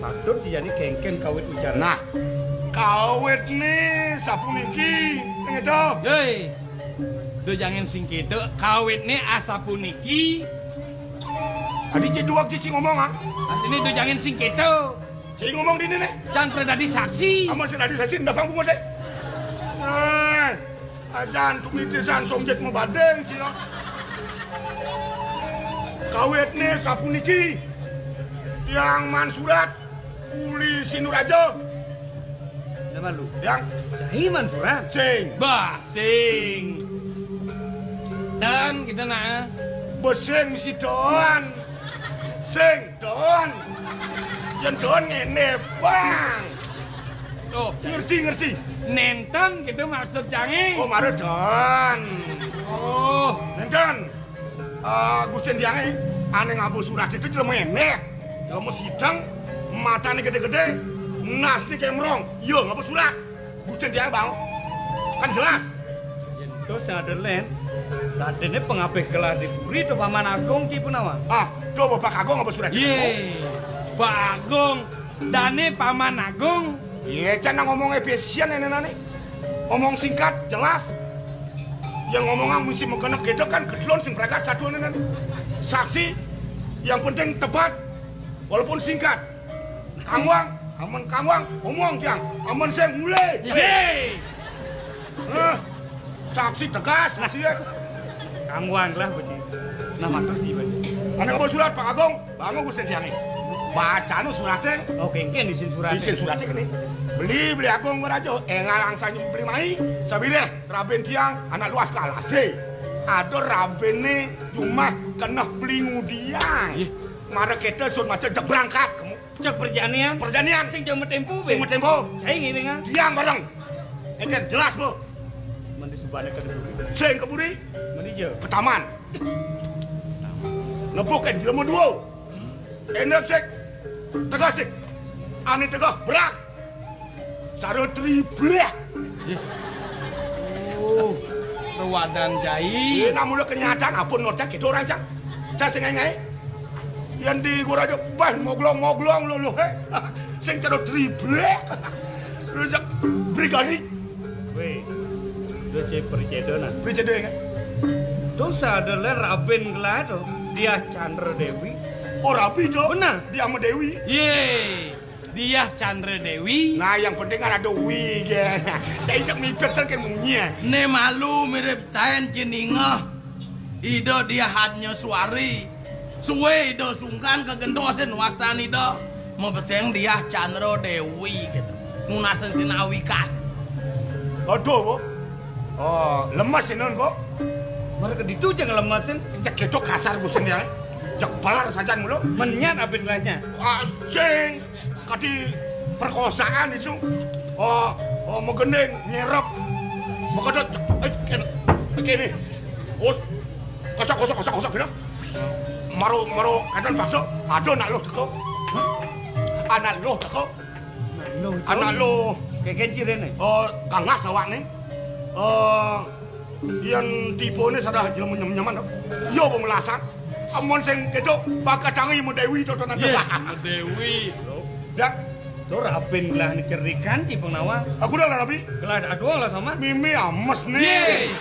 Patut diani kéngkén kawit ucarané. Nah, kawitné sapuniki, ngéto. Hei, do jangan sing kéto, kawitné asapuniki. Adi cai duweg cai ngomong, ah. Artiné do jangan sing kéto. Cai ngomong dini né. Cang pradadi saksi. Amun sing dadi saksi, ndapang bungut, dé. Nah, ajan tumitisan songjit mabading, sia. Kawitné sapuniki. Tiang mansurat uli Sinuraja. Nama lu? Tiang. Cai mansurat. Sing. Bah, sing. Dan kita nak. Besing si Don. Sing Don. Yen Don ngene, Bang. Oh, ngerti, ngerti. Nenten gitu maksud jange. Oh, mare Don. Oh. Nenten. Eh, Gusti Tiange ane ngaba surat itu cuma ngene. Lemu sidang, matane gede-gede, nasne kemrong. Yo, ngaba surat. Gusti Tiange, Bang. Kan jelas. Yen to sadelen, dadene pengabeh kelah di puri to Paman Agung ki punawa. Ah, to Bapak Agung ngaba surat. Ye, Pak Agung, dane Paman Agung. Ye, jan ngomong efisien enenane. Ngomong singkat, jelas. Yang ngomongan mesti mengkena kita kan kedlon sing berangkat satu enenane. Saksi yang penting tepat walaupun singkat. Kangwang, amun kangwang, omong tiang, amun sing mulai. Ye. Eh, saksi tegas, saksi ya. Kangwang lah, Budi. Nah, matur di, Budi. Ane ngaba surat, Pak Agung, bangun Gusti Tiange. Bacane surate. Oh, kengken isin surate. Isin surate kene. Beli, beli Agung Raja, engal angsan beli mai, sabireh, raben tiang, anak luas kalase. Ada rabene jumah keneh beli ngudiang. Ye. Mara kita sun maca jeg berangkat kamu. Cek perjanian. Perjanian. Sing jam tempo, be. Sing tempo. Saya ngiringan. Tiang bareng. Engken jelas, Bu. Mandi subane ke duri. Sing ke buri. Mandi je. Ke taman. Nepuk kan jelema dua. Enak sik. Tegah sik. Ane tegah berat. Cara triplek. Oh, rewadan jai. Eh, namula kenyataan apa notek itu orang cak. Cak sing ngai-ngai. Yang di gua aja, bah, moglong-moglong lo, lo, he. Sing cara triplek. Lu cak brigadi. Weh, lu cek percedo nah. Percedo ya kan? Dosa ada le rabin kelah tu. Dia Chandra Dewi. Oh, rabi tu. Benar. Dia sama Dewi. Ye. Diah Chandra Dewi. Nah, yang penting kan ada wi, ya. Saya cek mipir, saya kayak munyi, ya. Ne malu mirip tain jeningah. Ida Diah Hadnya Suari. Suwe ida sungkan kegendosin wastan ida. Mebeseng Diah Chandra Dewi gitu. Nunasen sinawikan. Aduh, Bu. Oh, lemes ini kok. Mereka ditu jangan lemesin. Cek gitu kasar gusin ya. Cek pelar saja mulu. Menyat apa nilainya? Asing. Kadi perkosaan itu. Oh, oh, megending, nyerep. Mekedot, eh, ken-, eh, kene. Us, kosok, kosok, kosok, kosok, gitu. Maro, maro, kadang bakso, ada anak lo teko. Hah? Anak lo teko. Anak lo. Anak lo. Kayak kencir ini. Oh, kangas awak nih. Oh, Yen tipone sadah jelema nyem-, nyaman to. Ya apa melasan? Amun sing kedo bakal tangi medewi to, to, to. Yes, medewi, Bro. Ya. To raben gelah ni cerikan, Ci Pang Nawang. Aku dah lah, Rabi. Gelah ada dua lah sama. Mimi ames nih. Ye.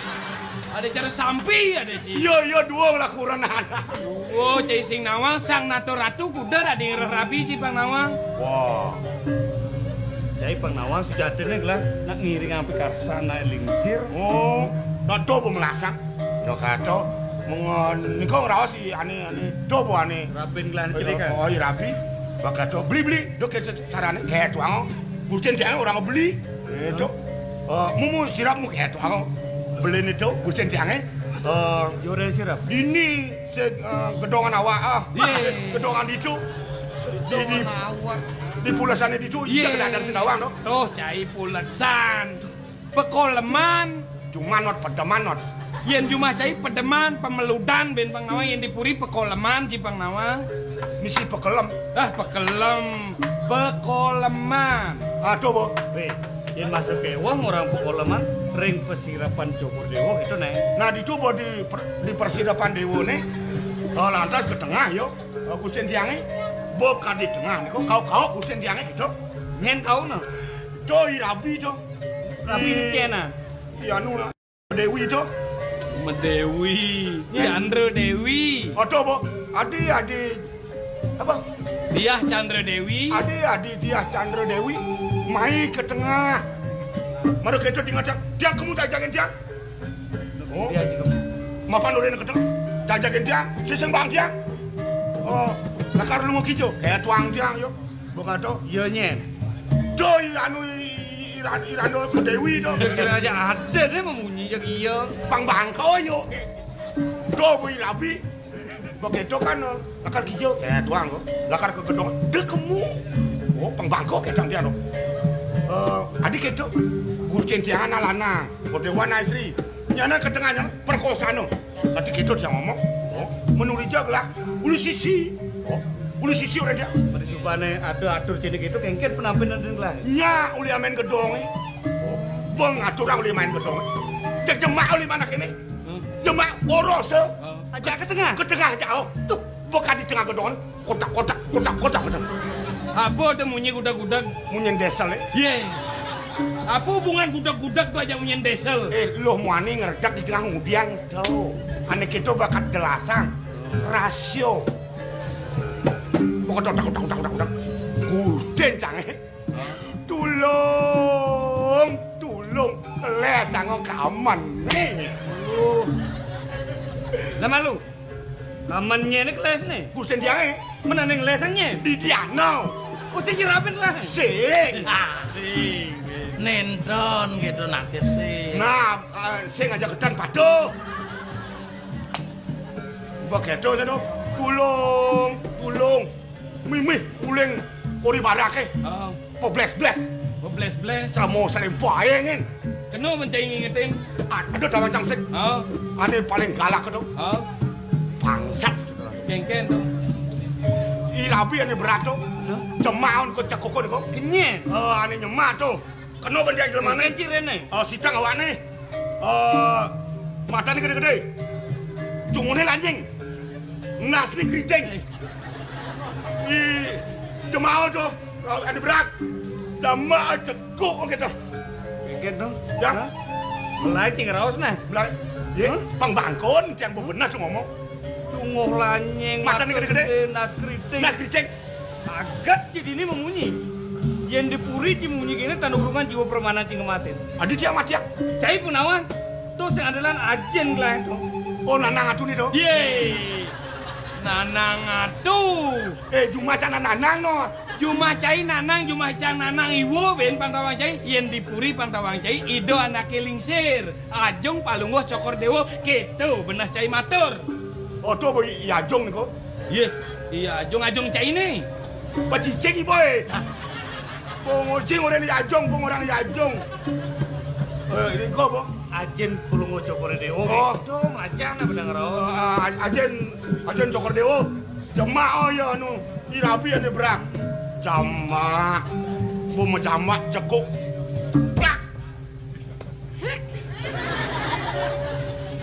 Ada cara sampi, ada, Ci. Iya, iya, dua lah kurang ada. Oh, Ci sing nawang sang nato ratu kuda ada yang rabi, Ci Pang Nawang. Wah. Cai Pang Nawang sejatine gelah nak ngiring ampi karsan nak lingsir. Oh, nak do pemelasan. Yo kato, mung, eh, nika ngraos i ane, ane do apa ane? Rabin gelah niki kan? Oh, iya rabi. Wah kato, beli, beli. Do ke carane kayak tuang. Gusten dia orang beli. Eh, do. Eh, mumu sirap mu kayak tuang. Beli ni do, gusten dia, eh. Eh, yo ora sirap. Dini se, eh, gedongan awak, ah. Iya. Gedongan itu. Di, di, di pulesan itu, iya, iya, kena dari Sindawang, no? Tuh, cai pulesan. Pekoleman. Jumanot, pedemanot. Yen jumah cai pedeman, pemeludan, ben Pang Nawang, yen dipuri pekoleman, Ci Pang Nawang. Misi pekelem. Ah, pekelem. Pekoleman. Aduh, Bu. Weh, yen masuk ke wong orang pekoleman, ring pesirapan Joko Dewa gitu, Neng. Nah, ditu, Bu, di per-, di persirapan Dewa, nih. Oh, lantas ke tengah, yo. Oh, Gusten tiange, bok di tengah niku, kau-kau Gusten tiange gitu. Nyen kau no. Doi rabi to. Rabi. Di, kena. Di anu, Dewi to. Medewi. Nyen. Chandra Dewi. Oto, Bo. Adi, adi. Apa? Diah Chandra Dewi. Adi, adi, Diah Chandra Dewi. Mai ke tengah. Mara kita tinggal dia. Dia kamu tak jagain dia. Oh. Dia aja kamu. Mapan urin keteng. Jajakin dia, siseng bang dia. Oh, lakar lu ngekijo, kayak tuang dia yo. Buka to. Iya, Nyen. Doi anu i-, i-, iran, iran do Dewi do. Kira aja ada deh memunyi jak iya. Bang bangko yo. Do bui rabi. Begitu kan, lakar kija, eh, tuang ko. Lakar ke gedong, dekemu. Oh, pang bangko ke tang dia, no. Eh, adi keto. Gusti tiang ana lanang, oh, dewa ana istri. Nyana ke tengahnya, perkosaan, no. Kati keto tiang ngomong. Oh, menuli jag lah. Ulu sisi. Oh, ulu sisi orang dia. Pada subane ada atur jenis itu, kengken penampilan dan lah. Nya, uli main gedong, eh. Oh, bang atur orang uli main gedong. Cek jemak uli mana kene. Hmm. Jemak boros, eh. Oh. Ajak ke tengah. Ke tengah aja, oh. Tuh, bukan di tengah gedong. Kotak, kotak, kotak, kotak, kotak. Apa tu munyi gudag-gudag? Munyi desel, eh. Ye. Apa hubungan gudag-gudag tu aja munyi desel? Eh, loh muani ngeredak di tengah ngudian tu. Ane kita bakat jelasang. Rasio. Kotak, kotak, kotak, kotak, kotak. Guden cange. Tulung, tulung. Les sango kaman ni. Oh. Lah malu. Kaman nye ni keles ni. Gusten dia, eh. Mana neng les nye? Di dia no. Oh, sing jirapin lah. Sing. Ah. Sing. Nendon gitu nak sing. Nah, eh, sing aja ketan patuh. Begitu tu. Tulung, tulung. Mimih uling ori barake. Oh. Pebles-bles. Pebles-bles. Samo saling baengin. Keno mencai ngingetin. Ada dalam cangsik. Oh. Ane paling galak tu. Oh. Bangsat. Kengken tu. Irabi ane berat tu. Hah? Cemaun ko cekokon ko. Kenyen. Eh, ane nyemak tu. Keno bendek jelemane. Kengken rene. Oh, sidang awakne. Eh, matane gede-gede. Cungune lanjing. Nasne kriting. I demau to, raut ane berat. Dama cekuk gitu. Kengken to. Ya. Hah? Mulai cing raos nah. Mulai. Ye, pang bangkon tiang bebenah cuma ngomong. Cunguh lanying, matane gede-gede. Nas kriting. Nas kriting. Aget ci dini memunyi. Yen di puri ci munyi kene tanduk rungan jiwa permana ci ngemasin. Adi dia mati ya? Cai punawan. To sing andalan ajen gelaen to. Oh, Nanang Atu ni to? Ye. Nanang Atu. Eh, jumah cana Nanang no. Jumah cai Nanang, jumah cang Nanang iwo ben pantawang cai. Yen di puri pantawang cai, ido anake lingsir. Ajung palungguh cokor dewo, keto benah cai matur. Oh, to bo i ajung niko. Ye, iya ajung-ajung cai ni. Pacicing ibo e. Pengojing orang di ajung, pengorang di ajung. Eh, niko bo. Ajin pulungo cokor dewo. Oh. Itu macam na benang ro. Eh, ajin, ajin cokor dewo. Jemak oh ya anu, irabi ane berak. Jamak. Bo mau jamak cekuk. Plak.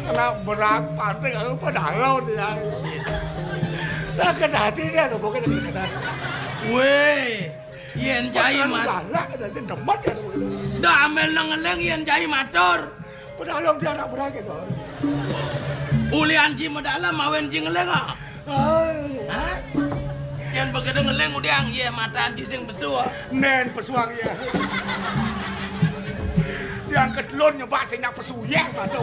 Anak berat pantai kalau pada laut ya. Sakit hati dia tuh bukan sakit hati. Weh, yen cai mat. Galak ada sing demet ya. Dah amel nang ngeleng yen cai matur. Padahal dia anak berat gitu. Ulian ji medalem mawen ji ngeleng ah. Hah? Yen begitu ngeleng udiang, ye matan ci sing pesu. Nen pesuang ye. Tiang ketelun nyebak sing nyak pesu ye mata.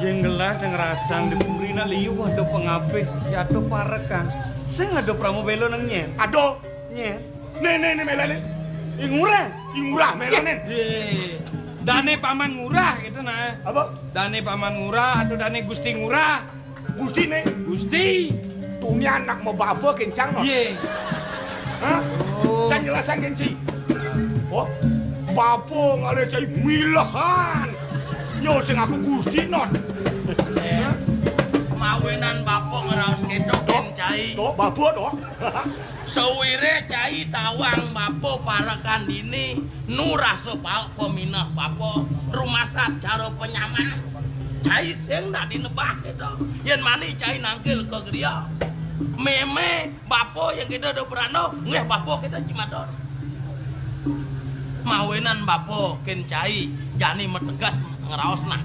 Yen gelah nang rasang di puri nak liu ada pengabih, ya ada parekan. Sing ada pramu belo nang nyen. Aduh. Nyen. Nih, nih, nih, melanin. Ing ngurah. Ing ngurah, melanin. Ye. Dane paman ngurah gitu nah. Apa? Dane paman ngurah atau dane Gusti ngurah. Gusti nih. Gusti. Tuni anak mau bapa kencang no. Ye. Hah? Oh. Saya jelasan kenci. Oh, bapa ngale saya milahan. Yo sing aku Gusti not. Mawinan bapa ngeraos ketok kencai. Tuh, bapa tuh. Sawire cai tawang bapa parekan dini, nu rasa paek peminah bapa, rumasat cara penyaman. Cai sing dak dinebah gitu. Yen mani cai nangkil ke geria. Meme bapa yang kita do berano, nggih bapa kita cimatur. Mawinan bapa ken cai jani metegas ngeraos nah.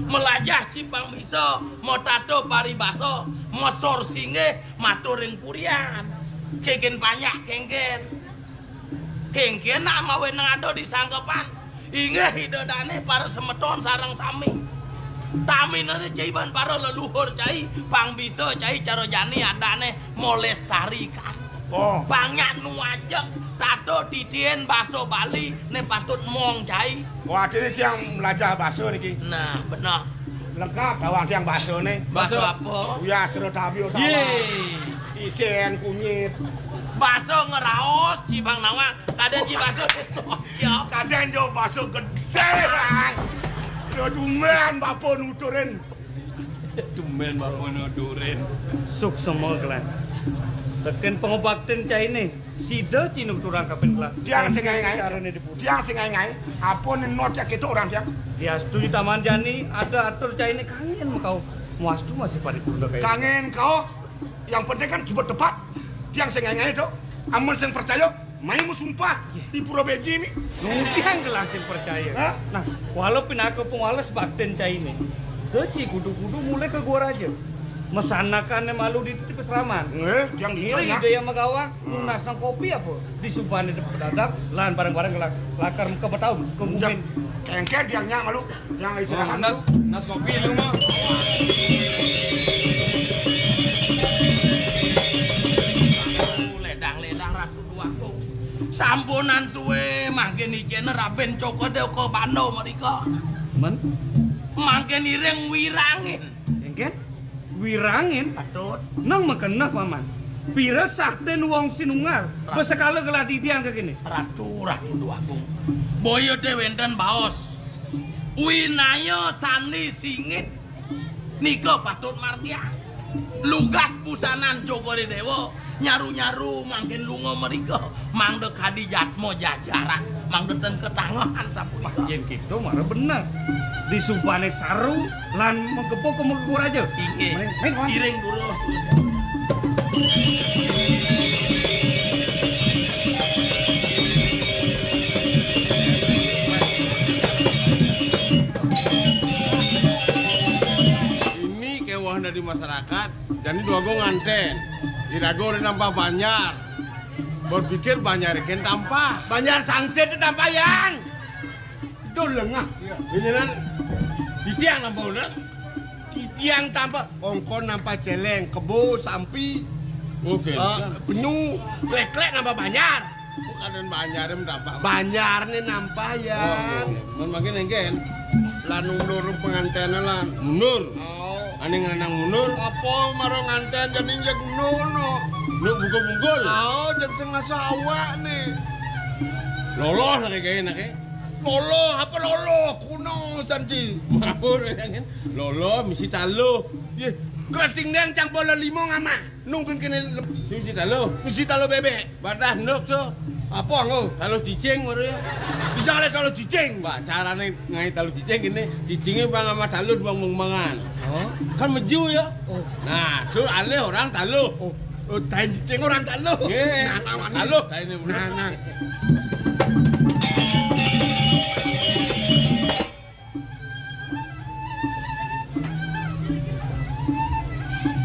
Melajah ci pang bisa, metato paribasa, mesor singgih, matur ring purian. Kengken panjak kengken. Kengken nak mawe nang ada di sangkepan. Inggih ida dane para semeton sareng sami. Taminane cai ban para leluhur cai, pang bisa cai cara jani adane molestarikan. Oh. Pang nyak nuajeng tato titien basa Bali ne patut mong cai. Oh, artine tiang melajah basa niki. Nah, bener. Lengkap tawang tiang basoné. Baso apa? Uyah sira tabi tawang. Yé. Isén kunyit. Baso ngraos, ci bang nawang. Kadén ci baso. Ya. Kadén jo baso gedé, Bang. Lho, tumbén bapa nuturin. Tumbén bapa nuturin. Suksma, Klan. Tekén pangubaktin cainé. Sida ci nuturang kaping kelah. Tiang sing ngaé-ngaé. Carané dipuji. Tiang sing ngaé-ngaé. Apa nén not ya kéto orang tiang? Diastu di Taman Jani, ada atur cainé kanggén makau. Muastu masih paripurna kaya. Kanggén kau. Yang penting kan cepet tepat. Tiang sing ngaé-ngaé to. Amun sing percaya, mai masumpah di Pura Beji mi. Nudiang gelah sing percaya. Hah? Nah, walau pinaka pengwales baktin cainé. Dadi kudu-kudu mulai ke gua raja. Masanakané malu di, di pasraman. Nggih, tiang Ira dicak, ida yang magawa, hmm, nunas nang kopi apa? Disubané depet dadap, lan bareng-bareng lak-, lakar ke Betawi, ke Bumi. Kéngkén tiang nyak malu, yang istirahat. Oh, nas, nas kopi lu mah. Ledang-ledang Ratu Duagung. Sampunan suwé mangkin icéné Raden Cokodé ka Banda mrika. Men? Mangkin iring wirangin. Kéngkén? Wirangin? Patut. Nang makeneh, Paman. Pira saktin wong sinunggal. Ratu. Besekala gelah didian ke kene. Ratu, Ratu Duagung. Boya té wénten baos. Winaya sani singit nika patut margiang. Lugas busanan Jogoré Déwa. Nyaru-nyaru mangkin lunga mrika, mangda kadi jatma jajaran, mangda ten ketangahan sapunika. Wah, yén kéto mara bener. Disubané saru lan mengkepuk ke mengkepuk raja. Inggih. Mending, mending, Wan. Iring durus, durus. Ini kéweh dari masyarakat. Jani Duagung ngantén. Iraga ora nampah banjar. Berpikir banjar kén tampah. Banjar sangsit tampah, Yang. Dul lengah. Iya. Beneran. Titiang nampah unas. Titiang tampah, ongkon nampah céléng, kebo, sampi. Oké. Eh, penyu, klek-klek nampah banjar. Bukan banjar yang tampah. Banjar nih nampah, Yang. Oh, iya, iya. Mun mangkin éngkén. Lan mundur penganténé lan. Mundur. Oh. Ané ngranang mundur. Apa mara ngantén jani njek ngono? Nuk bungkul-bungkul. Oh, jek sing ngasuh awak né. Loloh lagi kaya enaké. Loloh, apa loloh? Kuno santi. Mabur, ya kan? Loloh, misi taluh. Yé, kerating dang cang pola lima ngamah. Nungkin kene lem-, sing misi taluh. Misi taluh bébék. Badah nuk to. Apa nggo? Taluh cicing baru ya. Dijak oleh taluh cicing. Wah, carané ngaé taluh cicing gini. Cicingé bang sama taluh buang mangan. Oh. Kan meju ya. Oh. Nah, tuh alih orang taluh. Oh. Oh, tain cicing orang taluh. Nggih. Nah, nah, nah. Taluh, tain ini. Nah, nah.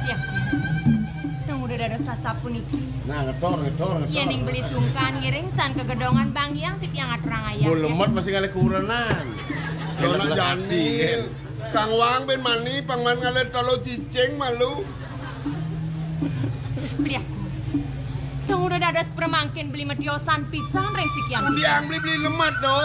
Ya. Nang udah dados sasapuniki. Nah, ngetor, ngetor, ngetor. Yén ning beli sungkan ngiring san kegedongan Bang Hyang titiang aturang ayah. Mun lemet masih ngalih kurenan. Yo, nak jani. Kang Wang bin mani pangman ngalih taluh cicing malu. Beli aku. Dong udah dados premangkin beli metiosan pisan ring sikian. Udiang beli, beli lemet to.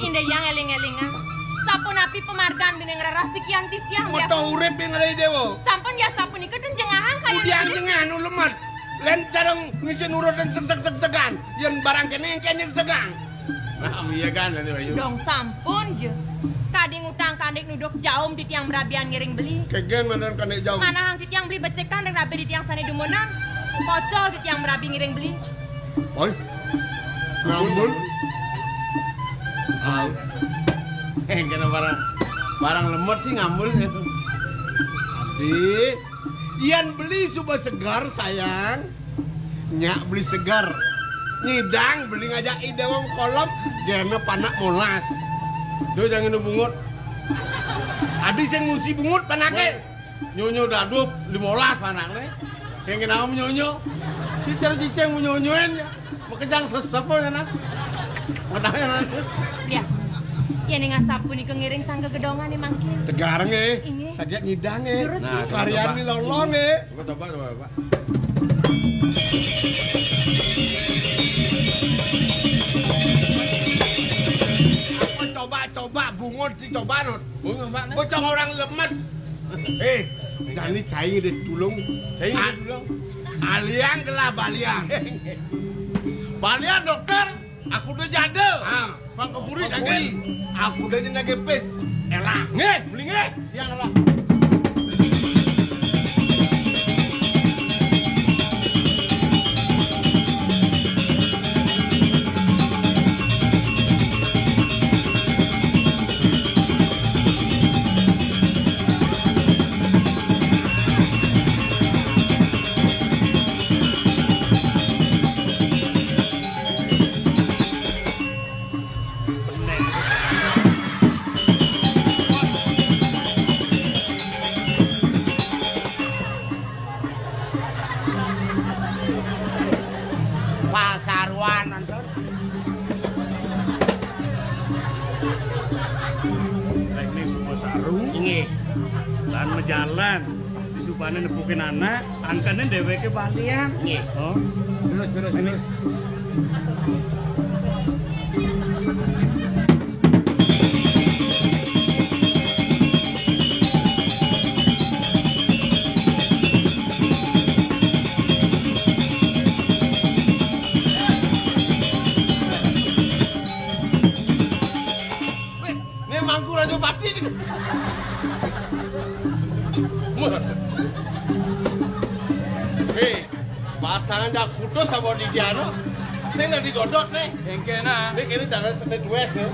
Indah yang éling-élingan. Sapunapi pamargan déning rerah sikian titiang, ya. Mata urip ing ngalih déwa. Sampun ya sapunika ten jengahan kaya udiang niki. Jengahan nu lemet. Lén cara ngisi nurut dan segseg-segsegan. Yén barang kéné kéné segang. Nah, iya kan, Dani Bayu. Dong sampun ja. Kadi ngutang kandik nuduk jaum titiang merabian ngiring beli. Kegen madan kandik jaum. Manahang titiang beli becikan ring rabi titiang sané dumunan. Pocol titiang merabi ngiring beli. Oi. Ngambul. Ah. Eh, kena barang, barang lemot sih ngambul. Adi, yén beli suba segar, sayang. Nyak beli segar. Nyidang beli ngajak ida wong kolom, gene panak molas. Do jangan bungut. Adi sing ngusi bungut panake. Nyonyo dadup limolas panakne. Yang kenapa nyonyo? Cicer cicing nyonyoin ya. Makejang sesep ya, nah. Madahnya, nah. Ya. Ya, ning asap punika ngiring sang gegedongan nih mangkin. Tegareng, eh. Inggih. Saget nyidang, eh. Terus, nah, terus. Varian coba. Nih lolong, eh. Coba, coba, coba, coba. Apa coba, coba, bungut. Mau dicoba, Not. Mau nyoba, Not? Bocah orang lemet. Eh, jani cai deh tulung. Cai deh tulung. Aliang gelah balian. Balian, dokter. Aku udah jadel. Ah, Bang keburi, keburi. Aku udah jenenge pis. Elah. Nggih, beli nggih. Yang elah. Pasaruan, Anton. Rek ning Sukosaru. Inggih. Lan majalan. Disupane nepukin anak, angkane dheweke balian. Inggih. Oh. Terus, terus, terus. Ini mangku Raja Pati ini. Hei, pasangan jak kutus sama Didiano. Sing nggak digodot nih. Engkena. Ini kini cara senet wes nih.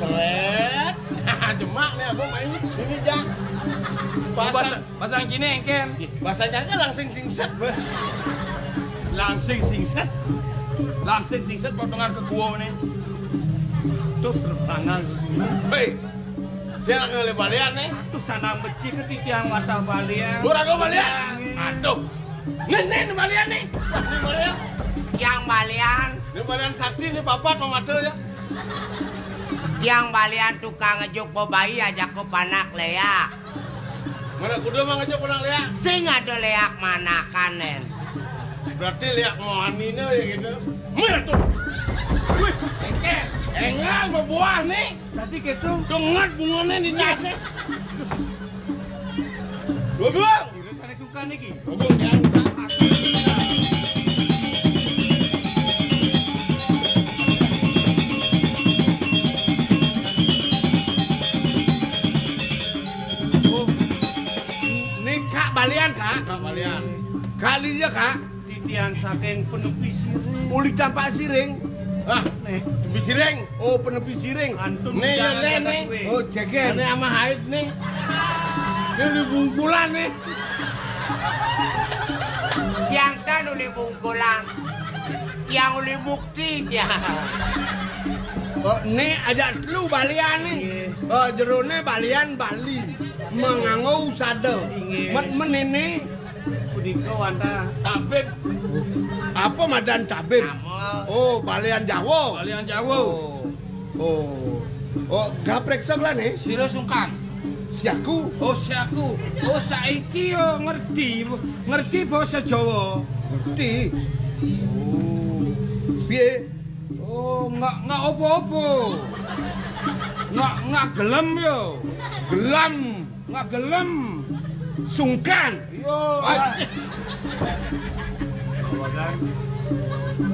Seret. Jemak nih aku main ini, Jak. Pasang. Pasang cine engken. Bahasanya aja langsing singset, beh. Langsing singset? Langsing singset potongan ke gua nih. Tuh, serep tangan. Hei, dia lagi ngelih balian nih. Tuh, sana meci ke titiang watah balian. Gua ragu balian. Aduh. Nih, nih, nih balian nih. Nih balian. Yang balian. Ini balian sakti nih, papat mau mata ya. Yang balian tukang ngejuk bayi aja ku panak lea. Mana kuda mah ngajak pulang liak? Sing ada liak manakan, Nen. Berarti liak mohanina ya gitu. Mira tuh. Wih, engke. Engal berbuah nih. Tadi gitu. Dengat bunganya di nasi. Gua bilang. Ini sana suka nih, Ki. Gua bilang, jangan. Oh, nih, Kak, balian, Kak. Kak, balian. Kak, liya, Kak. Titian saking penepi siring. Uli tampak siring. Ah, nih. Penepi siring. Oh, penepi siring. Antun nih, ya, jalan nih, jalan nih. Gue. Oh, jeger. Ini sama haid nih. Ini uli bungkulan nih. Tiang tan uli bungkulan. Tiang uli bukti, tiang. Oh, nih aja lu balian nih. Nggih. Oh, jerone balian Bali. Menganggo usada. Nggih. Met menene. Punika wantah tabib. Apa madan tabib? Amel. Oh, balian Jawa. Balian Jawa. Oh. Oh. Oh, gaprek sebelah nih. Sira sungkan. Siaku. Oh, siaku. Oh, saiki yo ngerti. Ngerti basa Jawa. Ngerti. Oh. Piye? Oh, nggak, nggak apa-apa. Nggak, nggak gelem yo. Gelem. Nggak gelem. Sungkan. Iya. Ay.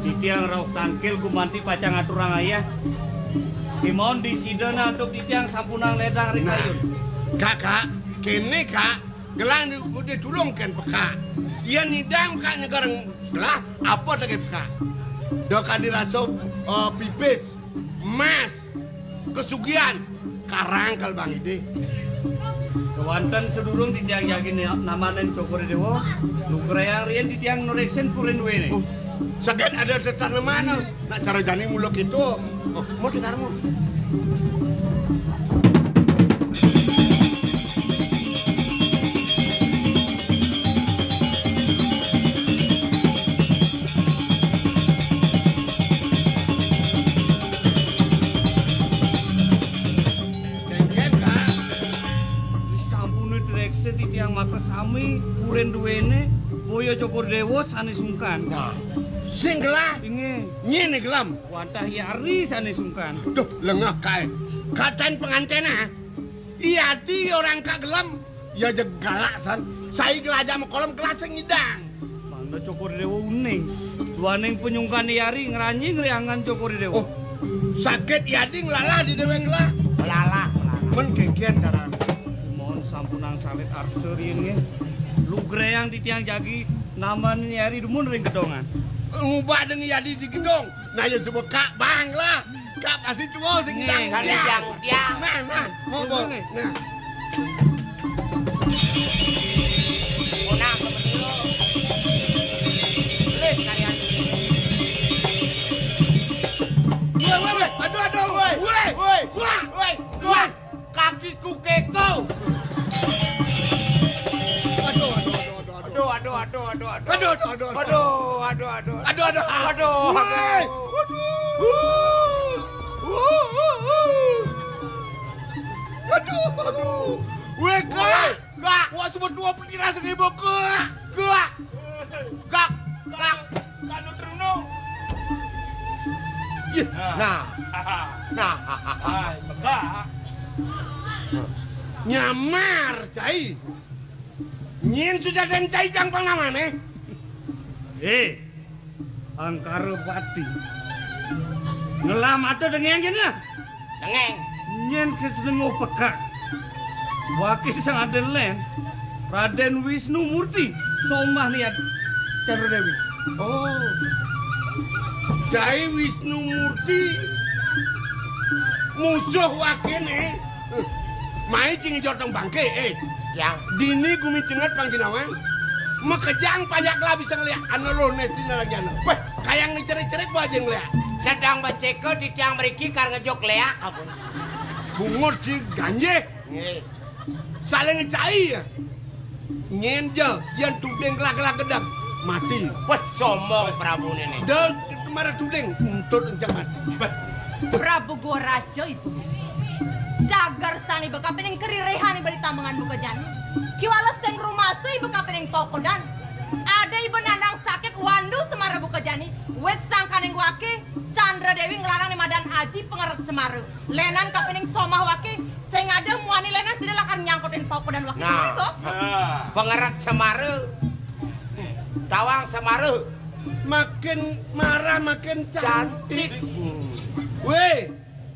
Titiang rauh tangkil gumanti pacang aturang ayah. Kemawon disida nantuk titiang sampunang ledang ring kayun. Nah, Kakak, kene, Kak, gelang di, di tulung ken pekak. Iya nidang, Kak, nyeger gelah, apa daging pekak? Dok adi rasa, eh, pipis, emas, kesugihan, karang kal Bang Ide. Kewanten sedurung titiang jagi ni-, namanen Cokor Dewa, nugrayang riyen titiang nureksen purin duwene. Oh, saget ada tetanemane. Nak cara jani mula kita. Oh, mau dengarmu. Kengken, Kak. Sampune direksa titiang makasami, purin duwene, boya Cokor Dewa sane sungkan. Nah, sing gelah. Inggih. Nyene gelem. Wantah yari sane sungkan. Duh, lengah kae. Katan pangantena, yadi orang kagelem, ya jeg galak san. Sai gelaja makolem kelas ngidang. Mangda Cokor I Déwa uning. Duaning panyungkan I Ari ngranjing riangan Cokor I Déwa. Oh, sakit yadi nglalah di déwék lah. Melalah, melalah. Men kénkén carane. Mohon sampunang salit arsa riin nggih. Lugrayang titiang jagi nambanin I Ari dumun ring gedongan. Ngubah deng yadi di gedong. Nah, ya coba Kak Bang lah. Kak pasti tua sing ngidang. Kan ngidang. Nah, nah, monggo. Nah. Punang seperti lo. Tulis karya. Woi, woi, woi. Aduh, aduh. Woi, woi, woi. Wah, woi, wah. Kakiku keko. Aduh, aduh, aduh, aduh, aduh. Aduh, aduh, aduh, aduh. Aduh, aduh, aduh. Aduh, aduh. Aduh, aduh. Woi. Aduh. Aduh, aduh. Woi, Kak. Woi, Kak. Wah, cuma dua peti rasa ribu, Kak. Kak. Kak, Kak. Kak, lu terunung. Yeh, nah. Nah. Nah. Hai, pegak. Nyamar, cai. Nyén sujadan cai dang pangawané. Eh, Angkara Pati. Ngelah mata dengéng jani. Dengéng. Nyén ké senengo pekak. Waké sang ada lén. Radén Wisnu Murti. Somah niat Candra Déwi. Oh. Cai Wisnu Murti. Musuh wakéné. Mai cing jotong bangké, eh. Tiang. Dini gumi cenget pang jinawang. Makejang panjak lah bisa ngeliat. Ana roh nesti narang jana. Wéh, kayang ni cerik-cerik buat aja ngeliat. Sedang beceko di tiang mriki kar ngejuk leak apa? Bungut di ganjé. Nggih. Saling cai ya. Nyén ja, yén tuding kelak-kelak gedeg, mati. Wah, sombong Prabu néné. Da mara tuding, entut encang mati. Prabu Gua Raja ibu. Cagar sani beka pining keririhan iba di tamengan buka jani. Kiwala sing rumasa iba kapining pokodan. Ada iba nandang sakit wandu semara buka jani. Wit sangkaning wake, Candra Dewi nglarang ni madan aji pengeret semara. Lenan kapining somah wake, sing ada muani lenan sida lakar nyangkutin paukudan wake. Nah. Nah. Pengeret semara. Tawang semara. Makin marah, makin cantik. Cantik. Wéh,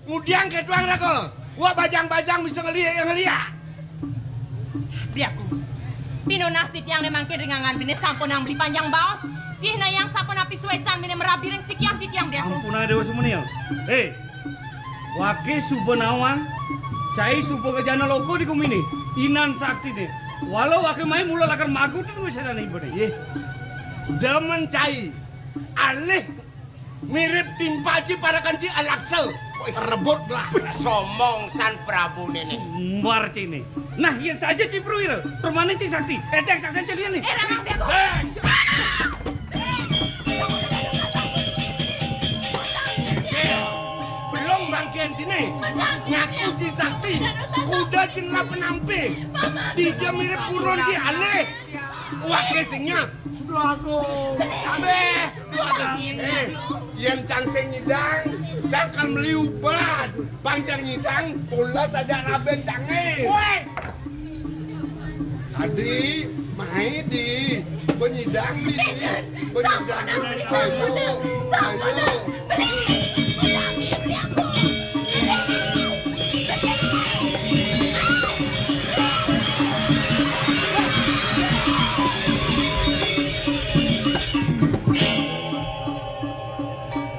ngudiang ke tuang raga. Wa bajang-bajang bisa ngeliak, ngeliak. Biaku. Pinunas titiang né mangkin ring angan bine sampunang beli panjang baos. Cihna yang sapunapi suécan bine merabi ring sikian titiang biaku. Sampunang Déwa Sumenil. Hé, wake suba nawang, cai suba ka jana loka di guminé. Inan saktiné. Walau wake mai mula lakar magutin wisésané ibané. Yéh. Demen cai. Alih mirip timpal ci parekan ci alaksa. Wih, rebut lah. Sombong san Prabu néné. Sumbar ci né. Nah, yén saja ci Prawira, permanen ci sakti. Édéng sakti ci lian né. Eh, rangang dia tuh. Éh. Belum bangkian sini. Ngaku ci sakti. Kuda cing lah penampi. Dija mirip burung ci alih. Wake singnya. Duh aku. Béh, duh aku. Eh, yén cang sing nyidang, cang kan meli ubat. Bang cang nyidang, pula saja raben cangé. Woi. Adi, mai di, benyidang di, di, benyidang. Ayo, ayo.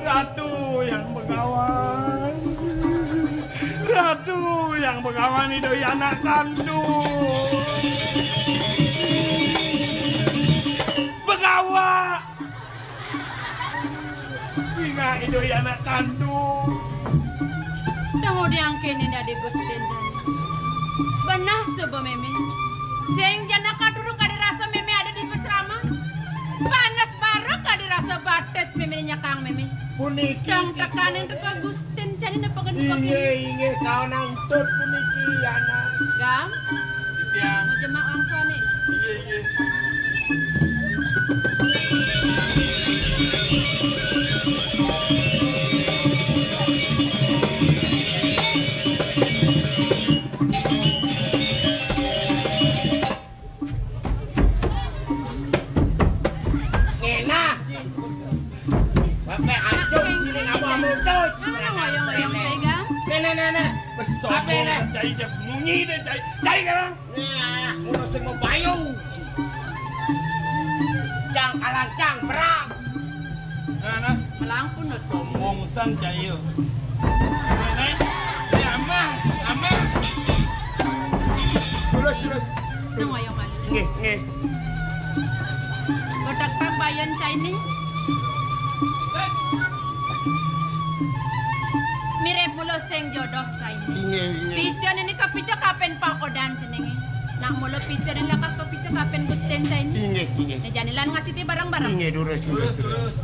Ratu yang begawan, Ratu yang begawan, Ida Yana Kandu. Begawan. Bingak Ida Yana Kandu. Dang udiang kéné dadi Gustin jani. Benah suba mémé. Sing jana kaduru kadi rasa mémé ada di pasraman. Panas bara kadi rasa batis mémé nyekang mémé. Puniki. Dang tekanin teka Gustin jani nepa gén. Inggih, inggih, kaon angtut puniki, anak. Gam. Titiang. Mau jemak wangsuané. Inggih, inggih. Cai, munyi deh, cai. Cai sekarang. Nah, ngono sing mabayu. Cang kalang, cang perang. Nah, nah. Melangkun, Dot. Sombong san, cai, yo. Nih, nih. Nih, amah, amah. Terus, terus. Nang wayang malih. Nggih, nggih. Godhog tabayan cai ning. Mirip mula sing jodoh cai ning. Inggih, inggih. Pica niki kapica kapin pakodan jenenge. Nak mula pica niki lakar kapica kapin gusten cai ning. Inggih, inggih. Nah, jani lan ngasiti bareng-bareng. Inggih, durus, durus, durus.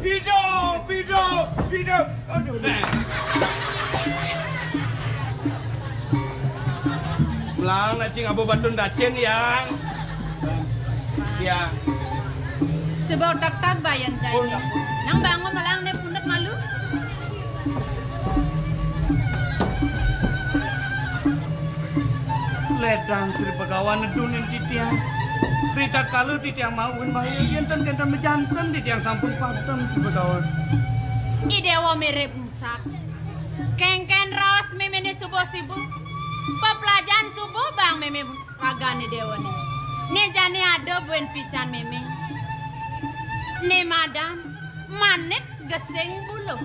Hidup, hidup, hidup. Aduh, nah. Melang nak cing abu batun dacin, Yang. Yang. Sebab tak tak bayan cai. Oh, tak. Nang bangun melang ne pundet malu. Ledang Sri Begawan nedunin titiang. Ritatkala titiang mawin bahaya, yen ten kenten majanten titiang sampun padem Sri Begawan. I Dewa mirip emsak. Kengken raos memene subuh-subuh. Peplajan subuh bang meme ragane Dewa ne. Ne jane ada buen pican meme. Ne madan manik gesing buluh.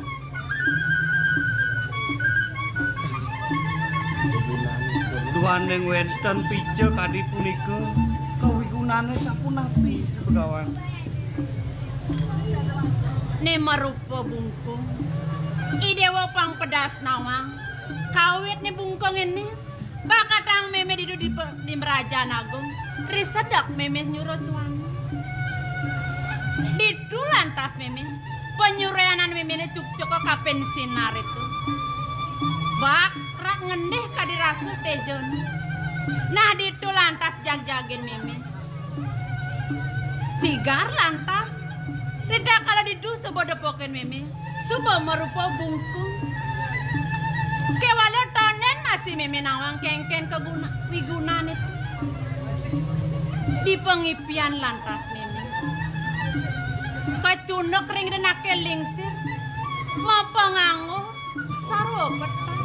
Duaning wenten pica kadi punika, kawigunane sapunapi, Sri Begawan? Ne marupa bungkung. I Dewa pang pedas nawang. Kawit ne bungkung ini, bakatang meme didu di pe-, di Merajan Agung, risedek meme nyuruh suami. Ditu lantas meme, penyureanan memene cukcuk kapin sinar itu. Bak rak ngendih kadi rasu tejon. Nah, ditu lantas jagjagin meme. Sigar lantas. Ritatkala ditu suba depokin meme, suba marupa bungkung. Kewala tonden masih meme nawang kengken kaguna, wigunane. Di pangipian lantas meme. Kacunduk ring denake lingsir. Mapanganggo sarwa peteng.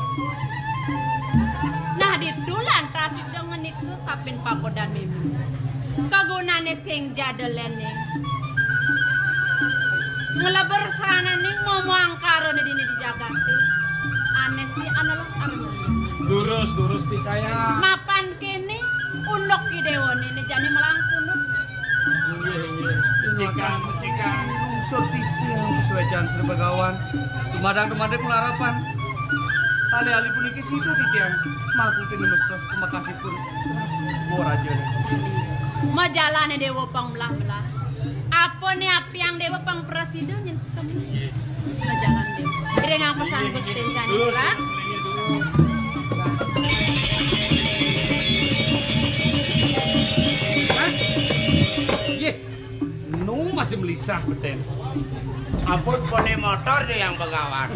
Nah, ditu lantas ida ngenika kapin pagodan meme. Kagunane sing jadelen ning. Nglebur srananing momo angkarane dini di jagate. Anes ni analog armoni. Durus, durus, Pi Sayang. Mapan kene unduk ki dewane ne jane melangkun. Inggih, inggih. Pecikan, pecikan. Lungsur titiang suecan Sri Begawan. Dumadang-dumading malarapan. Ali-ali puniki sida titiang makuti nemeseh pamekasipun Prabu Raja. Majalane Dewa pang melah-melah. Apane apiang Dewa pang prasida nyen Majalan deh. Iring ang pesan Gusti Cani, Pak. Hah? Yeh, nu masih melisah beten. Ampun, boleh motor deh yang Begawan.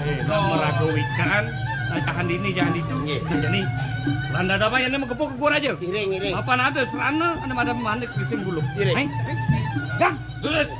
Eh, nak meraga wikan, nah, jahan dini, jahan itu. Nggih. Nah, jani, landa dama yang mau gepuk ke gua aja. Iring, iring. Apa ada serana, ada madam manik di sini dulu. Iring. Hei, hei, dah, terus.